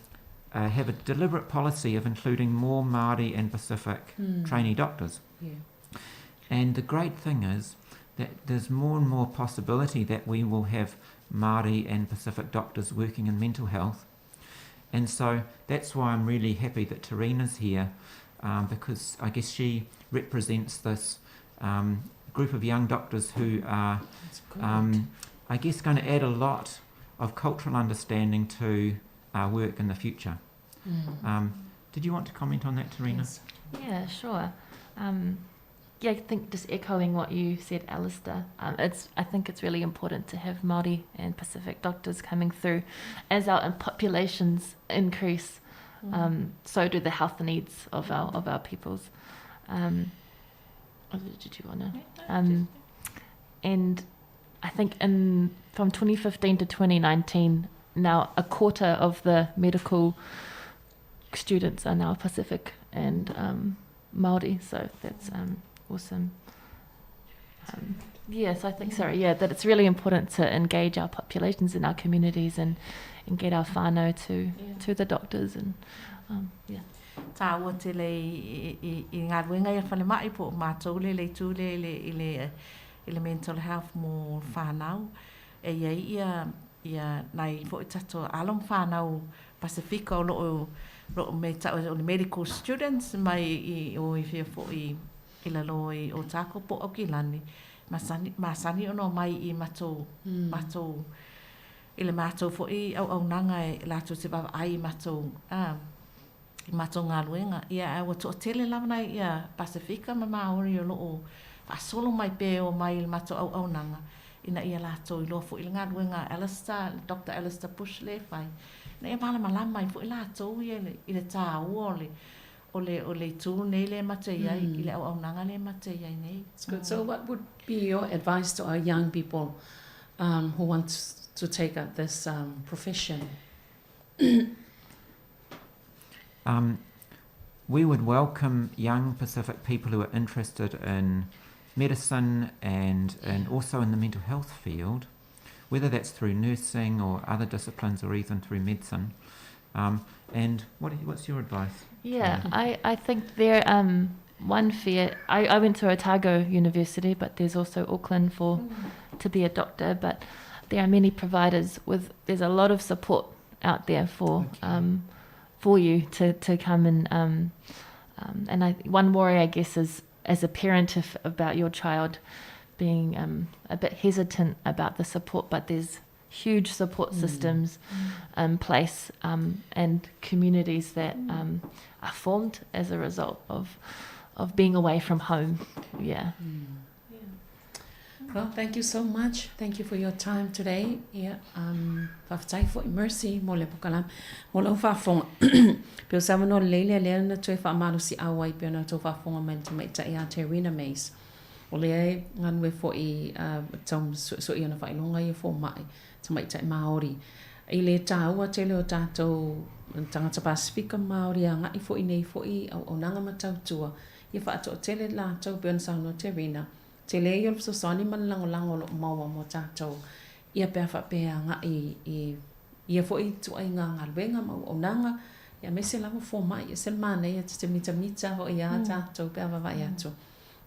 uh, have a deliberate policy of including more Māori and Pacific trainee doctors. Yeah. And the great thing is that there's more and more possibility that we will have Māori and Pacific doctors working in mental health. And so that's why I'm really happy that Tarina's here, um, because I guess she represents this um, group of young doctors who are, um, I guess, going to add a lot of cultural understanding to our work in the future. Um, did you want to comment on that, Tarina? Yes. Yeah, sure. Um, yeah, I think just echoing what you said, Alistair, um, it's I think it's really important to have Māori and Pacific doctors coming through as our populations increase. Mm. Um, so do the health needs of our of our peoples. Um, oh, did you want to? Um, and I think in from 2015 to 2019, now a quarter of the medical students are now Pacific and um, Maori, so that's um, awesome. Um, yes, I think sorry, yeah, that it's really important to engage our populations in our communities and and get our whānau to yeah. to the doctors and um, yeah. Tāua tele i, i, i galuega ia falemai po o matou le le itu lea i le, i le, i le mental health mo whanau. E i ai ia, ia nai foi tatou alo ma whanau Pasifika o loo, loo me tau o le medical students mai i o i fia foi i lalo i Otago po o Aukilani. Masani, masani ona omai i matou, mm. matou i le matou foi auaunaga e latou te vaavaai i matou, a, i matou galuega. Ia, ae ua toatele lava nai ia Pasifika ma Māori o lo o faasolo mai pea e omai i le matou auaunaga, ina ia latou iloa foi le galuega a Alistair, le Doctor Alistair Bush lea e fai, ina ia malamalama ai foi latou ia i le tāua o le o le o le itu nei lea matou i ai, i le auaunaga lea matou i ai nei. It's good. So what would be your advice to our young people um, who want to take up this um, profession? Um, we would welcome young Pacific people who are interested in medicine and, and also in the mental health field, whether that's through nursing or other disciplines or even through medicine. Um, and what, what's your advice? Yeah, I, I think there um, one fear. I, I went to Otago University, but there's also Auckland for mm. to be a doctor. But there are many providers with there's a lot of support out there for okay. um, for you to, to come and um, um, and I, one worry I guess is as a parent if about your child being um, a bit hesitant about the support, but there's huge support mm. systems mm. in place um, and communities that mm. um, are formed as a result of of being away from home. Yeah. Mm. Well, thank you so much. Thank you for your time today. Yeah, um, faafetai foi Mercy mo le pokalame. Mo lau faafofoga, pei o se avanoa lelei lea lea na toe faamalosiau ai pei ona outou faafofoga mai i le tamaitai ia Terina Mace. O lea e galue foi uh, tau suesue i ona faailoga ia fomai, tamaitai Māori. I le tāua tele o tātou tagata Pasifika Māori agai foi nei foi auaunaga ma tautua, ia faatoatele latou pei ona saunoa Terina, Tele ia o le fesoasoani ma le lagolago o lo o maua mo tatou ia pe a faapea e agai i ia foi ituaiga galuega ma auaunaga, ia aemaise lava fomai. E ese le manaia ta te mitamita foi iā tatou pe a vaavaai atu.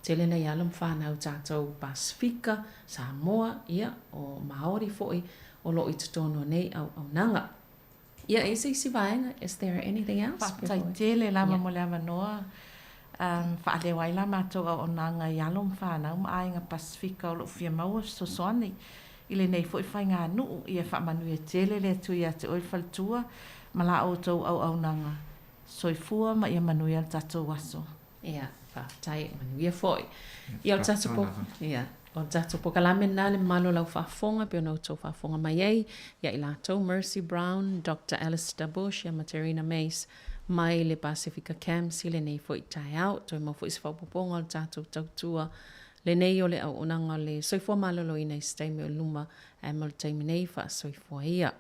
Tele nai alo ma fanau tatou Pasifika, Samoa, ia, o Maori foi o lo o i totonu o nei auaunaga. Ia, e se isi vaega, is there anything else? Faafetai tele lava mo le avanoa. Um, faaleo ai la matou auaunaga i alo ma fanau ma aiga Pasifika o lo o fia maua fesoasoani i lenei foi faiganuu. Ia faamanuia tele le Atua ia te oe le faletua ma la outou auaunaga. Soifua ma ia manuia le tatou aso. Ia, faafetai, manuia foi. Ia, o le tatou po, ia, o le tatou pokalame lena le mamalu o lau faafofoga pei ona outou faafofoga mai ai ia i latou Mercy Brown, Doctor Alistair Bush ia ma Terina Mace mai le Pasifika CAMHS i lenei foi taeao. Toe mau foi se faaopoopoga o le tatou tautua lenei o le auaunaga o le soifua maloloina i se taimi o i luma ae mo le taimi nei faasoifua ia.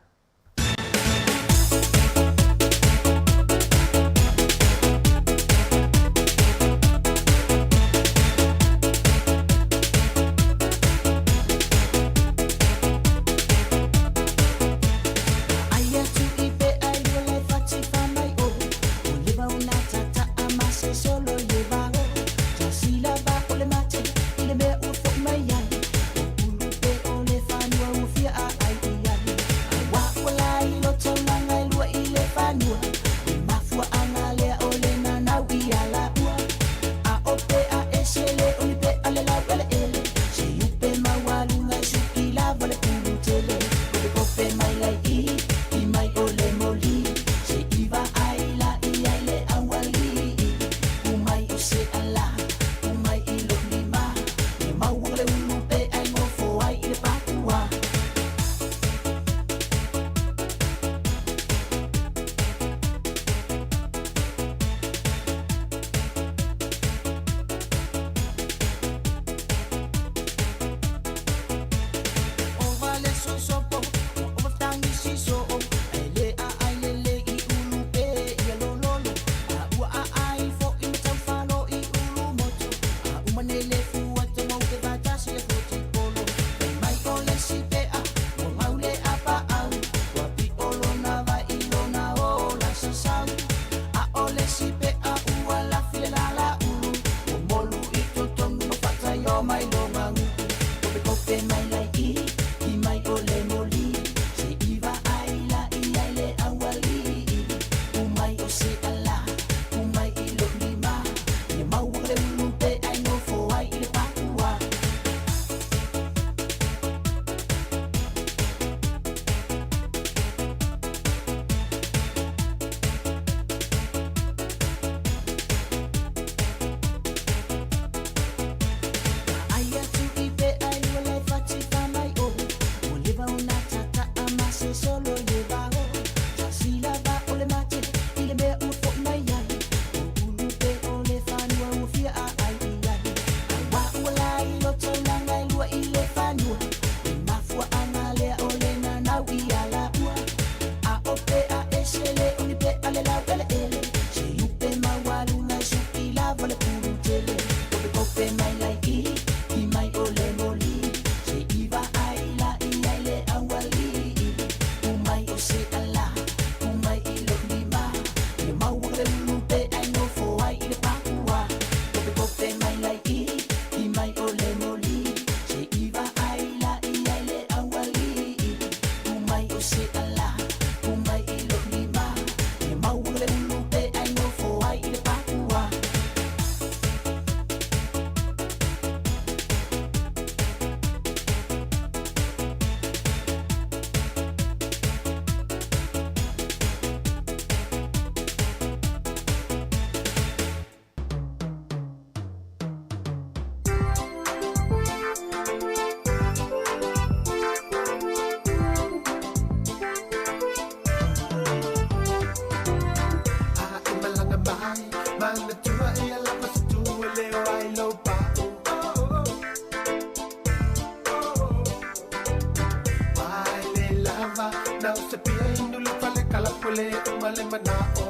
se pia inu le fale kalapole o male mana'o.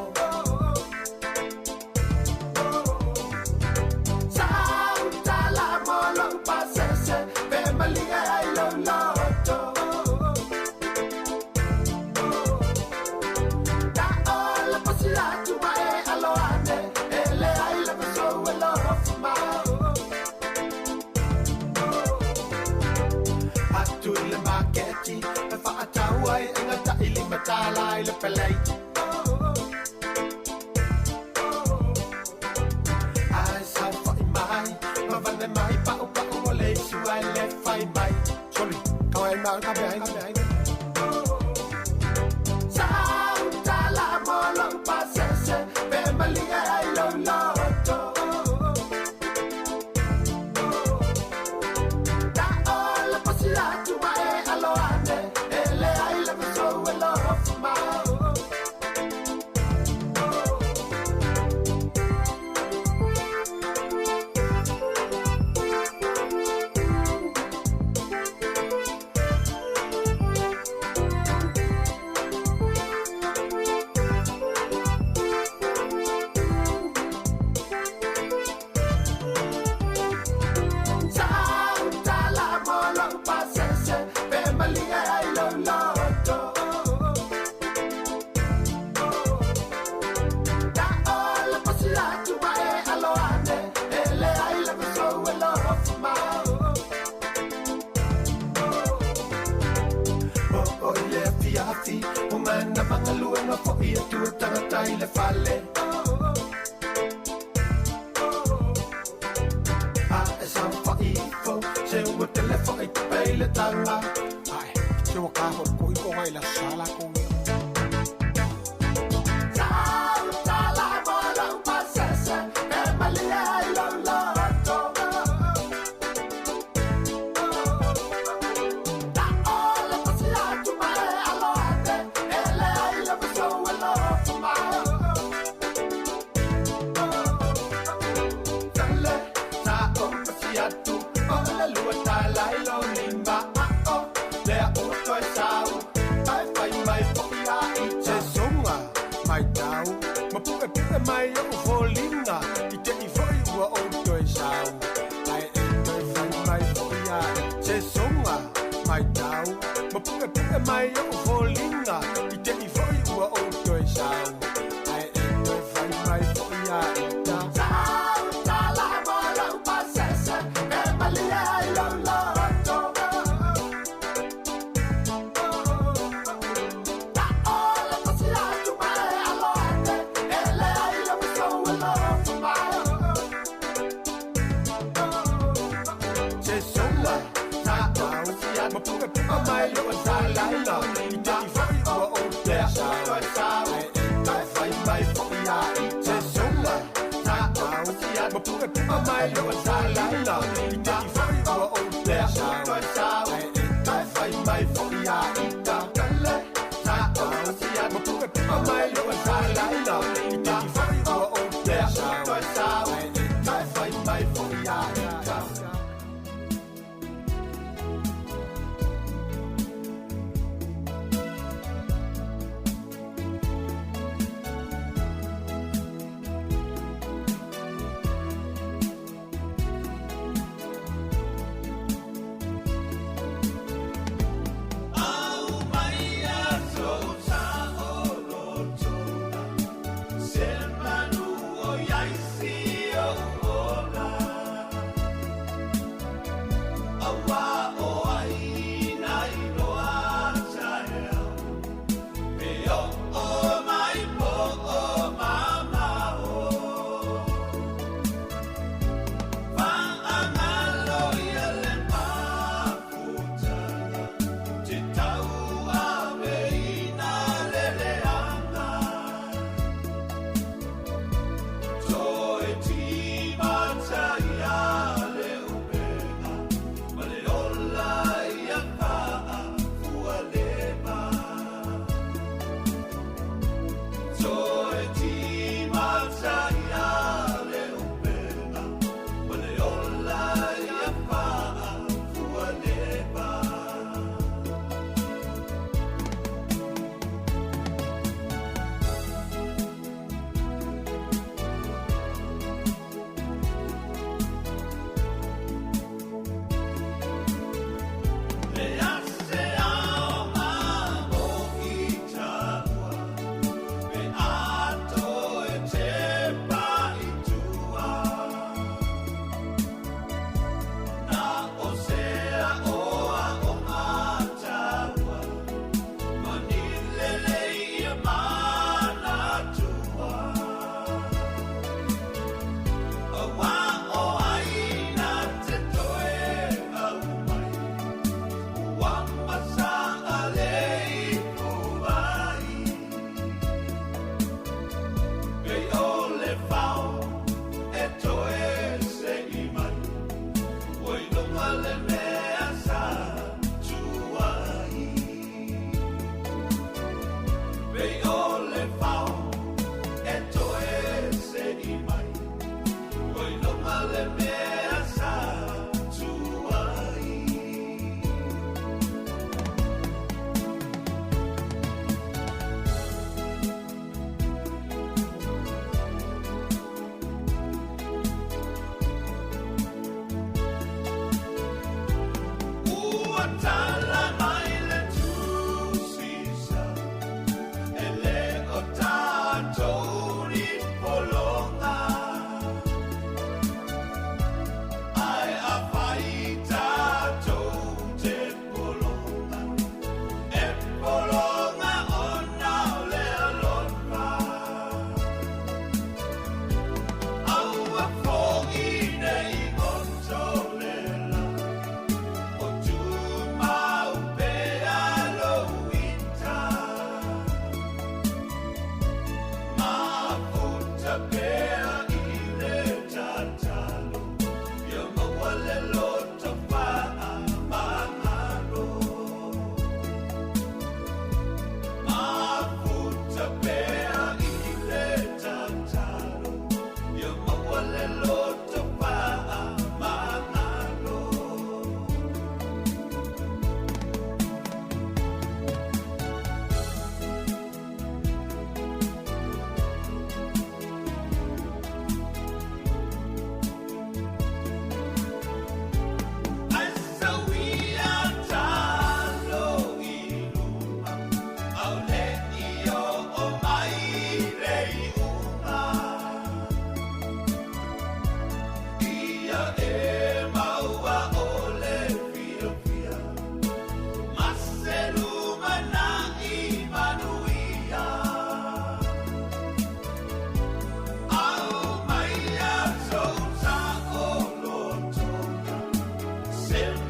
Sautala mo lou pasese pe malie ai lou loto. Ta'o le pasi atu ma e alo ane, e leai lava sou alofa mai. Atu i le maketi e fa'atau ai e gata'i limatala i le pelei. Ae saufa'i mai ma vave mai pa'upa'u o le isu ai le fai mai. Soli, kau ai ma ka be ai. Sautala mo lou pasese pe malie ai lou loto. Ta'o le pasi atu ma e alo ane, e leai lava sou alofa mai. Sautala mo lou pasese pe malie ai lou loto. Ta'o le pasi atu ma e alo ane, e leai lava sou alofa mai. O i le afiafi, o mana magaluega fo'i atu e tagata i le fale. A e saufa'i ifo, se ua tele fo'i tupe i le taga. Ai, se ua ka ho ko i ko ngai la sala ko. Sautala mo lou pasese pe malie ai lou loto. Ta'o le pasi atu ma e alo ane, e leai lava sou alofa mai. Tale, sa'o pasi atu, o le lua tala i lou lima a'o, lea ua toe sau, ae fai mai fo'i a ita. Se soga, mai tau, ma pu'epu'e mai o'u foliga, i te'i fo'i ua ou toe sau. Ae e toe fai mai fo'i a Se soga, mai tau, ma pu'epu'e mai o'u foliga, i te'i fo'i ua ou toe sau. Ae e toe fai mai fo'i a ita. Sautala mo lou pasese pe malie ai lou loto. Ta'o le pasi atu ma e alo ane, e leai lava sou alofa mai. Se soga, mai tau, ma pu'epu'e mai o'u foliga, i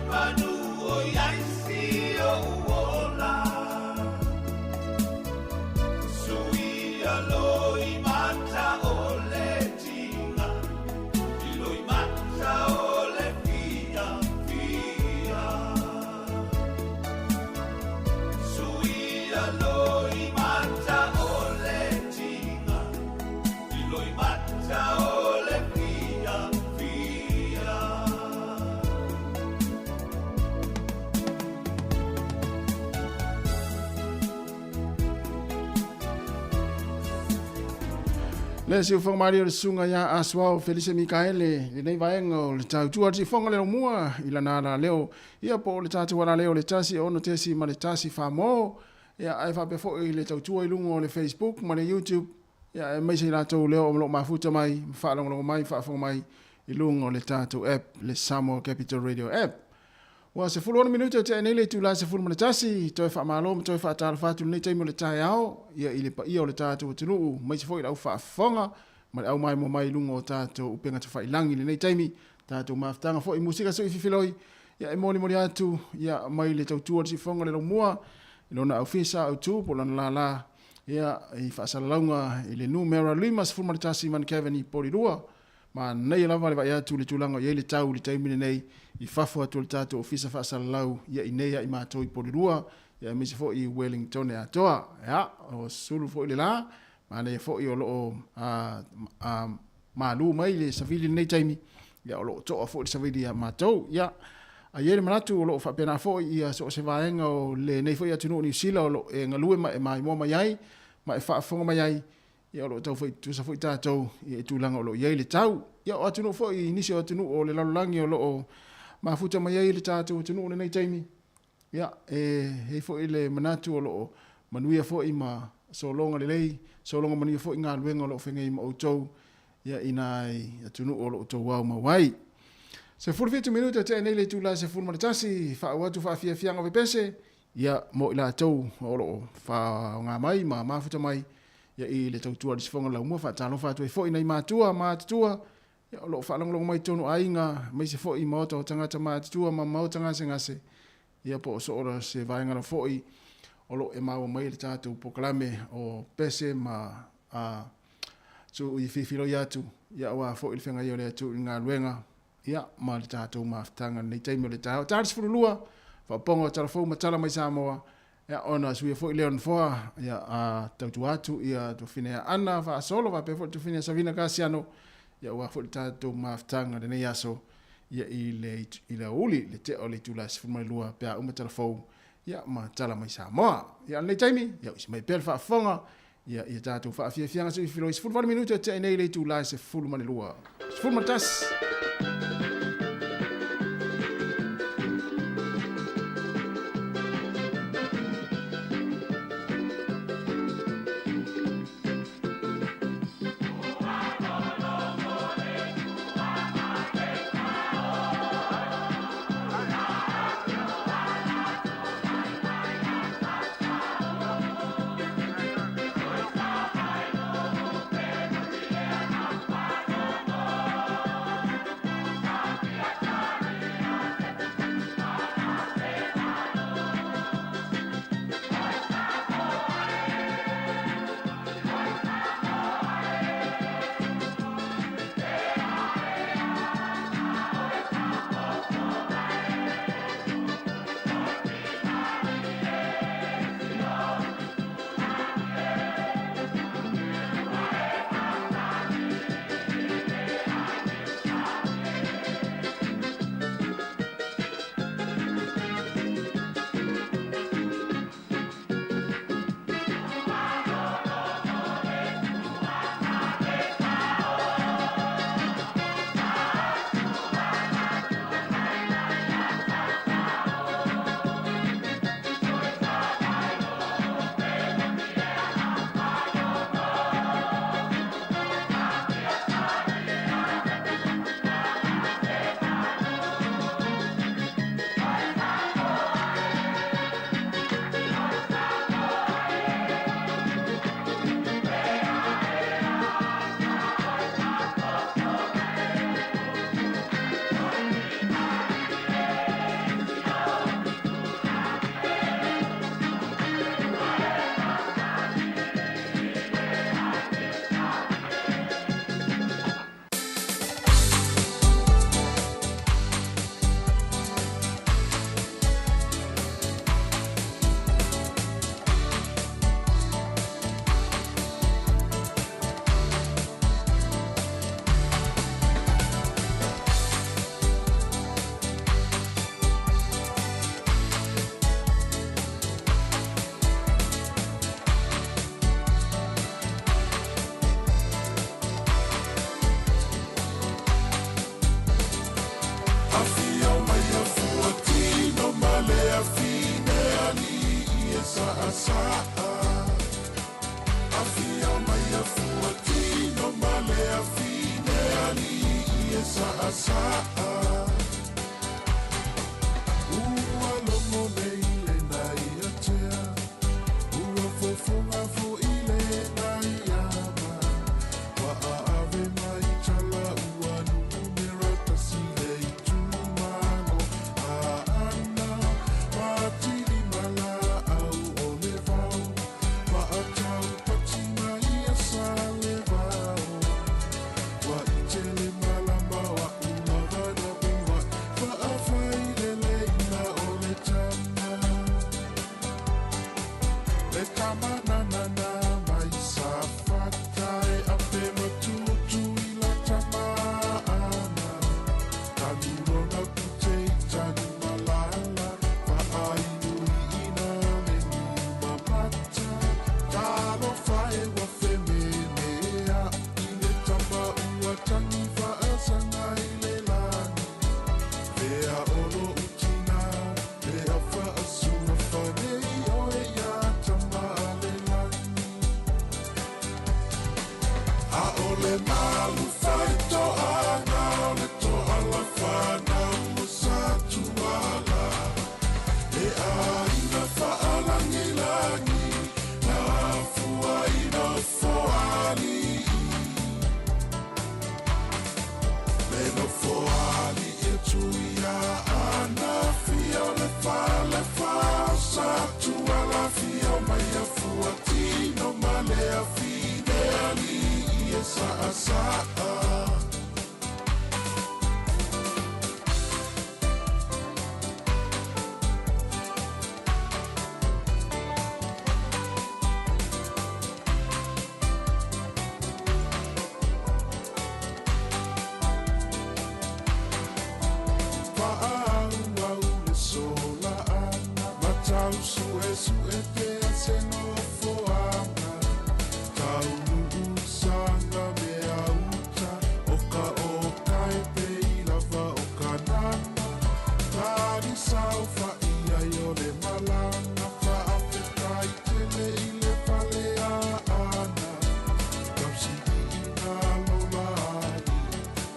manu o iai si ou ola. Suia loi mata o le tiga, i loi mata o le fia fia. Suia loi mata o le tiga, i loi mata o le fia fia. Le siufoga malie o le susuga ia Asuao Felise Mikaele i lenei vaega o le tautua le siufoga le laumua i lana alaleo ia po o le tatou alaleo le 1 6 ma le 1 4 mo ia ae faapea foi le tautua i luga o le Facebook ma le YouTube ia aemaise i latou lea o lo o mafuta mai ma faalogologo mai ma faafofoga mai i luga o le tatou app le Samoa Capital Radio app. Ua 16 minute o tea nei le itula 11, toe faamalo ma toe faatalofa atu i lenei taimi o le taeao, ia i le paia o le tatou atunuu, aemaise foi i le au faafofoga ma le au maimoa mai i luga o tatou upega tafailagi i lenei taimi. Tatou mafutaga foi i musika sui fifiloi, ia e molimoli atu ia mai le tautua o le siufofoga o le laumua i lona aufisa autu po o lana lala ia i faasalalauga i le numera 51 Mankevin i Porirua. Manaia lava le vaai atu i le tulaga o i ai le tau i le taimi lenei i fafo atu o le tatou ofisa faasalalau ia i nei ia i matou i Porirua ia aemaise foi i Wellingtone atoa. Ia, o sulu foi le la, manaia foi o lo o a, malu mai le savili i lenei taimi, ia o lo o toa foi le savili ia matou. Ia, a i ai le manatu o lo o faapena foi ia so o se vaega o lenei foi atunuu o Niu Sila o lo o e galue ma e maimoa mai ai ma e faafofoga mai ai, Ia o lo o tau tutusa foi tatou i tulaga o lo o i ai le tau. Ia o atunuu foi, nisi o atunuu o le lalolagi o lo o mafuta mai ai le tatou atunuu i lenei taimi, ia e i ai foi le manatu o lo o manuia foi ma sologa lelei, sologa manuia foi galuega o lo o feagai ma outou ia i nai atunuu o lo o outou aumau ai. 17 minute tea nei le itula 11, faaauau atu faafiafiaga o pepese, Ia, mo i latou o lo o faaaoga mai ma mafuta mai ia i le tautua a le Sifoga Laumua, faatalofa atu ai foi nai matua matutua ia o lo o faalogologo mai i totonu o aiga, aemaise foi i maota o tagata matutua ma maota gasegase, ia po o so o se vaega lava foi o lo o e maua mai le tatou polokalame o pese ma a sui filifiloi atu ia aua foi le feagai o le Atua i le galuega Ia, ma le tatou mafutaga i lenei taimi o le taeao. Ta le 12, faaopoopoga o tala fou ma tala mai Samoa, ia, ona suia foi lea o nofoa, ia, a tautua atu ia Tuafine ia Ana Faasolo, faapea foi le Tuafine ia Savina Kasiano, ia, aua foi le tatou mafutaga i lenei aso, ia, i le, i le aoauli, le tea o le itula e 12 pe a uma tala fou, ia, ma tala mai Samoa. Ia, o lenei taimi, ia, usi mai pea le faafofoga, Ia, ia tatou faafiafiaga se i filoi 18 minute tea nei le itula e 12. 11. ʻAʻole malu faitoaga o le toala whanau o Satuala. He ʻāina faʻalagilagi na afua i Nofoalii. Le Nofoalii e tuia ana fia o le fale fa o Satuala fia mai afua tino ma le afine alii e saasaa. Faaauau le sola ana matau suesue pea se nofoaga taunuu saga mea uta o ka okae pei lava o kanana tali saofai ai o le malaga faafetai tele i le fale aana tausiiina lola ali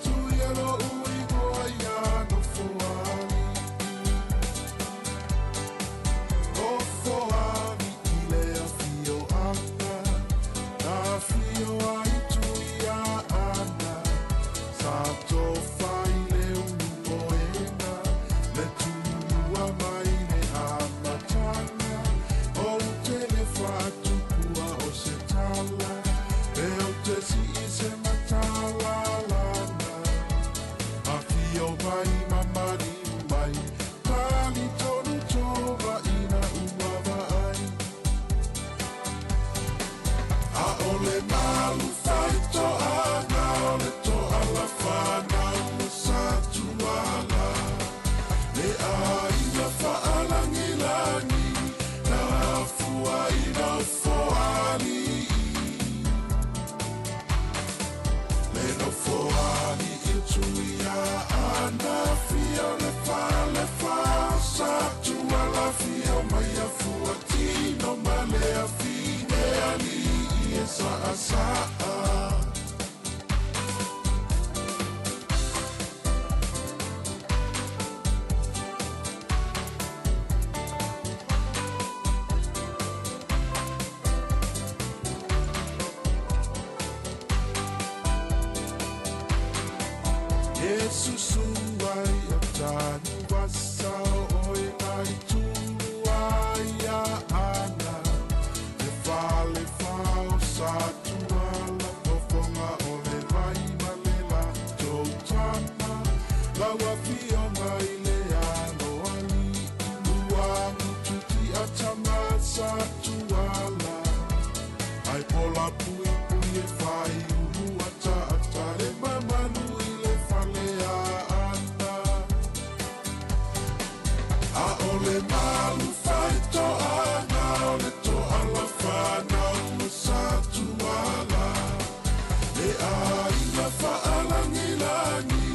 tuia lo'u igoa ia Nofoalii. Nofoalii le afioaga na afio ai Tuiaana sa tofa i le uluoena le tulua mai le amataga ou te le faatukua o se tala e ou te sii se matalalana afio mai ma maliu mai tali tonu tova ina ua vaai. ʻAʻole malu faitoaga o le toala whanau o Satuala. Le ʻāina faʻalagilagi na afua i Nofoalii. Le Nofoalii e tuia ana fia o le fale fa o Satuala fia mai afua tino ma le afine alii e saasaa. E susu ai o Tanuvasa o oe mai tulu ai ia ana le fale fa o Satuala fofoga o le vai ma le latou tama lau afioga i le aloalii Luagututi a tama Satuala ai pola puipui e fai ulu ataata le mamalu i le fale aana. ʻAʻole malu faitoaga o le toala whanau o Satuala. Le ʻāina faʻalagilagi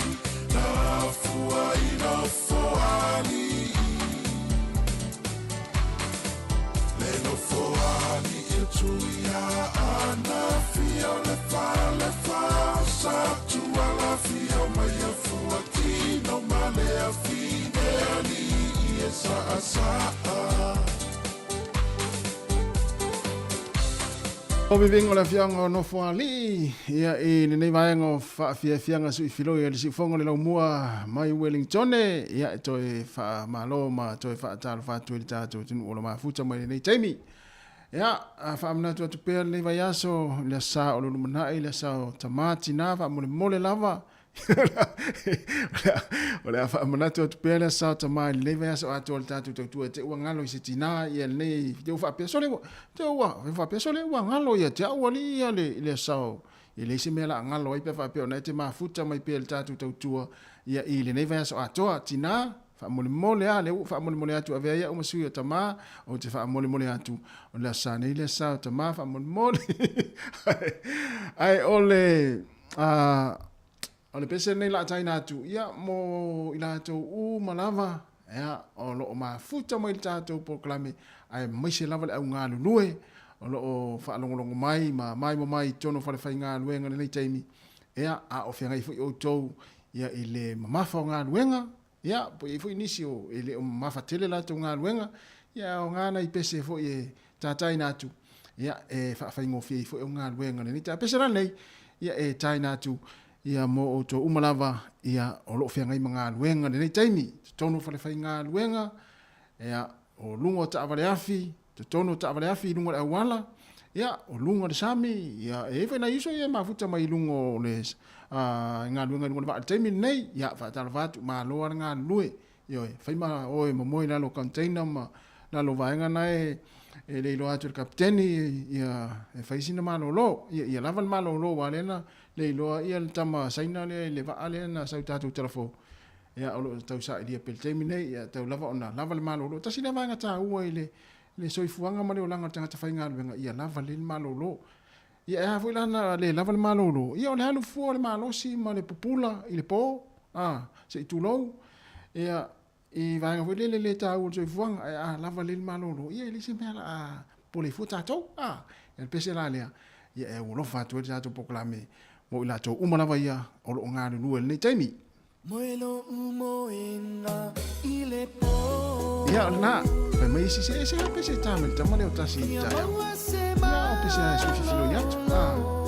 na afua i Nofoalii. Le Nofoalii e tuia ana fia o le fale fa o Satuala fia mai afua tino ma le afine alii e saasaa. O viviga o le afioaga o Nofoalii, ia i lenei vaega o faafiafiaga suifiloi a le siufogo le laumua mai Wellingtone, ia e toe faamalo ma toe faatalofa atu i le tatou atunuu o lo mafuta mai lenei taimi. Ia, a faamanatu atu pea lenei vaiaso, le asa o le lumanai, le asa o tamā tinā faamolemole lava, O le a faamanatu atu pea le asa o tamā i lenei vaiaso atoa le tatou tautua te ua galo i se tinā ia lenei te ua faapea sole ua te ua faapea sole ua galo ia te au alii ia le le asa o e leai se mea la galo ai pe faapea ona e te mafuta mai pea le tatou tautua ia i lenei vaiaso atoa tinā faamolemole a le ua faamolemole atu avea ia uma sui o tamā ou te faamolemole atu o le asa nei le asa o tamā faamolemole ai o le A o le pese lenei laataina atu, ia, mo i latou uma lava, ia, o lo o mafuta mai le tatou polokalame, aemaise lava le au galulue o lo o faalogologo mai ma maimoa mai i totonu o falefaigaluega i lenei taimi, ia, a o feagai foi outou ia i le mamafa o galuega, ia, po o i ai foi nisi o e le o mamafa tele latou galuega, ia, e aoga nai pese foi e tataina atu, ia, e faafaigofie ai foi au galuega i lenei taimi. A pese la lenei, ia, e taina atu ia mo outou uma lava ia o lo o feagai ma galuega i lenei taimi, totonu o falefaigaluega, ia, o luga o taavale afi, totonu o taavale afi i luga o le auala, ia, o luga o le sami, ia, e i ai foi nai uso ia e mafuta mai i luga o le galuega i luga o le vaa i le taimi lenei, ia, faatalofa atu, malo lava le galulue, ioe, fai ma oe momoe i lalo o container ma lalo o vaega na e e le iloa atu e le kapiteni ia e fai sina malolo, ia, ia lava le malolo aua lea na le iloa ia le tama Saina lea i le vaa lea na sau i tatou talafou, Ia, o lo o tau sailia pea i le taimi nei, ia tau lava ona lava le malolo. Tasi lea vaega taua i le, le soifuaga ma le olaga o le tagata faigaluega, ia lava lelei le malolo. Ia e a foi la na le lava le malolo, ia o le alu fua o le malosi ma le pupula i le po, a, se i tulou, ia, i vaega foi lele le taua o le soifuaga, ae a lava lelei le malolo, ia e leai se mea o le a popole ai fua tatou, a. Ia le pese la lea, ia e aualofa atu ai le tatou polokalame mo i latou uma lava ia o lo o galulue i lenei taimi. Ia, o lena, fai mai isi, se ese lava pese e ta mai le tama lea o tasi i le taeao. Ia, o pese lava e sui fifiloi atu. Ah.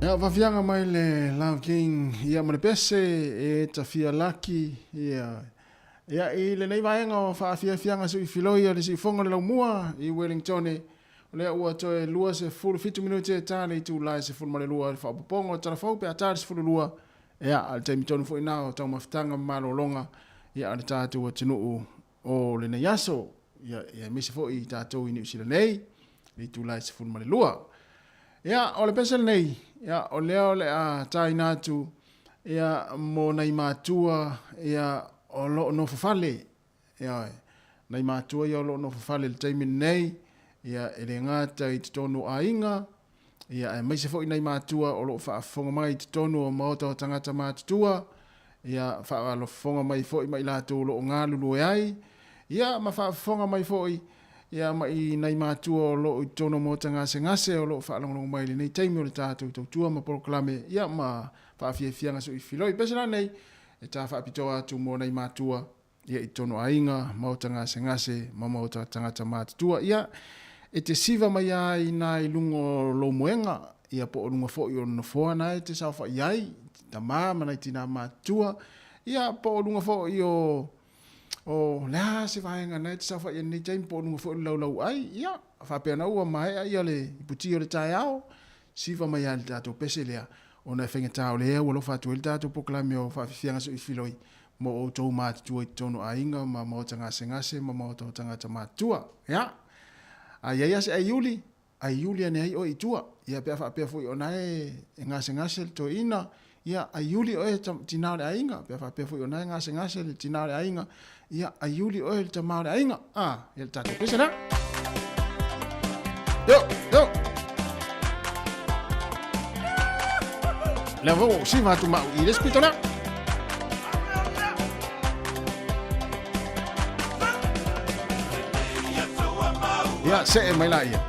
Ia, fafiaga mai le Love King, ia ma le pese e tafia laki, ia. Ia, i lenei vaega o faafiafiaga suifiloi a le siufogo o le laumua i Wellingtone, o lea ua toe 27 minute e ta le itula e 12 i le faaopoopoga o le talafou pe a ta le 12, ia, a o le taimi tonu foi lena o taumafataga ma malologa, ia, a le tatou atunuu o lenei aso, ia, ia aemaise foi i tatou i Niu Sila nei, le itula e 12. Ia, o le pese lenei, ia, o lea o le a taina atu, ia, mo nai matua, ia, o lo o nofo fale, ia, nai matua ia o lo o nofo fale i le taimi lenei, ia, e le gata i totonu o aiga, ia, aemaise foi nai matua o lo o faafofoga mai i totonu o maota o tagata matutua, ia, faafofoga mai foi ma i latou o lo o galulue ai, ia, ma faafofoga mai foi, ia, ma i nai matua o lo o i totonu o maota gasegase o lo o faalogologo mai i lenei taimi o le tatou tautua ma polokalame, ia, ma faafiafiaga suifiloi. Pese la nei, e ta faapitoa atu mo nai matua, ia i totonu o aiga, maota gasegase ma maota tagata matutua. Ia, e te siva mai lava i nā i luga o lou moega, ia po o luga foi o le nofoa na e te saofai ai, tamā ma nai tinā matutua, ia po o luga foi o o le a se vaega na e te saofai ai i lenei taimi, po o luga foi o le laulauai, ia, faapea na ua maea ia le iputi o le taeao, siva mai lava i le tatou pese lea, ona e faigata o lea ua alofa atu ai le tatou polokalame o Faafiafiaga Soifiloi mo outou matutua i totonu o aiga ma maota gasegase ma maota o tagata matutua. Ia, a i ai lava se aiuli, aiuli ane ai oe i tua. Ia, pe a faapea foi o na e gasegase le toeaina, ia, aiuli oe le tina o le aiga. Pe a faapea foi o na e gasegase le tina o le aiga, ia, aiuli oe le tama o le aiga. A, ia le tatou pese lea. Yo, yo. Lea foi ua siva atu ma au i le isi pito lea. Ia, see mai la ia.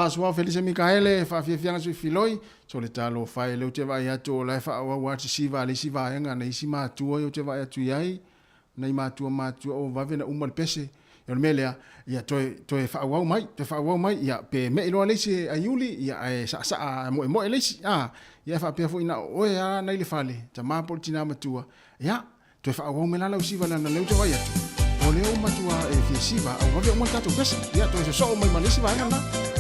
A Suao Felise Mikaele, faafiafiaga sui filoi, so le talofa e, lea ou te vaai atu o la e faaauau lava le sisiva a le isi vaega nai isi matua ia ou te vaai atu i ai, nai matua matutua ua vave ona uma le pese. Ia o le mea lea, ia toe, toe faaauau mai, toe faaauau mai, ia pe me'i loa le isi aiuli, ia ae saasaa moemoe le isi, a, ia e faapea foi na o oe lava nai le fale, tama po o le tina matua, ia, toe faaauau mai la lau siva leaga o lea ou te vaai atu, o lea ua matua e fia siva, a ua vave uma le tatou pese, ia toe sosoo mai ma le isi vaega lena.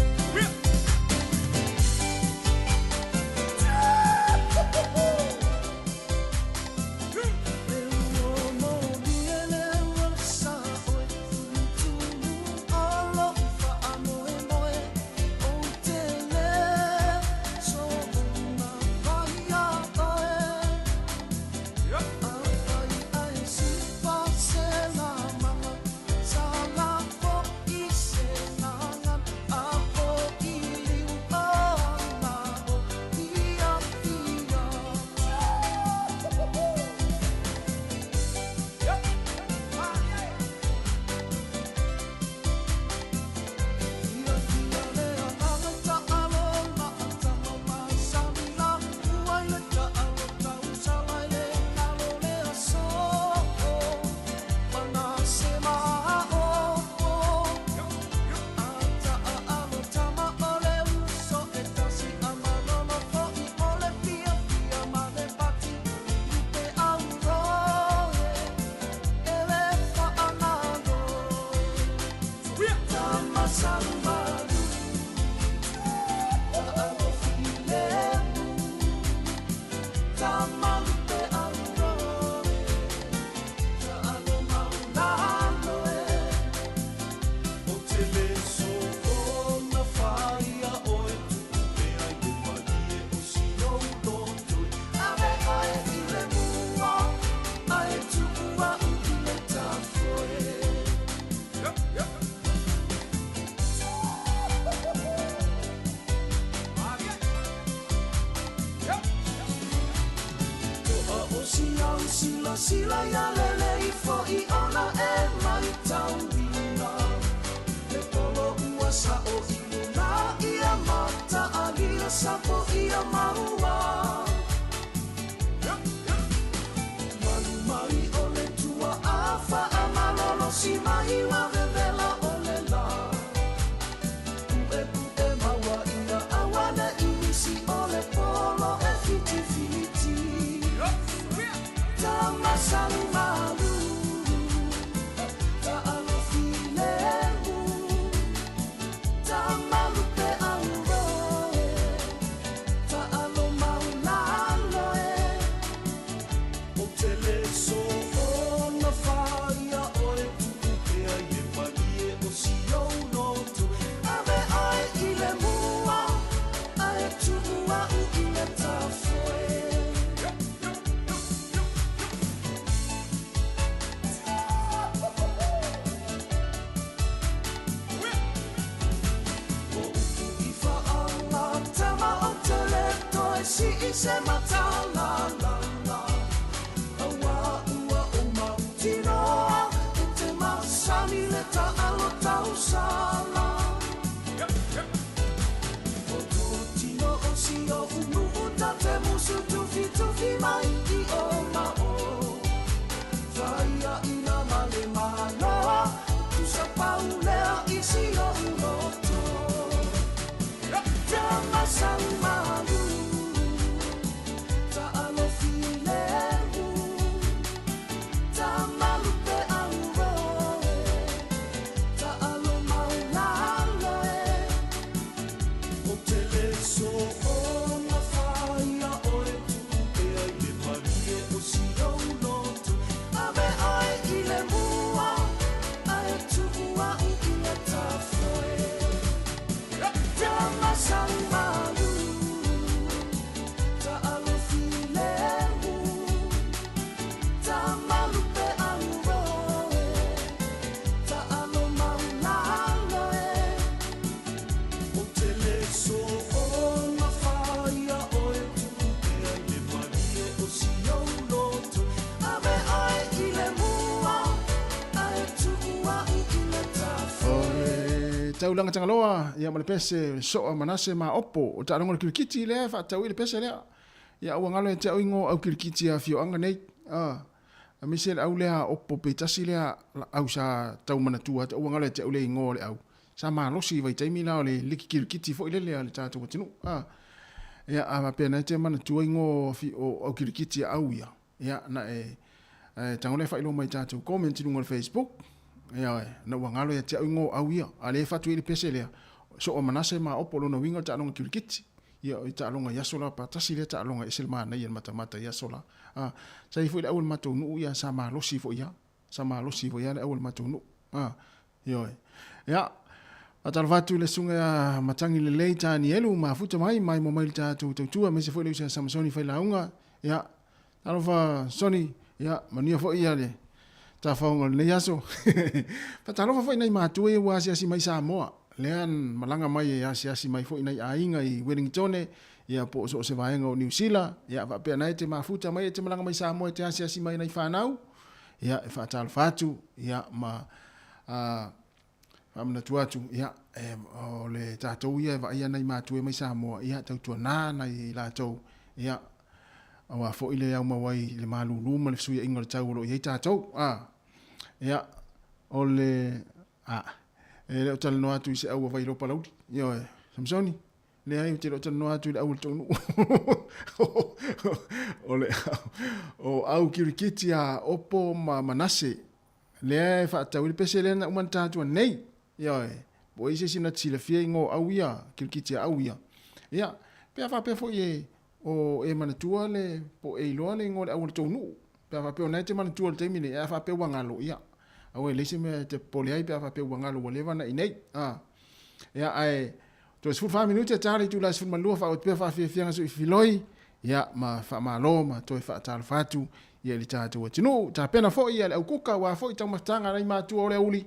Taulaga Tagaloa, ia ma le pese o le Soa Manase ma Opo, o taaloga o le kirikiti lea e faatatau i le pese lea. Ia ua galo ia te au igoa o au kirikiti a afioaga nei. A, aemaise le au lea a Opo pe tasi lea au sa tau manatua atu, ua galo ia te au le igoa o le au. Sa malosi i vaitaimi la o le liki kirikiti foi lele a le tatou atunuu. A, ia a faapea na e te manatua igoa o au kirikiti a au ia, ia na e e tago lea faailoa mai i tatou comment i luga o le Facebook. Ia na ua galo ia te au igoa o au ia. A lea e fatu ai le pese lea, Soa Manase ma Opo lona uiga o le taaloga kirikiti. Ia o taaloga i aso la pa tasi lea taaloga e ese le manaia i le matamata i aso la. A, sa i ai foi le au o le matou nuu ia sa malosi foi ia. Sa malosi foi ia le au o le matou nuu. A, ioe. Ia, faatalofa atu i le susuga ia Matagi Lelei Tanielu, mafuta mai, maimoa mai i le tatou tautua, aemaise foi le uso ia Samasoni Failauga. Ia, talofa Soni, ia, manuia foi ia le tafaoga o lenei aso. Faatalofa foi nai matua ia ua asiasi mai i Samoa, lea malaga mai e asiasi mai foi nai aiga i Wellingtone, ia po o so o se vaega o Niu Sila, ia faapea na e te mafuta mai e te malaga mai i Samoa e te asiasi mai nai fanau, ia e faatalofa atu, ia ma faamanatu atu, ia e, o le tatou ia e vaaia nai matua mai Samoa, ia tautuana nai latou, ia aua foi le aumau ai i le malūlū ma le fesuiaiga o le tau o lo o i ai tatou. A, ia, o le, a, e le o talanoa atu i se au a Vailoa Palauli. Ioe, Samsoni, leai, ou te le o talanoa atu i le au o le tou nuu. O le o au kirikiti a Opo ma Manase, lea e faatatau ai le pese lea na uma na ta atua nei. Ioe, po o i ai se isi na te silafia igoa o au ia, kirikiti a au ia. Ia, pe a faapea foi e o e manatua le, po o e iloa le igoa o le au o le tou nuu. Pe a faapea o na e te manatua i le taimi nei, ae a faapea ua galo, ia, aua e leai se mea e te popole ai pe a faapea ua galo ua leva ona i inei. A, ia, ae toe 14 minute ta le itula e 12 faaauau pea faafiafiaga sui filoi, ia, ma faamalo ma toe faatalofa atu ia i le tatou atunuu. Tapena foi ia le aukuka aua foi taumafataga a nai matua o le aoauli.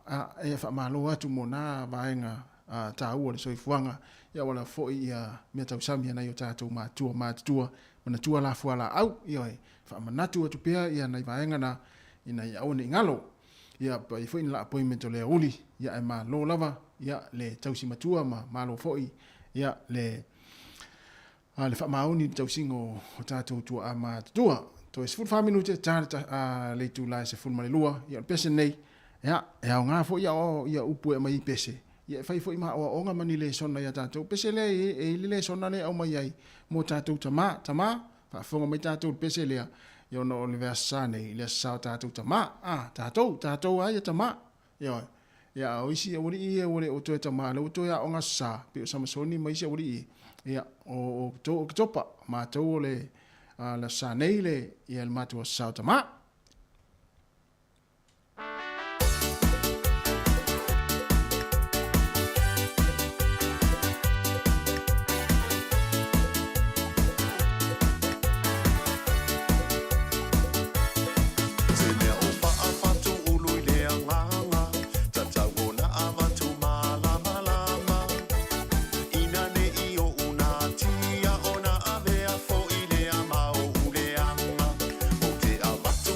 A, e faamalo atu mo na vaega taua o le soifuaga, ia wala foi ia mea tausami a nai o tatou matua matutua, manatua la fualaau, ioe, faamanatu atu pea ia nai vaega na ina ia aua ne i galo. Ia pa i foi ni la appointment o le aoauli, ia ae malo lava ia le tausi matua ma malo foi ia le A le faamaoni i le tausiga o tatou tuaa matutua. Toe 14 minute ta le itula e 12, ia o le pese nei, ia, e aoga foi ia, ia upu e aumai i pese, ia e fai foi ma aoaoga ma ni lesona ia tatou. Pese lea e, e i le lesona lea e aumai ai mo tatou tama, tama, faafofoga mai tatou i le pese lea, ia ona o le Aso Sa nei, le Aso Sa o tatou tama, a, tatou, tatou a ia tama. Ioe. Ia, a o isi aualii ia ua le o toe tama, lea ua toe aoga Aso Sa, pei o Samasoni ma isi aualii, ia, o outou o Oketopa, matou o le, a, le Aso Sa nei le, ia, le matou Aso Sa o tama. Se mea o paʻa ulu i le agaga, tatau ona avatu mālamalama. Ina neʻi oʻu natia ona avea foʻi lea ma oʻu leaga. Ou te avatu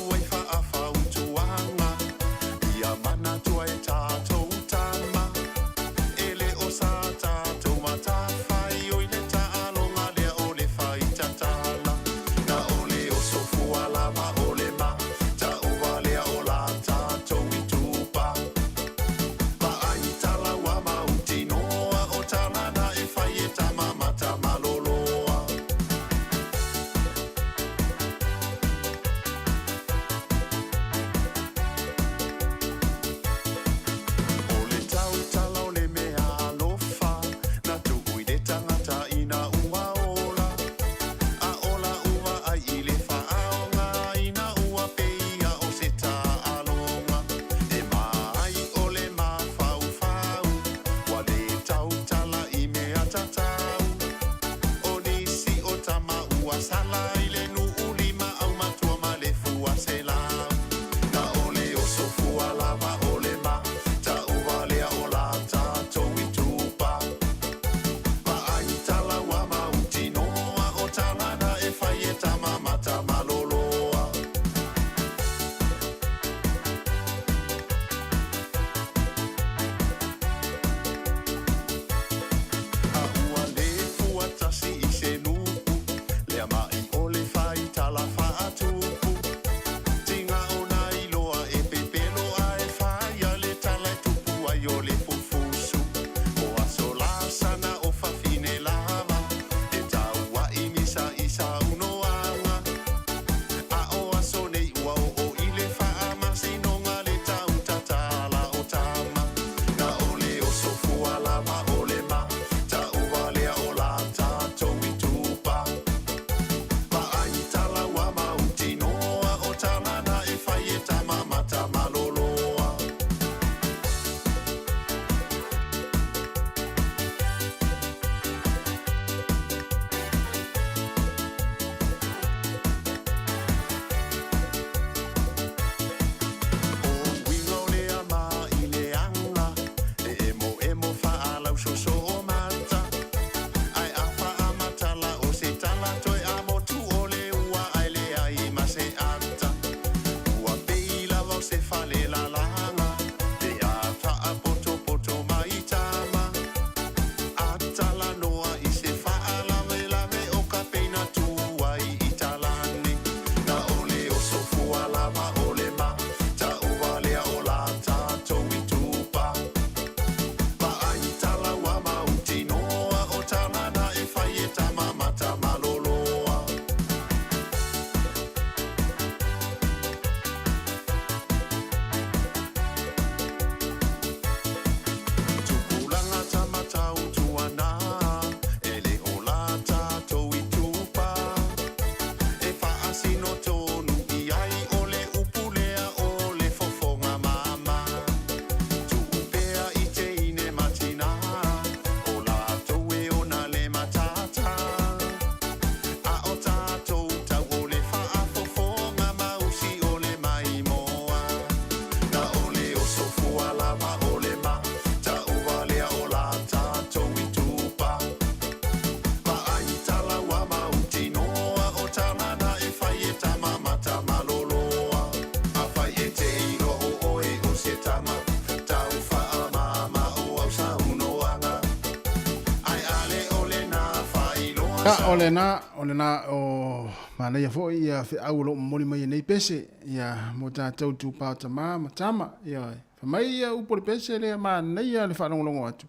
O lena, o lena o manaia foi ia feau o loo momoli mai e nei pese ia mo tatou itupa o tama ma tama. Ioe. Fai mai ia upu o le pese lea manaia le faalogologo atu.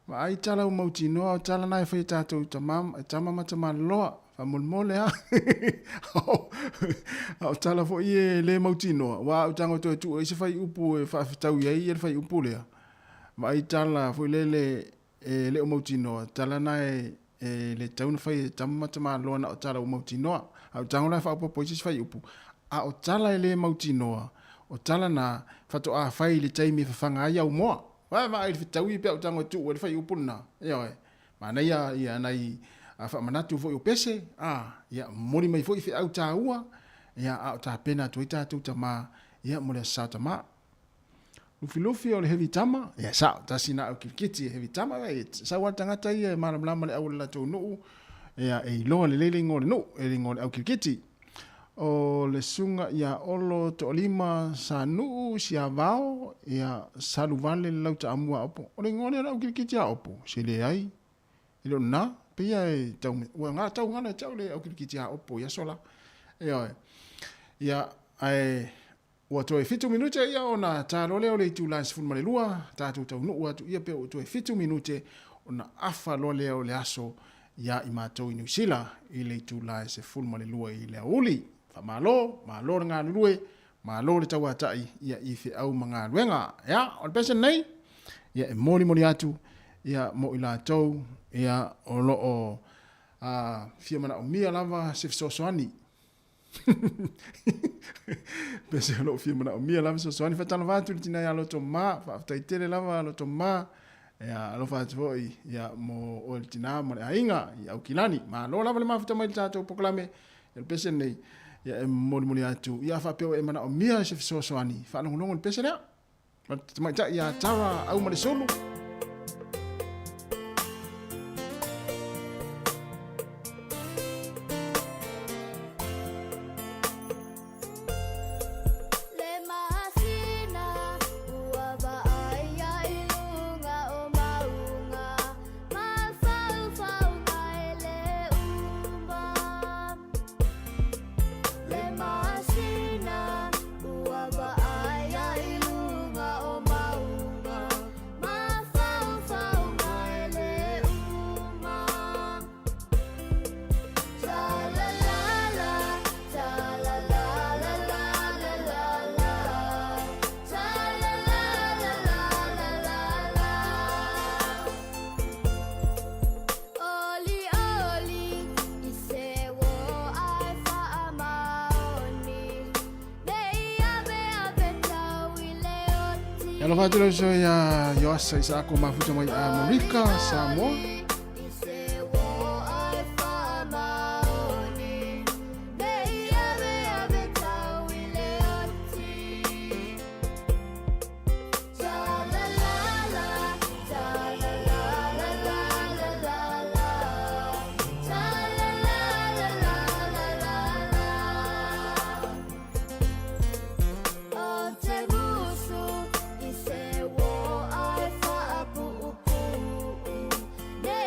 Vaai tala ua mautinoa o tala na e fai e tatou tama, e tama ma tamaloloa. Faamolemole a. A o tala foi e le mautinoa, aua a ou tago toe tuu ai se fuaiupu e faafetaui ai le fuaiupu lea. Vaai tala foi lele e le o mautinoa, tala na e e le tatau ona fai e tama ma tamaloa na o tala ua mautinoa. A o tago la e faaopoopo ai se isi fuaiupu, a o tala e le mautinoa, o tala na faatoa fai i le taimi e fafaga ai au moa. Vaai vaai i le fetaui pe a ou tago e tuu ai le fuaiupu lena. Ioe. Manaia ia nai faamanatu foi o pese, a, ia momoli mai foi feau taua, ia a o tapena atu ai tatou tama, ia mo le Aso Sa Tama. Lufilufi o le heavy tama, ia sao, tasi na au kirikiti e heavy tama, e sau a tagata ia e malamalama le au o le latou nuu, ia e iloa lelei le igoa o le nuu, e le igoa o le au kirikiti. O le susuga ia Olo Toalima Sanuu Siavao, ia Saluvale le lau taamua a Opo. O le igoa lea o le au kirikiti a Opo, se leai, e le o lena, pei e tau, ua tau galo ia te au le au kirikiti a Opo i aso la. Ioe. Ia, ae Ua toe fitu minute ia ona ta loa lea o le itula e 12, tatou taunuu atu ia pe ua toe fitu minute ona afa loa lea o le aso ia i matou i Niu Sila i le itula e 12 i le aoauli. Faamalo, malo le galulue, malo le tauatai ia i feau ma galuega. Ia, o le pese lenei, ia e molimoli atu ia mo i latou ia o lo o fia manaomia lava se fesoasoani. Pese o loo fia manaomia lava fesoasoani. Faatalofa atu i le tina ia Loto Ma, faafetai tele lava Loto Ma. Ia alofa atu foi ia mo oe le tina ma le aiga i Aukilani. Malo lava le mafuta mai i le tatou polokalame. Ia le pese lenei, ia e molimoli atu. Ia faapea ua e manaomia se fesoasoani, faalogologo i le pese lea. Ma le tamaitai ia Tara Aumalesulu. Le masina ua vaai ai i luga o mauga, mafaufauga e le uma. Le masina ua vaai ai i luga o mauga, mafaufauga e le uma. Tra-la-la-la, tra-la-la-la-la-la-la-la. Tra-la-la-la-la-la-la-la. Oli oli i se ua e faamaoni, Nei ave ave tau i le oti. E alofa atu le uso ia Ioasa Isaako mafuta mai a Morika, Samoa. I se ua e faamaoni, Nei ave ave tau i le oti. Tra-la-la-la, tra-la-la-la-la-la-la-la. Tra-la-la-la-la-la-la-la. O te musu i se ua e faapuupuu, Ne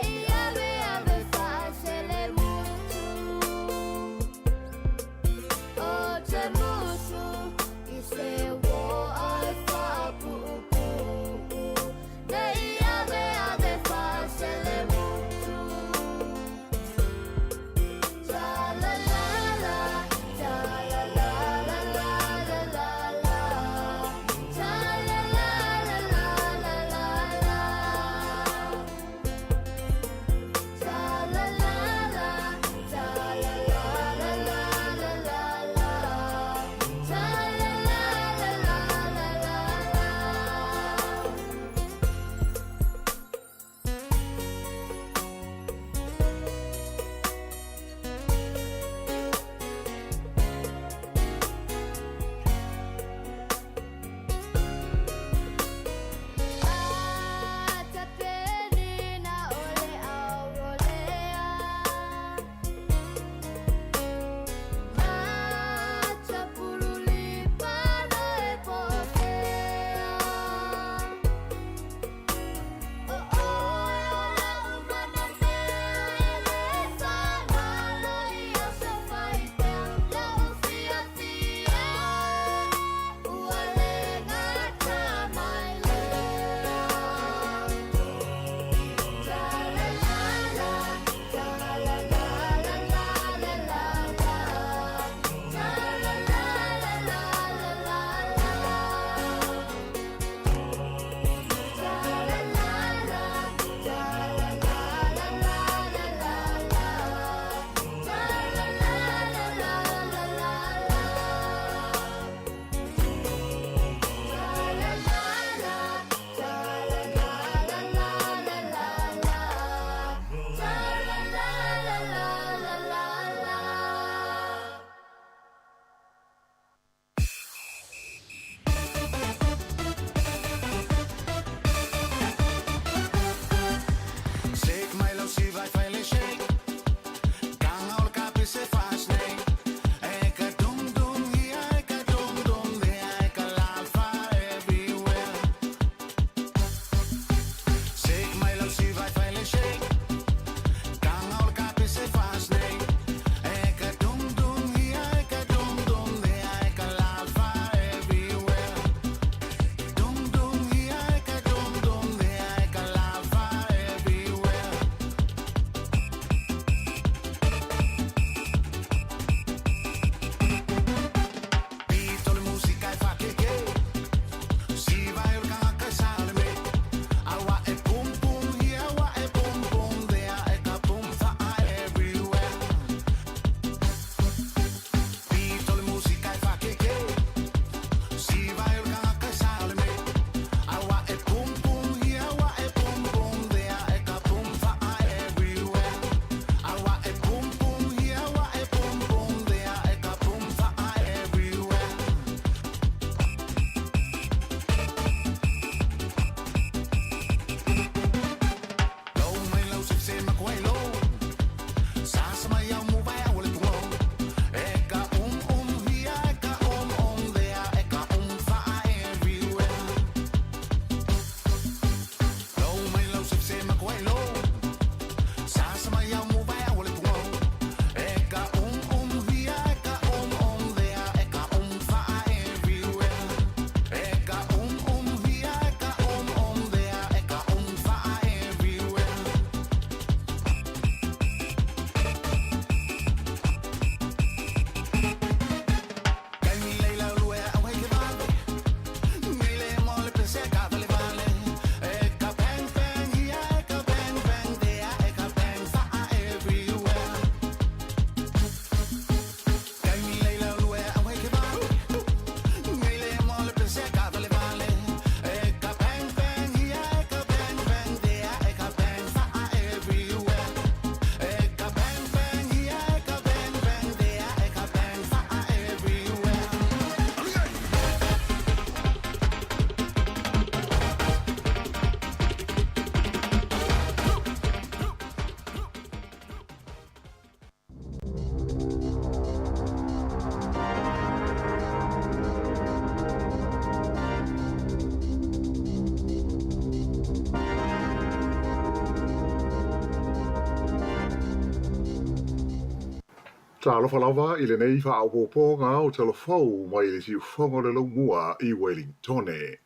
Talofa lava i lenei faaopoopoga o tala fou mai le siufogo o le Laumua i Welingtone.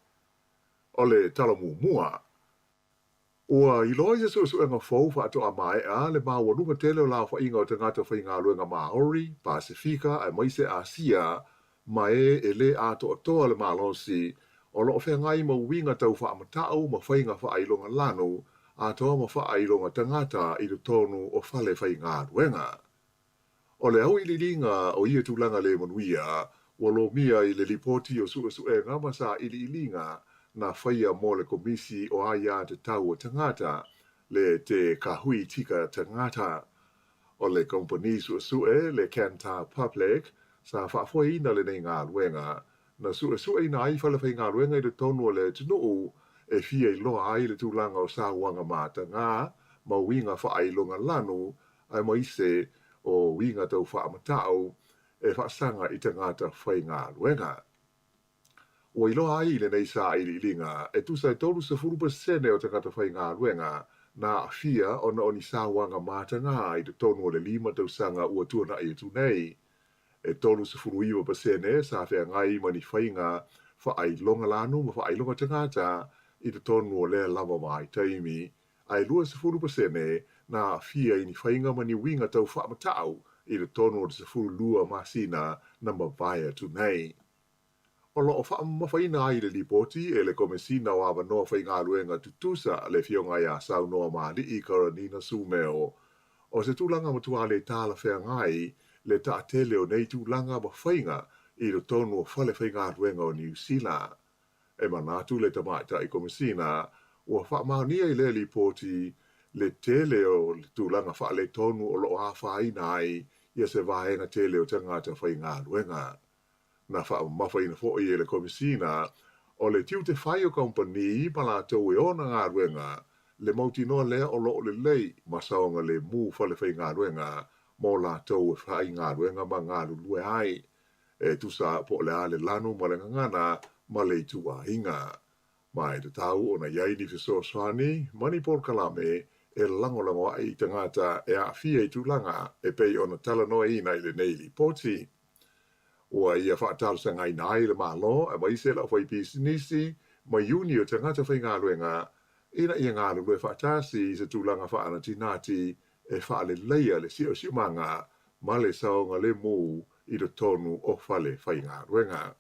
O le tala muamua, ua iloa i se suesuega fou faatoa maea le maualuga tele o le aofaiga o tagata faigaluega Māori, Pasefika aemaise Asia ma e e lē atoatoa le malosi o lo o feagai ma uiga tau faamata'u ma faiga faailoga lanu atoa ma faailoga tagata i totonu o fale faigaluega. O le auiliiliga o ia tulaga le manuia ua lomia i le Lipoti o Suesuega ma Sailiiliga na faia mo le Komisi o Aia Tatau a Tagata, le Te Kahui Tika Tagata. O le kamupani suesue, le Kantar Public, sa faafoeina lenei galuega, na suesueina ai falefaigaluega i totonu o le atunuu e fia iloa ai le tulaga o sauaga matagā ma uiga faailoga lanu aemaise o uiga tau faamata'u e faasaga i tagata faigaluega. Ua iloa ai i lenei sailiiliga, e tusa e 30% o tagata faigaluega na aafia ona o ni sauaga matagā i totonu o le lima tausaga ua tuana'i atu nei. E 39% sa feagai ma ni faiga faailoga lanu ma faailoga tagata i totonu o lea lava vaitaimi, ae 20% na aafia i ni faiga ma ni uiga tau faamata'u i totonu o le 12 masina na mavae atu nei. O lo o faamamafaina ai le lipoti e le Komesina o Avanoa Faigaluega Tutusa le Afioga ia Saunoamaali'i Karanina Sumeo. O se tulaga matua le talafeagai le taatele o nei tulaga ma faiga i totonu o fale faigaluega o Niu Sila. E manatu le Tamaitai Komesina ua faamaonia i lea lipoti le tele o le tulaga faaletonu o lo o afaina ai ia se vaega tele o tagata faigaluega. Na faamamafaina foi e le Komesina o le tiute fai o kamupani ma latou e ona galuega le mautinoa lea o lo o lelei ma saogalemu falefaigaluega mo latou e faigaluega ma galulue ai, e tusa po o le a le lanu ma le gagana ma le ituaiga. Ma e tatau ona i ai ni fesoasoani ma ni polokalame e lagolago ai i tagata e aafia i tulaga e pei ona talanoaina i lenei lipoti. Ua ia faatalosagaina ai le Malo aemaise le aufaipisinisi ma iuni o tagata faigaluega ina ia galulue faatasi i se tulaga faanatinati e faaleleia le siosiomaga ma le saogalemu i totonu o fale faigaluega.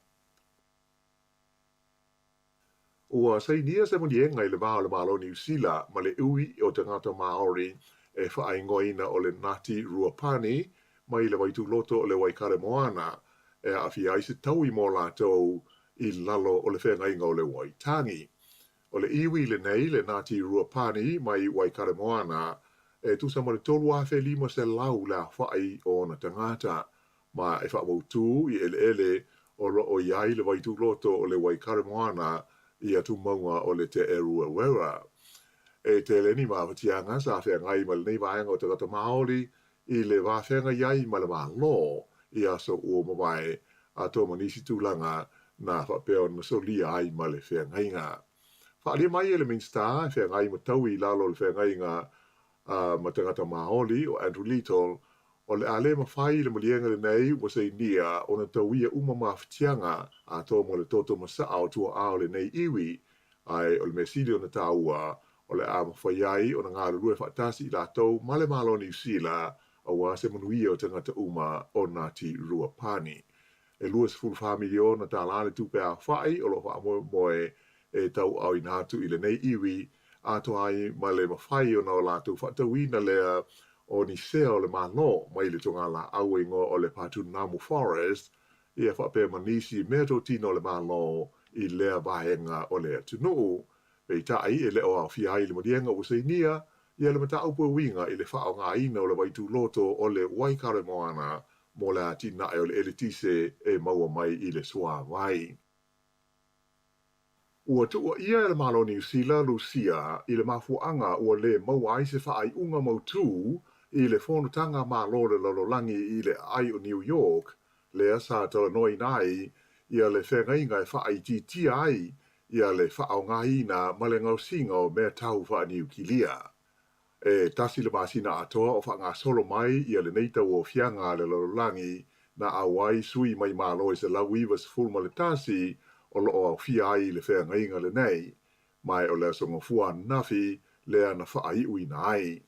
Ua sainia se maliega i le va o le Malo o Niu Sila ma le iwi o tagata Māori e faaigoaina o le Ngāti Ruapani mai le vaituloto o le Waikaremoana e aafia ai se taui mo latou i lalo o le feagaiga o le Waitangi. O le iwi lenei le Ngāti Ruapani mai Waikaremoana e tusa ma le 3,500 le aofai o ona tagata. ma e faamautū i eleele o lo o i ai le vaituloto o le Waikaremoana i atumauga o le Te Eruewera. E tele ni mafatiaga sa feagai ma lenei vaega o tagata Māori i le va feagai ai ma le Malo i aso ua mavae, atoa ma nisi tulaga na faapea ona solia ai ma le feagaiga. Faaalia mai e le Minisita e feagai ma taui i lalo o le feagaiga ma tagata Māori o Andrew Little, O le a le mafai le maliega lenei ua sainia ona tauia uma mafatiaga atoa mo le toto masaa o tuaa o lenei iwi, ae o le mea sili ona taua, o le a mafai ai ona galulue faatasi i latou ma le Malo o Niu Sila aua se manuia o tagata uma o Ngāti Ruapani. E $24 miliona tālā le tupe aofai o lo o faamoemoe e tauaaoina atu i lenei iwi atoa ai ma le mafai ona o latou faatauina lea o ni sea o le Malo mai le togalaau e igoa o le Patunamu Forest, ia faapea ma nisi meatotino a le Malo i lea vaega o le atunuu. Peitai, e le o aofia ai le maliega ua sainia ia le mataupu e uiga i le faaaogaina o le vaituloto o le Waikaremoana mo le atinae o le eletise e maua mai i le suāwai. Ua tuuaia e le Malo o Niu Sila, Lusia, i le mafuaaga ua lē maua ai se faaiuga mautū i le Fonotaga a Malo o le Lalolagi i le aai o New York, lea sa talanoaina ai ia le feagaiga e faaitiitia ai ia le faaaogaina ma le gaosiga o mea tau faaniukilia. E tasi le masina atoa o faagasolo mai ia lenei tauaofiaga a le lalolagi na auai sui mai Malo e 191 o lo o aofia ai i le feagaiga lenei, ma e o le Aso Gafua ananafi lea na faaiuina ai.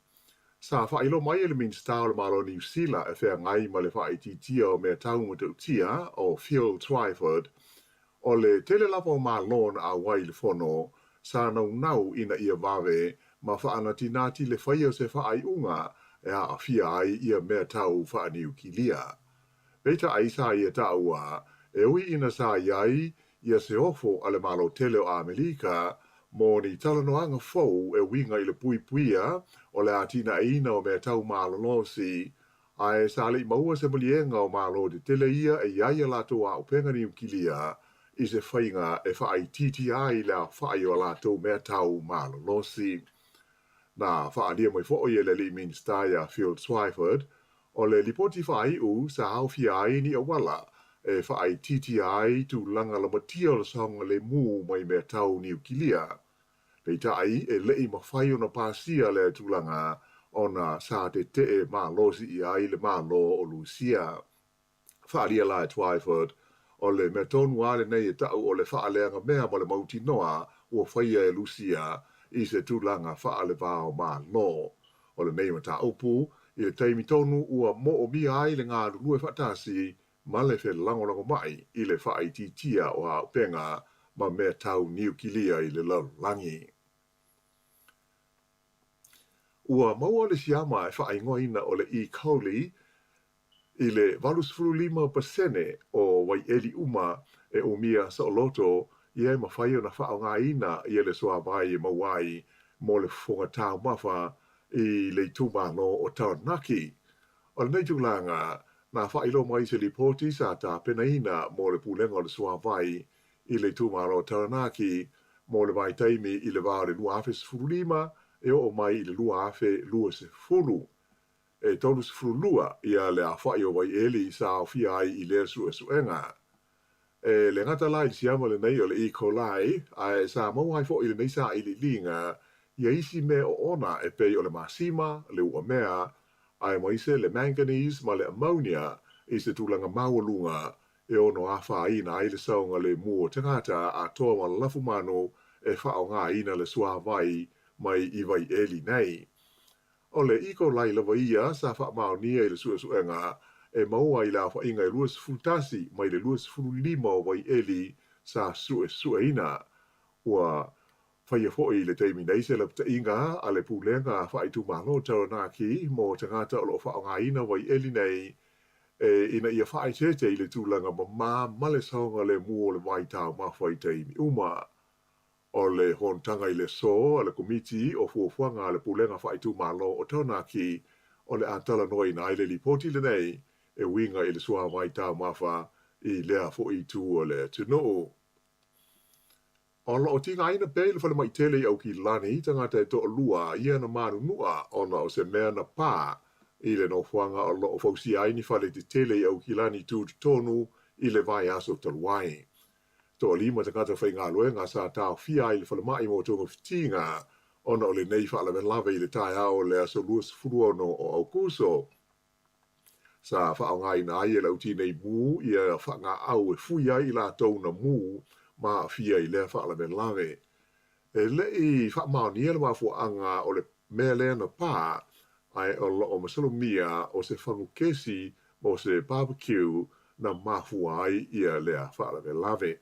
Sa faailoa mai e le Minisita o le Malo o Niu Sila e feagai ma le faaitiitia o mea tau matautia o Phil Twyford, o le tele lava o Malo na auai i le fono, sa naunau ina ia vave ma faanatinati le faia o se faaiuga e aafia ai ia mea tau faaniukilia. Peitai sa ia taua, e ui ina sa i ai ia se ofo a le Malo tele o Amelika mo ni talanoaga fou e uiga i le puipuia o le atinaeina o mea tau malolosi, ae sa le i maua se maliega o Malo tetele ia e i ai a latou auupega niukilia i se faiga e faaitiitia ai le aofai o a latou mea tau malolosi. Na faaalia mai foi e le alii Minisita ia Phil Twyford, o le lipoti faaiu sa aofia ai ni auala e faaitiitia ai tulaga lamatia o le saogalemu mai mea tau niukilia. Peitai, e le i mafai ona pasia lea tulaga ona sa tetee malosi ʻia ai le Malo o Lusia. Faaalia la e Twyford, o le mea tonu lava lenei e taʻu o le faaleaga mea ma le mautinoa ua faia e Lusia i se tulaga faale-va-o-Malo. O lenei mataupu, i le taimi tonu ua moomia ai le galulue faatasi ma le felagolagomai i le faaitiitia o auupega ma mea tau niukilia i le lalolagi. Ua maua le siama e faaigoaina o le E. coli I le 85% o waiʻeli uma e umia saoloto ia e mafai ona faaaogaina ia le suāwai e maua ai mo le fofoga taumafa i le itumalo o Taranaki. O lenei tulaga, na faailoa mai se lipoti sa tapenaina mo le Pulega o le Suāwai i le itumalo o Taranaki mo le vaitaimi i le va o le 2015 e oo mai i le 2020. E 32 ia le aofai o waiʻeli sa aofia ai i lea suesuega. E le gata la i le siama lenei o le E. coli, ae sa maua ai foi i lenei sailiiliga ia isi mea oona e pei o le masima, le uamea, aemaise le manganese ma le ammonia i se tulaga maualuga e ono afaina ai le saogalemu o tagata atoa ma lafumanu e faaaogaina le suāwai mai i waiʻeli nei. O le E. coli lava ia sa faamaonia i le suesuega e maua i le aofaiga e 21 mai le 25 o waiʻeli sa suesueina. Ua faia foi i le taimi nei se lapataiga a le Pulega Faaitumalo o Taranaki mo tagata o lo o faaaogaina waiʻeli nei e ina ia faaeteete i le tulaga mamā ma le saogalemu o le vai taumafa i taimi uma. O le fonotaga i le aso a le Komiti o Fuafuaga a le Pulega Faaitumalo o Taranaki o le a talanoaina ai le lipoti lenei e uiga i le suāwai taumafa i lea foi itu o le atunuu. O lo o tigaina pea i le falemai tele i Aukilani tagata e toalua ia na manunua ona o se mea na pā i le nofoaga o lo o fausia ai ni fale tetele i Aukilani tutotonu i le vaiaso talu ai. Toalima tagata faigaluega sa taofia ai i le falemai mo togafitiga ona o lenei faalavelave i le taeao o le aso 26 o Aokuso. Sa faaaogaina ai e le au tinei mu ia faagaau e fui ai i latou na mu ma aafia i lea faalavelave. E le i faamaonia le mafuaaga o le mea lea na pā, ae o lo o masalomia o se fagu kesi mo se barbecue na mafua ai ia lea faalavelave.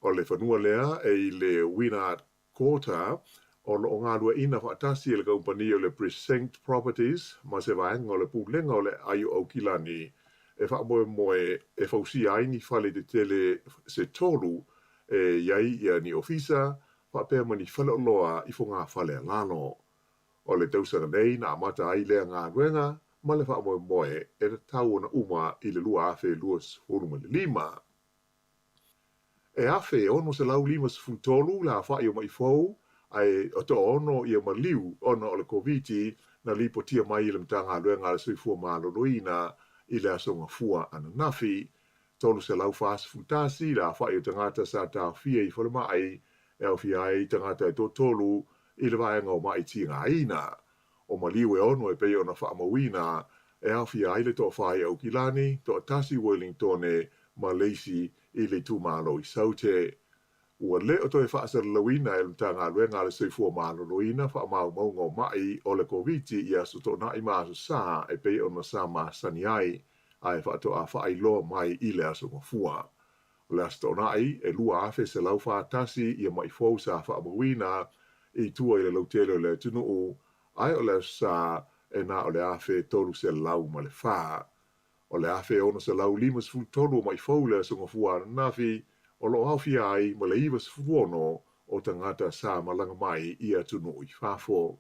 O le fanua lea e i le Wynyard Quarter, o lo o galueaiina faatasi e le kamupani o le Precinct Properties ma se vaega o le Pulega o le Aai o Aukilani e faamoemoe e fausia ai ni fale tetele se tolu e i ai ia ni ofisa faapea ma ni faleoloa i fogafale a lalo. O le tausaga nei na amata ai lea galuega ma le faamoemoe e tatau ona uma i le 2025. E 1,653 le aofai o maʻi fou ae toaono ia maliu ona o le Koviti na lipotia mai e le Matagaluega a le Soifua Maloloina i le Aso Gafua ananafi. 341 le aofai o tagata sa taofia i falemai e aofia ai tagata e toatolu i le vaega o maʻi tigaina. O maliu e ono e pei ona faamauina e aofia ai le toafa i Aukilani, toatasi i Wellingtone ma le isi i le itumalo i Saute. Ua le o toe faasalalauina e le Matagaluega a le Soifua Maloloina faamaumauga o ma'i o le Koviti i Aso Toonai ma Aso Sa e pei ona sa masani ai, ae faatoa faailoa mai i le Aso Gafua. O le Aso Toonai, e 2,141 ia ma'i fou sa faamauina i tua i le lautele o le atunuu, ae o le Aso Sa e na o le 1,304. O le 1,653 o ma'i fou i le Aso Gafua ananafi, o lo o aofia ai ma le 96 o tagata sa malaga mai i atunuu i fafo.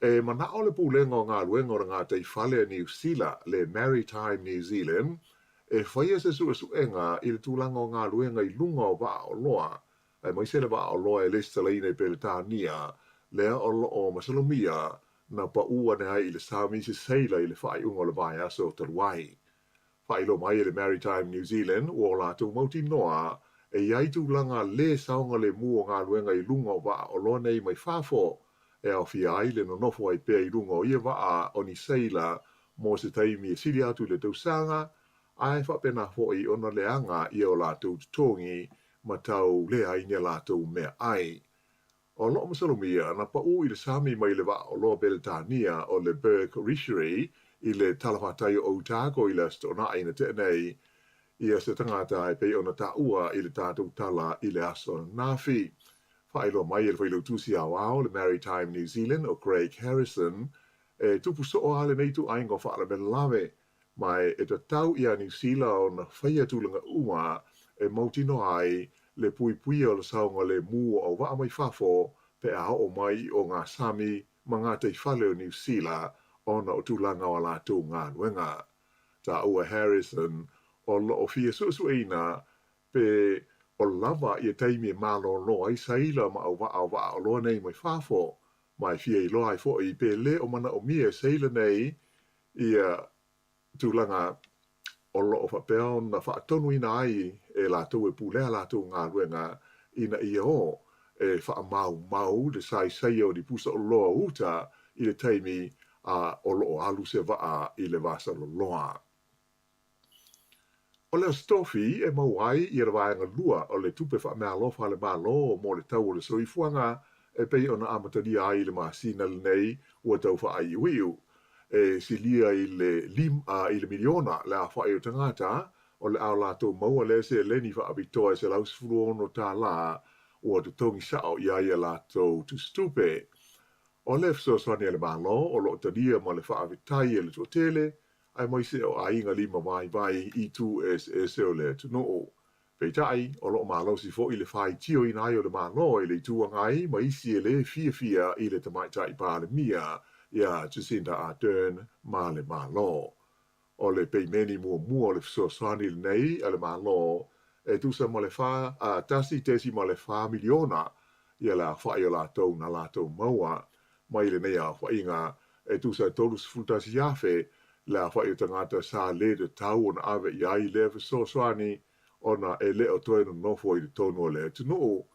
E mana'o le Pulega o Galuega o le Gataifale a Niu Sila, le Maritime New Zealand, e faia se suesuega i le tulaga o galuega i luga o vaa oloa, aemaise le vaa oloa e lesitalaina i Peretania, lea o lo o masalomia na pau ane ai i le sami se seila i le faaiuga o le vaiaso talu ai. Faailoa mai e le Maritime New Zealand ua o latou mautinoa e i ai tulaga lē saogalemu o galuega i luga o vaa oloa nei mai fafo, e aofia ai le nonofo ai pea i luga o ia vaa o ni seila mo se taimi e sili atu i le tausaga, ae faapena foi ona leaga ia o latou totogi ma tau leai ni a latou meaai. O lo o masalomia na pau i le sami mai le vaa oloa Peretania o le Berg Richery i le talafatai o Otago i le Aso Toonai na tea nei, ia se tagata e pei ona taua i le tatou tala i le aso ananafi. Faailoa mai e le Failautusi Aoao o le Maritime New Zealand o Craig Harrison, e tupu soo lava lenei ituaiga o faalavelave Ma e tatau iā Niu Sila ona faia tulaga uma e mautinoa ai le puipuia o le saogalemu o auvaa mai fafo pe a oo mai i o ngā sami ma gataifale o Niu Sila ona o tulaga o a latou galuega. Taua Harrison o lo o fia suesueina pe o lava ia taimi e malōlō ai saila ma auvaa o vaa oloa nei mai fafo, ma e fia iloa ai foi pe le o manaomia e saila nei ia tulaga o lo o faapea ona faatonuina ai e latou e pulea a latou galuega ina ia o e faamaumau le saisaia o ni pusa oloa uta i le taimi a o lo o alu se vaa i le vasaloloa. O le Aso Tofi e maua ai ia le vaega lua o le tupe faameaalofa a le Malo mo le tau o le soifuaga e pei ona amatalia ai i le masina lenei ua tau faaiuiu. E silia i le i le miliona le aofai o tagata o le a o latou maua lea seleni faapitoa e $116 tālā ua totogi sao i ai a latou tusitupe. O le fesoasoani a le Malo o lo o talia ma le faafetai e le toatele aemaise o aiga lima vaivai i itu eseese o le atunuu. Peitai, o lo o malosi foi le faitioina ai o le Malo e le Itu Agai ma isi e lē fiafia i le Tamaitai Palemia iā Jacinda Ardern ma le Malo. O le peimeni muamua o le fesoasoani lenei a le Malo e tusa ma le fa, a, 1.4 miliona ia le aofai o latou na latou maua mai lenei aofaiga e tusa e 31,000 le aofai o tagata sa lē tatau ona ave i ai lea fesoasoani ona e le o toe nonofo i totonu o le atunuu,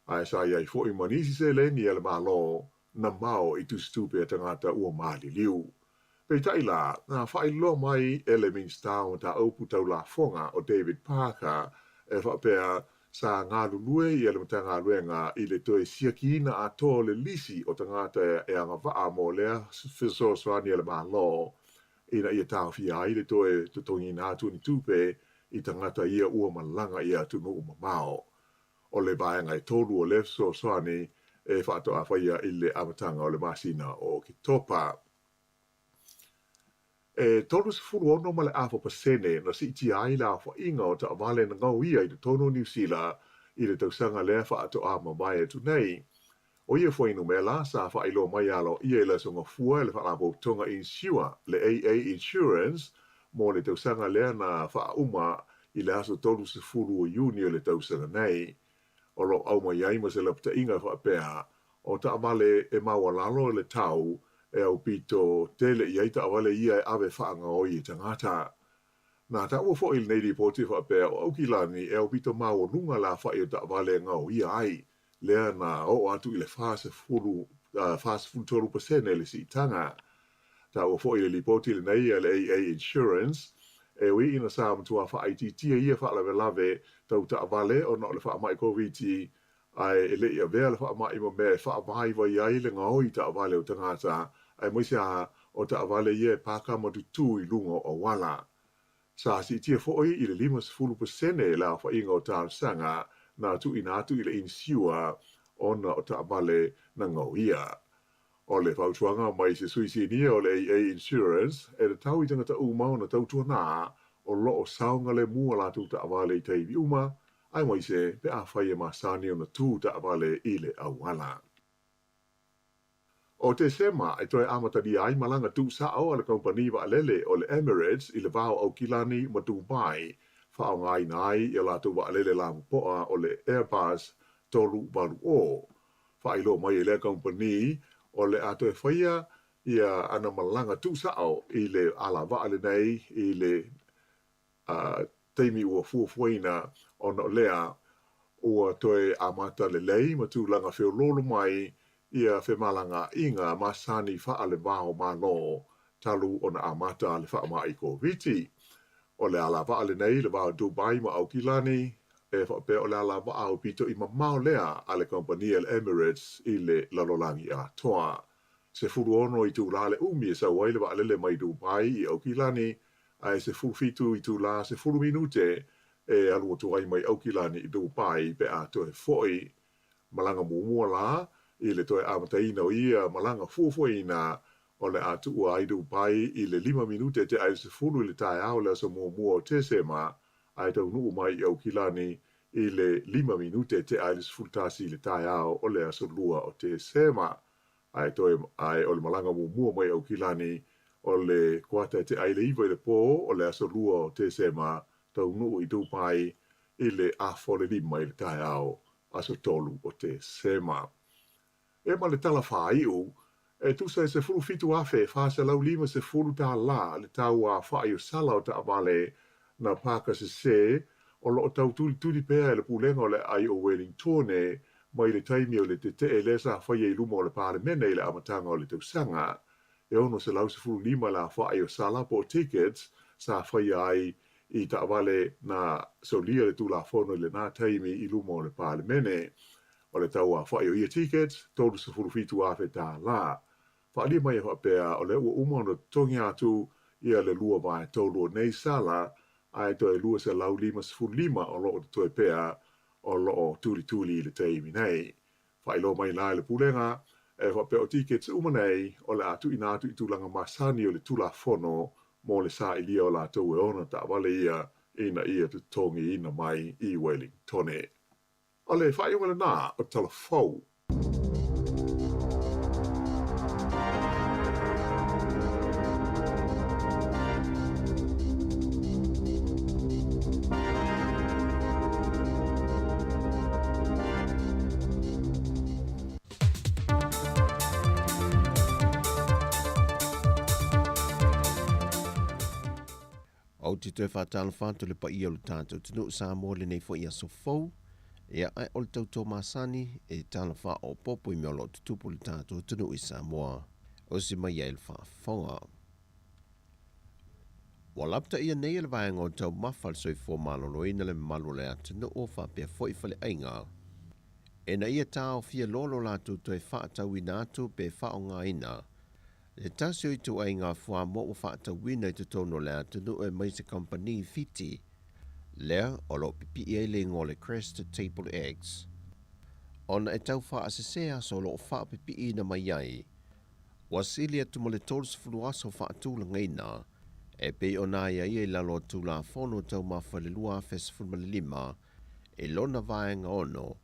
ae sa i ai foi ma nisi seleni a le Malo na mao i tusitupe a tagata ua maliliu. Peitai la, na faailoa mai e le Minisita o Mataupu Tau Lafoga o David Parker e faapea sa galulue ia le Matagaluega i le toe siakiina atoa o le lisi o tagata e agavaa mo lea fesoasoani a le Malo ina ia taofia ai le toe totogiina atu o ni tupe i tagata ia ua malaga i atunuu mamao. O le vaega e tolu o lea fesoasoani e faatoa faia i le amataga o le masina o Oketopa. E 36 ma le afa pasene na siitia ai le aofaiga o taavale na gaoia i totonu o Niu Sila i le tausaga lea faatoa mavae atu nei. ʻO ia fuainumera sa faailoa mai aloaia i le Aso Gafua e le Faalapotopotoga Insure, le AA Insurance, mo le tausaga lea na faauma i le aso 30 o Iuni o le tausaga nei. O lo o aumai ai ma se lapataiga e faapea, o taavale e maualalo le tau e aupito tele i ai taavale ia e ave faagaoi e tagata. Na taua foi i lenei lipoti e faapea o Aukilani e aupito maualuga le aofai o taavale e gaoia ai, lea na oo atu i le 40 43% le siitaga. Taua foi i le lipoti lenei a le AA Insurance, e ui ina sa matua faaitiitia ia faalavelave tau taavale ona o le faamai Koviti, ae e le i avea le faamai ma mea e faavaivai ai le gaoi taavale o tagata, aemaise lava o taavale ia e paka ma tutū i luga o auala. Sa siitia foi i le 50% le aofaiga o talosaga na tuuina atu i le inisiua ona o taavale na gaoia. O le fautuaga mai se sui sinia o le AA Insurance, e tatau i tagata uma ona tautuana o lo o saogalemu a latou taavale i taimi uma, aemaise pe afai e masani ona tu taavale i le auala. O Tesema e toe amatalia ai malaga tuusao a le kamupani vaalele o le Emirates i le va o Aukilani ma Dubai, faaaogaina ai ia latou vaalele lapopoa o le Airbus 380. Faailoa mai e lea kamupani o le a toe faia ia ana malaga tuusao i le alavaa lenei i le taimi ua fuafuaina ona o lea ua toe amata lelei ma tulaga feoloolo mai ia femalagaaiga masani faale-va o Malo talu ona amata le faamai Koviti. O le alavaa lenei i le va o Dubai ma Aukilani, e faapea o le alavaa aupito i mamao lea a le kamupani a le Emirates i le lalolagi atoa. 16 itulā le umi e sau ai le vaalele mai Dubai i Aukilani, ae 17 itulā 10 minute e alu atu ai mai Aukilani i Dubai pe a toe foi. Malaga muamua la i le toe amataina o ia malaga fuafuaina o le a tuua ai Dubai i le 5 minute tea i le 10 i le taeao o le aso muamua o Tesema, ae taunuu mai i Aukilani i le 5 minute tea i le 11 i le taeao o le aso 2 o Tesema. Ae toe ae o le malaga muamua mai Aukilani o le kuata e tea i le 9 i le pō o le aso 2 o Tesema, taunuu i Dubai i le afa o le 5 i le taeao aso 3 o Tesema. E ma le tala faaiu, e tusa e $17,450 tālā le tau aofai o sala o taavale na paka sesē o lo o tau tulituli pea e le Pulega o le Aai o Welingtone mai le taimi o le tetee lea sa faia i luma o le Palemene i le amataga o le tausaga. E 615 le aofai o sala po o tickets sa faia ai i taavale na solia le Tulafono i lena taimi i luma o le Palemene. O le tau aofai o ia tickets, $37,000. Faaalia mai e faapea o lea ua uma ona totogi atu ia le 2/3 o nei sala, ae toe 255 o lo o totoe pea o lo o tulituli i le taimi nei. Faailoa mai la e le Pulega, e faapea o tickets uma nei o le a tuuina atu i tulaga masani o le Tulafono mo le sailia o latou e ona taavale ia ina ia totogiina mai i Wellingtone. O le faaiuga lena o Tala Fou. Ou te toe faatalofa atu i le paia o le tatou atunuu Samoa i lenei foi aso fou. Ia, ae o le tautua masani e tala faaopoopo i mea o lo o tutupu i le tatou atunuu i Samoa. Osi mai ai le faafofoga. Ua lapataia nei e le Vaega o Taumafa le Soifua Maloloina le mamalu o le atunuu faapea foi faleaiga ina ia taofia loa lo latou toe faatauina atu pe faaaogaina le tasi o ituaiga fuamoa ua faatauina i totonu o le atunuu aemaise kamupani Fiti lea o lo o pipii ai le igoa o le Crested Table Eggs ona e tau faasese aso o lo o faapipiiina mai ai. Ua sili atu ma le 30 aso faatulagaina e pei ona aiaia i lalo o Tulafono Taumafa i le 2015 i lona vaega 6,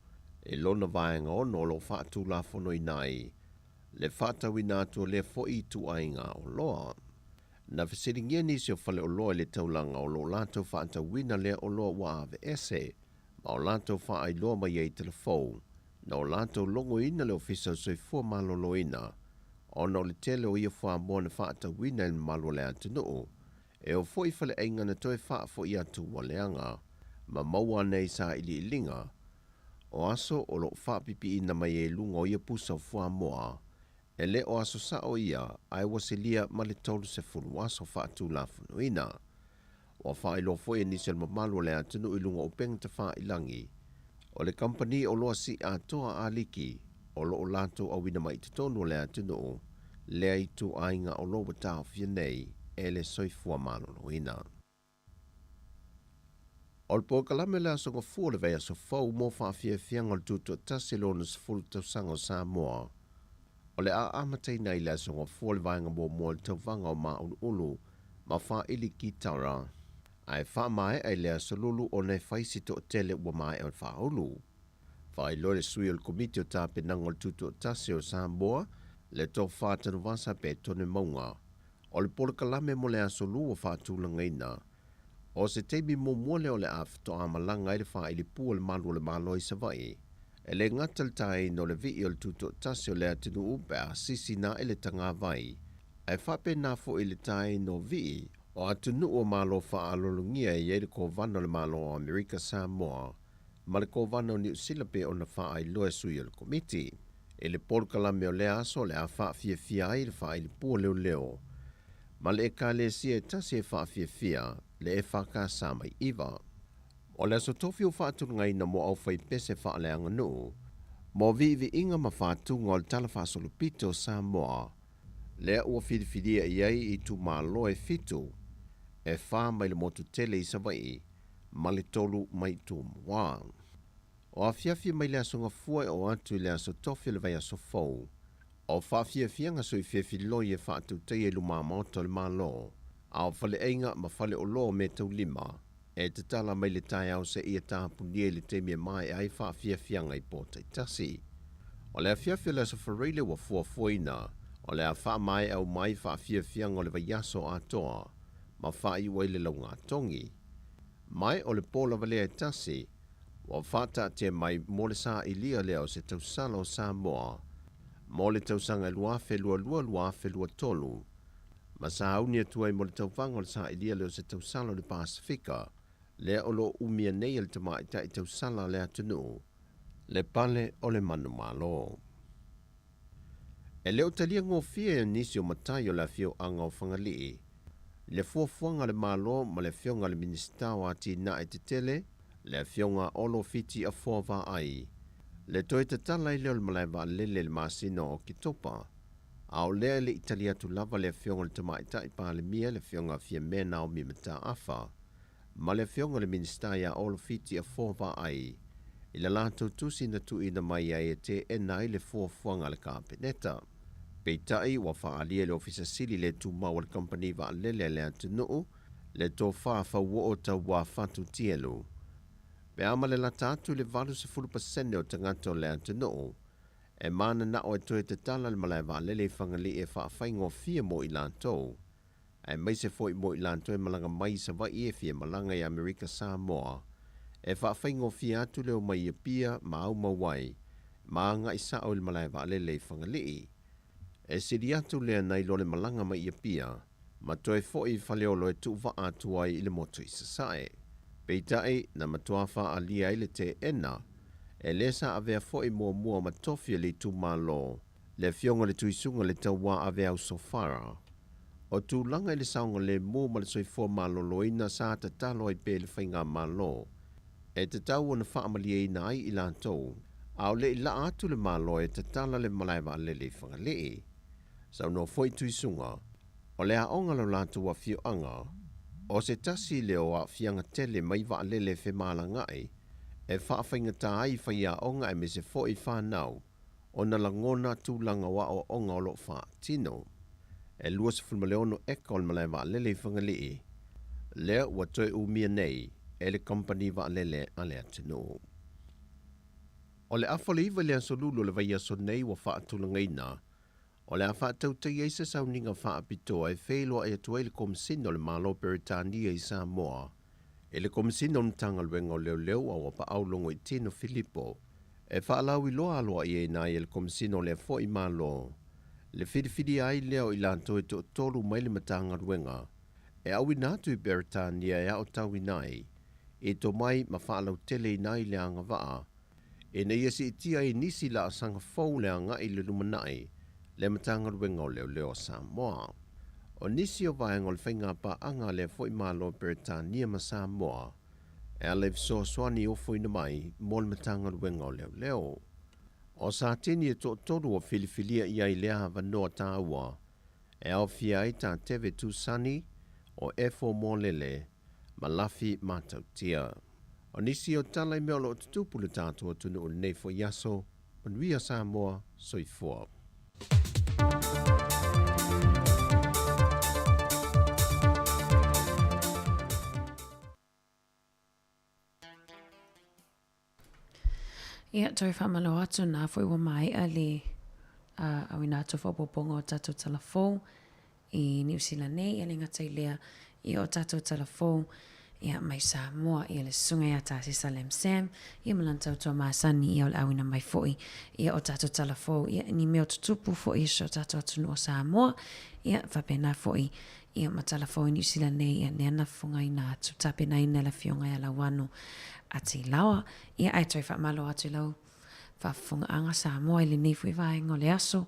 i lona vaega 6 o lo o faatulafonoina ai le faatauina atu o lea foi ituaiga oloa. Na fesiligia nisi o faleoloa i le taulaga o lo o latou faatauina lea oloa ua aveese ma o latou faailoa mai ai i telefou na o latou logoina le Ofisa o le Soifua Maloloina ona o le tele o ia fuamoa na faatauina e le mamalu o le atunuu e oo foi i faleaiga na toe faafoi atu ua leaga ma maua ane ai sailiiliga o aso o lo o faapipiina mai ai i luga o ia pusa o fuamoa. E le o aso sa'o ia ae ua silia ma le 30 aso faatulafonoina. Ua faailoa foi e nisi o le mamalu o le atunuu i luga o upega tafailagi, o le kamupani oloa sii atoa a Aliki o lo o latou auina mai i totonu o le atunuu lea ituaiga oloa ua taofia nei e le Soifua Maloloina. O le polokalame o le Aso Gafua o le vaiaso fou mo faafiafiaga o le Tutoatasi i le 60 tausaga o Samoa. O le a amataina ai le Aso Gafua le vaega muamua o le tauvaga o Māuluulu ma Faaili Kitara, ae faamaea i le Aso Lulu ona e fai si toatele ua maea ona faaulu. Faailoa le sui o le Komiti o Tapenaga o le Tutoatasi o Samoa, le Tofa Tanuvasa Petone Mauga, o le polokalame mo le Aso Lua ua faatulagaina. O se taimi muamua lea o le a faatoa malaga ai le faailipu a le Malu o le Malo i Savaii. E le gata le taeina o le vii o le tutoatasi o le atunuu pe a sisina ae le tagavai, ae faapena foi le taeina o vii o atunuu o Malo faaaloalogia e i ai le Kovana o le Malo o Amerika Samoa ma le Kovana o Niu Sila pe ona faailoa e sui o le Komiti. I le polokalame o lea aso o le a faafiafia ai le faailipu a leoleo ma le Ekalesia e tasi e faafiafia le EFKS mai Iva. O le aso tofi ua faatulagaina mo aufaipese faaleaganuu mo viiviiga ma fatuga o le Tala Faasolopito o Samoa, lea ua filifilia i ai itumalo e fitu, e fa mai le motu tele i Savaii ma le tolu mai Tumua. O afiafi mai le Aso Gafua e oo atu i le Aso Tofi o le vaiaso fou, o faafiafiaga soifiafiloi e faatautaia i lumamaota o le Malo, a o faleaiga ma faleoloa o meataulima e tatala mai le taeao seia tapunia i le taimi e maea ai faafiafiaga i po taitasi. O le afiafi o le Aso Faraile ua fuafuaina o le a faamaea uma ai faafiafiaga o le vaiaso atoa ma faaiu ai le laugatogi. Ma o le po lava lea e tasi ua faataatia mai mo le sailia lea o se tausala o Samoa mo le tausaga e 2022-2023 ma sauni atu ai mo le tauvaga o le sailia lea o se tausala o le Pasefika lea o lo o umia nei e le tamaitai tausala a le atunuu le pale o le manumalo. E le o talia gofie e nisi o matai o le afioaga o Fagalii le fuafuaga a le Malo ma le Afioga i le Minisita o Atinae Tetele, le Afioga a Olo Fiti Afoa Vaai, le toe tatala ai lea o le malae vaalele i le masina o Oketopa. A o lea e le i tali atu lava le Afioga i le Tamaitai Palemia, le Afioga a Fiamē Naomi Mataafa, ma le Afioga i le Minisita ia Olo Fiti Afoa Vaai i le latou tusi na tuuina mai ai e teena ai le fuafuaga a le Kapeneta. Peitai, ua faaalia e le Ofisa Sili le tumau a le Kamupani Vaalele a le atunuu le tofa fauoo tauā Fatu Tielu. Pe a ma le lata atu i le 80% o tagata o le atunuu e mananao e toe tatala le malae vaalele i Fagalii e faafaigofie mo i latou, aemaise foi mo i latou e malaga mai i Savaii e fia malaga i Amerika Samoa, e faafaigofie atu le omai i Apia ma aumau ai ma agai sao i le malae vaalele i Fagalii. E sili atu lea nai lo le malaga mai i Apia ma toe foi i Faleolo e tuuvaa atu ai i le motu i Sasae. Peitai, na matua faaalia ai le teena, e lē sa avea foi muamua ma tofi o le itumalo, le Afioga i le Tuisuga le Tauā Aveau Sofara. O tulaga i le saogalemu ma le soifua maloloina sa tatalo ai pea i le faigamalo e tatau ona faamalieina ai i latou, a o le i laa atu le Malo e tatala le malae vaalele i Fagalii. Saunoa foi Tuisuga, o le aoga lo latou afioaga, o se tasi lea o aafiaga tele mai vaalele femalagaai e faafaigata ai faiaoga aemaise foi fanau ona lagona tulaga o aoaoga o lo o faatino. E 26 eka o le malae vaalele i Fagalii, lea ua toe umia nei e le kamupani vaalele a le atunuu. O le afa o le 9 i le aso Lulu o le vaiaso nei ua faatulagaina, o le a faatautaia ai se sauniga faapitoa e feiloai atu ai le Komesina o le Malo o Peretania i Samoa i le Komesina o le Matagaluega o Leoleo a ua paau Logoitino Filipo e faalauiloa aloaiaina ai e le Komesina o lea foi Malo le filifilia ai lea o i latou e toatolu mai le Matagaluega e auina atu i Peretania e aotauina ai i tomai ma faalauteleina ai le agavaa ina ia siitia ai nisi laasaga fou le agai i le lumanai. le Matagaluega o Leoleo a Samoa. O nisi o vaega o le faigapaaga a lea foi Malo o Peretania ma Samoa e ala i fesoasoani ofoina mai mo le Matagaluega o Leoleo. O Satini e toatolu ua filifilia i ai lea avanoa taua e aofia ai Tateve Tusani, o Efo Molele ma Lafi Matautia. O nisi o tala i mea o lo o tutupu i le tatou atunuu i lenei foi aso, manuia Samoa, soifua. Ia, toe faamalo atu na foi ua maea le auina atu o faaopoopoga o tatou tala fou i Niu Sila nei, ia le gata i lea, ia o tatou tala fou ia mai Samoa, ia le susuga ia Tasesa Lam Sam, ia ma lana tautua masani, ia o le auina mai foi, ia o tatou tala fou, ia ni mea o tutupu foi i si o tatou atunuu o Samoa, ia faapena foi, ia ma tala fou i Niu Sila nei, ia lea na fofogaina atu, tapenaina e le Afioga ia Lauano Atilaoa. Ia ae toe faamalo atu i lau faafofogaaga Samoa i lenei foi vaega o le aso,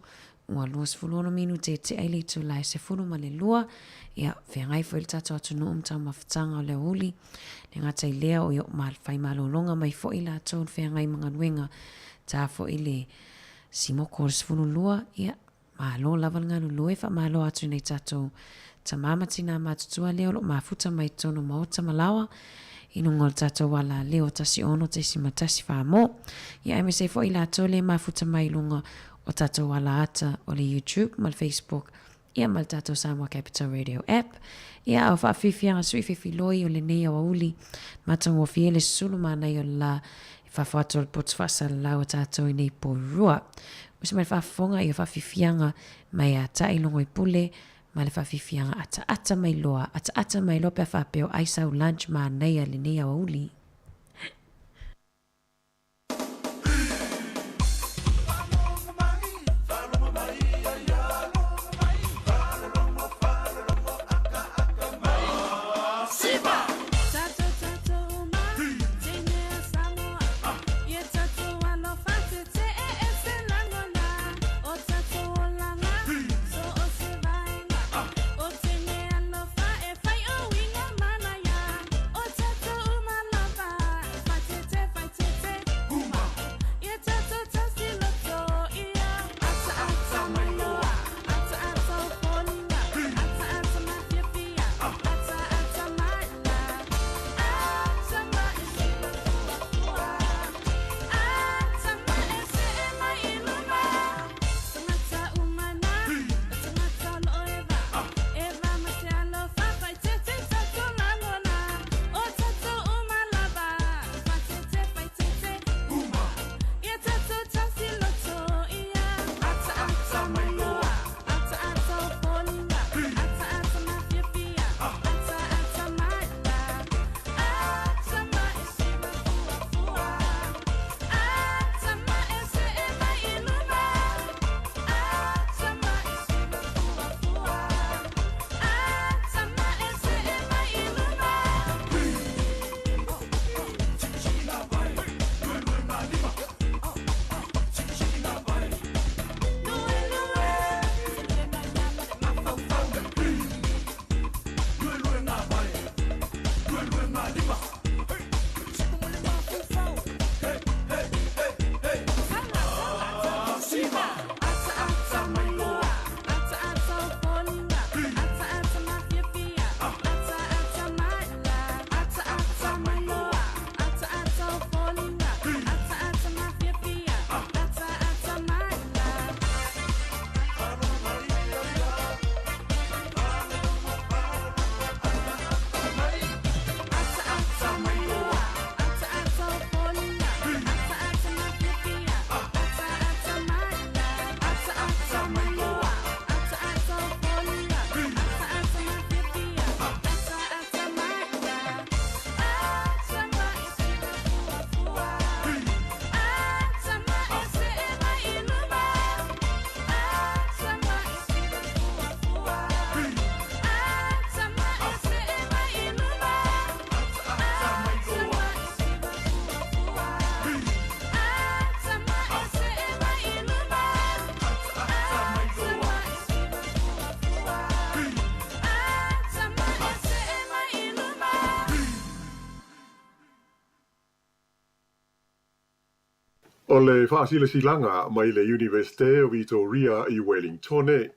ua 26 minute e tea i le itula e 12, ia feagai foi le tatou atunuu ma taumafataga o le aoauli, le gata i lea o ia fai malologa mai foi latou i le feagai ma galuega, ta foi le simoko o le 12, ia Malo lava le galulue, faamalo atu i nai tatou tama ma tina matutua lea o lo o mafuta mai totonu o maota ma laoa i luga o le tatou ala leo 16.14 mo. Ia aemaise ai foi i latou lea e mafuta mai i luga o tatou ala ata o le YouTube ma le Facebook ia ma le tatou Samoa Capital Radio app. Ia a o faafiafiaga sui fefiloi o lenei aoauli matagofie le sulu manaia o le la e fafo atu o le poto faasalalau a tatou i nei pourua. Uso mai le faafofoga ia faafiafiaga mai a taʻi Logoipule ma le faafiafiaga ataata mai loa, ataata mai loa pe a faapea o ai sau lunch manaia lenei aoauli. O le faasilasilaga mai le Iunivesite o Vitoria i Welingtone,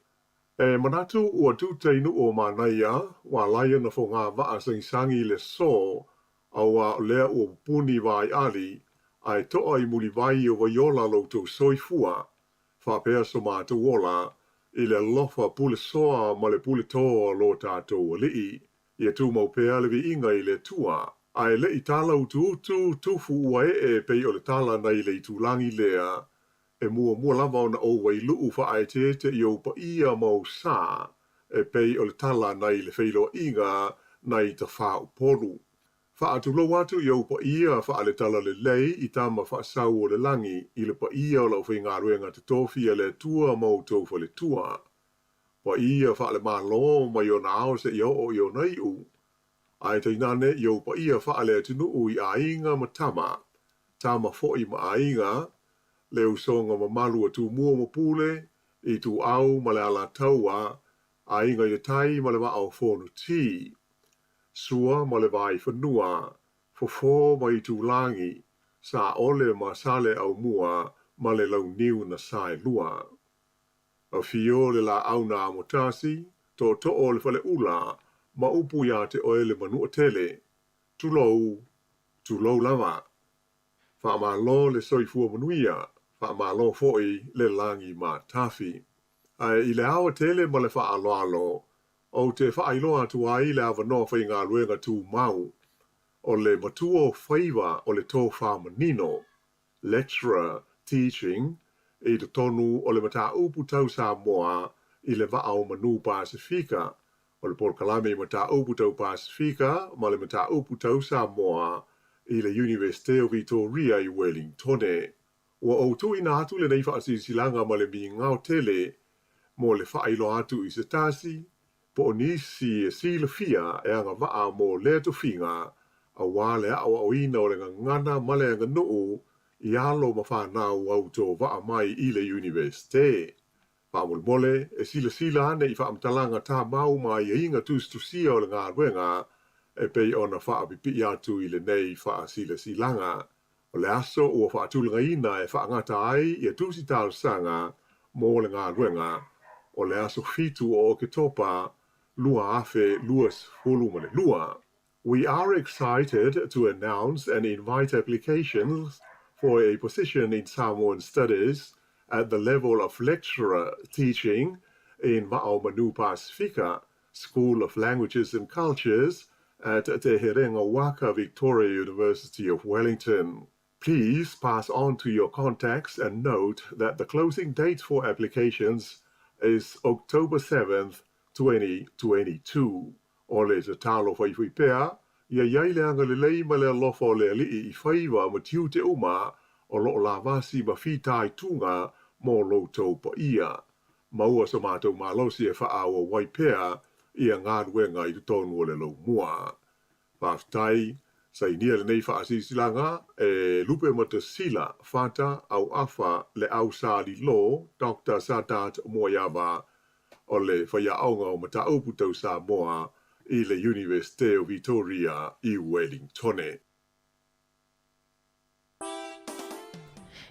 e manatu ua tuta i nuu o manaia ua ala ai ona fogavaa sagisagi i le aso auā o lea ua pupuni vaiali ae toa i muliwai o Vaiola lo outou soifua faapea so matou ola i le alofa pulesoa ma le puletō a lo tatou Alii. Ia tumau pea le viiga i le Atua, ae le i tala utuutu tufu ua ee pei o le tala nai le itulagi lea, e muamua lava ona ou wailuu faaeteete i ou paia ma ou sa, e pei o le tala nai le feiloaiga nai Tafaupolu. Faatulou atu i ou paia faale-talalelei i tama faasau o le lagi i le paia o le aufaigaluega totofi a le Atua ma outou faletua. Paia faale-Malo mai ona ao seia oo i ona iu, ae tainane i ou paia faale-atunuu i aiga ma tama, tama foi ma aiga, le usoga mamalu a Tumua ma Pule, Ituau ma le Alataua, Aiga i le Tai ma le Vaa o Fonoti, Sua ma le Vaifanua, Fofo ma Itulagi, Saole ma Saleaaumua ma le Launiu na Saelua. Afio le Laau na Amotasi, Tootoo o le Faleula, ma upu iā te oe le Manuatele. Tulou, tulou lava. Faamalo le soifua manuia, faamalo foi le lagi matafi. Ae i le aoatele ma le faaaloalo, ou te faailoa atu ai le avanoa faigaluega tumau o le matua o faiva o le tofa manino, Lecturer, Teaching, i totonu o le mataupu tau Samoa i le Vaa o Manu Pasifika, o le polokalame i mataupu tau Pasifika ma le mataupu tau Samoa i le Iunivesite o Vitoria i Welingtone. Ua ou tuuina atu lenei faasilasilaga ma le migao tele mo le faailoa atu i se tasi po o nisi e silafia e agavaa mo lea tofiga aua le aoaoina o le gagana ma le aganuu i alo ma fanau autovaa mai i le Iunivesite. Faamolemole, e silasila ane i faamatalaga tamau ma aiaiga tusitusia o le galuega e pei ona faapipii atu i lenei faasilasilaga. O le aso ua faatulagaina e faagata ai ia tusi talosaga mo le galuega, o le aso 7 o Oketopa 2022. We are excited to announce and invite applications for a position in Samoan Studies at the level of lecturer teaching in Vaa o Manu Pasifika, School of Languages and Cultures at Te Herenga Waka Victoria University of Wellington. Please pass on to your contacts and note that the closing date for applications is October 7th, 2022. O le tatalo faifai pea, ia i ai le agalelei ma le alofa o le Alii i faiva ma tiute uma o lo o lavasi ma fitaituga mo lo outou paia. Maua so matou malosi e faaauau ai pea ia galuega i totonu o le laumua. Faafetai, sainia lenei faasilasilaga e Lupematasila Fata Auafa Leau Sa Lilo Doctor Sadat Muaiava o le faiaoga o mataupu tau Samoa i le Iunivesite o Vitoria i Welingtone.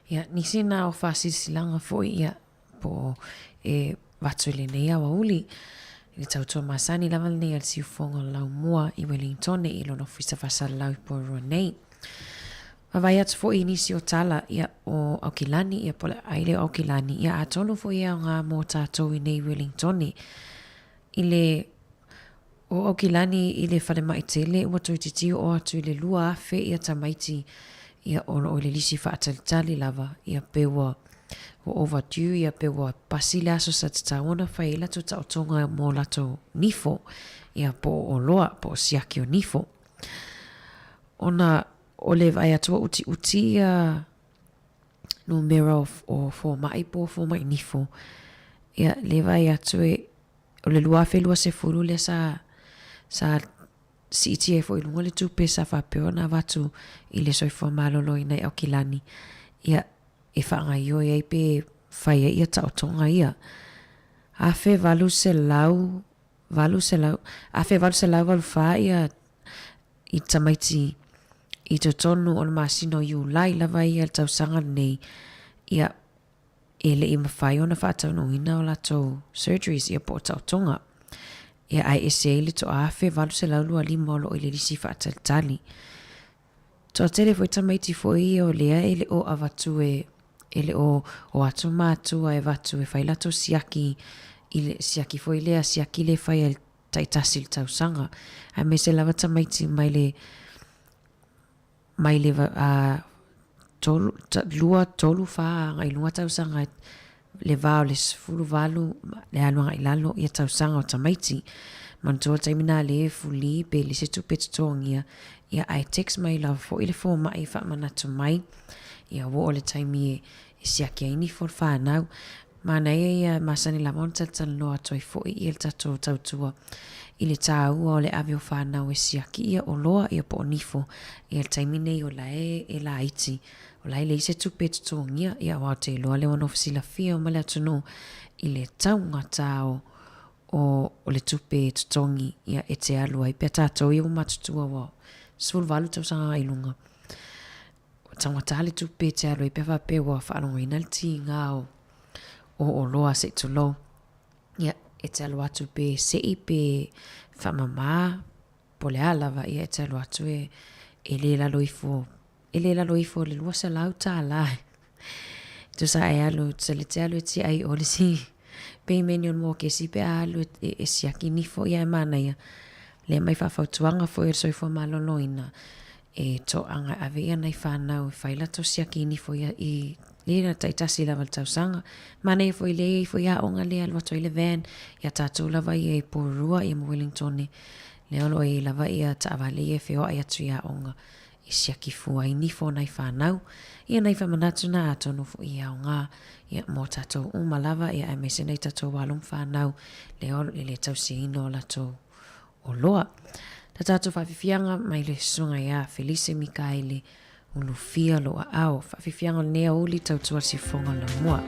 Ia, nisi na o faasilasilaga foi ia po o e avatu i lenei aoauli i le tautua masani lava lenei a le siufofoga o le Laumua i Wellingtone i lona ofisa faasalalau i Porirua nei. Vaavaai atu foi i nisi o tala ia o Aukilani ia po o le aile o Aukilani ia atonu foi e aoga mo tatou i nei Wellingtone i le O Aukilani i le falemai tele ua toeitiiti oo atu i le 2000 ia tamaiti ia o lo o i le lisi faatalitali lava ia pe ua ua overdue ia pe ua pasi le aso sa tatau ona fai ai latou taotoga mo latou nifo ia po o oloa po o siaki o nifo. Ona o le vaai atu ua utiuti ia numera o, o fomai po o fomai nifo ia le vaai atu e O le 2020 lea sa, sa siitia ai foi i luga le tupe sa faapea ona avatu i le soifua maloloina i Aukilani, ia, e faagaoioi ai pe fai ai ia taotoga ia. 1800, 800, 1884 ia i tamaiti. I totonu o le masina o Iulai lava ia i le tausaga lenei, ia, e le i mafai ona faataunuuina o latou surgeries ia po o taotoga. Ia ae ese ai le 1825 o lo o i le lisi faatalitali. Toatele foi tamaiti foi ia o lea e le o avatu e e le o o atu matua e avatu e fai latou siaki i le siaki foi lea siaki le fai a le taitasi i le tausaga aemaise lava tamaiti mai le mai le tolu, 2, 3, 4 agai i luga tausaga le va o le 18 le alu agai i lalo ia tausaga o tamaiti. Manatua le taimi na le fuli pe le se tupe totogia ia ae text mai lava foi le fomai e faamanatu mai ia ua oo le taimi e siaki ai nifo o le whanau. Manaia ia e masani lava ona talatalanoa atu ai foi ia le tatou tautua i le tāua o le ave o whanau e siaki ia oloa ia po o nifo ia le taimi nei o la e e laiti o la e leai se tupe e totogia ia aua ou te iloa lea ua nofo silafia uma le atunuu i le taugata o o o le tupe e totogi ia e te alu ai pea tatou ia ua matutua ua 18 tausaga i luga Ua taugata le tupe e te alu ai pe a faapea ua faalogoina le tiga o o oloa se i tulou. Ia, e te alu atu pe sei pe faamama po o le a lava, ia e te alu atu e e le lalo ifo, e le lalo ifo o le $200. Tusa e alu, tusa le te alu e tiai o le isi peimene o le mokesi pe a alu e, e siaki nifo ia e manaia. Lea mai faafautuaga foi o le soifua maloloina e toaga e ave ia nai whanau e whai latou siaki nifo ia i le taitasi lava le tausaga. Manaia foi lea i ai foi aoga lea alu atu ai le van ia tatou lava ia i Porirua ia ma Wellingtone. Lea o lo o i ai lava ia taavale ia e feoai atu i aoga e siaki fua ai nifo o nai whanau, ia nai whamanatu na atonu foi e aoga, ia mo tatou uma lava, ia aemaise nai tatou alo ma whanau, lea o le le tausiaina o latou oloa. Ta tatou faafiafiaga mai le susuga ia Felise Mikaele Ulufia lou aao. Faafiafiaga o lenei aoauli tautua le siufofoga o le Lamua.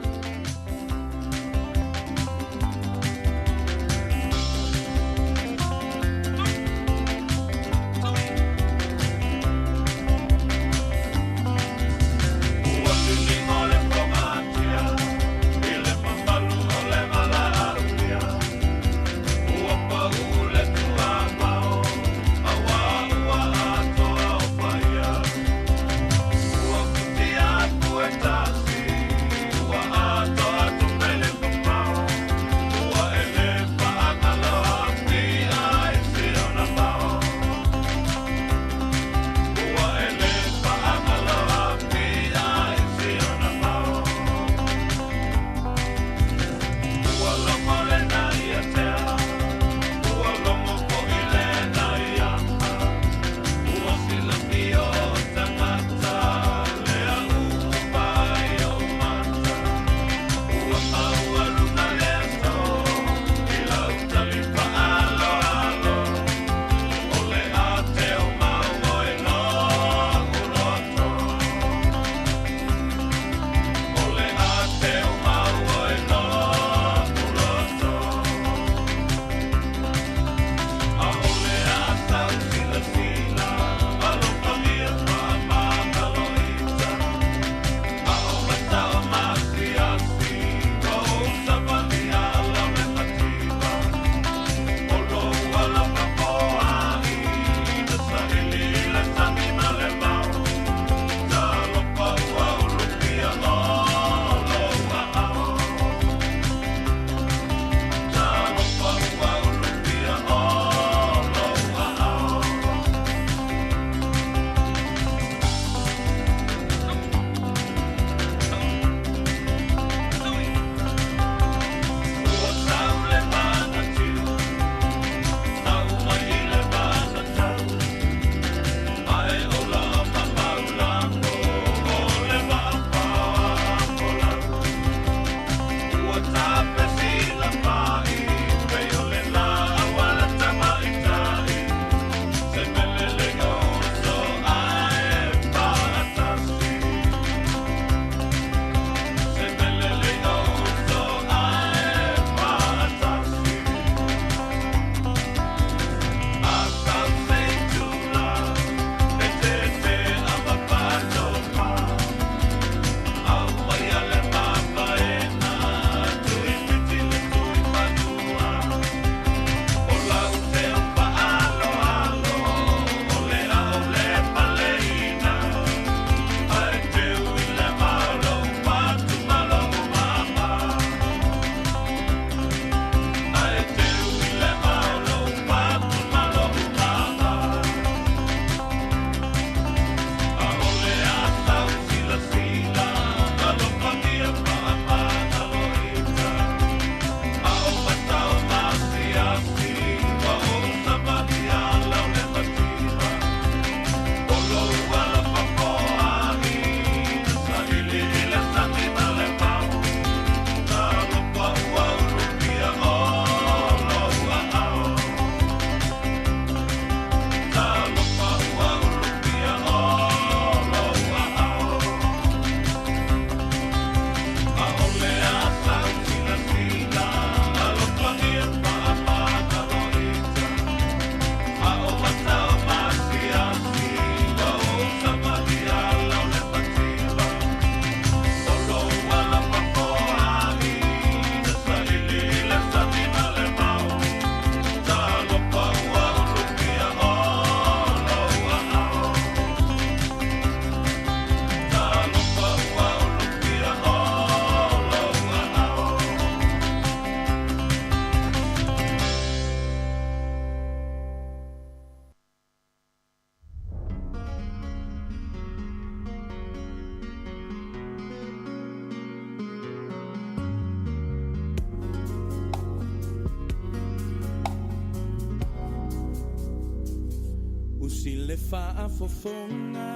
le faafofoga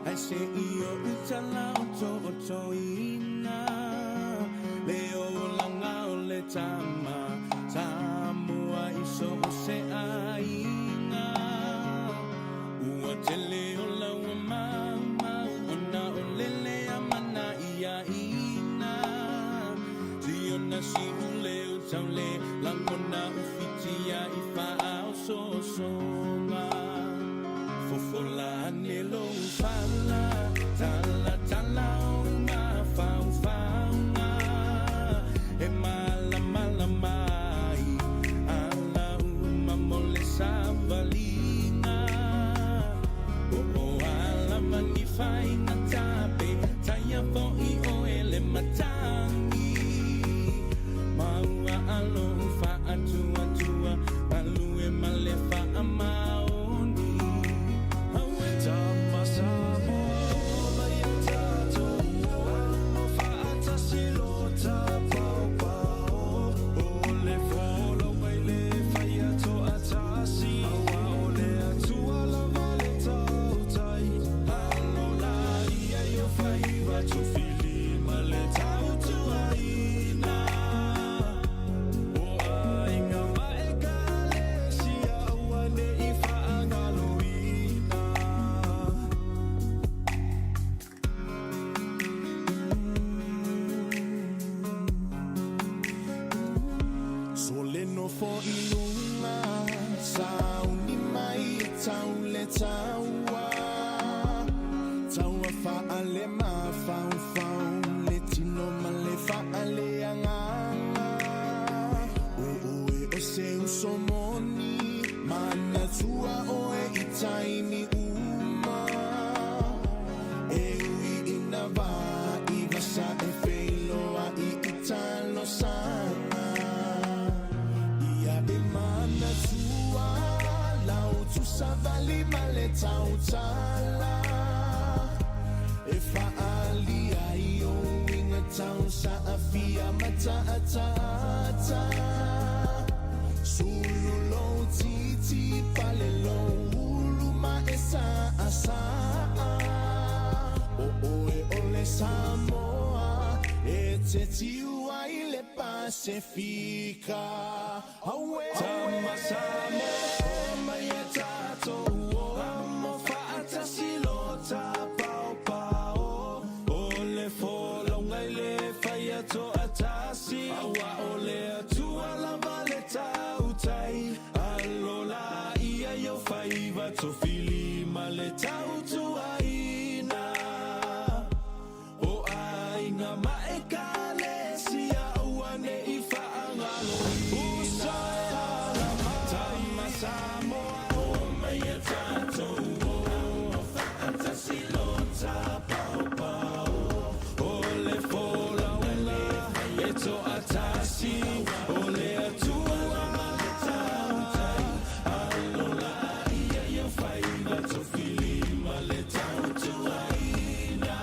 ae se i ou talaoto'otoina le olaga o le tama Samoa i so o se aiga. Ua tele o laua maumau ona o lele a manaiaina. Siona si'u leo taule lagona ufitia i faaosoosoga. Fofola ane lou fala, talatala ou mafaufauga. E malamalama ai ala uma mo le savaliga. Po o a lava ni faigata pe taia fo'i oe le matagi. Ma ua alo faatuatua galue ma le faamaoni. Auē tama Samoa o mai a tatou alo faatasi lo tapaopao o le folauga i le faia toatasi aua o le Atua lava le tautai alo laia i o faiva tofilima le tautuaina o aiga ma ekalesia aua ne i faagaloina. Sole nofo i luga, sauni mai e tau le taua. Taua faale mafaufau, le tino ma le faale agaga. O oe o se uso moni, manatua oe i taimi uma. E ui ina vā i vasa e feiloai i talosaga. Ia e manatua lau tusavali ma le tautala. E faaalia ai ou uiga tau saafia ma taataata. Sulu lou titi, pale lou ulu ma e saasaa. O oe o le Samoa e te tiu ai le Pasefika. Auē! Tama Samoa mai e tatou o amo faatasi lo tapaopao o le folauga i le faia toatasi aua o le Atua lava le tautai alo laia i ou faiva tofilima le tautuaina o aiga ma ekalesia aua ne i faagaloina. Uso e ala mai. Tama Samoa o mai e tatou o faatasi lo tapaopao o le folauga e toatasi o le Atua lava le tautai alo laia i ou faiva tofilima le tautuaina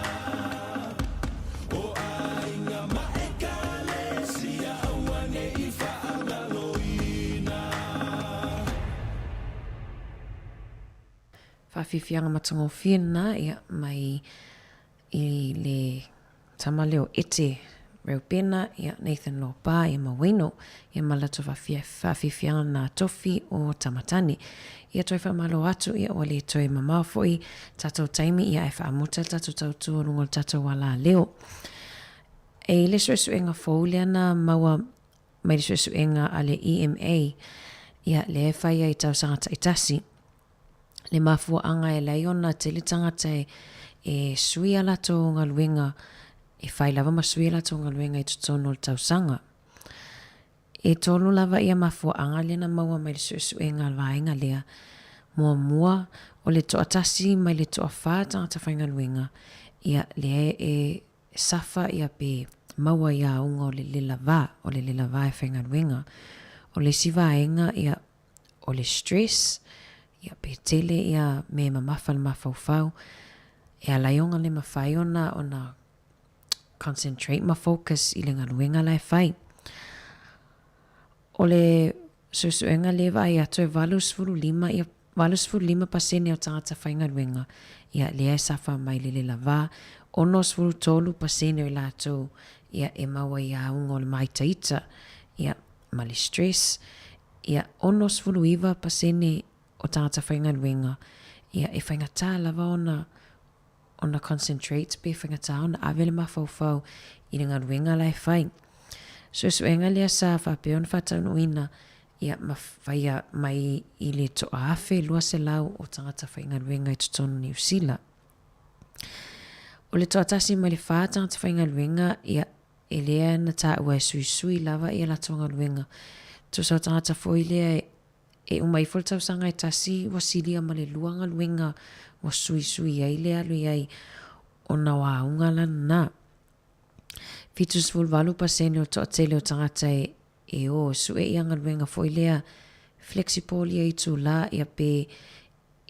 o aiga ma ekalesia aua ne i faagaloina. Faafiafiaga matagofie lena ia mai i le tama lea o Ete Reupena, ia Nathan Lopa, ia ma Wayno, ia ma latou faafiafiaga lena tofi o Tamatane. Ia toe faamalo atu, ia ua le toe mamao foi tatou taimi, ia ae faamuta le tatou tautua luga o le tatou alaleo. E i le suesuega fou lea na maua mai le suesuega a le EMA, ia lea e fai ai i tausaga taitasi, le mafuaaga e leai ona tele tagata e sui a latou galuega, e fai lava ma sui a latou galuega i totonu o le tausaga. E tolu lava ia mafuaaga lea na maua mai le suesuega a le vaega lea. Muamua, o le toatasi mai le toafa tagata faigaluega, ia lea e safa ia pe maua i auga o le lela va, o le lela va e faigaluega. O le isi vaega, ia, o le stress, ia pe tele ia mea e mamafa le mafaufau, e ala ai ona le mafai ona ona concentrate ma focus i le galuega la e fai. O le suesuega lea e vaai atu e 85 ia 85% o tagata faigaluega, ia, lea e safa mai le lela va, 63% o i latou, ia, e maua i auga o le māitaita, ia, ma le stress, ia, 69% o tagata faigaluega, ia, e faigata lava ona ona concentrate pe faigata ona ave le mafaufau i le galuega la e fai. Suesuega lea sa faapea ona faataunuuina ia ma faia mai i le 1200 o tagata faigaluega i totonu o Niu Sila. O le toatasi mai le fa tagata faigaluega ia e lea na taua e suisui lava ia latou galuega. Tusa o tagata foi lea e uma ifo le tausaga e tasi ua silia ma le lua galuega ua suisui ai le alu i ai ona o auga la lena. 78% o le toatele o tagata e e o e sue ia galuega foi lea flexible ia itulā ia pe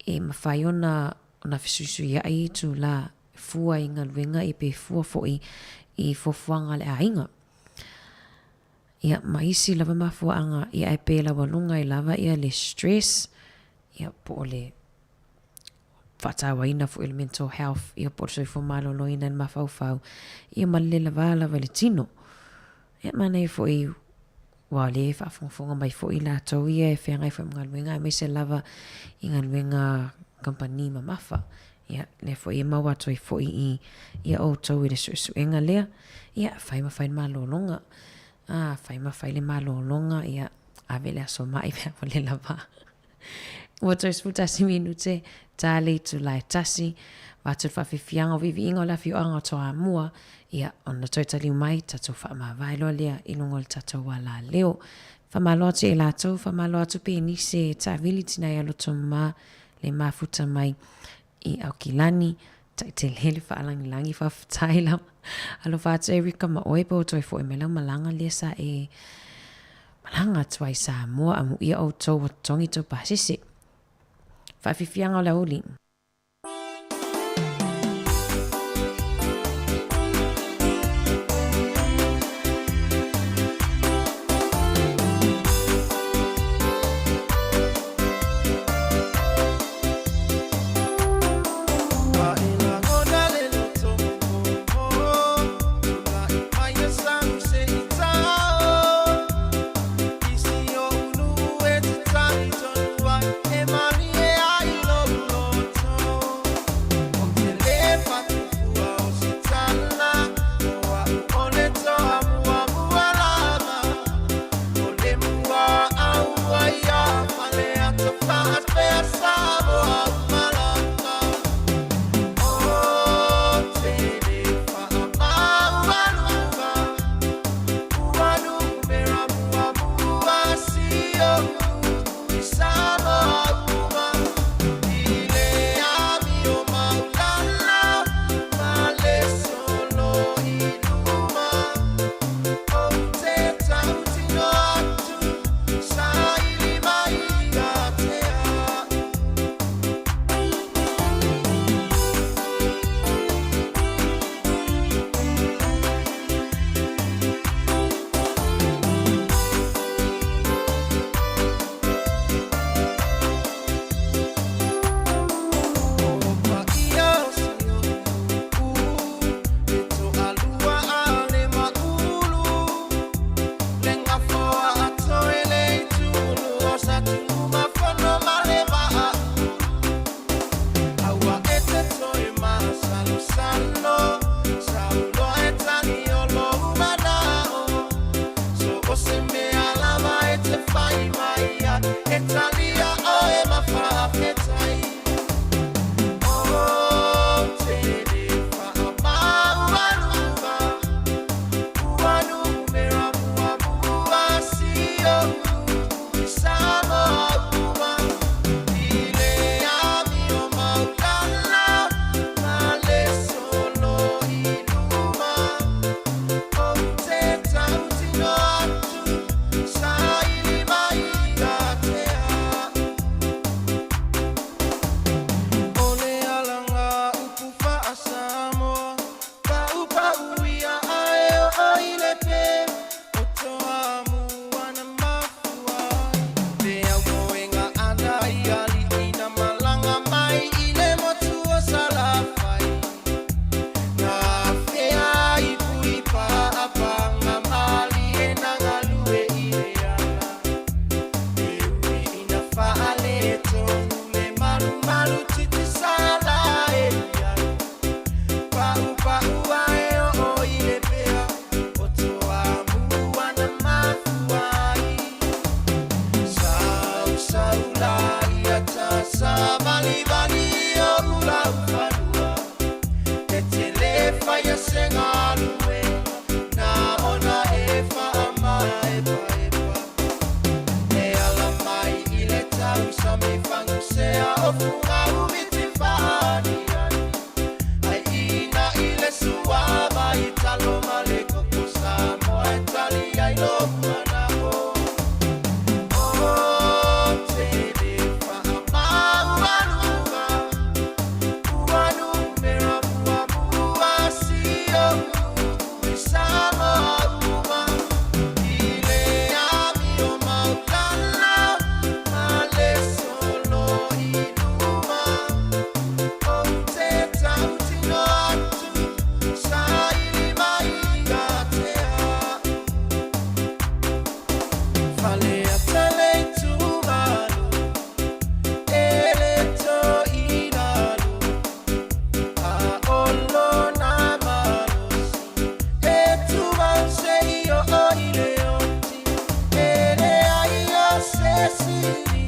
e mafai ona ona fesuisuiaʻi itulā fua i galuega ia pe fua foi i fuafuaga a le aiga. Ia ma isi lava mafuaaga ia ae pe laualuga ai lava ia le stress ia po o le faatauaina foi o le mental health ia po o le soifua maloloina i le mafaufau ia ma le le lava lava i le tino. Ia manaia foi aua o lea e faafogafoga mai foi i latou ia e feagai foi ma galuega aemaise lava i galuega kamupani mamafa. Ia lea foi e maua atu ai foi i ia outou i le suesuega lea. Ia fai ma fai le malologa. A fai ma fai le malologa, ia ave le aso mai pe a ua le lava. Ua toe 11 minute, ta le itula e tasi, avatu le faafiafiaga o viiviiga o le afioaga o Toamua, ia, ona toe taliu mai, tatou faamavae loa lea i luga o le tatou alaleo. Faamalo atu ia i latou, faamalo atu Penise, Taavili Tinaia Lotomā, le mafuta mai i Aukilani, taitele le faalagilagi, faafetai lava. Alofa atu Erica ma oe pe ua toe foi mai lau malaga lea sa e malaga atu ai i Samoa, amuia outou ua totogi tou pasese. Faafiafiaga o le aoauli. galuega na ona e faamaepaepa. E ala mai i le tausami fagusea o fugaumiti faaniani ai ina i le suava i talo ma le koko Samoa e tali ai lou manao. O te le faamaualuga ua numera muamua si ou nuu i Samoa uma i le amio maulala ma le solo i luma. Ou te tautino atu saili mai ia te au. Faleata le itumalo e le toe i lalo, a o lona malosi e tumau seia oo i le oti. E leai o se sili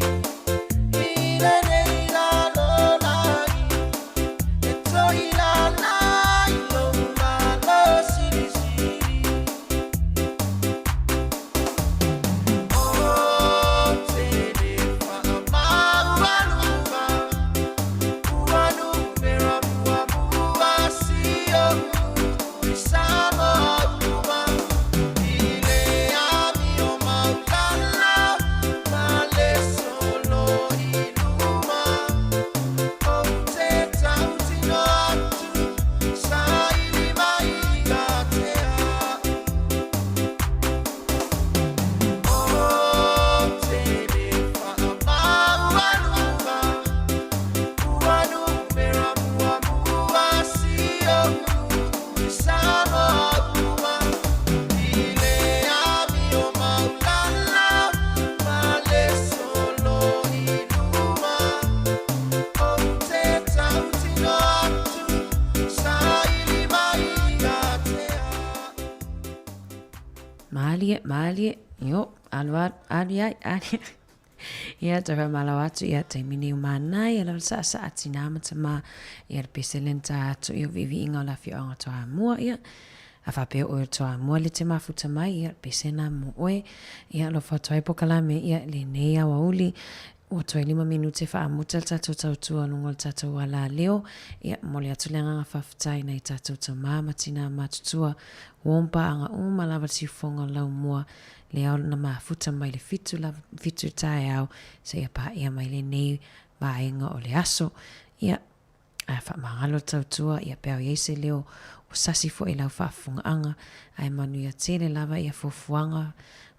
i lenei lalolagi e toilala ai lou malo silisili. O te le faamaualuga ua numera muamua si ou nuu i Samoa uma i le amio maulala ma le solo i luma. Ou te tautino atu saili mai ia te au. O te le faamaualuga ua numera muamua si ou nuu i Samoa uma i le amio maulala ma le solo i luma. Ou te tautino atu saili mai ia te au. Malie, malie, io, alu alu, alu ai, alu ai. Ia, toe faamalo atu, ia, taimi nei ua manaia lava le saasaa a tinā ma tamā, ia, le pese lea na tā atu, ia, o viiviiga o le afioaga o Toamua, ia, a faapea o oe o Toamua le te mafuta mai, ia, le pese lena mo oe, ia, alofa atu ai polokalame, ia, lenei aoauli, ua toe lima minute faamuta le tatou tautua luga o le tatou alaleo, ia, momoli atu le agaga faafetai nai tatou tamā ma tinā matutua, ua paaga uma lava le siufofoga o le laumua, le ao na mafuta mai le fitu lava, fitu i le taeao seia paia mai lenei vaega o le aso. Ia, a faamagalo le tautua, ia pe ao i ai se leo o sasi foi i lau faafofogaaga, ae manuia tele lava ia fuafuaga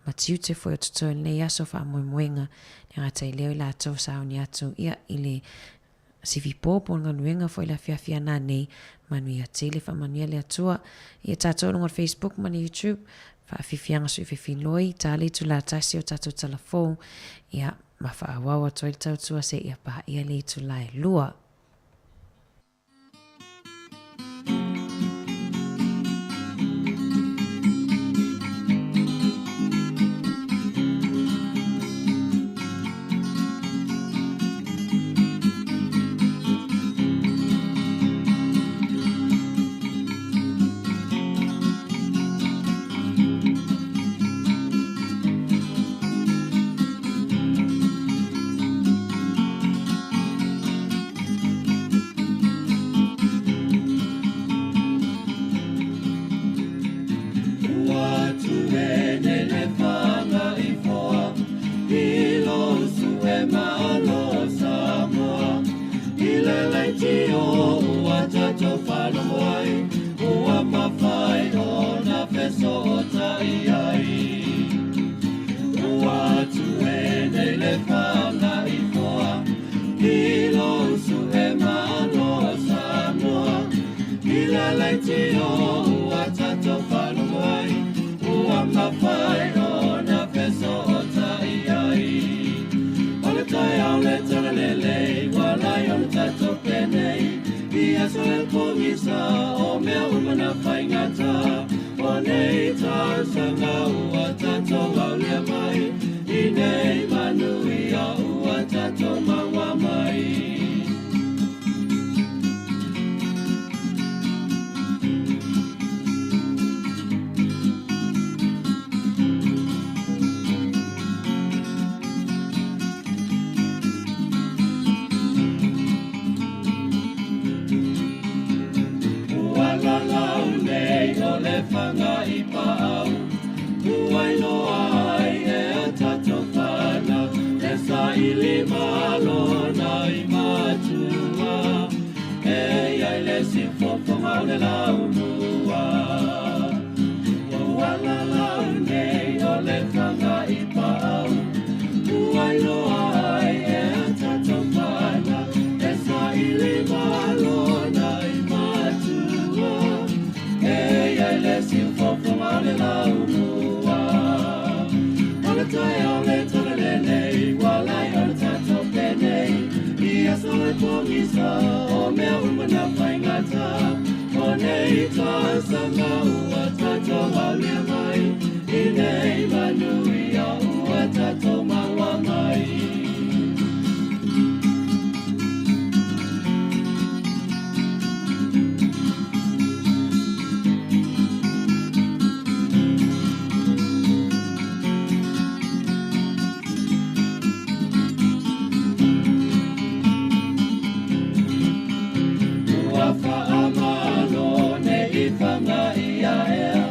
ma tiute foi o totoe o lenei aso faamoemoega, le gata i leo i latou sauni atu ia i le Sivi po po le galuega foi le afiafi ana nei, manuia tele faamanuia le Atua ia tatou luga o le Facebook ma le YouTube, faafiafiaga sui fefiloi, ta le itula tasi o tatou tala fou, ia ma faaauau atu ai le tautua seia paia le itula e lua. Ua tuene le Fagaifoa i lo usu e malo Samoa i le leitio ua tatou faalogo ai ua mafai ona fesootai ai. Ua tuene le Fagaifoa i lo usu e malo Samoa i le leitio ua tatou faalogo ai ua mafai ona fesootai ai. O le taeao le talalelei ua lai ona tatou penei i aso e pogisa o mea uma na faigata o nei tausaga ua tatou aulia mai i nei manuia ua tatou maua mai. faga i paau Ua iloa ai e a tatou fanau Le saili malo nai matua E iai le siufofoga o le laumua Ua alalau nei o le faga i paau Ua iloa ai e a tatou fanau Le saili malo nai matua E iai le siufofoga o le laumua O le taeao le talalelei Ua lai o le tatou penei I aso e pogisa O mea uma na faigata O nei tausaga ua tatou aulia mai I nei manuia ua tatou maua mai. Ua faamalo nei faga ia ea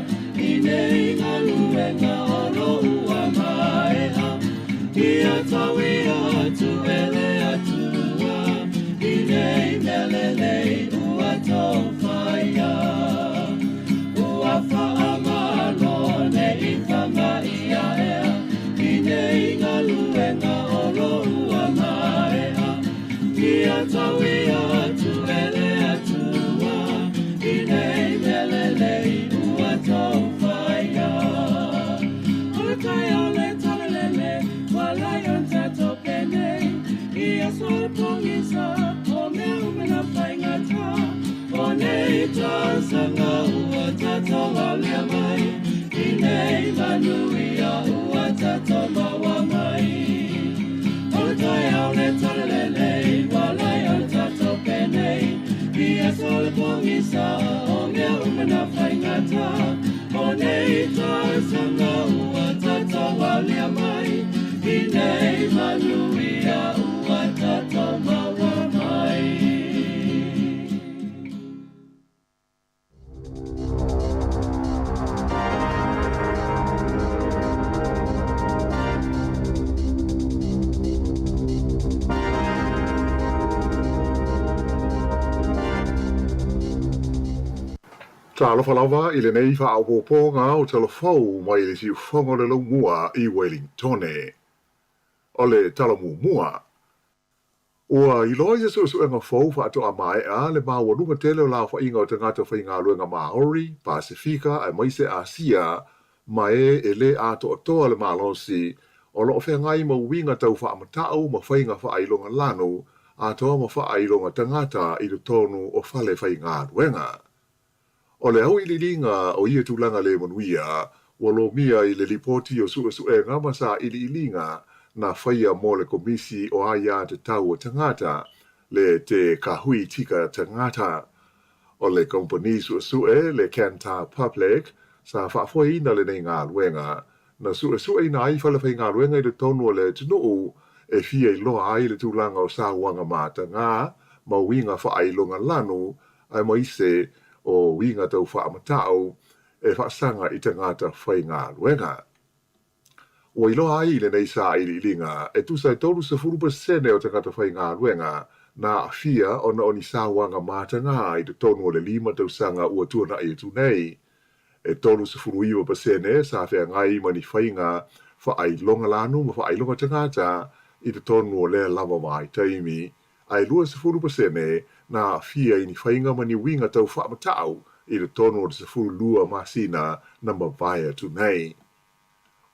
i nei galuega o lo ua maea ia tauia atu e le Atua i nei mea lelei ua tou faia. Ua faamalo nei faga ia ea i nei galuega o lo ua maea ia tauia atu e le Atua i nei mea lelei ua tou faia. O le taeao le talalele ua lai o le tatou penei i aso o le pogisa o mea uma na faigata o nei tausaga ua tatou aulia mai i nei manuia ua tatou maua mai. O le taeao le talalelei ua lai o le tatou penei i aso o le pogisa o mea uma na faigata o nei tausaga ua tatou aulia mai i nei manuia ua tatou maua mai. Talofa lava i lenei faaopoopoga o tala fou mai le siufofoga o le Laumua i Welingtone. O le tala muamua, Ua iloa i se suesuega fou faatoa maea le maualuga tele o le aofaiga o tagata faigaluega Māori, Pasefika aemaise Asia ma e e le atoatoa le malosi o lo o feagai ma uiga tau faamatau ma faiga faailoga lanu atoa ma faailoga tagata i totonu o fale faigaluega. O le auiliiliga o ia tulaga le manuia ua lomia i le Lipoti o Suesuega ma Sailiiliga na faia mo le Komisi o Aia Tatau a Tagata, le Te Kahui Tika Tagata. O le kamupani suesue, le Kantar Public, sa faafoeina lenei galuega, na suesueina ai falefaigaluega i totonu o le atunuu e fia iloa ai le tulaga o sauaga matagā ma uiga faailoga lanu aemaise o uiga tau faamatau e faasaga i tagata faigaluega. Ua iloa ai i lenei sailiiliga, e tusa e 30% o tagata faigaluega na aafia ona o ni sauaga matagā i totonu o le lima tausaga ua tuanai atu nei. E 39% sa feagai ma ni faiga faailoga lanu ma faailoga tagata i totonu o lea lava vaitaimi, ae 20% na aafia i ni faiga ma ni uiga tau faamatau i totonu o le 12 masina na mavae atu nei.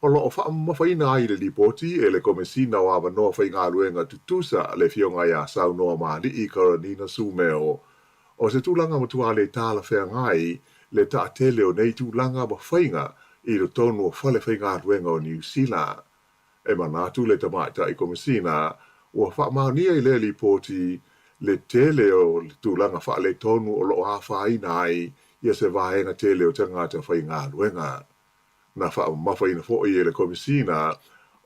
O lo o faamamafaina ai le lipoti e le Komesina o Avanoa Faigaluega Tutusa le Afioga ia Saunoamaali'i Karanina Sumeo. O se tulaga matua le talafeagai le taatele o nei tulaga ma faiga i totonu o fale faigaluega o Niu Sila. E manatu le Tamaitai Komesina ua faamaonia i lea lipoti le tele o le tulaga faaletonu o lo o afaina ai ia se vaega tele o tagata faigaluega. Na faamamafaina foi e le Komesina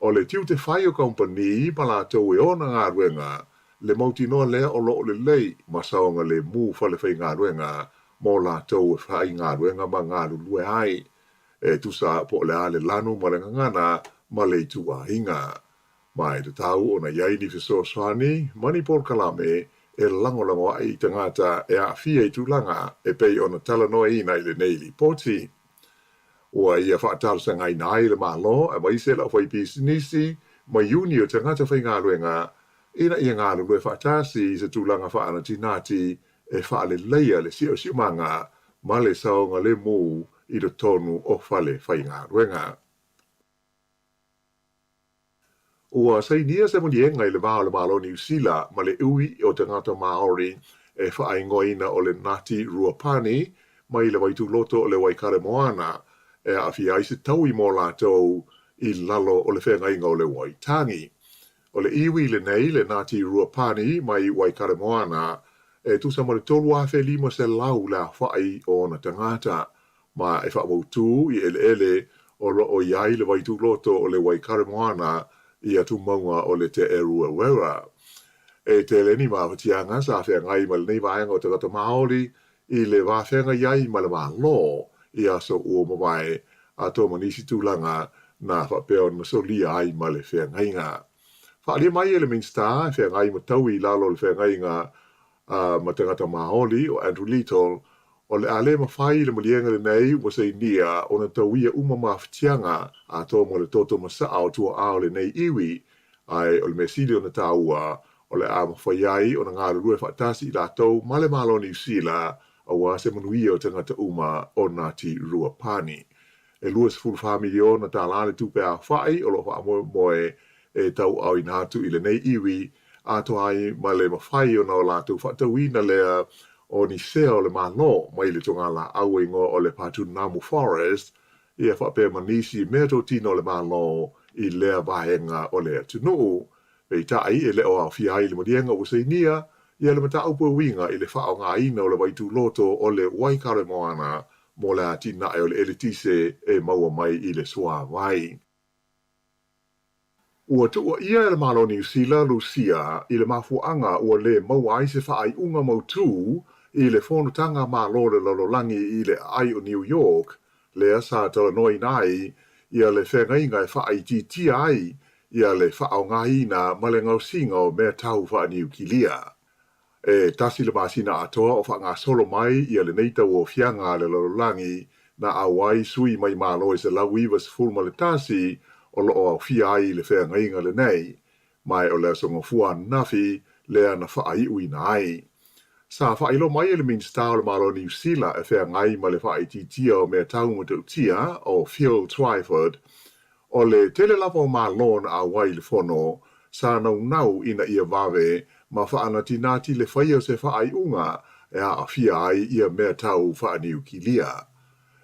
o le tiute fai o kamupani ma latou e ona galuega le mautinoa lea o lo o lelei ma saogalemu falefaigaluega mo latou e faigaluega ma galulue ai, e tusa po o le a le lanu ma le gagana ma le ituaiga. Ma e tatau ona i ai ni fesoasoani ma ni polokalame e lagolago ai i tagata e aafia i tulaga e pei ona talanoaina i lenei lipoti. Ua ia faatalosagaina ai le Malo aemaise le aufaipisinisi ma iuni o tagata faigaluega ina ia galulue faatasi i se tulaga faanatinati e faaleleia le siosiomaga ma le saogalemu i totonu o fale faigaluega. Ua sainia se maliega i le va o le Malo o Niu Sila ma le iwi o tagata Māori e faaigoaina o le Ngāti Ruapani mai le vaituloto o le Waikaremoana e aafia ai se taui mō lātou i lalo o le feagaiga o le Waitangi. O le iwi lenei le Ngāti Ruapani mai Waikaremoana e tusa ma le 3,500 le aofai o ona tagata ma e faamautū i eleele o lo o i ai le vaituloto o le Waikaremoana i atumauga o le Te Eruera. E tele ni mafatiaga sa feagai ma lenei vaega o tagata Māori i le va feagai ai ma le Malo i aso ua mavae atoa ma nisi tulaga na faapea ona solia ai ma le feagaiga. Faaalia mai e le Minisita e feagai ma taui i lalo o le feagaiga ma tagata Māori o Andrew Little, o le a le mafai le maliega lenei ua sainia ona tauia uma mafatiaga atoa ma le toto masaa o tuaa o lenei iwi, ae o le mea sili ona taua, o le a mafai ai ona galulue faatasi i latou ma le Malo o Niu Sila aua se manuia o tagata uma o Ngāti Ruapani. E $24 miliona tālā le tupe aofai o lo o faamoemoe e tauaaoina atu i lenei iwi atoa ai ma le mafai ona o latou faatauina lea o ni sea o le Malo mai le togalaau e igoa o le Patunamu Forest, ia faapea ma nisi meatotino o le Malo i lea vaega o le atunuu. Peitai, e le o aofia ai le maliega ua sainia ia le mataupu e uiga i le faaaogaina o le vaituloto o le Waikaremoana mo le atinae o le eletise e maua mai i le suāwai. Ua tuuaia e le Malo o Niu Sila, Lusia, i le mafuaaga ua lē maua ai se faaiuga mautū i le Fonotaga Malo o le Lalolagi i le aai o New York, lea sa talanoaina ai ia le feagaiga e faaitiitia ai ia le faaaogaina ma le gaosiga o mea tau faaniukilia. E tasi le masina atoa o faagasolo mai ia lenei tauofiaga a le lalolagi na auai sui mai Malo e 191 o lo o aofia ai i le feagaiga lenei, ma e o le Aso Gafua ananafi lea na faaiuina ai. Sa faailoa mai e le Minisita o le Malo o Niu Sila e feagai ma le faaitiitia o mea tau matautia o Phil Twyford, O le tele lava o Malo na auai i le fono, sa naunau ina ia vave ma faanatinati le faia o se faaiuga e aafia ai ia mea tau faaniukilia.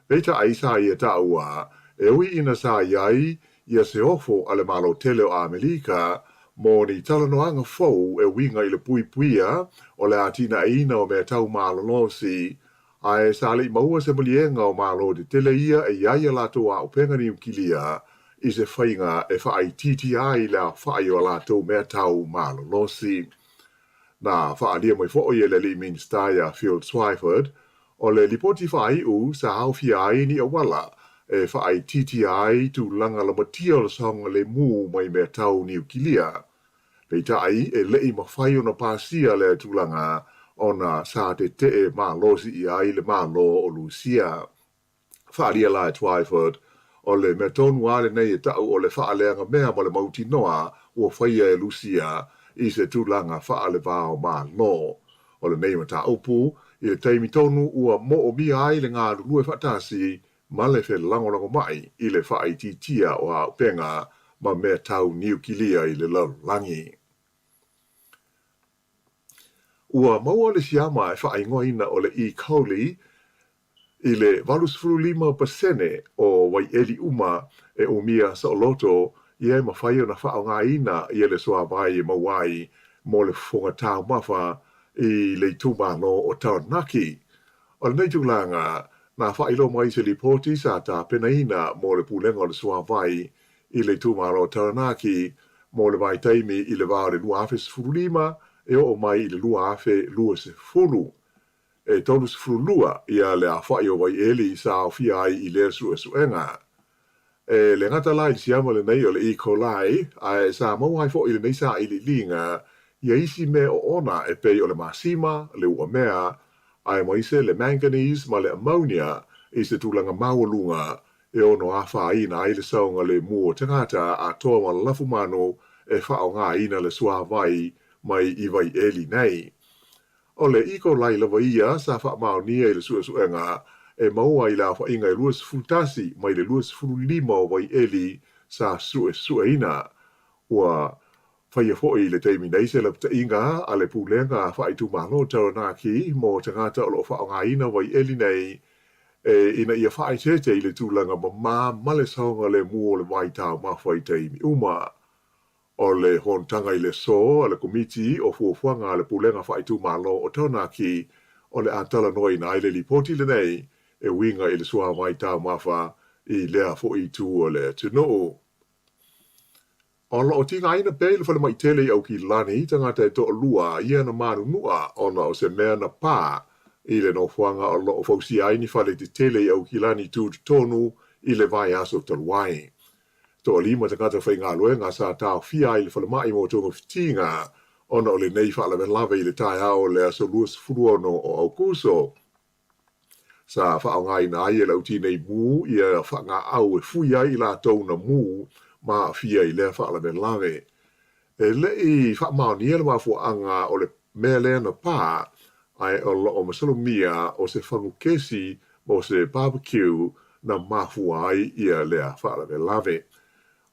Peitai sa ia taua, e ui ina sa i ai ia se ofo a le Malo tele o Amelika mo ni talanoaga fou e uiga i le puipuia o le atinaeina o mea tau malolosi, Ae sa le i maua se maliega o Malo tetele ia e i ai a latou auupega niukilia i se faiga e faaitiitia ai le aofai o a latou mea tau malolosi. Na faaalia mai foi e le alii Minisita ia Phil Twyford, o le lipoti faaiu sa aofia ai ni auala e faaitiitia ai tulaga lamatia o le saogalemu mai mea tau niukilia. Peitai, e le i mafai ona pasia lea tulaga ona sa tetee malosi ʻia ai le Malo o Lusia. Faaalia la e Twyford, o le mea tonu lava lenei e taʻu o le faaleaga mea ma le mautinoa ua faia e Lusia i se tulaga faale-va-o-Malo. O lenei mataupu, i le taimi tonu ua moomia ai le galulue faatasi ma le felagolagomai i le faaitiitia o auupega ma mea tau niukilia i le lalolagi. Ua maua le siama e faaigoaina o le E. coli i le 85% o waiʻeli uma e umia saoloto ia e mafai ona faaaogaina ia le suāwai e maua ai mo le fofoga taumafa i le itumalo o Taranaki. O lenei tulaga, na faailoa mai se lipoti sa tapenaina mo le Pulega o le Suāwai i le itumalo o Taranaki mo le vaitaimi i le va o le 2015 e oo mai i le 2020. E 32 ia le aofa'i o waiʻeli sa aofia ai i lea suʻesuʻega. E le gata la i le siama lenei o le E. coli, ae sa maua ai foʻi i lenei saʻiliʻiliga ia isi mea oona e pei o le masima, le uamea, aemaise le manganese ma le ammonia i se tulaga maualuga e ono afaina ai le saogalemu o tagata atoa ma le lafumanu e faaaogaina le suāwai mai i waiʻeli nei. O le E. coli lava ia sa faamaonia i le suʻesuʻega e maua i le aofaʻiga e 21 mai le 25 o waiʻeli sa suʻesuʻeina. Ua faia foʻi i le taimi nei se lapataʻiga a le Pulega Faaitumalo Taranaki mo tagata o loʻo faaaogaina waiʻeli nei e ina ia faaeteete i le tulaga mamā ma le saogalemu o le wai taumafa i taimi uma. O le fonotaga i le aso a le Komiti o Fuafuaga a le Pulega Faaitumalo o Taranaki o le a talanoaina ai le lipoti lenei e uiga i le suāwai taumafa i lea foʻi itu o le atunuu. O loʻo tigaina pea i le falemai tele i Aukilani tagata e toʻalua ia na manunuʻa ona o se mea na pā i le nofoaga o loʻo fausia ai ni fale tetele i Aukilani tutotonu i le vaiaso talu ai. Toʻalima tagata faigaluega sa taofia ai i le falemai mo togafitiga ona o lenei faalavelave i le taeao o le aso 26 o Aukuso. Sa faaaogaina ai e le au tinei mu ia faagaau e fui ai i latou na mu ma aafia i lea faalavelave. E le i faamaonia le mafuaaga o le mea lea na pā, ae o loʻo masalomia o se fagu kesi ma o se barbecue na mafua ai ia lea faalavelave.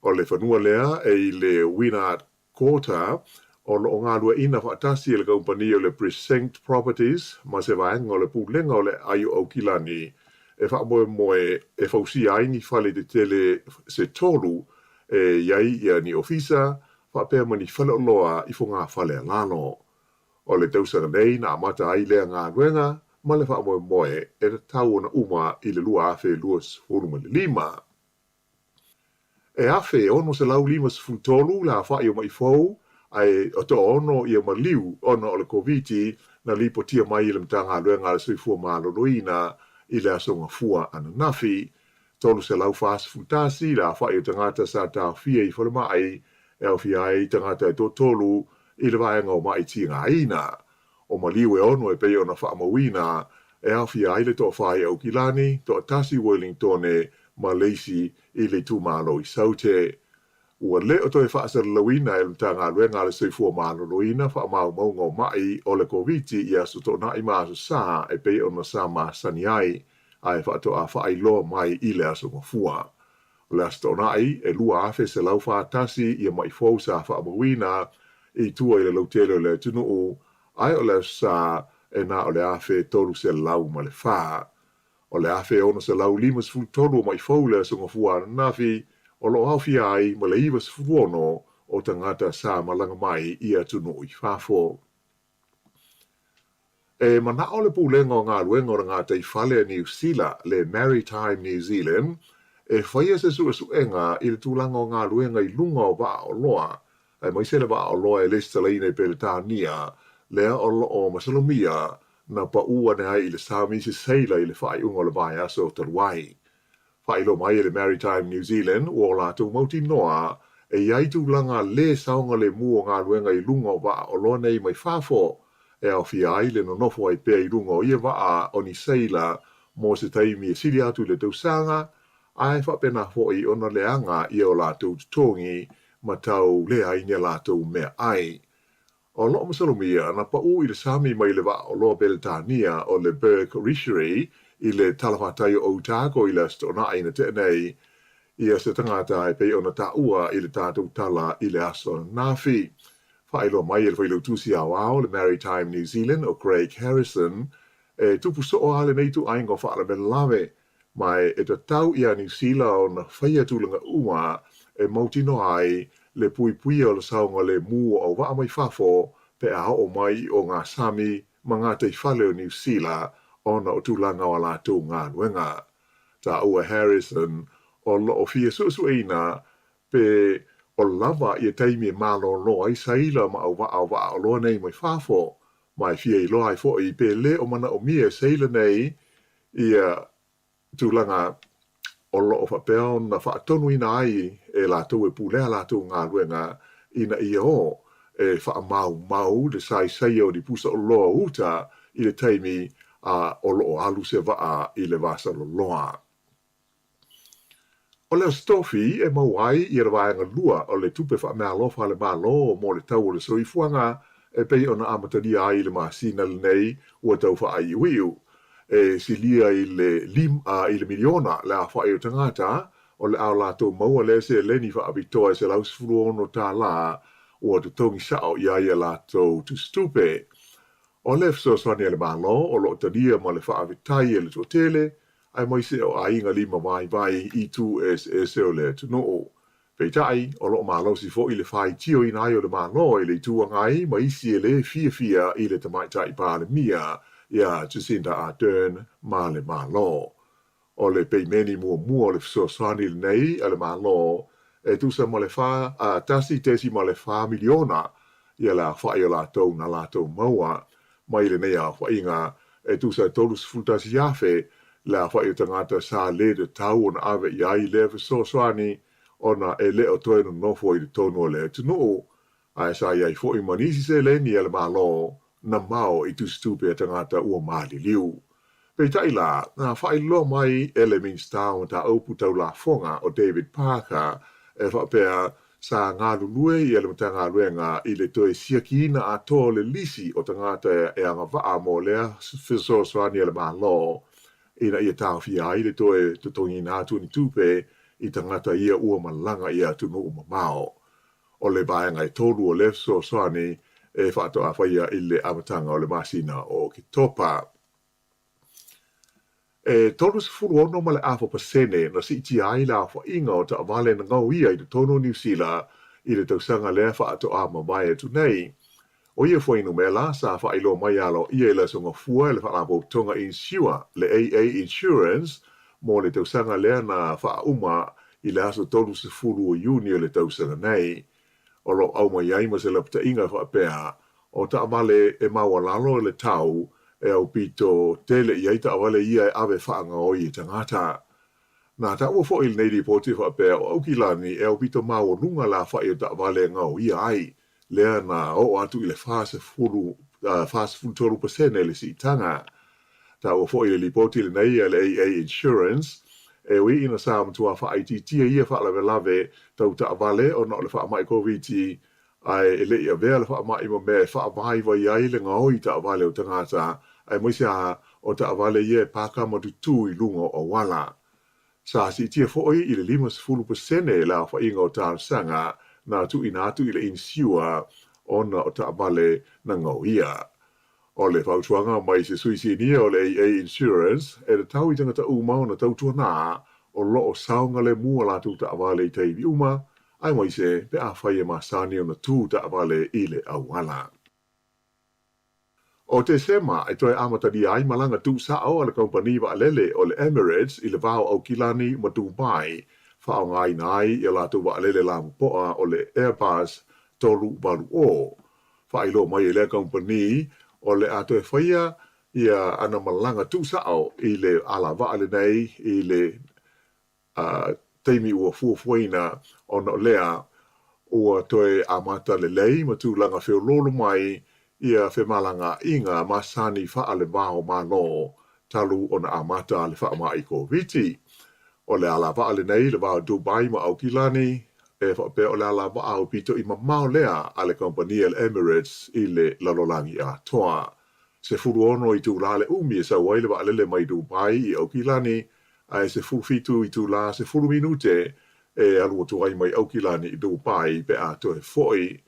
O le fanua lea e i le Wynard Quarter, o loʻo galueaʻina faatasi e le kaupani o le Precinct Properties ma se vaega o le Pulega o le Aai o Aukilani e faamoemoe e fausia ai ni fale tetele se tolu e i ai ia ni ofisa faapea ma ni faleoloa i fogafale a lalo. O le tausaga nei na amata ai lea galuega ma le faamoemoe e tatau ona uma i le 2025. E 1653 le aofaʻi o maʻi fou ae toaono ia maliu ona o le Koviti na lipotia mai e le Matagaluega a le Soifua Maloloina i le aso Gafua ananafi. 341 le aofaʻi o tagata sa taofia i falemai e aofia ai tagata e toatolu i le vaega o maʻi tigaina. O maliu e ono e pei ona faamauina e aofia ai le toafa i Aukilani, toatasi i Wellingtone ma le isi i le itumalo i Saute. Ua le o toe faasalalauina e le Matagaluega a le Soifua Maloloina faamaumauga o maʻi o le Koviti i aso Toonai ma aso Sa e pei ona sa masani ai, ae faatoa faailoa mai i le aso Gafua. O le aso Toonai, e 2,141 ia maʻi fou sa faamauina i tua i le lautele o le atunuu, ae o le aso Sa e na o le 1,304. O le 1,653 o maʻi fou i le aso Gafua ananafi, o loʻo aofia ai ma le 96 o tagata sa malaga mai i atunuu i fafo. E manaʻo le Pulega o Galuega o le Gataifale a Niu Sila, le Maritime New Zealand, e faia se suʻesuʻega i le tulaga o galuega i luga o vaa oloa, aemaise le vaa oloa e lesitalaina i Peretania, lea o loʻo masalomia na paʻū ane ai i le sami se seila i le faaiuga o le vaiaso talu ai. Faailoa mai e le Maritime New Zealand ua o latou mautinoa e i ai tulaga lē saogalemu o galuega i luga o vaa oloa nei mai fafo, e aofia ai le nonofo ai pea i luga o ia vaa o ni seila mo se taimi e sili atu i le tausaga, ae faapena foʻi ona leaga ia o latou totogi ma tau leai ni a latou meaʻai. O loʻo masalomia na paʻū i le sami mai le vaa oloa Peretania o le Berg Richery i le talafatai o Otago i le Aso Toonai na tea nei, ia se tagata e pei ona taua i le tatou tala i le aso ananafi. Faailoa mai e le Failautusi Aoao o le Maritime New Zealand o Craig Harrison, e tupu soo lava lenei ituaiga o faalavelave Ma e tatau iā Niu Sila ona faia tulaga uma e mautinoa ai le puipuia o le saogalemu o auvaa mai fafo pe a oo mai i o ngā sami ma gataifale o Niu Sila ona o tulaga o a latou galuega. Taua Harrison o loʻo fia suʻesuʻeina pe o lava ia taimi e malōlō ai saila ma auvaa o vaa oloa nei mai fafo. Ma e fia iloa ai foi pe lē o manaomia e seila nei ia tulaga o lo o faapea ona faatonuina ai e latou e pulea latou galuega ina ia o e faamaumau le saisaia o ni pusa oloa uta i le taimi a o lo o alu se vaa i le vasaloloa. O le Aso Tofi e maua ai ia le vaega lua o le tupe faameaalofa a le Malo mo le tau o le soifuaga e pei ona amatalia ai i le masina lenei ua tau faaiuiu. E silia i le i le miliona le aofai o tagata o le a o latou maua lea seleni faapitoa e $116 tālā ua totogi sao i ai a latou tusitupe. O le fesoasoani a le Malo o lo o talia ma le faafetai e le toatele aemaise o aiga lima vaivai i itu eseese o le atunuu. Peitai, o lo o malosi foi le faitioina ai o le Malo e le Itu Agai ma isi e lē fiafia i le Tamaitai Palemia iā Jacinda Ardern ma le Malo. O le peimeni muamua o le fesoasoani lenei a le Malo e tusa ma le 1.4 miliona ia le aofai o latou na latou maua mai lenei aofaiga e tusa e 31,000 le aofai o tagata sa lē tatau ona ave i ai lea fesoasoani ona e le o toe nonofo i totonu o le atunuu, ae sa i ai foi ma nisi seleni a le Malo na mao i tusitupe a tagata ua maliliu. Peitai la, na faailoa mai e le Minisita o Mataupu Tau Lafoga o David Parker e faapea sa galulue ia le Matagaluega i le toe siakiina atoa o le lisi o tagata e agavaa mo lea fesoasoani a le Malo ina ia taofia ai le toe totogiina atu o ni tupe i tagata ia ua malaga i atunuu mamao. O le vaega e tolu o lea fesoasoani e faatoa faia i le amataga o le masina o Oketopa. E 36 ma le afa pasene na siitia ai le aofaiga o taavale na gaoia i totonu o Niu Sila i le tausaga lea faatoa mavae atu nei. ʻO ia fuainumela sa faailoa mai aloaia i le Aso Gafua e le Faalapotopotoga Insure, le AA Insurance, mo le tausaga lea na faauma i le aso 30 o Iuni o le tausaga nei. O lo o aumai ai ma se lapataiga e faapea, o taavale e maualalo le tau e aupito tele i ai taavale ia e ave faagaoi e tagata. Na taua foi i lenei lipoti e faapea o Aukilani e aupito maualuga le aofai o taavale e gaoia ai, lea na oo atu i le 40, 43% le siitaga. Taua foi i le lipoti lenei a le AA Insurance, e ui ina sa matua faaitiitia ia faalavelave tau taavale ona o le faamai Koviti, ae e le i avea le faamai ma mea e faavaivai ai le gaoi taavale o tagata, aemaise lava o taavale ia e paka ma tutū i luga o auala. Sa siitia foi i le 50% le aofaiga o talosaga na tuuina atu i le inisiua ona o taavale na gaoia. O le fautuaga mai se sui sinia o le AA Insurance, e tatau i tagata uma ona tautuanā o lo o saogalemu a latou taavale i taimi uma, aemaise pe afai e masani ona tū taavale i le auala. O Tesema e toe amatalia ai malaga tuusao a le kamupani vaalele o le Emirates i le va o Aukilani ma Dubai, faaaogaina ai i a latou vaalele lapopoa o le Airbus 380. Faailoa mai e lea kamupani o le a toe faia ia ana malaga tuusao i le alavaa lenei i le taimi ua fuafuaina ona o lea ua toe amata lelei ma tulaga feoloolo mai ia femalagaaiga masani faale-va o Malo talu ona amata le faamai Koviti. O le alavaa lenei i le va o Dubai ma Aukilani, e faapea o le alavaa aupito i mamao lea a le kamupani a le Emirates i le lalolagi atoa. 16 itulā le umi e sau ai le vaalele mai Dubai i Aukilani ae 17 itulā 10 minute e alu atu ai mai Aukilani i Dubai pe a toe foi.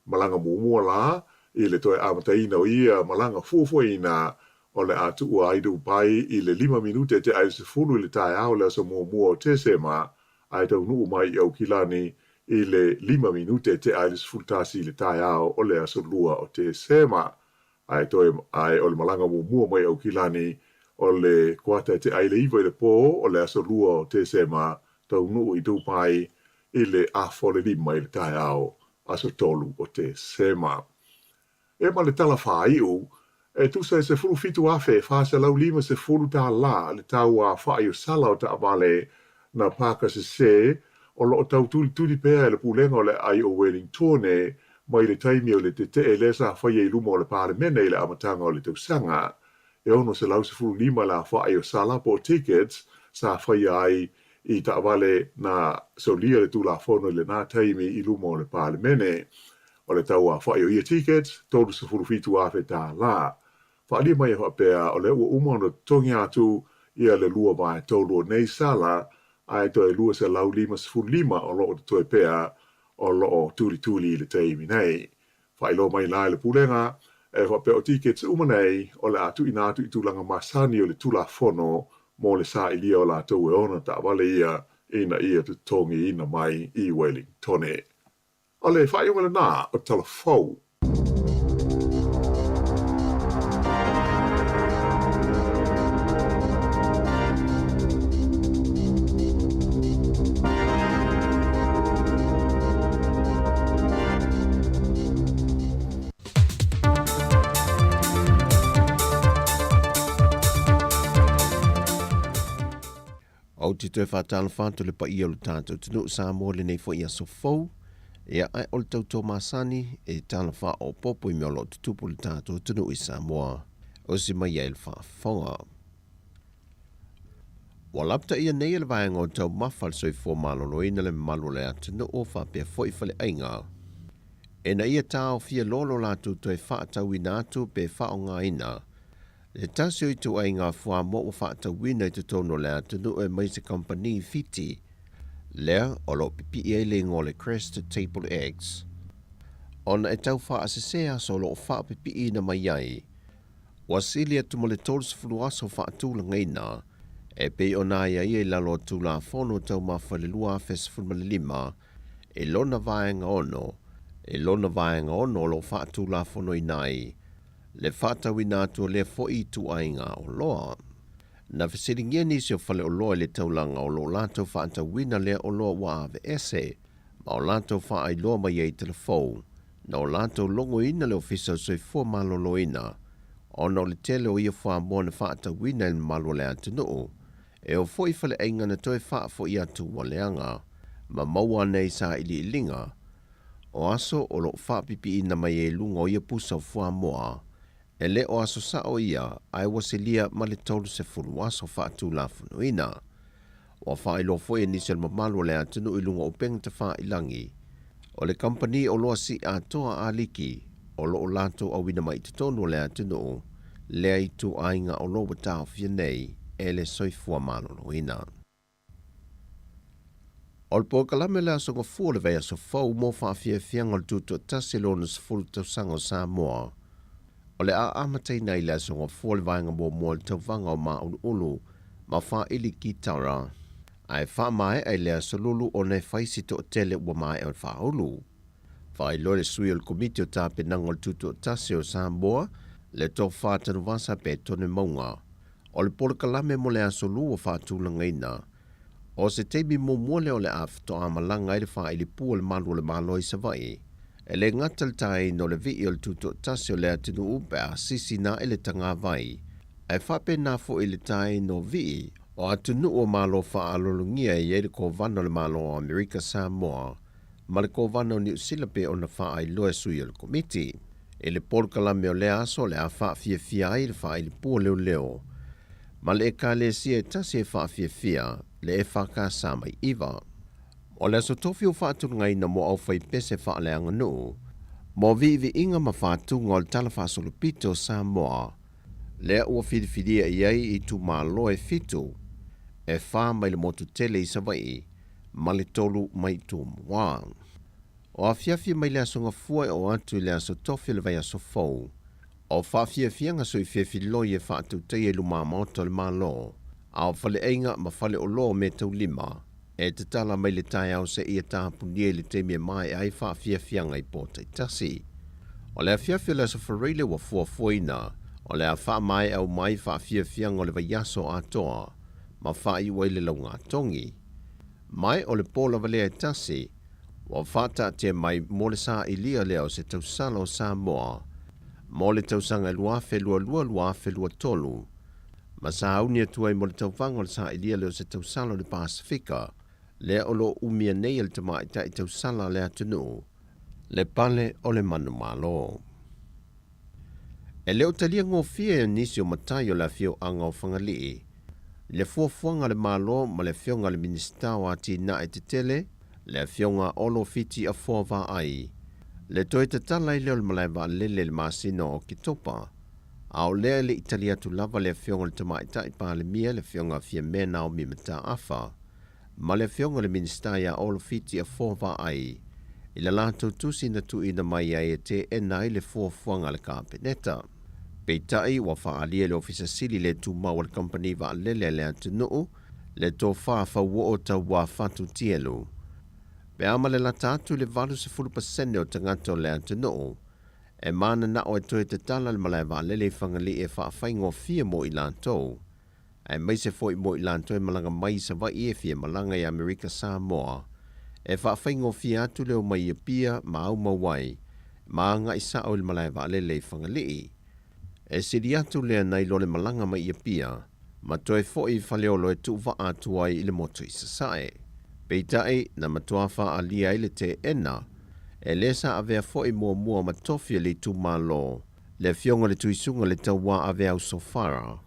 Malaga muamua la i le toe amataina o ia malaga fuafuaina o le a tuua ai Dubai i le 5 minute tea i le 10 i le taeao o le aso muamua o Tesema ae taunuu mai i Aukilani i le 5 minute tea i le 11 i le taeao o le aso 2 o Tesema. Ae toe ae o le malaga muamua mai Aukilani o le kuata e tea i le 9 i le pō o le aso 2 o Tesema, taunuu i Dubai i le 4:30 i le taeao aso 3 o Tesema. E ma le tala faaiu, e tusa e $17,450 tālā le tau aofai o sala o taavale na paka sesē o lo o tau tulituli pea e le Pulega o le Aai o Welingtone mai le taimi o le tetee lea sa faia i luma o le Palemene i le amataga o le tausaga. E 615 le aofai o sala po o tickets sa faia ai i taavale na solia le Tulafono i lena taimi i luma o le Palemene. O le tau aofai o ia tickets, $37,000. Faaalia mai e faapea o lea ua uma ona totogi atu ia le 2/3 o nei sala ae toe 255 o lo o totoe pea o lo o tulituli i le taimi nei. Faailoa mai la e le Pulega, e faapea o tickets uma nei o le a tuuina atu i tulaga masani o le Tulafono mo le sailia o latou e ona taavale ia ina ia totogiina mai i Wellingtone. O le faaiuga lena o Tala Fou. Ou te toe faatalofa atu i le paia o le tatou atunuu Samoa i lenei foi aso fou. Ia, ae o le tautua masani e tala faaopoopo i mea o lo o tutupu i le tatou atunuu i Samoa. Osi mai ai le faafofoga. Ua lapataia nei e le Vaega o Taumafa a le Soifua Maloloina le mamalu o le atunuu faapea foi faleaiga ina ia taofia loa lo latou toe faatauina atu pe faaaogaina le tasi o ituaiga fuamoa ua faatauina i totonu o le atunuu e mai se kamupani Fiti lea o lo o pipii ai le igoa o le Crest Table Eggs ona e tau faasese aso o lo o faapipiiina mai ai. Ua sili atu ma le 30 aso faatulagaina e pei ona aiaia i lalo o Tulafono Taumafa i le 2015 i lona vaega 6, i lona vaega 6 o lo o faatulafonoina ai le faatauina atu o lea foi ituaiga oloa. Na fesiligia nisi o faleoloa i le taulaga o lo o latou faatauina lea oloa ua aveese ma o latou faailoa mai ai i telefou na o latou logoina le Ofisa o le Soifua Maloloina ona o le tele o ia fuamoa na faatauina e le mamalu o le atunuu e oo foi i faleaiga na toe faafoi atu ua leaga ma maua ana i sailiiliga o aso o lo o faapipiina mai ai i luga o ia pusa o fuamoa E le o aso sao ia, ae ua silia ma le 30 aso faatulafonoina. Ua faailoa foi e nisi o le mamalu o le atunuu i luga o upega tafailangi, o le kamupani oloa sii atoa a Aliki o lo o latou auina mai i totonu o le atunuu lea ituaiga oloa ua taofia nei e le Soifua Maloloina. O le polokalame o le Aso Gafua o le vaiaso fou mo faafiafiaga o le Tutoatasi i le 60 tausaga o Samoa. O le a amataina ai le Aso Gafua le vaega muamua o le tauvaga o Māuluulu ma Faaili Kitara, ae faamaea i le Aso Lulu ona e fai si toatele ua maea o le faaulu. Faailoa le sui o le Komiti o Tapenaga o le Tutoatasi o Samoa, le Tofa Tanuvasa Petone Mauga, O le polokalame mo le Aso Lua ua faatulagaina, o se taimi muamua lea o le a faatoa malaga ai le faaili pū o le malu o le Malo i Savaii. E le gata le taeina o le vii o le tutoatasi o le atunuu pe a sisina ae le tagavai, ae faapena foi le taeina o vii o atunuu o Malo faaaloalogia e i ai le Kovana o le Malo o Amerika Samoa ma le Kovana o Niu Sila pei ona faailoa e sui o le Komiti. I le polokalame o lea aso o le a faafiafia ai le faaili pū o leoleo ma le Ekalesia e tasi e faafiafia le EFKS mai iva. O le aso tofi ua faatulagaina mo aufaipese faaleaganuu mo viiviiga ma faatuga o le Tala Faasolopito o Samoa lea ua filifilia i ai itumalo e fitu, e fa mai le motu tele i Savaii ma le tolu mai Tumua. O afiafi mai le Aso Gafua e oo atu i le Aso Tofi o le vaiaso fou, o faafiafiaga soifiafiloi e faatautaia i lumamaota o le Malo, a o faleaiga ma faleoloa o meataulima e tatala mai le taeao seia tapunia i le taimi e maea ai faafiafiaga i po taitasi. O le afiafi o le Aso Faraile ua fuafuaina o le a faamaea uma ai faafiafiaga o le vaiaso atoa ma faaiu ai le laugatogi. Mai o le po lava lea e tasi, ua faataatia mai mo le sailia lea o se tausala o Samoa. mo le tausaga e 2022, 2023, ma sauni atu ai mo le tauvaga o le sailia lea o se tausala o le Pasefika, lea o lo o umia nei e le tamaitai tausala a le atunuu, le pale o le manumalo. E le o talia gofie e nisi o matai o le afioaga o Fagalii le fuafuaga a le Malo ma le Afioga i le Minisita o Atinae Tetele, le Afioga Olo Fiti Afoa Vaai, le toe tatala ai lea o le malae vaalele i le masina o Oketopa, a o lea e le i tali atu lava le Afioga i le Tamaitai Palemia, le Afioga Fiame Naomi Mataafa, ma le Afioga i le Minisita ia Olo Fiti Afoa Vaai i le latou tusi na tuuina mai ai e teena ai le fuafuaga a le Kapeneta. Peitai, ua faaalia e le Ofisa Sili le tumau a le Kamupani Vaalele a le atunuu le tofa fauoo tauā fatu tielu. Pe a ma le lata atu i le 80% o tagata o le atunuu e mananao e toe tatala le malae vaalele i Fagalii e faafaigofie mo i latou, aemaise foi mo i latou e malaga mai i Savaii e fia malaga i Amerika Samoa, e faafaigofie atu le omai i Apia ma aumau ai ma agai sao i le malae vaalele i Fagalii. E sili atu lea nai lo le malaga mai i Apia ma toe foi i Faleolo e tuuvaa atu ai i le motu i Sasae. Peitai, na matua faaalia ai le teena, e lē sa avea foi muamua ma tofi e le itumalo, le Afioga i le Tuisuga le Tauā Aveau Sofara.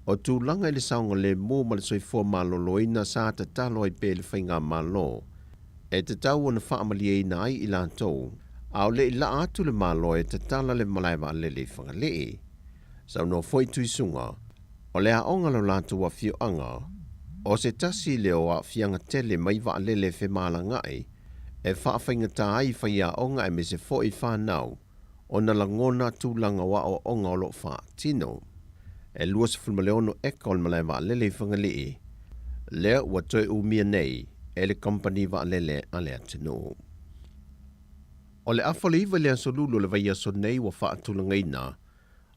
O tulaga i le saogalemu ma le soifua maloloina sa tatalo ai pea i le Faigamalo e tatau ona faamalieina ai i latou, a o le i laa atu le Malo e tatala le malae vaalele i Fagalii. Saunoa foi Tuisuga, o le aoga lo latou afioaga, o se tasi lea o aafiaga tele mai vaalele femalagaai e faafaigata ai faiaoga aemaise foi fanau ona lagona tulaga o aoaoga o lo o faatino. E 26 eka o le malae vaalele i Fagalii, lea ua toe umia nei e le kamupani vaalele a le atunuu. O le afa o le 9 i le aso Lulu o le vaiaso nei ua faatulagaina,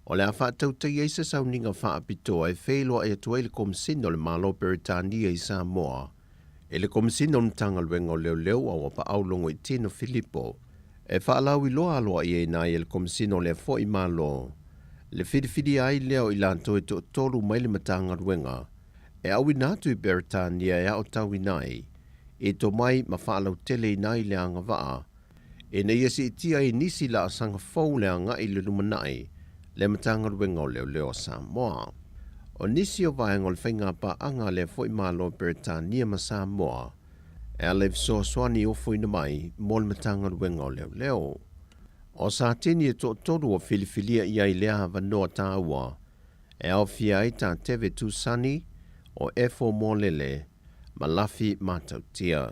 o le a faatautaia ai se sauniga faapitoa e feiloai atu ai le Komesina o le Malo o Peretania i Samoa i le Komesina o le Matagaluega o Leoleo a ua paau Logoitino Filipo e faalauiloa aloaiaina ai e le Komesina o lea foi Malo le filifilia ai lea o i latou e toatolu mai le Matagaluega e auina atu i Peretania e aotauina ai i tomai ma faalauteleina ai le agavaa ina ia siitia ai nisi laasaga fou le agai i le lumanai le Matagaluega o Leoleo a Samoa. O nisi o vaega o le faigapaaga a lea foi Malo o Peretania ma Samoa e ala i fesoasoani i ofoina mai mo le Matagaluega o Leoleo. O Satini e toatolu ua filifilia i ai lea avanoa taua e aofia ai tā Teve Tusani, o Efo Molele, ma Lafi Matautia.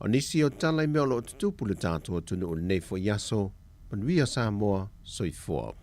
O nisi o tala i mea o lo o tutupu i le tatou atunuu i lenei foi aso, manuia Samoa, soifua.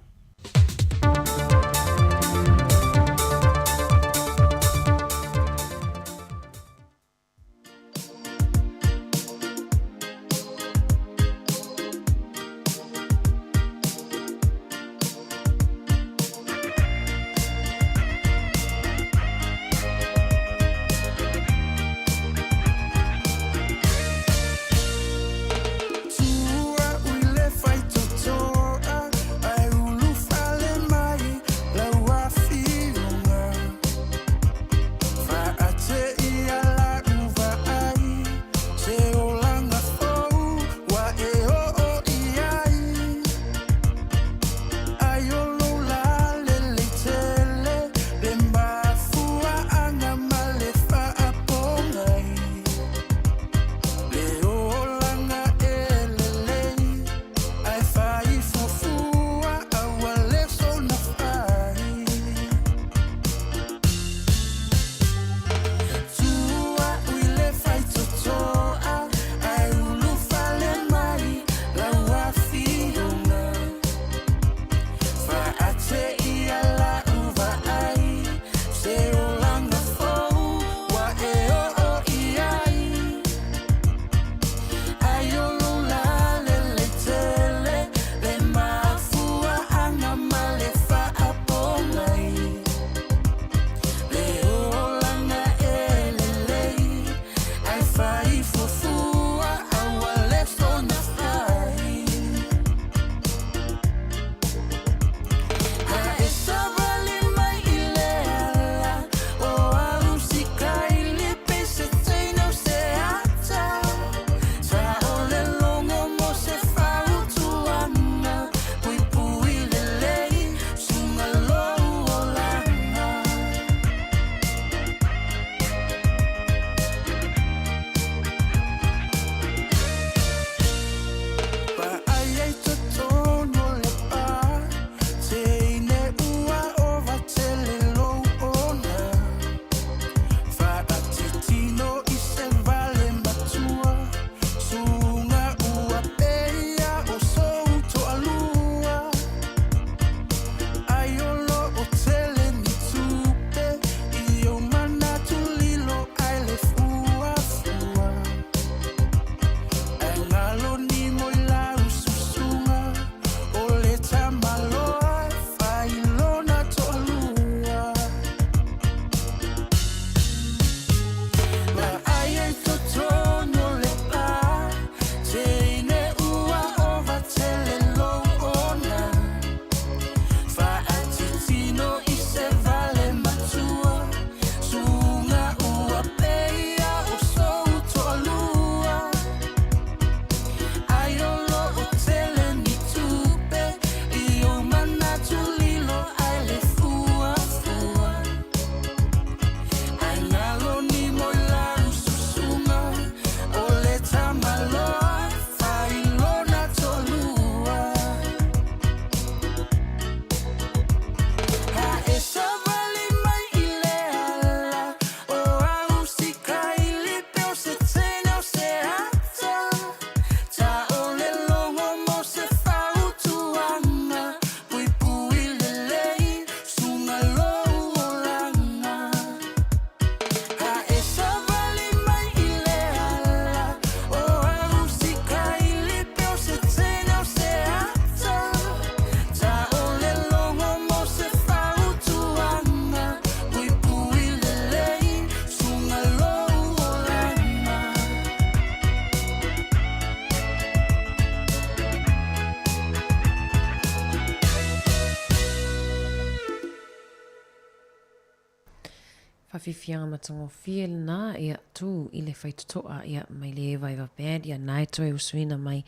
Faafiafiaga matagofie lena ia tu i le faitotoa ia mai le Eva Eva Band ia na e toe usuina mai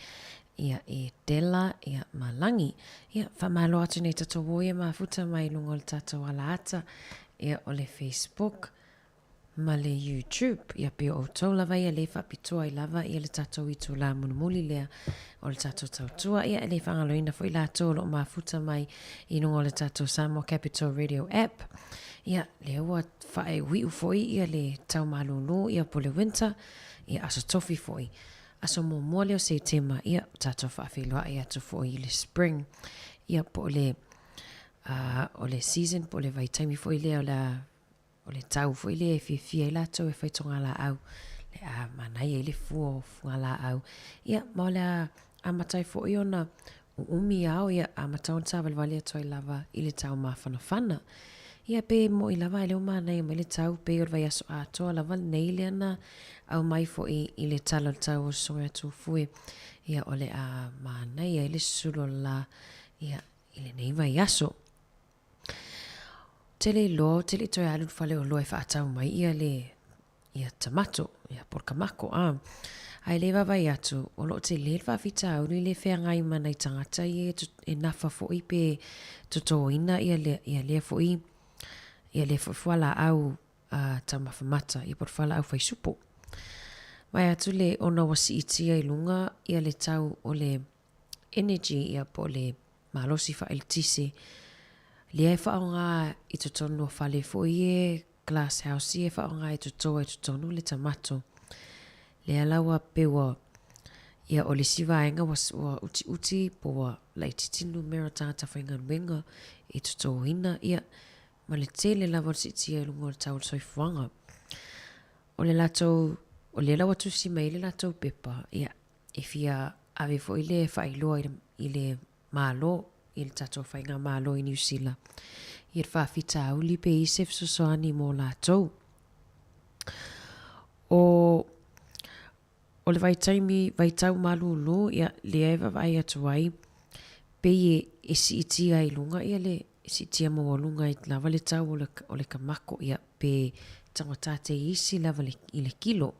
ia e Della ia ma Lagi. Ia faamalo atu nei tatou o ia mafuta mai luga o le tatou alaata ia o le Facebook ma le YouTube. Ia pei o outou lava ia lē faapitoa ai lava ia le tatou itulā mulimuli lea o le tatou tautua. Ia e le faagaloina foi latou o lo o mafuta mai i luga o le tatou Samoa Capital Radio app. Ia, lea ua faaiuiu foi ia le tau malūlū ia po o le winter, ia aso tofi foi. Aso muamua lea o Setema, ia tatou faafeiloai atu foi i le spring, ia po o le, uh, o le season po o le vaitaimi foi lea o le a O le tau foi lea e fiafia ai latou e fai togalaau, le a manaia ai le fua o fugalaau. Ia, ma o le a amata ai foi ona uumi ao, ia, amata ona savalivali atu ai lava i le tau mafanafana. Ia, pe mo'i lava ae lea ua manaia mai le tau, pei o le vaiaso atoa lava lenei lea na aumai foi i le tala o le tau o Sosoga Tufue, ia, o le a manaia ai le susulu o le la, ia, i lenei vaiaso. Ou te le iloa, ou te le i toe alu i le faleoloa e faatau mai ia le ia tamato, ia po o le kamako, a. Ae le vaavaai atu, o lo o tele le faafitauli le feagai ma nai tagata ia e, e nafa foi pe totoina ia le, ia lea foi ia lea foi fualaau a taumafa mata, ia po o le fualaau faisupo. Vaai atu le ona ua siitia i luga ia le tau o le energy ia po o le malosi faaeletise lea e faaaoga i totonu o fale foi e glass house ia e faaaoga e toto ai totonu le tamato. Lea la ua pei ua ia o le isi vaega ua ua utiuti po ua laitiiti numera o tagata faigaluega e totoina ia ma le tele lava o le siitia i luga o le tau o le soifuaga. O le latou o lea la ua tusi mai ai le latou pepa ia e fia ave foi le faailoa i le Malo, i le tatou Faigamalo i Niu Sila, i le faafitauli pe i se fesoasoani mo latou. O, o le vaitaimi, vaitau malūlū, ia, lea e vaavaai atu ai, pei e, e siitia i luga ia le, siitia maualuga ai lava le tau o le, o le kamako, ia, pe taugata te isi lava le, i le kilo.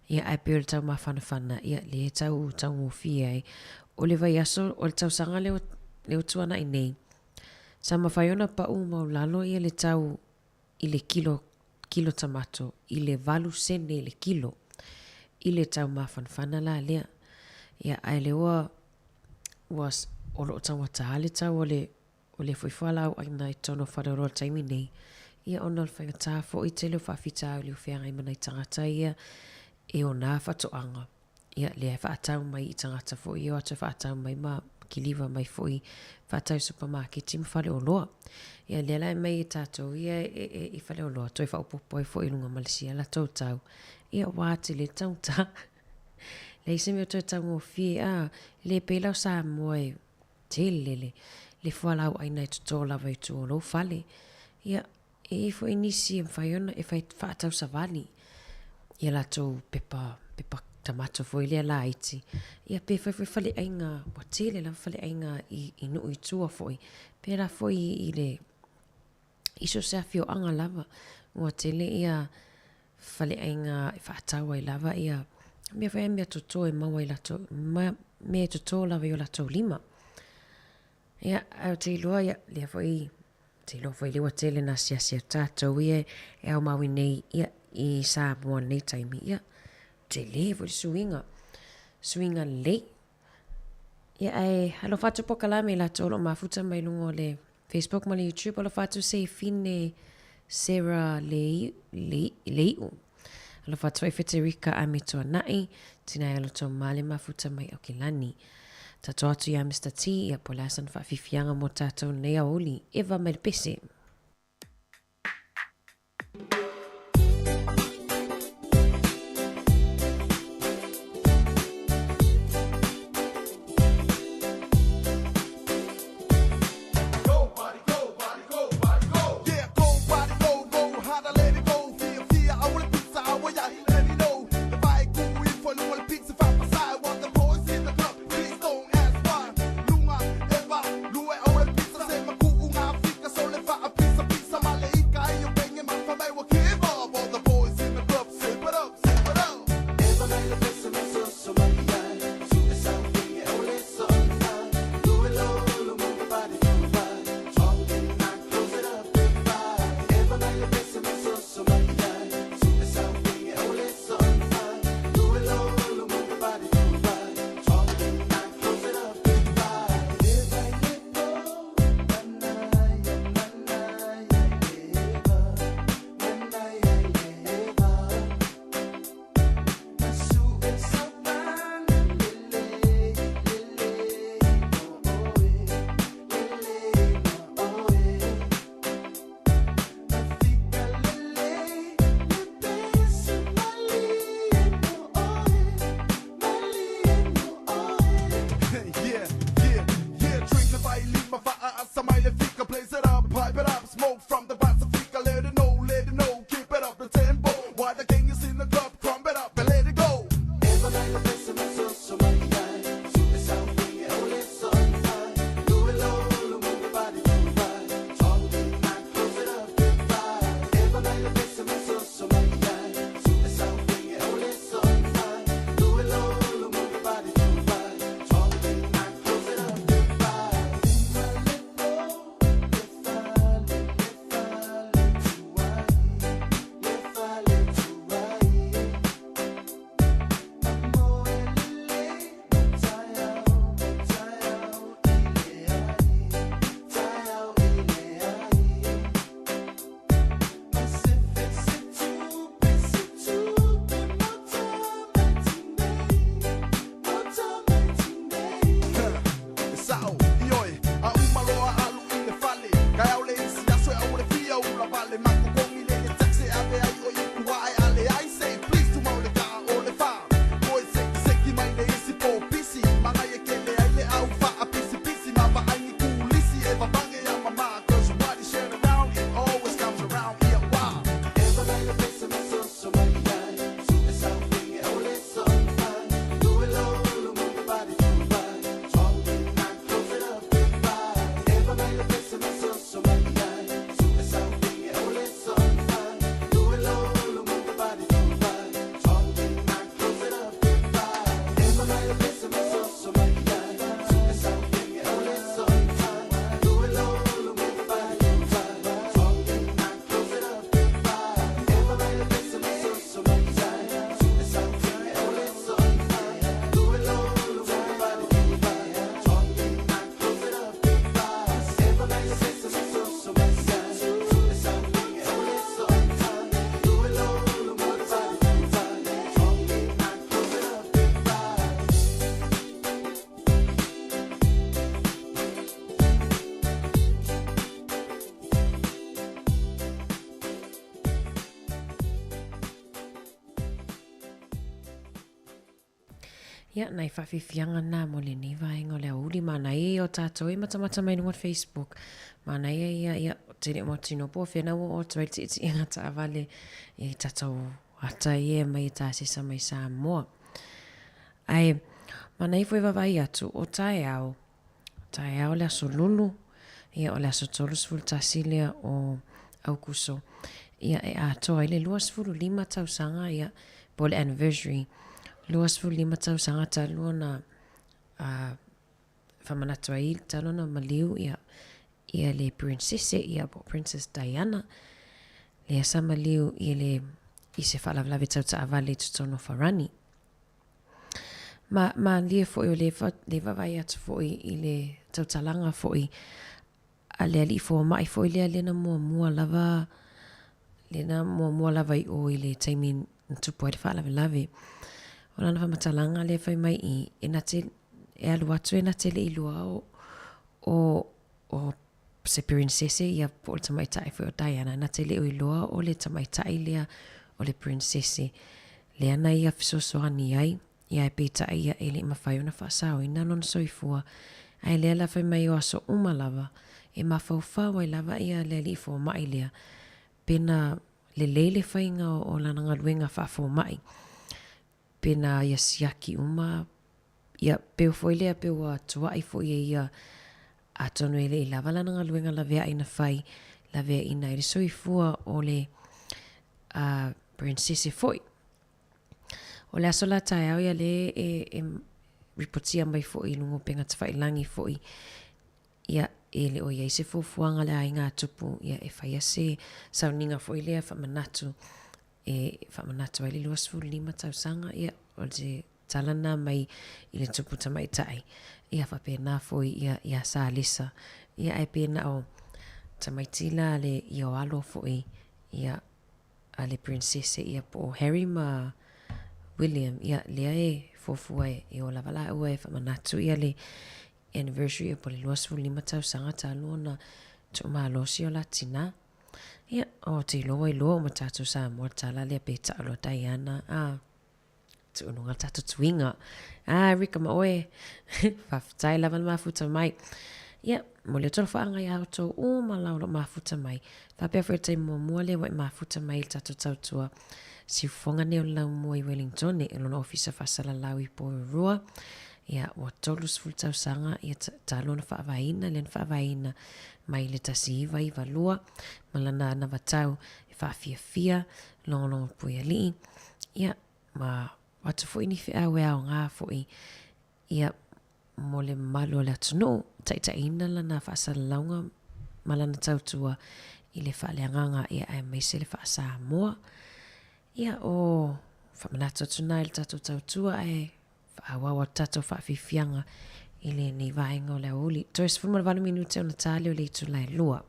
Ia, ae pei o le tau mafanafana, ia, lea e tau taugofie ai. O le vaiaso, o le tausaga lea, lea ua tuanai nei, sa mafai ona pau maulalo ia le tau i le kilo, kilo tamato i le 8 sene i le kilo, i le tau mafanafana la lea. Ia, ae lea ua, ua, o lo o taugata le tau o le, o lea foi fualaau ʻaina i totonu o Faleolo i le taimi nei, ia ona o le faigata foi tele o faafitauli o feagai ma nai tagata ia e ona faatoaga, ia lea e faatau mai i tagata foi ia o atu e faatau mai ma kiliva mai foi faatau i supamaketi ma faleoloa. Ia lea la e mai e tatou ia e, e, i faleoloa toe faaopoopo ai foi i luga ma le sia latou tau, ia ua atili le taugata. Leai se mea o toe taugofie, a, le pei la o Samoa e Tele le, le fualaau ʻaina e totō lava i tua o lou fale. Ia, e i ai foi nisi e mafai ona e fai faatau savali ia latou pepa, pepa tamato foi lea laiti. Ia pe fai foi faleaiga, ua tele lava faleaiga i, i nuu i tua foi, pēlā foi i le, i so o se afioaga lava, ua tele ia faleaiga e faatau ai lava ia mea foi a mea toto e maua i latou, mea e toto lava i o latou lima. Ia, ae ou te iloa, ia, lea foi, ou te iloa foi lea ua tele na asiasi atu tatou ia e aomaui nei, ia, i Samoa i lenei taimi, ia, tele foi le suiga, suiga lelei. Ia, ae alofa atu pokalame i latou o lo o mafuta mai luga o le Facebook ma le YouTube, alofa atu Seifine Sarah Leiʻu, alofa atu ai Feterika Amituanai, Tinaia Lotomaale mafuta mai Aukilani. Tatou atu iā Mister T, ia po o le a sana faafiafiaga mo tatou nei aoauli. Eva mai le pese. Ia, nai faafiafiaga na mo lenei vaega o le aoauli. Manaia ia o tatou e matamata mai luga o le Facebook. Manaia ia, ia, ou te le o mautinoa po o fea na ua oo atu ai le tiitiiga taavale i tatou ata ia e aumai e tasesa mai Samoa. Ae, manaia foi e vaavaai atu, o taeao, Taeao le aso Lulu, ia o le aso 31 lea o Aukuso, ia e atoa ai le 25 tausaga, ia, po o le anniversary, 25 tausaga talu ona uh, faamanatu ai talu ona maliu ia, ia le princese, ia po Princess Diana, lea sa maliu i le i se faalavelave tau taavale i totonu o Farani. Ma, malie foi o le, le vaavaai atu foi i le tautalaga foi a le alii fomai foi lea lea na muamua lava, lea na muamua lava i o i le taimi na tupu ai le faalavelave. O lana faamatalaga lea fai mai i, e na te, e alu atu e na te le i iloa o, o, o se princese ia po o le tamaitai foi o Diana, na te le o iloa o le tamaitai lea o le princese lea na ia fesoasoani ai, ia ae peitai ia e le i mafai ona faasaoina lona soifua, ae lea la fai mai o aso uma lava, e mafaufau ai lava ia le alii fomai lea, pena lelei le faiga o lana galuega faafomai, pena ia siaki uma Ia, peo foi lea pe ua tuaʻi foi e ia, atonu e le i lava lana galuega laveaʻi na fai, laveaʻina ai le soifua o le a Princese foi. O le aso la taeao ia le e, e ripotia mai foi i luga o upega tafailagi foi, ia, e le o i ai se fuafuaga a le aiga a Tupu, ia, e faia se sauniga foi lea faamanatu, e faamanatu ai le 25 tausaga, ia, o le tala na mai i le tupu tamaitai, ia faapena foi ia ia Salesa, ia ae pe na o tamaiti la le ia o alo foi ia a le princese ia po o Harry ma William, ia lea e fuafua e o lava laua e faamanatu ia le anniversary ia po o le 25 tausaga talu ona tuumalosi o la tina. Ia, o te iloa ua iloa uma tatou Samoa le tala lea pe tau loa Diana, a. Tuunuga le tatou tuiga. Ah, Rika ma oe. Faafetai lava le mafuta mai. Ia, momoli atu alofaaga iā outou uma la o lo o mafuta mai. Faapea foi o le taimi muamua lea ua e mafuta mai i le tatou tautua siufofoga nei o le laumua i Wellingtone i lona ofisa faasalalau i Porirua. Ia, ua 30 tausaga ia talu ona faavaeina lea na faavaeina mai le 1992 ma lana anavatau e faafiafia logologo puialii. Ia, ma o atu foi ni feau e aoga foi, ia, mo le mamalu o le atunuu, taitaiina lana faasalalauga ma lana tautua i le faaleagaga, ia, aemaise le faa-Samoa. Ia, o faamanatu atu na i le tatou tautua, ae faaauau atu tatou faafiafiaga i lenei vaega o le aoauli. Toe 18 minute ona ta lea o le itula e lua.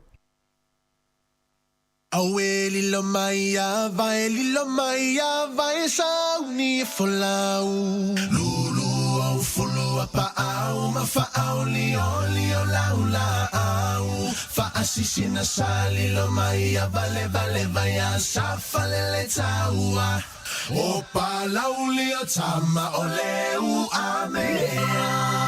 Auē lilo mai a vae lilo mai a vae sauni e folau Lulu ou fulu a paau ma faaolioli o lau laau Faasisina sa lilo mai a valevale vai a sa falele taua O Palauli o tama o le uamea.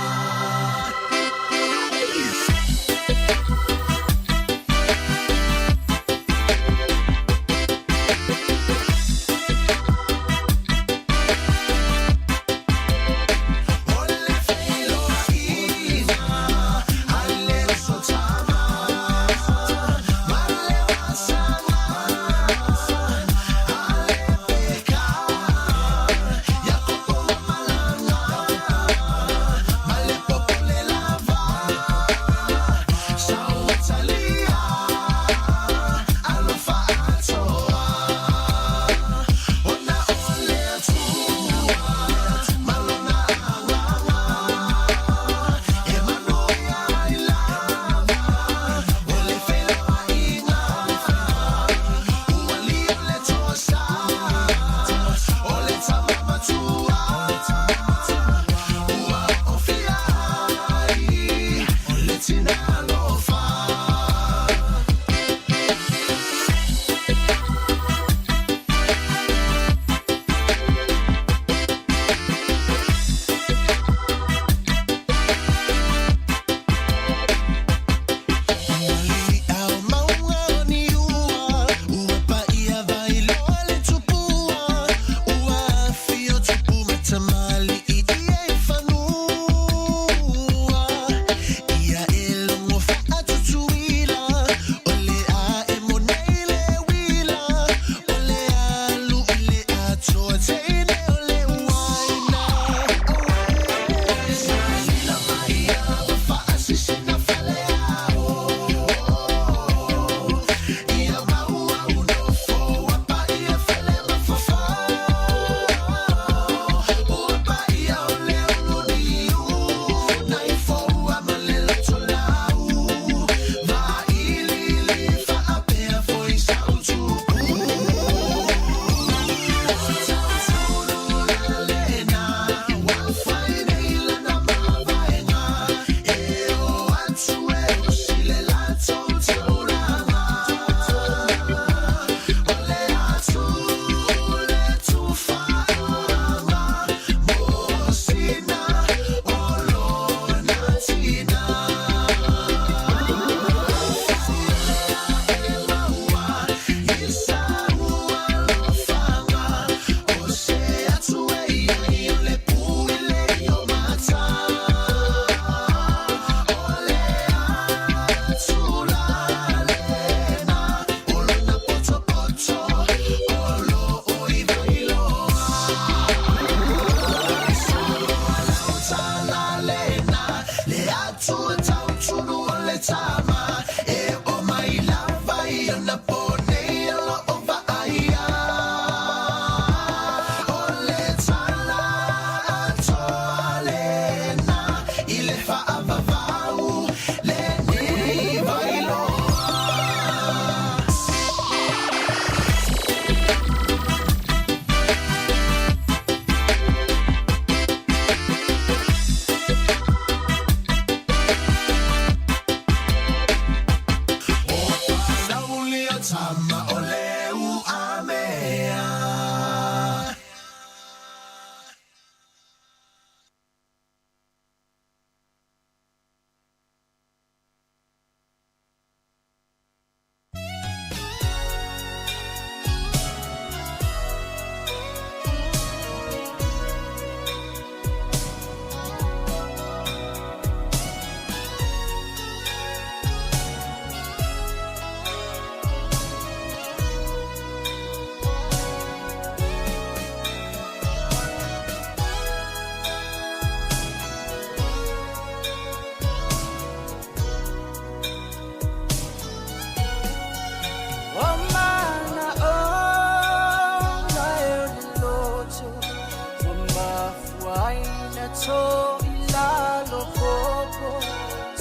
loto i lalo popo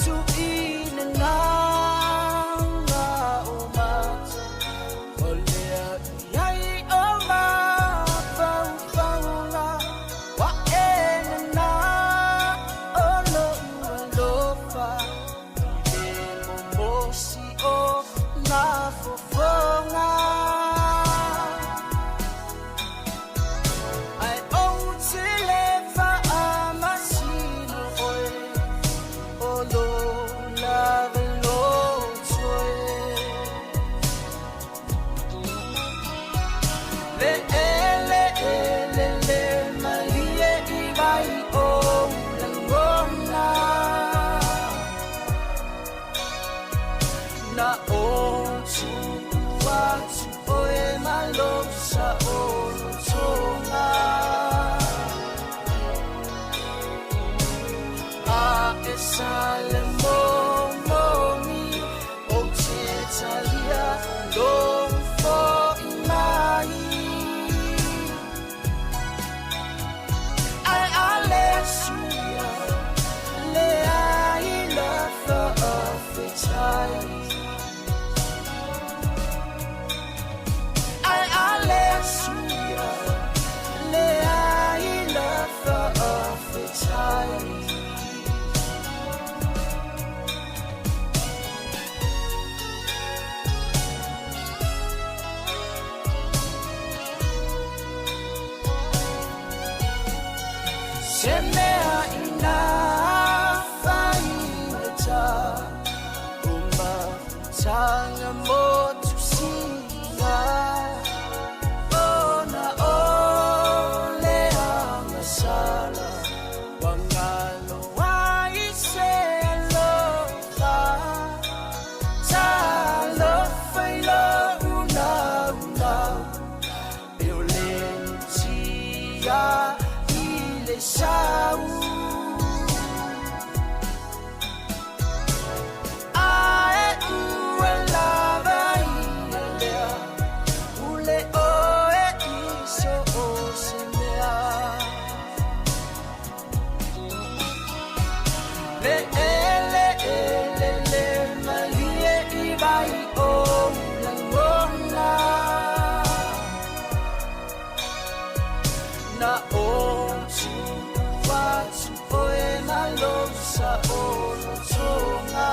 tuʻina gagā o matou O lea i ai o mafaufauga Ua e nana o loʻu alofa I le momosi o nā fofoga Ae ou te le faamasino oe O lou lava loto e Le eleele le malie i vai ou lagona Na ou tuʻu atu oe ma lou saolotoga A e sa le momomi ou te talia lou foʻi mai Ae a le suia le aila faafetai Ae a le suia le aila faafetai. Se mea inā faigata O mafutaga motusiga Ona o le agasala Ua galo ai se alofa Talofa i lou naunau E o le tia i le sau Ae ua lava ia lea Pule oe i so o se mea Le eleele le malie i vai ou lagona Na ou tuʻu atu oe ma lou saolotoga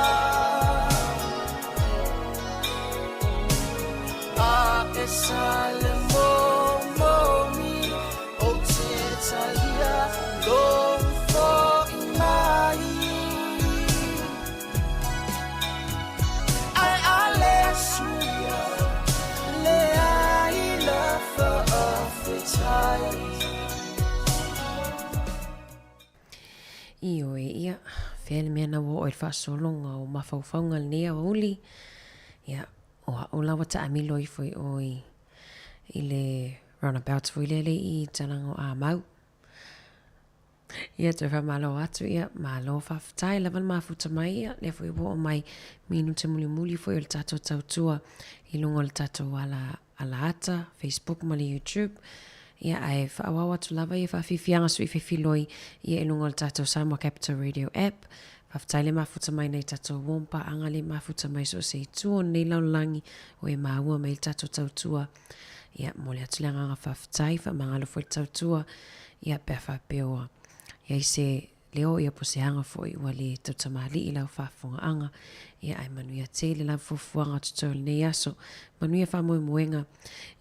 A e sa le momomi ou te talia lou foʻi mai Ae a le suia le aila faafetai. Ioe, ia, fea le mea na ua oo i le faasologa o mafaufauga lenei aoauli, ia, o a'u la ua taamilo ifo i o i, i le roundabout foi lele i Talaga o Amau. Ia, toe faamalo atu, ia, malo faafetai lava le mafuta mai, ia, lea foi ua oo mai minute mulimuli foi o le tatou tautua i luga o le tatou ala alaata, Facebook ma le YouTube. Ia, ae faaauau atu lava ia faafiafiaga sui fefiloi ia i luga o le tatou Samoa Capital Radio app. Faafetai le mafuta mai nai tatou uo ma paaga le mafuta mai so o se itu o lenei lalolagi o e maua mai le tatou tautua. Ia, momoli atu le agaga faafetai, faamagalo foi le tautua, ia, pe a faapea ua i ai se leo, ia, po o se aga foi ua le tautamalii i lau faafofogaaga, ia, ae manuia tele lava fuafuaga o totoe o lenei aso. Manuia faamoemoega,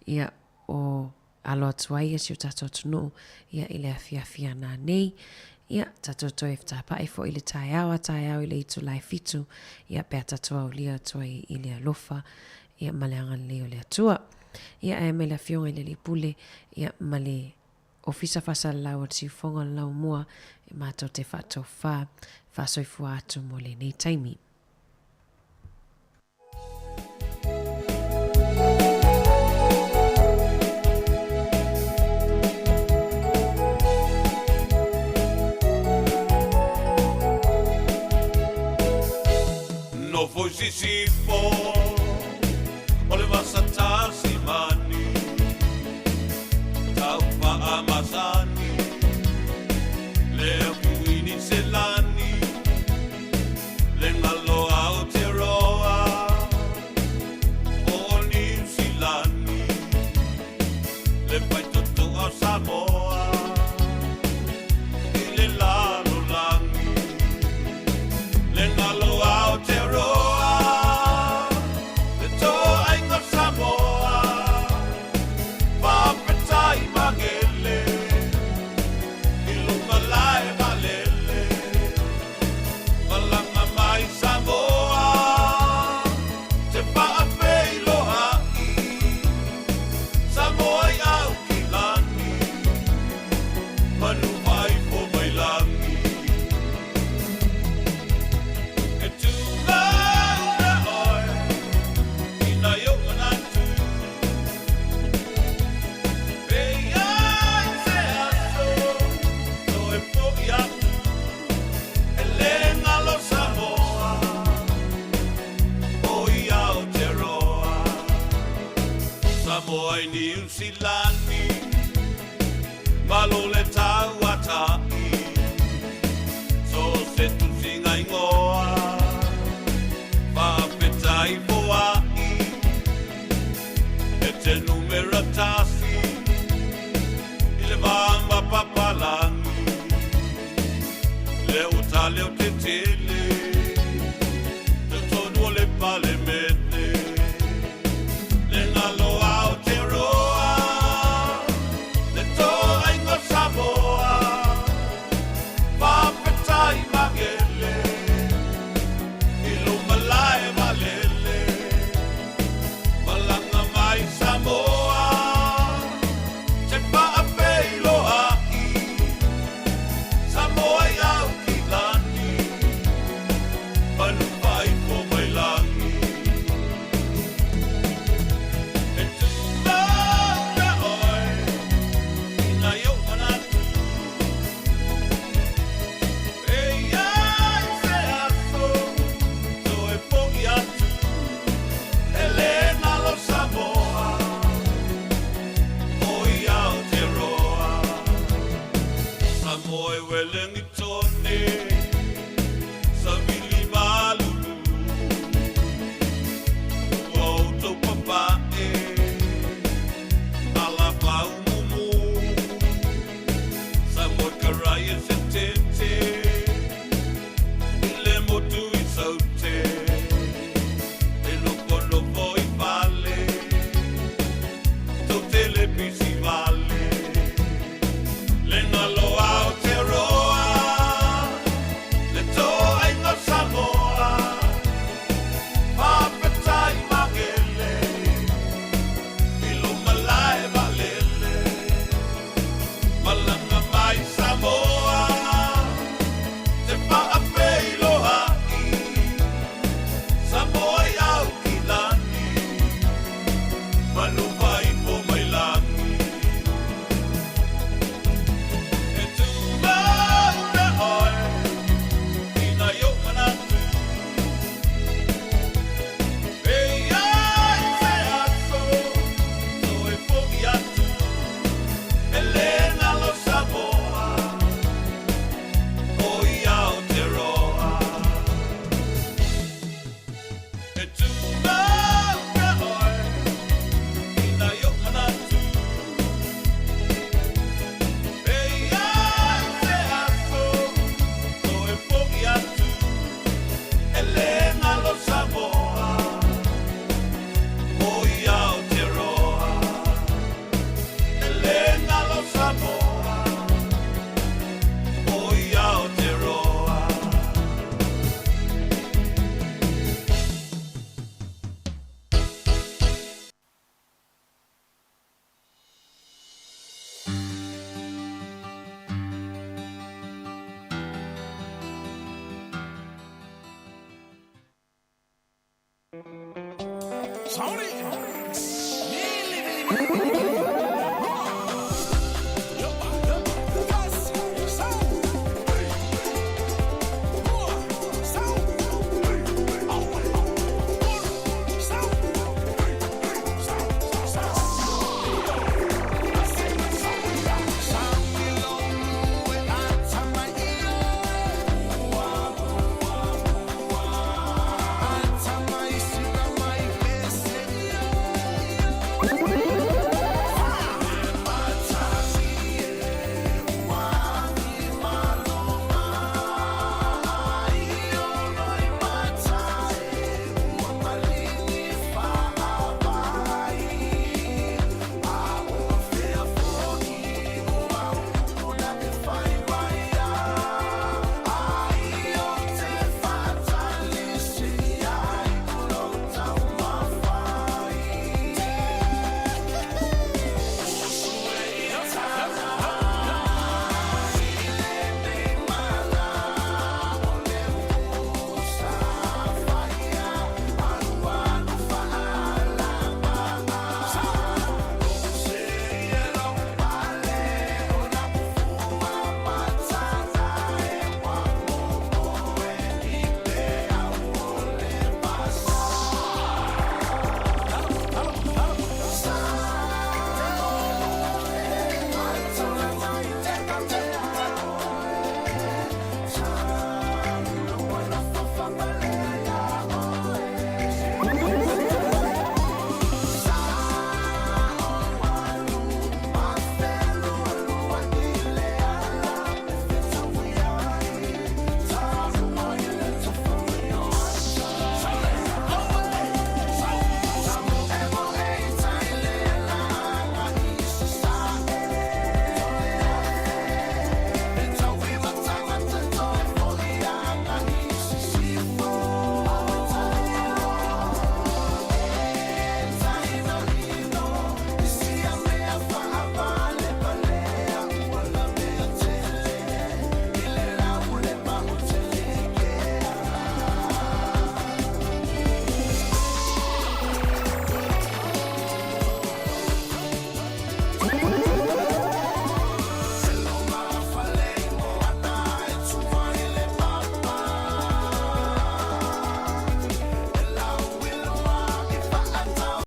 ia, o alo atu ai si o tatou atunuu ia i le afiafi a nanei. Ia, tatou toe fetapaʻi foi i le taeao a taeao i le itula e fitu, ia, pe a tatou aulia atu ai i le alofa, ia, ma le agalelei o le Atua. Ia, ae mai le Afioga i le Alii Pule, ia, ma le Ofisa Faasalalau o le Siufoga o le Laumua, e matou te faatofā, faasoifua atu mo lenei taimi. Nofo i Sisifo o le vasa Tasimani, tau faamasani lea. Niu Silani, malo le tauata'i, so se tusiga igoa, faafetai foa'i, e te numera tasi, i le va ma papalagi, le uta leo tetele, totonu o le Palemene, le galo Aotearoa, le toaiga o Samoa, faafetai magele, i lou malae valele, malaga mai Samoa, te faafeiloai, Samoa i Aukilani, manu faifo mai lagi. E tumau pea oe, i nai ou manatu, e i ai se aso, toe fo'i atu, e lē galo Samoa, o i Aotearoa. Samoa e Welengitone, savili malulu, ua outou papa'e, alafaumumu, Samoa karaia se tete, i le motu i Saute, e nofonofo i fale, tou te le pisi vale, le galo Aotearoa, le toaiga o Samoa, faafetai magele, i lou malae valele, malaga mai Samoa, te faafeiloai, Samoa i Aukilani, manu faifo mai lagi. E tumau pea oe, i nai ou manatu, e i ai se aso, toe fo'i atu, e lē galo Samoa, o i Aotearoa. E tumau pea oe, i nai ou manatu, e i ai se aso, toe fo'i atu, e lē galo Samoa, o i Aotearoa. E lē galo Samoa, o i Aotearoa. Sauni!